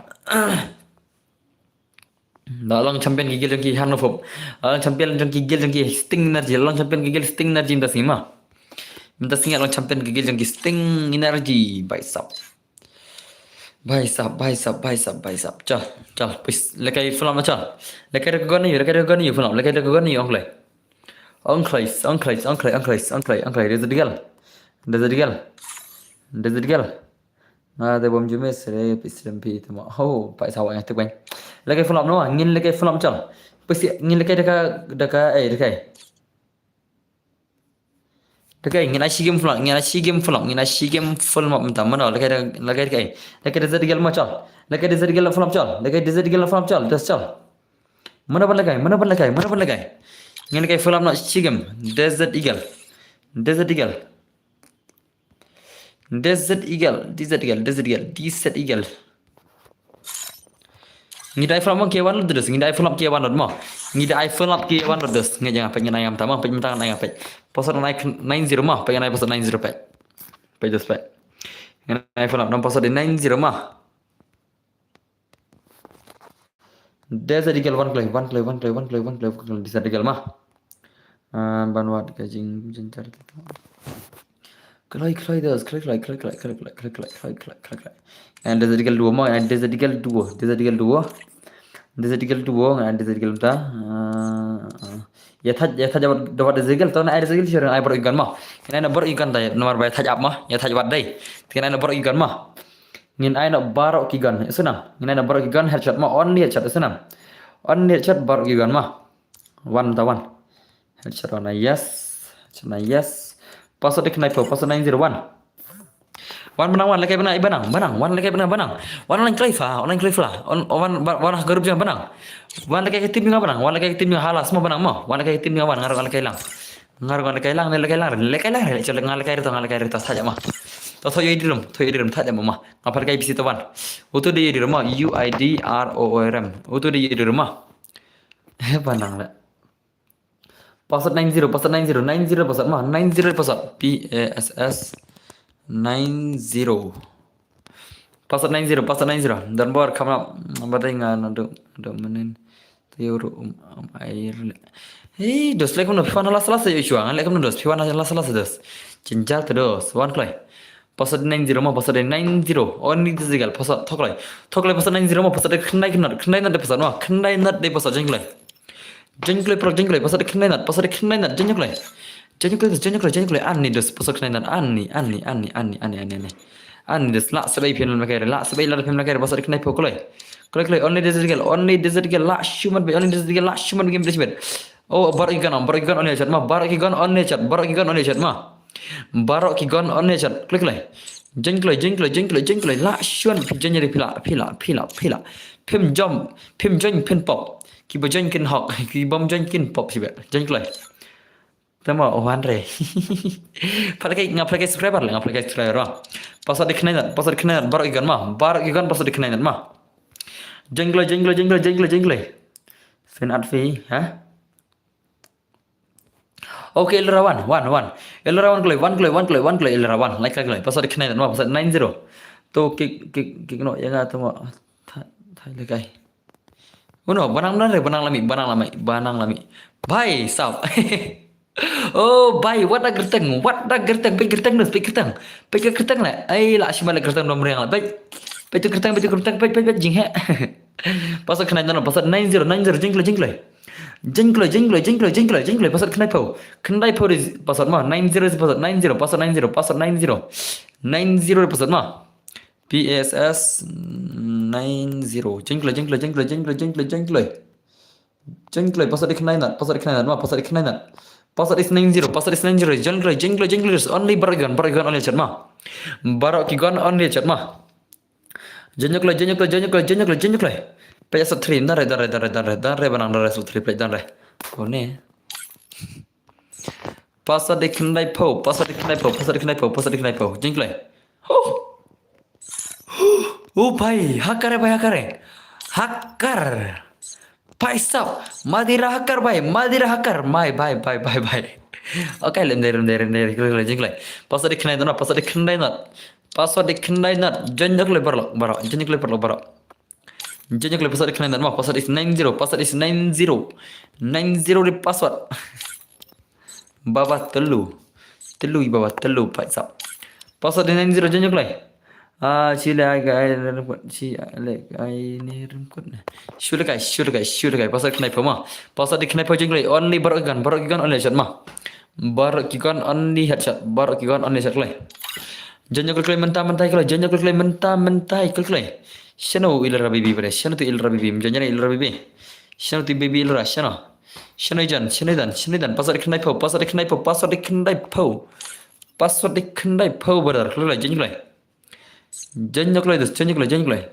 Da long champion ki gil jong ki han no fop. Long champion jong ki gil jong ki sting energy. Long champion ki gil sting energy mynta sngi ma. Mynta sngi long champion ki gil jong ki sting energy bai sap. Bai sap, bai sap, bai sap, bai sap. Chal, chal, pis, leh kai flop na chal. Leh kai da ka gon ïa u, leh kai da ka gon ïa u flop, leh kai da ka gon ïa u ong kloi. Ong kloi, ong kloi, ong kloi, ong kloi, ong kloi, ong kloi. Desert girl. Desert girl. Desert girl. Nga te bom jumis re pis rem pi te mo. Ho, pai sawa nga te kwen. Leh kai flop no, ngin leh kai flop chal. Pis ngin leh kai da ka, da ka, eh, da kai. Leh kai ngin ai shi game flop, ngin ai shi game flop, ngin ai shi game flop mynta mano, leh kai da, leh kai da kai. Leh kai desert girl mo chal. Leh kai desert girl flop chal. Leh kai desert girl flop chal, des chal. Mano ban leh kai, mano ban leh kai, mano ban leh kai. Ngin leh kai flop no shi game. Desert Eagle. Desert Eagle. Desert Eagle, Desert Eagle, Desert Eagle, Desert Eagle. Ngi dei flop ki wan lut dus, ngi dei flop ki wan lut mo. Ngi dei flop ki wan lut dus. Ngi jang pek ngi nang am tama, pek mynta nang pek. Posot nine, nine zero mo, pek ngi posot nine zero pek. Pek dus pek. Ngi dei flop nam posot di nine zero mo. Desert Eagle wan kloi, wan kloi, wan kloi, wan kloi, wan kloi, wan kloi, Desert Eagle ma. Ah, ban wad ka jing, jingjar tu. Kloi, kloi, dos, kloi, kloi, kloi. And Desert Eagle duo ma, and Desert Eagle duo, Desert Eagle duo. Desert Eagle duo, and Desert Eagle ta. Ah, ah. Ïa thaj, ïa thaj da wad Desert Eagle, to na ai Desert Eagle shuh, ai baroh ki gun ma. Kane na baroh ki gun ta, namar ba ïa thaj ap ma, ïa thaj wad dei. Kane na baroh ki gun ma. Ngin ai noh baroh ki gun. Ïa sngewbha. Ngin ai noh baroh ki gun headshot ma, only headshot, ïa sngewbha. Only headshot baroh ki gun ma. Wan ta wan. Headshot wan, yes. Headshot na yes. Password de knife, password nine zero one. Wan benang wan, leh kai benang, eh, benang, benang, wan leh kai benang, benang. Wan online kloi fa, online kloi fa. On, wan, wan, wan group jong benang. Wan leh kai team jong benang, wan leh kai team jong hala, semua benang mo. Wan leh kai team jong wan, ngarung leh kai lang. Ngarung leh kai lang, leh kai lang, leh kai lang, leh kai lang, leh kai lang, leh kai lang, leh kai lang, leh kai lang, leh kai lang, leh kai lang, leh kai lang. Uto de ïa di rum, to ïa di rum, thad ïa ma. Uto de ïa di rum ma, U I D R O R M. Uto de ïa di rum ma. He ba nang le. Password nine zero, password nine zero, nine zero password ma, nine zero password. P A S S nine zero. Password nine zero, password nine zero. Don bor kam na ba dei nga na do do menen. Te ïa ru um um ai le. Hey, dos leh kumno phi wan la sala sa Joshua, ngan leh kumno dos, phi wan la sala sa dos. Jinjar te dos, wan kloi. Password nine zero ma, password nine zero. Only Desert Eagle, password thokloi. Thokloi password nine zero ma, password khyndai khyndai, khyndai nat de password ma, khyndai nat de password jong kloi. Jong kloi pro, jong kloi, password khyndai nat, password khyndai nat, jong kloi. Jong kloi, jong kloi, jong kloi, ani dos, password khyndai nat, ani, ani, ani. Ani des lah sebai phin lem kai, lah sebai lah phin lem kai, pasal khnai pho kloi. Kloi kloi, only desert girl, only desert girl, lah shumat be, only desert girl, lah shumat be, game desert. Oh, baroh ki gun, baroh ki gun only shot ma, baroh ki gun only shot, baroh ki gun only shot ma. Baroh ki gun only shot, kloi kloi. Jeng kloi, jeng kloi, jeng kloi, jeng kloi, lah shumat phi jeng ri phi lah, phi lah, phi lah, phi lah. Phim jom, phim jeng phin pop. Ki ba jeng kin hok, ki bom jeng kin pop sibe. Jeng kloi. Tama oh andre. Phalkai nga phalkai subscriber le nga phalkai subscriber ba. Pasal di khnai nat, pasal di khnai nat, baroh ki gun ma, baroh ki gun pasal di khnai nat ma. Jeng kloi, jeng kloi, jeng kloi, jeng kloi, jeng kloi. Fin at fi, ha? Okay, ilera wan, wan, wan. Ilera wan kloi, wan kloi, wan kloi, wan kloi, ilera wan. Like kloi, pasal di khnai nat ma, pasal nine zero. To kick, kick, kick no, ya nga to ma. Thai, thai le kai. Uno, banang banang re, banang lami, banang lami, banang lami. Bhai, sap. Oh, bhai, wat da gerteng, wat da gerteng, peit gerteng dus, peit gerteng. Peit gerteng le. Ai, lah shima le gerteng dom riang le. Peit. Peit tu gerteng, peit tu gerteng, peit, peit, peit, jing he. Pasal khnai nat, pasal nine zero, nine zero, jeng kloi, jeng kloi. Jeng kloi, jeng kloi, jeng kloi, jeng kloi, jeng kloi, pasal khnai pho. Khnai pho di pasal ma, nine zero di pasal, nine zero, pasal nine zero, pasal nine zero. Nine zero di pasal ma. P S S nine zero. Jeng kloi, jeng kloi, jeng kloi, jeng kloi, jeng kloi, jeng kloi. Jeng kloi, pasal di khnai nat, pasal di khnai nat, ma, pasal di khnai nat. Pasal is nine zero, pasal is nine zero. Jeng kloi, jeng kloi, jeng kloi. Only baroh ki gun, baroh ki gun only shot ma. Baroh ki gun only shot ma. Jeng kloi, jeng kloi, jeng kloi, jeng kloi, jeng kloi. Peit sub three, dan re, dan re, dan re, dan re, dan re, banang dan re, sub three, peit dan re. Kone. Pasal di khnai pho, pasal di khnai pho, pasal di khnai pho, pasal di khnai pho. Jeng kloi. Oh. Oh, bhai, hakar hai, bhai, hakar hai. Hakar. Bhai sab, Madira hakar, bhai, Madira hakar. Bhai, bhai, bhai, bhai, bhai. Okay, lem dei, lem dei, lem dei, jeng kloi. Pasal di khnai nat, pasal di khnai nat. Pasal di khnai nat. Jeng kloi baroh, baroh. Jeng kloi baroh, baroh. Jeng kloi pasal di khnai nat ma, pasal is nine zero, pasal is nine zero. Nine zero di pasal. Baba telu. Telu i baba telu, pait sap. Pasal di nine zero, jeng kloi. Ah, shi le ai ga ai ne rum kut, shi le ai ne rum kut ne. Shu le kai, shu le kai, shu le kai. Pasal khnai pho ma. Pasal di khnai pho jeng kloi. Only baroh ki gun, baroh ki gun only shot ma. Baroh ki gun only headshot, baroh ki gun only shot kloi. Jeng kloi, kloi, mynta, mynta, kloi, jeng kloi, kloi, mynta, mynta, kloi, kloi. Shano ilera baby bre, shano tu ilera baby, jeng ilera baby. Shano tu baby ilera, shano. Shano jan, shano dan, shano dan, pasal di khnai pho, pasal di khnai pho, pasal di khnai pho. Pasal di khnai pho, brother, kloi, kloi, jeng kloi. Jeng kloi dus, jeng kloi, jeng kloi.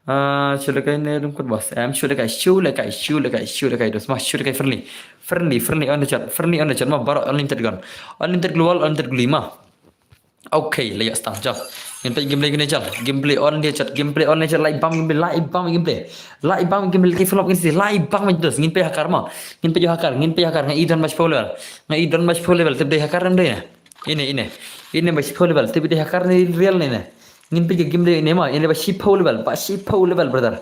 Ah, shu le kai ne rum kut bas. Em, shu le kai, shu le kai, shu le kai, shu le kai dus ma, shu le kai friendly. Friendly, friendly on the chat, friendly on the chat ma, baroh unlimited gun. Unlimited global, unlimited global ma. Okay, la ïa stang jap. Ngin peit gameplay kine jal. Gameplay on the chat, gameplay on the chat, like bam gameplay, like bam gameplay. Like bam gameplay ki flop ngin si, like bam ngin dus, ngin peit hakar ma. Ngin peit hakar, ngin peit hakar, ngai don mas follower. Ngai don mas follower, tip dei hakar em dei na. Ine, ine. Ine ba shiphew level, te bide hakar ne real ne ne. Ngin peit ka game de ine ma, ine ba shiphew level, ba shiphew level, brother.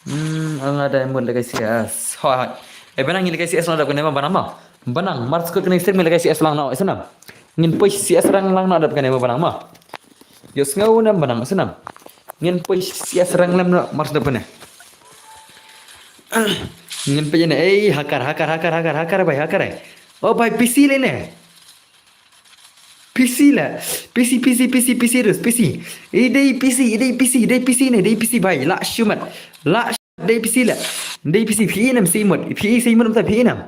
Hmm, anga da mut lekai C S. Hoi, hoi. E banang ngin lekai C S lang da kane ma banang ma. Banang, mar skut kane stem lekai C S lang na, isna. Ngin push C S lang lang na da kane ma banang ma. Yo sngew na banang, isna. Ngin push C S lang lam na, mar skut kane. Ngin peit ne, eh, hakar, hakar, hakar, hakar, hakar, bai, hakar, eh. Oh, bai, P C le ne. P C la. P C, P C, P C, P C terus, P C. Eh, dei P C, dei P C, dei P C ne, dei P C bai. La shumat. La sh-, dei P C la. Dei P C, phi inem si mut. Phi si mut, phi inem.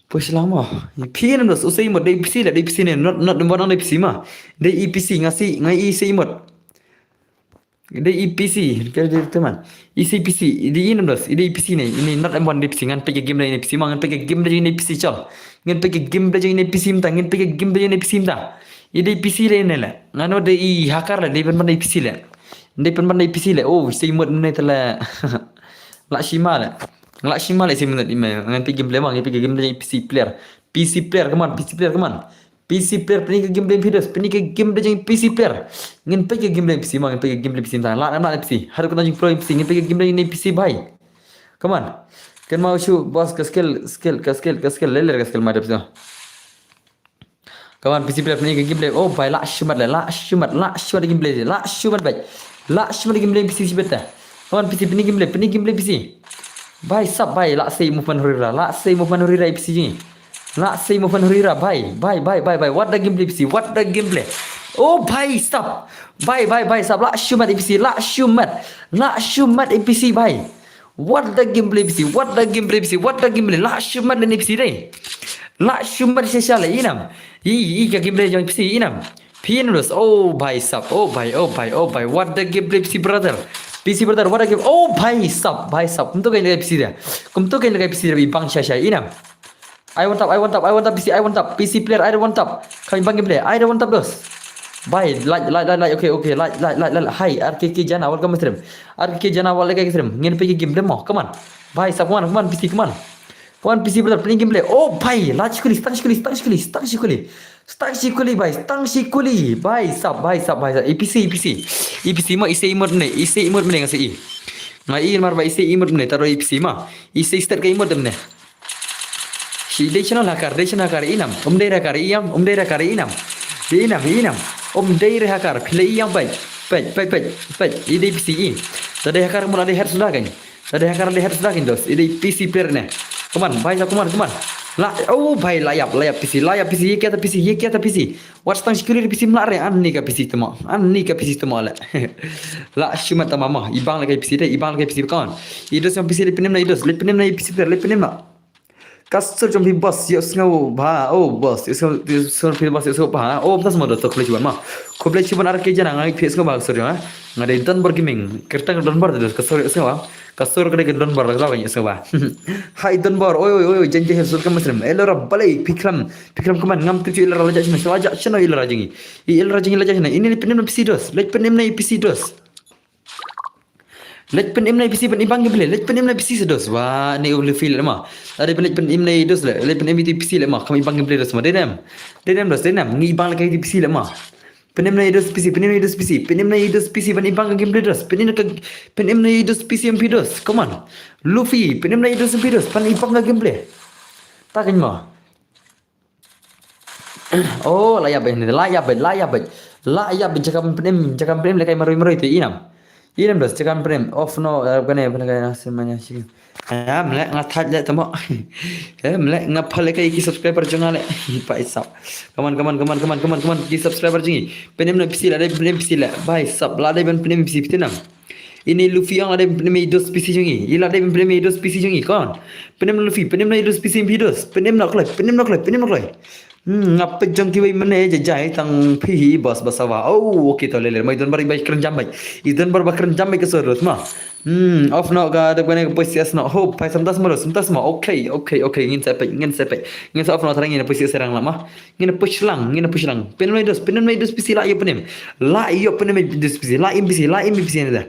Push lang mo. Phi inem dos, usai mut, dei P C la, dei P C ne, not, not, not, dei P C ma. Dei E P C, nga si, nga i si mut. Dei E P C, ka dei teman. E C P C, dei inem dos, dei E P C ne, ini not M one dei P C, ngan peit ka game dei ini P C, ma ngan peit ka game dei ini P C chal. Ngan peit ka game dei ini P C mynta, ngan peit ka game dei ini P C mynta. I dei P C le ini le. Ngan dei i hakar le, dei pynban dei P C le. Dei pynban dei P C le. Oh, sei mut ne tele. La shima le. La shima le sei mut ime. Ngan peit game le ma, ngan peit ka game dei P C player. P C player, come on, P C player, come on. P C player, pynlong ka game dei phi dos, pynlong ka game dei jong P C player. Ngin peit ka game dei P C ma, ngin peit ka game dei P C ma. La, la, la, P C. Haduh ka jong pro P C, ngin peit ka game dei P C bai. Come on. Kan mau shu boss ka skill, skill, ka skill, ka skill, lele ka skill ma dep so. Come on, P C player, pynlong ka game dei. Oh bai, la shumat le, la shumat, la shumat game dei, la shumat bai. La shumat game dei P C sibet ta. Come on, P C, pynlong game dei, pynlong game dei P C. Bai, sap bai, la sei movement hurira, la sei movement hurira P C ji. La sei movement hurira, bai, bai, bai, bai, bai. What the gameplay P C, what the gameplay. Oh bhai sab. Bhai bhai bhai sab, lah shu mat A P C, lah shu mat. Lah shu mat A P C bhai. What the gameplay A P C, what the gameplay A P C, what the gameplay. Lah shu mat lane A P C dei. Lah shu mat shisha le inam. I i ka gameplay jong A P C inam. Phin rus. Oh bhai sab. Oh bhai, oh bhai, oh bhai. What the gameplay A P C brother. P C brother, what a game. Oh bhai sab, bhai sab. Kumto ka in A P C da. Kumto ka in A P C da, i bang shisha inam. I want tap, I want tap, I want tap, P C, I want tap, P C player, I don't want tap. Kami bang gameplay, I don't want tap dos. Bhai, like, like, like, like, okay, okay, like, like, like, like, hi, R K K Jana, welcome stream. R K K Jana, welcome stream. Ngin pegi gameplay mo, come on. Bhai sab, come on, come on, P C, come on. Come on, P C brother, playing gameplay. Oh bhai, lah shikuli, stang shikuli, stang shikuli, stang shikuli. Stang shikuli bhai, stang shikuli. Bhai sab, bhai sab, bhai sab. A P C, A P C. A P C mo, ise imut mene, ise imut mene ngase i. Nga i mar ba ise imut mene, taro A P C mo. Ise start ka imut mene. Shi dei channel hakar, dei channel hakar inam. Um dei hakar iam, um dei hakar inam. Dei inam, inam. Um dei hakar, phi la iam peit. Peit, peit, peit, peit. I dei P C i. Ta dei hakar mo la dei head suda kan. Ta dei hakar dei head suda kan dos. I dei P C player ne. Come on, bhai sa, come on, come on. La, oh bhai, la iap, la iap P C, la iap P C, ye kya ta P C, ye kya ta P C. What stang shikuli P C mla re, an ni ka P C tama. An ni ka P C tama le. Lah shu mat tama mo. I bang le ka P C dei, i bang le ka P C, come on. I dos yang P C le pynim na i dos, le pynim na i P C player, le pynim na. Ka sur jong phi boss, ïohsngew bha. Oh boss, ïohsngew, ïohsngew phi boss, ïohsngew bha. Oh, kumta sa mo, to khublei shibun ma. Khublei shibun R K Jana, nga ïohi phi ïohsngew bha ka sur jong nga. Nga dei Donbor Gaming. Kyrteng Donbor, to ka sur ïohsngew bha. Ka sur ka dei ka Donbor, ka ïohsngew bha. Hi Donbor, oi oi oi, jen je sur ka masrim. Elora balei, phi klam, phi klam kumne, ngam tip ïa elora la jia shano, la jia shano elora jong ngi. Ïa elora jong ngi la jia shano. Ini pynim na P C dos, leit pynim na P C dos. Leit pynim na P C ban i bang gameplay. Leit pynim na P C sa dos. Wa ne u le feel ma. Ada leit pynim na dos le. Leit pynim na P C le ma. Kam i bang gameplay dos ma. Dei nem. Dei nem dos, dei nem. Ngi bang le ka P C le ma. Pynim na dos P C, pynim na dos P C, pynim na dos P C ban i bang ka gameplay dos. Pynim ka, pynim na dos P C M P dos. Come on. Luffy, pynim na dos M P dos ban i bang ka gameplay. Ta kan ma. Oh, la ïap bad, la ïap bad, la ïap bad. La ïap bad, jaka pynim, jaka pynim le kai maroi maroi te inam. Inam dos, jaka pynim. Off no, eh, kane, kane, kane, semuanya sih. Ya, mlek nga thaj le tamo. Eh, mlek nga phale kai ki subscriber jong nga le. Paisap. Come on, come on, come on, come on, come on, come on, ki subscriber jong ngi. Pynim na P C la dei, pynim P C la. Bhai sab, la dei ban pynim P C pynim. Ini Luffy ong la dei ban pynim i dos P C jong ngi. I la dei ban pynim i dos P C jong ngi, kon. Pynim Luffy, pynim na i dos P C M P dos. Pynim na kloi, pynim na kloi, pynim na kloi. Hmm, nga peit jong kiwei mynne jajai tang phi hi boss ba sawa. Oh, okay to le le. Mai Donbor ba kren jam bai. I Donbor ba kren jam bai ka sur dos ma. Hmm, off no ka dep kane ka push yes no. Hope phai samtas ma dos, samtas ma. Okay, okay, okay. Ngin sa peit, ngin sa peit. Ngin sa off no tharang ngin push yes rang la ma. Ngin push lang, ngin push lang. Pynim na i dos, pynim na i dos P C la ïoh pynim. La ïoh pynim i dos P C, la im P C, la im P C ne da.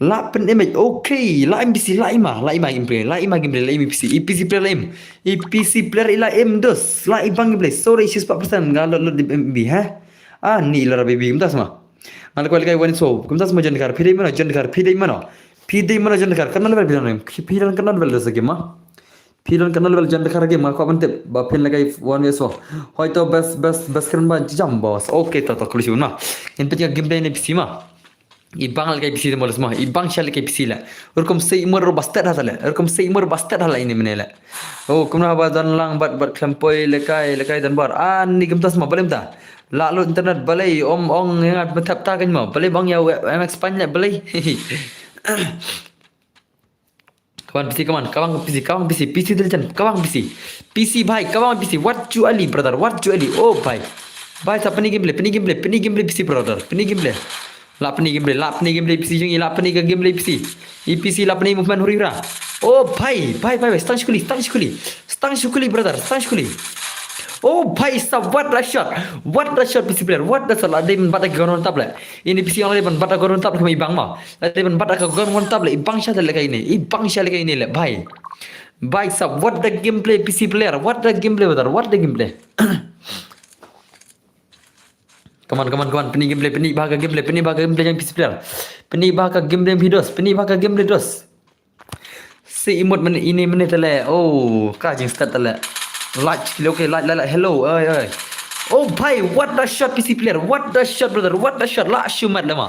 La pynim, okay, la im P C, la im ma, la im ma gameplay, la im ma gameplay, la im P C, i P C player la im, i P C player i la im dos, la i bang gameplay, sorry, shispah percent nga lot lot di M B, ha? Ah, ni la baby, kumta sa ma. Nga la kwal kai wan so, kumta sa ma jon kar, phi dei mano, jon kar, phi dei mano, phi dei mano jon kar, kan level phi dei, phi dei kan level dos game ma. Phi dei kan level jon kar game ma, ko ban tip, ba phin la kai wan so. Hoito best, best, best kren ba jam boss. Okay, to, to, khublei shibun ma. Ngin peit ka gameplay ne P C ma. I bang le kai P C te mo dos ma, i bang sha le kai P C le. Rukom sei mur ba stat ha le. Rukom sei mur ba stat ha le ini mynne le. Oh, kumno ba don lang bad, bad khlem poi le kai, le kai Donbor. Ah, ni kumta sa ma balei mynta. La lut internet balei, om ong nga ba thap ta kan mo. Balei bang ïa M X pan le balei. Come on, P C, come on, come on, P C, come on, P C, P C diligent, come on, P C. P C bhai, come on, P C. What you ali, brother? What you ali? Oh bhai. Bhai sa pyni gameplay, pyni gameplay, pyni gameplay P C, brother. Pyni gameplay. La pyni gameplay, la pyni gameplay P C jong ngi, la pyni ka gameplay P C. I P C la pyni movement huri hura. Oh bhai, bhai, bhai, bhai, stang shikuli, stang shikuli. Stang shikuli, brother, stang shikuli. Oh bhai sab, what a shot. What a shot, P C player. What a shot. La dei ban bat ka gun on top le. Ini P C ong la dei ban bat ka gun on top, kami bang ma. La dei ban bat ka gun on top le. I bang sha le kai ini. I bang sha le kai ini le, bhai. Bhai sab, what the gameplay, P C player. What the gameplay, brother. What the gameplay. Come on, come on, come on. Pyni gameplay, pyni ba ka gameplay, pyni ba ka gameplay jong P C player. Pyni ba ka gameplay jong P dos, pyni ba ka gameplay dos. Si imut mynne ini mynne te le. Oh, ka jingstart te le. Like, okay, like, like, like. Hello, oi, oi. Oh bhai, what the shot, P C player. What the shot, brother. What the shot. Lah shu mat le ma.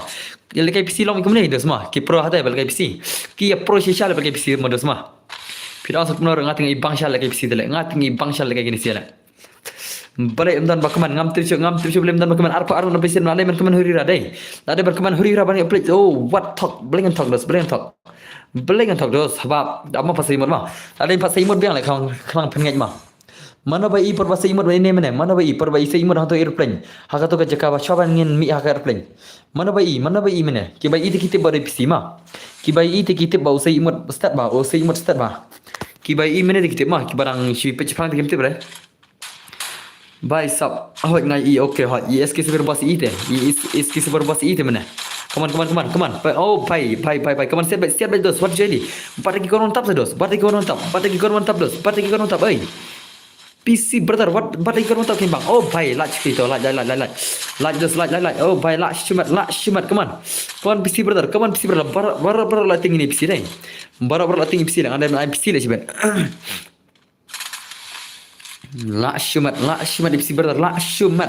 Ïa le kai P C long kumne dos ma. Ki pro hata ba le kai P C. Ki ïa pro shisha le ba le kai P C mo dos ma. Phi dang sa kumno nga teng i bang sha le kai P C te le. Nga teng i bang sha le kai kine sha le. Balei ym don ba kmen, ngam tip shuh, ngam tip shuh balei ym don ba kmen. Arphew ar ngut na pynshim, lada dei ban kmen huri hira dei. Lada dei ban kmen huri hira ban ïa plate. Oh, wat thok, balei ngan thok dos, balei ngan thok. Balei ngan thok dos, haba, da ma pat sa ïa mut ma. Lada dei pat sa ïa mut biang leh khang, khang pynngeit ma. Mano ba i por ba sa ïa mut ba ine mynne, mano ba i por ba i sa ïa mut hangto aeroplane. Ha kato ka jaka ba shwa ban ngin mih ha ka aeroplane. Mano ba i, mano ba i mynne. Kiba i te ki tip ba dei phi ma. Kiba i te ki tip ba u sa ïa mut stet ba, u sa ïa mut stet ba. Kiba i mynne te ki tip ma, kiba dang shu peit shipang te kim tip re. Bai sap, ahoy ngai i, okay, hoy, i S K Super Boss i te, i S K Super Boss i te mynne. Come on, come on, come on, come on. Bai, oh, bai, bai, bai, bai, come on, siat beit, siat beit dos, wat jeli. Bat ki kono tap sa dos, bat ki kono tap, bat ki kono tap dos, bat ki kono tap, oi. P C brother, wat, bat ki kono tap kin bang. Oh, bai, lach ki to, lach, lach, lach, lach, lach. Lach dos, lach, lach, lach. Oh, bai, lach shimet, lach shimet, come on. Come on, P C brother, come on, P C brother. Bara, bara, bara la ting ini P C dei. Bara, bara la ting ini P C dei, ngam dei, ngam P C leh shibet. Lah shumat, lah shumat ipsi brother, lah shumat.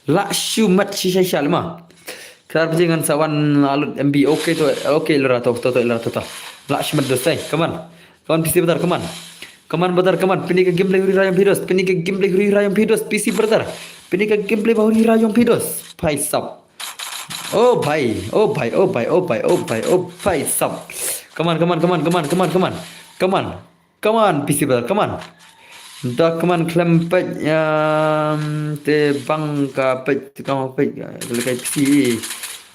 Lah shumat shisha shisha lema. Kar biji ngan sa wan alut M B. Okay to, okay lera to, to, to, lera to, to. Lah shumat dos, eh. Come on. Come on, P C brother, come on. Come on, brother, come on. Pini ka gameplay huri rayong pidos. Pini ka gameplay huri rayong pidos. P C brother. Pini ka gameplay ba huri rayong pidos. Bhai sab. Oh bhai, oh bhai, oh bhai, oh bhai, oh bhai, oh bhai sab. Come on, come on, come on, come on, come on, come on. Come on. Come on, P C brother, come on. Da come on, khlem peit, um, te bang ka peit, te ka peit, ka lekai P C.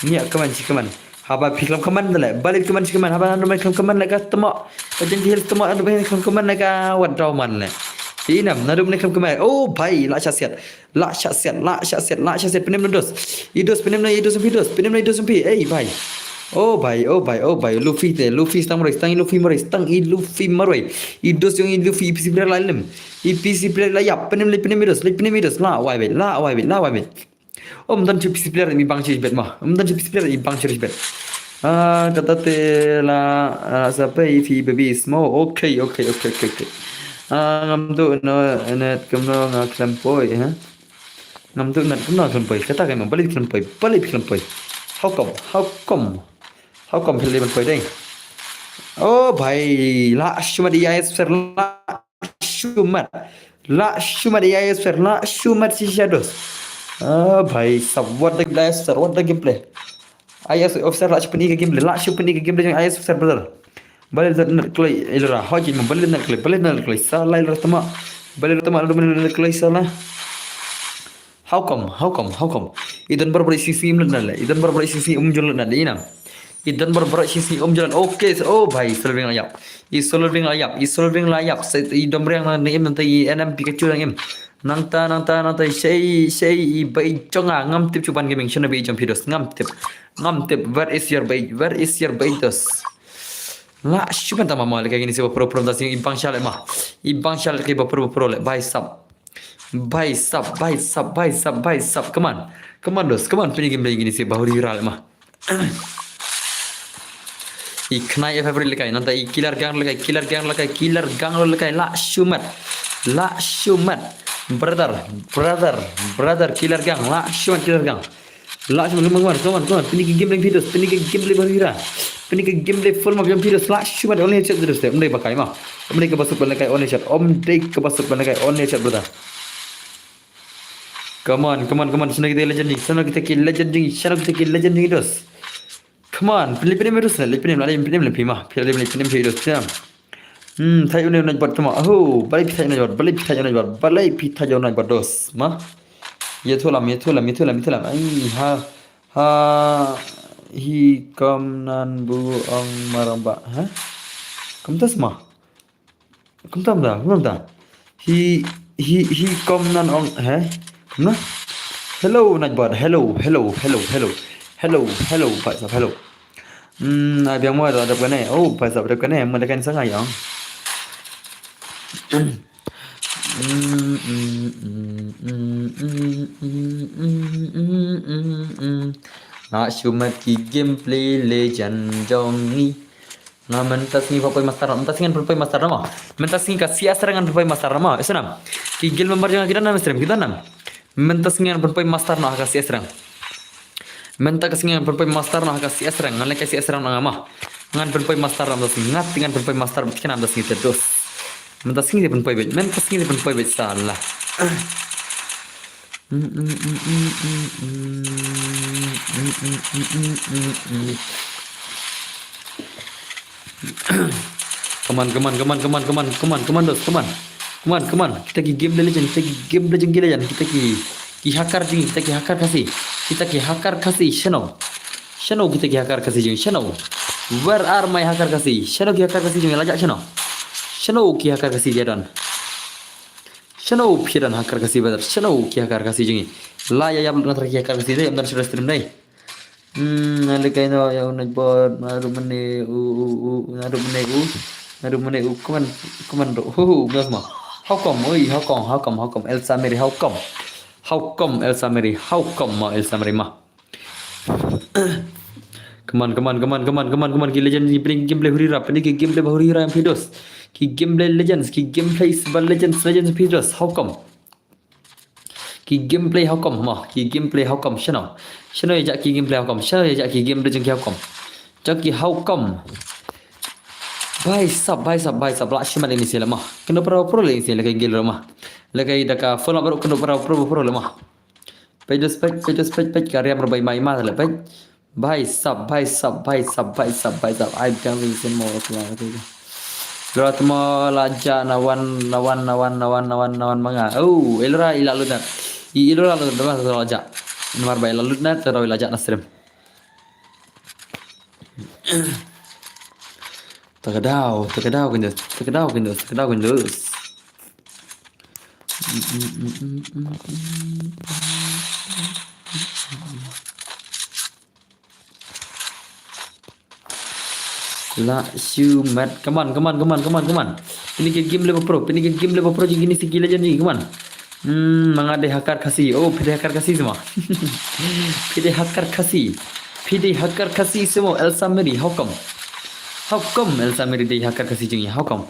Nia, come on, shi come on. Haba phi khlem come on le, balei come on, shi come on. Haba nanu mai khlem come on le ka temo. Ka jeng jihil temo, nanu mai khlem come on le ka wat daw man le. Ti nam, nanu mai khlem come on. Oh bhai, lah shah siat. Lah shah siat, lah shah siat, lah shah siat, pynim na dos. I dos, pynim na, i dos, phi dos, pynim na, i dos, phi. Ei, bhai. Oh, bhai, oh, bhai, oh, bhai. Luffy te, Luffy stang marwei, stang i Luffy marwei, stang i Luffy marwei. I dos jong i Luffy, i P C player la lem. I P C player la ïap, pynim le, pynim i dos, le pynim i dos, la wai bet, la wai bet, la wai bet. Om dan chu P C player mi bang chu bet ma. Om dan chu P C player mi bang chu bet. Ah, kata te la, ah, sa pei fi baby smo. Okay, okay, okay, okay, okay. Ah, ngam tu no, net kumno nga khlem poi, ha? Ngam tu net kumno khlem poi. Kata kai ma, balei khlem poi, balei khlem poi. How come? How come? How come phi leh ban poi dei? Oh bhai, lah shumat i I S officer, lah shumat. Lah shumat i I S officer, lah shumat shisha dos. Ah bhai sab, what the I S officer, what the gameplay. I S officer lah shu pyni ka gameplay, lah shu pyni ka gameplay jong I S officer brother. Balei da net kloi ilera, hoi jing balei da net kloi, balei da net kloi, sa lai lera tama. Balei lera tama, balei da net kloi sa la. How come? How come? How come? I don barbar i sing sing im lut na le. I don barbar i sing sing um jul lut na le ina. I don barbar i sing sing um jul. Okay, so, oh bhai, solving la ïap. I solving la ïap. I solving la ïap. Sa i dom riang na im nangta i N M P ka chu nang im. Nangta, nangta, nangta, shei, shei, i bai jong nga, ngam tip chuban gaming, shano bai jong pidos, ngam tip. Ngam tip, where is your bai, where is your bai dos? Lah shuban tama ma le ka gini si ba pro pro da sing i bang shale ma. I bang shale ki ba pro pro le, bai sab. Bhai sab, bhai sab, bhai sab, bhai sab. Come on. Come on, dos. Come on, pini game lagi ni si bahuri ral ma. I khnai e favorite lekai, nangta i killer gang lekai, killer gang lekai, killer gang lekai, lah shumat. Lah shumat. Brother, brother, brother, killer gang, lah shumat killer gang. Lah shumat, come on, come on, come on. Pini ki game lagi pidos, pini ki game lagi bahuri ral. Pini ki game lagi full ma pidos, lah shumat only headshot dos te. Umdei bakai ma. Umdei ka basuk ban lekai only headshot. Umdei ka basuk ban lekai only headshot brother. Come on, come on, come on. Shano kita ki legend jing, shano kita ki legend jing, shano kita ki legend jing dos. Come on, pini pini merus na, pini pini pini pini pini ma, pini pini pini pini dos. Hmm, thai unai unai bat tama. Oh, balai pithai unai bat, balai pithai unai bat, balai pithai unai bat dos. Ma. Ye thulam, ye thulam, ye thulam, ye thulam. Ai ha ha. Hi kom nan bu ong maramba, ha? Kom tas ma. Kumta, kumta, kumta. Hi, hi, hi kom nan ong, he? Kumna? Hello, Nightbot. Hello, hello, hello, hello. Hello, hello, bhai sab, hello. Hmm, ai biang mo da dap kane. Oh, bhai sab dap kane. Mo da kan sangai ong. Nga shu mat ki gameplay legend jong ngi. Nga mynta sngi poi master, mynta sngi ngan poi master nama. Mynta sngi ka C S rank ngan poi master nama. Isnam. Ki guild member jong ki don nam stream, ki don nam. Mynta sngi ngan poi master nama ka C S rank. Mynta ka sngi ngan poi master nama ka C S rank, ngan leh ka C S rank nama. Ngan poi master nama sngi, ngat ngan poi master, kena da sngi te dos. Mynta sngi te pynpoi beit, mynta sngi te pynpoi beit sala. Come on, come on, come on, come on, come on, come on, come on, dos, come on. Come on, come on. Kita ki game Mobile Legend, kita ki game Mobile Legend, ki legend. Kita ki, ki hacker jong ngi, kita ki hacker Khasi. Kita ki hacker Khasi, shano? Shano kita ki hacker Khasi jong ngi, shano? Where are my hacker Khasi? Shano ki hacker Khasi jong ngi, la jah shano? Shano ki hacker Khasi jong ngi? Shano phi don hacker Khasi brother? Shano ki hacker Khasi jong ngi? La ïa ïap lut na trai ki hacker Khasi dei, ym don shuh stream dei. Hmm, na lehkai no ïa u Nightbot, naduh mynne u, u, u, naduh mynne u, naduh mynne u, come on, come on, bro. Hu, hu, gas ma. How come? Oi, how come? How come? How come? Elsa Mary, how come? How come, Elsa Mary? How come ma, Elsa Mary ma? Come on, come on, come on, come on, come on, come on. Ki legend, ki pynïaid ki gameplay huri hura, pynïaid ki gameplay ba huri hura ïa phi dos. Ki gameplay legends, ki gameplay ba legends, legends phi dos. How come? Ki gameplay how come, ma? Ki gameplay how come? Shano? Shano ïa jah ki gameplay how come? Shano ïa jah ki gameplay jong ki how come? Jong ki how come? Bhai sab, bhai sab, bhai sab. Lah shimet ini sila ma. Kynduh para pro le ini sila kai gil ma. Lehkai da ka follow baru kynduh para pro pro le ma. Peit dos peit, peit dos peit, peit ka riam ruh bai mai ma le peit. Bhai sab, bhai sab, bhai sab, bhai sab, bhai sab. Ai biang biang sen mo tu la tu. Lora tu mo la jah na wan, na wan, na wan, na wan, na wan, na wan ma nga. Oh, Elora i la lut na. I Elora lut na ma la jah. Namar ba i la lut na, te rau i la jah na stream. Takadaw, takadaw kynduh, takadaw kynduh, takadaw kynduh. Lah shimet. Come on, come on, come on, come on, come on. Pynïaid ki game level pro, pynïaid ki game level pro jong kine ki legend jong ngi, come on. Hmm, ma nga dei hacker Khasi. Oh, phi dei hacker Khasi seh ma. Phi dei hacker Khasi. Phi dei hacker Khasi seh ma, Elsa Mary, how come? How come Elsa Mary dei hacker Khasi jong ngi? How come?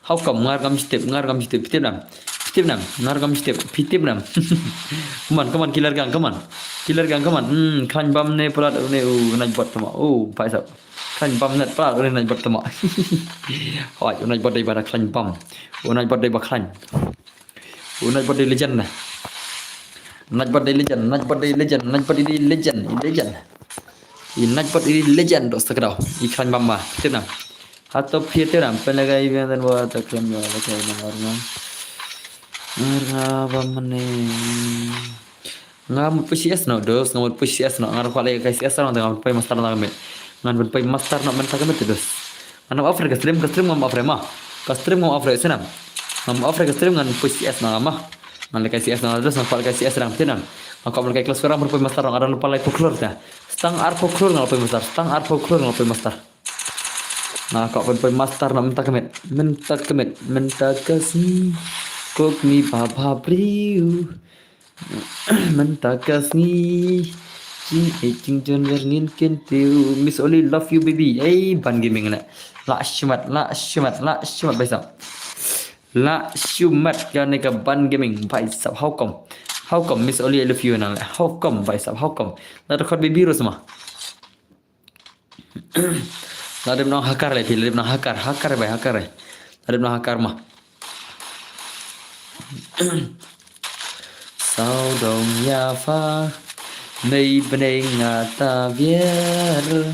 How come? Nga ruh ngam shu tip, nga ruh ngam shu tip, phi tip nam? Phi tip nam? Nga ruh ngam shu tip, phi tip nam? Come on, come on, killer gang, come on. Killer gang, come on. Hmm, khlaiñ bam ne palat ne u Nightbot te ma. Oh, bhai sab. Khlaiñ bam ne palat u Nightbot te ma. Hoi, u Nightbot dei ba da khlaiñ bam. U Nightbot dei ba khlaiñ. U Nightbot dei legend na. Nightbot dei legend, Nightbot dei legend, Nightbot dei legend, legend. I Nightbot dei legend dos takadaw. I khlaiñ bam ma. Tip nam? Hato phi tip nam? Pynlehkai biang dan wa ta khlem wa lehkai na ar nga. Ar nga bam mane. Nga mut poi C S noh, dos, nga mut poi C S noh. Nga ruh kwah lehkai C S noh, te nga poi master noh ka miet. Ngan poi master noh mynta ka miet te dos. Ngan off ka stream, ka stream ngam off ma. Ka stream ngam off seh nam. Ngam off ka stream ngan poi C S noh ma. Ngan lehkai C S noh, dos, ngan kwah lehkai C S noh te nam. Ngan kwah lehkai class four, ngan poi master noh, nga don lypa laiphew klur te. Sa tang arphew klur ngan poi master, sa tang arphew klur ngan poi master. Nga kwah poi master noh mynta ka miet, mynta ka miet, mynta ka sngi. Kok mi ba ba briew. Mynta ka sngi. Jing e jing jon wer ngin ken tiu. Miss Oli, love you baby. Ei, Ban Gaming na. Lah shimet, lah shimet, lah shimet bhai sab. Lah shimet kane ka Ban Gaming bhai sab. How come? How come Miss Oli, I love you nang le? How come bhai sab? How come? La record baby ruh seh ma. La dep nang hacker le phi, la dep nang hacker, hacker bhai, hacker le. La dep nang hacker ma. Sawdong ïa pha, mei bneng nga ta bier.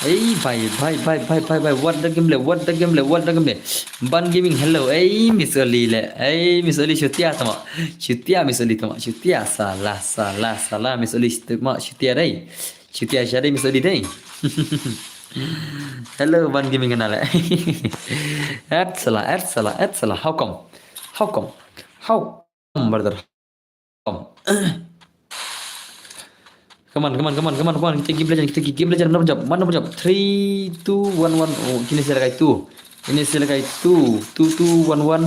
Ei, bhai, bhai, bhai, bhai, bhai, bhai, what the game le, what the game le, what the game le. Ban Gaming, hello, ei, Miss Oli le, ei, Miss Oli, shutia tama, shutia, Miss Oli tama, shutia, salah, salah, salah, Miss Oli, shutia, shutia dei. Chutia shari Miss Oli dei. Hello, Ban Gaming kane le. Et salah, et salah, et salah. How come? How come? How come, brother? How come? Come on, come on, come on, come on, come on. Kita game legend, kita game legend. Mana jump? Mana jump? Three, two, one, one. Oh, kine sila kai two. Kine sila kai two. Two, two, one, one.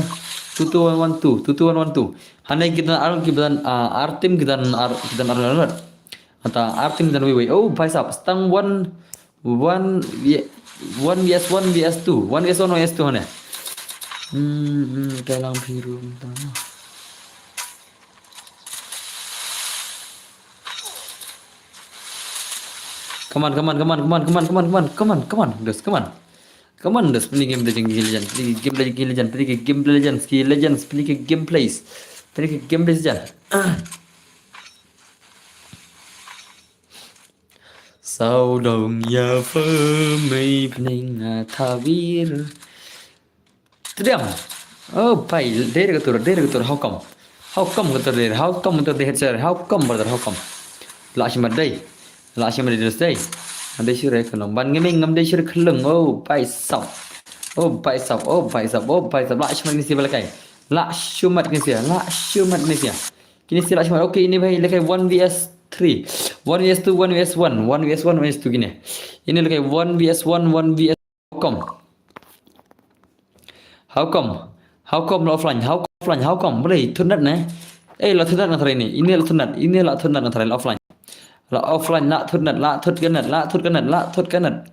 Two, two, one, one, two. Two, two, one, one, two. Hane kita ar, kita ar team, kita ar, kita ar. Ata ar team dan wei wei. Oh, bhai sahab, stang one, one, ye-, one V S one V S two. One V S one V S two hane. Hmm, hmm, dalam biru. Come on, come on, come on. Just come on. Come on, just play game, play game, legend. Play game, play game, legend. Play game, play legend. Play game, play legend. Play game, play legend. Ah. Saw dong ya fe mei pning a tawir. Tdiang. Oh, pai, dei ka tur, dei ka tur, how come? How come ka tur dei, how come ka tur dei, how come, brother, how come? La shi mat dei. La shi mat dei dei. Dei shi re ka nong. Ban ngemeng ngam dei shi re ka long. Oh, pai sap. Oh, pai sap. Oh, pai sap. Oh, pai sap. La shi mat ngin si ba la kai. La shi mat ngin si. La shi mat ngin si. Kine si la shi mat. Okay, ini bai la kai one V S three. One V S two, one V S one. One V S one, one V S two kine. Ini la kai one V S one, one V S How come? How come? How come la offline? How come offline? How come? Balei thut net ne? Eh, la thut net na tharai ne. Ini la thut net. Ini la thut net na tharai la offline. La offline, la thut net, la thut ka net, la thut ka net, la thut ka net.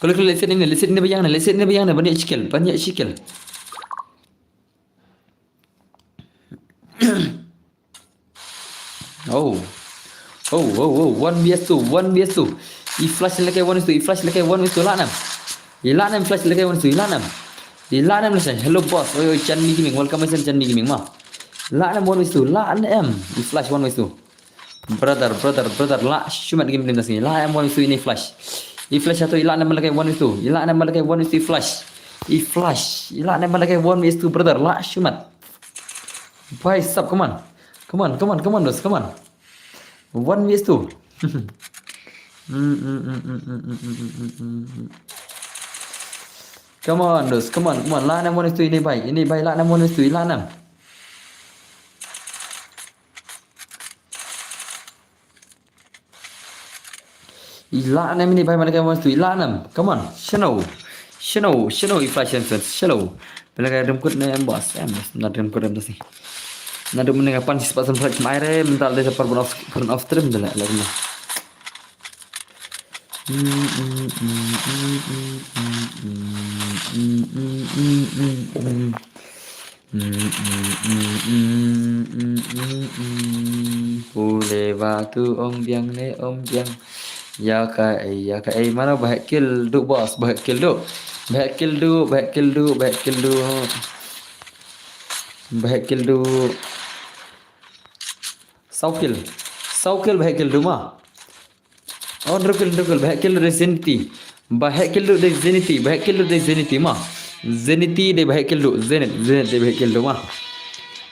Kalau, kalau, let's say ini, let's say ini bayang ne, let's say ini bayang ne, banyak sikil, banyak sikil. Oh. Oh, oh, oh, one V S two, one V S two. I flash la kai one V S two, i flash la kai one V S two, la nam. I la nam flash la kai one V S two, i la nam. I la nam la sai. Hello boss. Oi, oi, Chanmi Gaming, welcome, Chanmi Gaming ma. La nam one V S two, la nam. I flash one V S two. Brother, brother, brother, la shi mat game lim da sini. La nam one V S two ini flash. I flash satu, i la nam la kai one V S two. I la nam la kai one V S two flash. I flash. I la nam la kai one V S two, brother, la shi mat. Bhai sab, come on. Come on, come on, come on, dos, come on. One V S two. Come on, dos, come on, come on. La nam one V S two, ini bai, ini bai, la nam one V S two, la nam. I la nam ini bai, mana kai one V S two, i la nam. Come on, shano. Shano, shano i flash and fence, shano. Pynlong ka dum kut ne em boss, em boss, na dum kut em tasi. Na dum ne ka pan sis pasan flash mai re, mental dei sa par off, par off stream de la, la kena. Pule batu ong biang ne ong biang. Ya ka ei, ya ka ei, mano ba hek kill du boss, ba hek kill du. Ba hek kill du, ba hek kill du, ba hek kill du. Ba hek kill du. Saw kill. Saw kill ba hek kill du ma. Oh, hynriew kill, hynriew kill, ba hek kill du dei Zenity. Ba hek kill du dei Zenity, ba hek kill du dei Zenity ma. Zenity dei ba hek kill du, Zenith, Zenith dei ba hek kill du ma.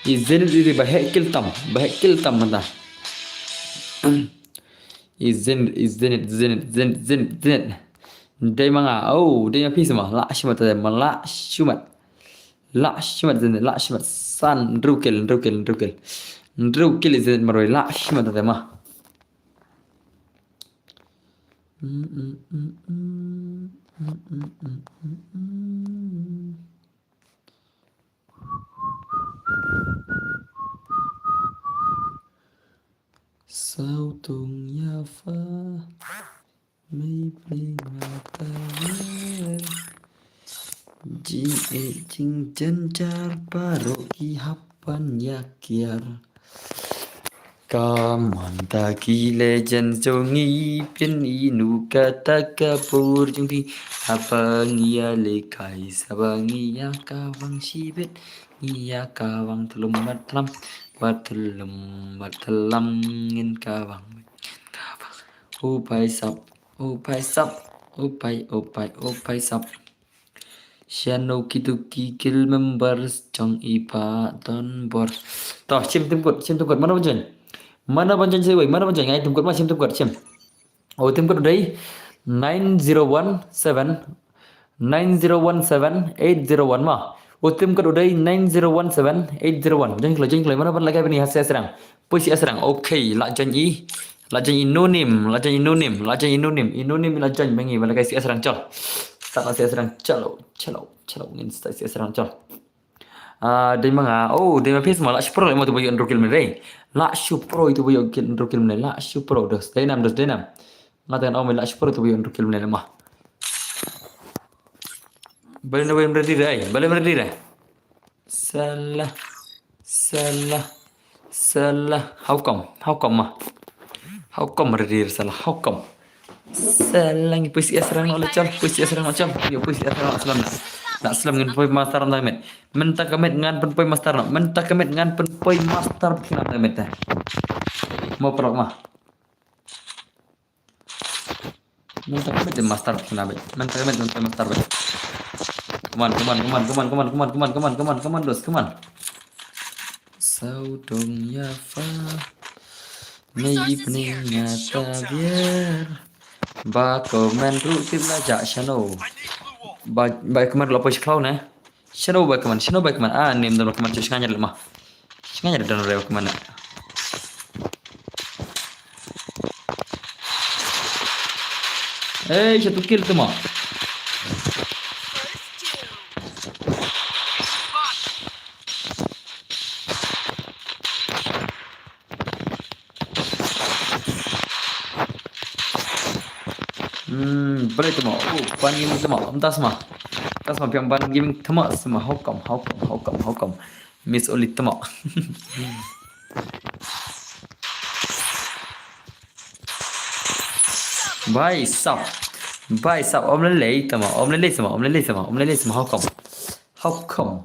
I Zenith dei ba hek kill tam, ba hek kill tam mynta. I Zenith, i Zenith, Zenith, Zenith, Zenith, Zenith. Dei ma nga, oh, dei ma phi sa ma, la shi mat te ma, la shi mat. La shi mat Zenith, la shi mat san, hynriew kill, hynriew kill, hynriew kill. Hynriew kill i Zenith marwei, la shi mat te ma. Saw tung ya fa. Mei pling mata wer. Jing e jing jen jar baroh ki hap ban ïa kiar. Ka mon ta ki legend jong ngi phin ïohi kata ka bor jong phi. Haba ngi ïa lehkai sa ba ngi ïa kawang shibit. Ngi ïa kawang thlum bad thlam. Bad thlum bad thlam ngin kawang. Ngin kawang. O pai sap. O pai sap. O pai, o pai, o pai sap. Shano kitu ki guild members jong i Bah Donbor. To, shim tim kut, shim tim kut. Mano ban join? Mano ban join sa wei, mano ban join? Ngai tim kut ma, shim tim kut, shim. O tim kut u dei nine zero one seven, nine zero one seven eight zero one ma. O tim kut u dei nine zero one seven eight zero one. Join kloi, join kloi. Mano ban lehkai bad ngi ha Siangsrang? Poi Siangsrang. Okay, la join i. La join i Nonim, la join i Nonim, la join i Nonim. I Nonim la join bad ngi, ban lehkai Siangsrang, chal. Start na Siangsrang, chalo, chalo, chalo. Ngin start Siangsrang, chal. Ah, dei ma nga. Oh, dei ma phi sa ma, la shu pro mo tu ba ïoh hynriew kill mynne. La shu pro tu ba ïoh hynriew kill mynne. La shu pro, dos. Dei nam, dos, dei nam. Nga tang ong la shu pro tu ba ïoh hynriew kill mynne ma. Balei na wei ready dei? Balei ready dei? Salah. Salah. Salah. How come? How come ma? How come ready salah? How come? Salah ngi poi Siangsrang noh la chal, poi Siangsrang noh chal. Ïoh poi Siangsrang noh, slem noh. Lah slem ngin poi master noh met. Mynta ka met ngan pynpoi master noh. Mynta ka met ngan pynpoi master noh met te. Mo pro ma. Mynta ka miet master kena bad. Mynta ka miet mynta master bad. Come on, come on, come on, come on, come on, come on, come on, come on, come on, come on, dos, come on. Saudong Yafa. May evening ngata biar. Ba comment ruh tip la ja shano. Ba ba comment la poi shklau ne. Shano ba comment, shano ba comment. Ah, nim dam comment shnganya le ma. Shnganya don re comment. Hey, satu kill tu ma. Hmm, boleh tu ma. Oh, ban game tu ma. Entas ma. Entas ma piang ban game tu ma. Sama how come, how come, how come, how come. Miss Oli tu ma. Bhai sab. Bhai sab. Om lele tu ma. Om lele sama. Om lele sama. Om lele sama. How come? How come?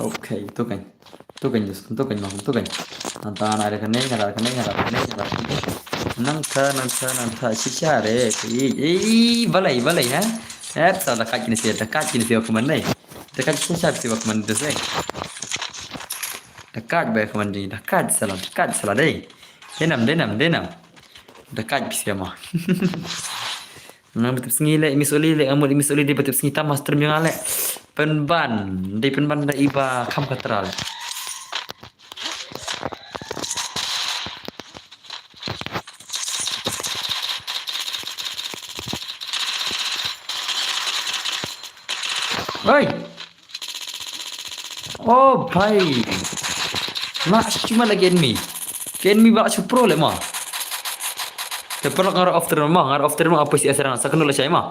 Okay, tu kan. Tu kan just, tu kan ma, tu kan. Nanta na ada kane, ada kane, ada kane, ada kane. Nanta, nanta, nanta, shisha re. Ei, ei, balai, balai, ha? Eh, sa da kaj kini sia, da kaj kini sia kaman nei. Da kaj shisha sia kaman des, eh. Da kaj ba kaman ni, da kaj sala, da kaj sala dei. Denam, denam, denam. Da kaj sia ma. Nang ba tip sngi le, Miss Oli le, amul Miss Oli de ba tip sngi tam master myang le. Pynban, de pynban da iba kham katra le. Oi. Oh bhai. Nga cuma lagi enemy. Ke enemy ba chu pro le ma. Te perlu ngar off term ma, ngar off term apa si asrang sa kenu le chai ma.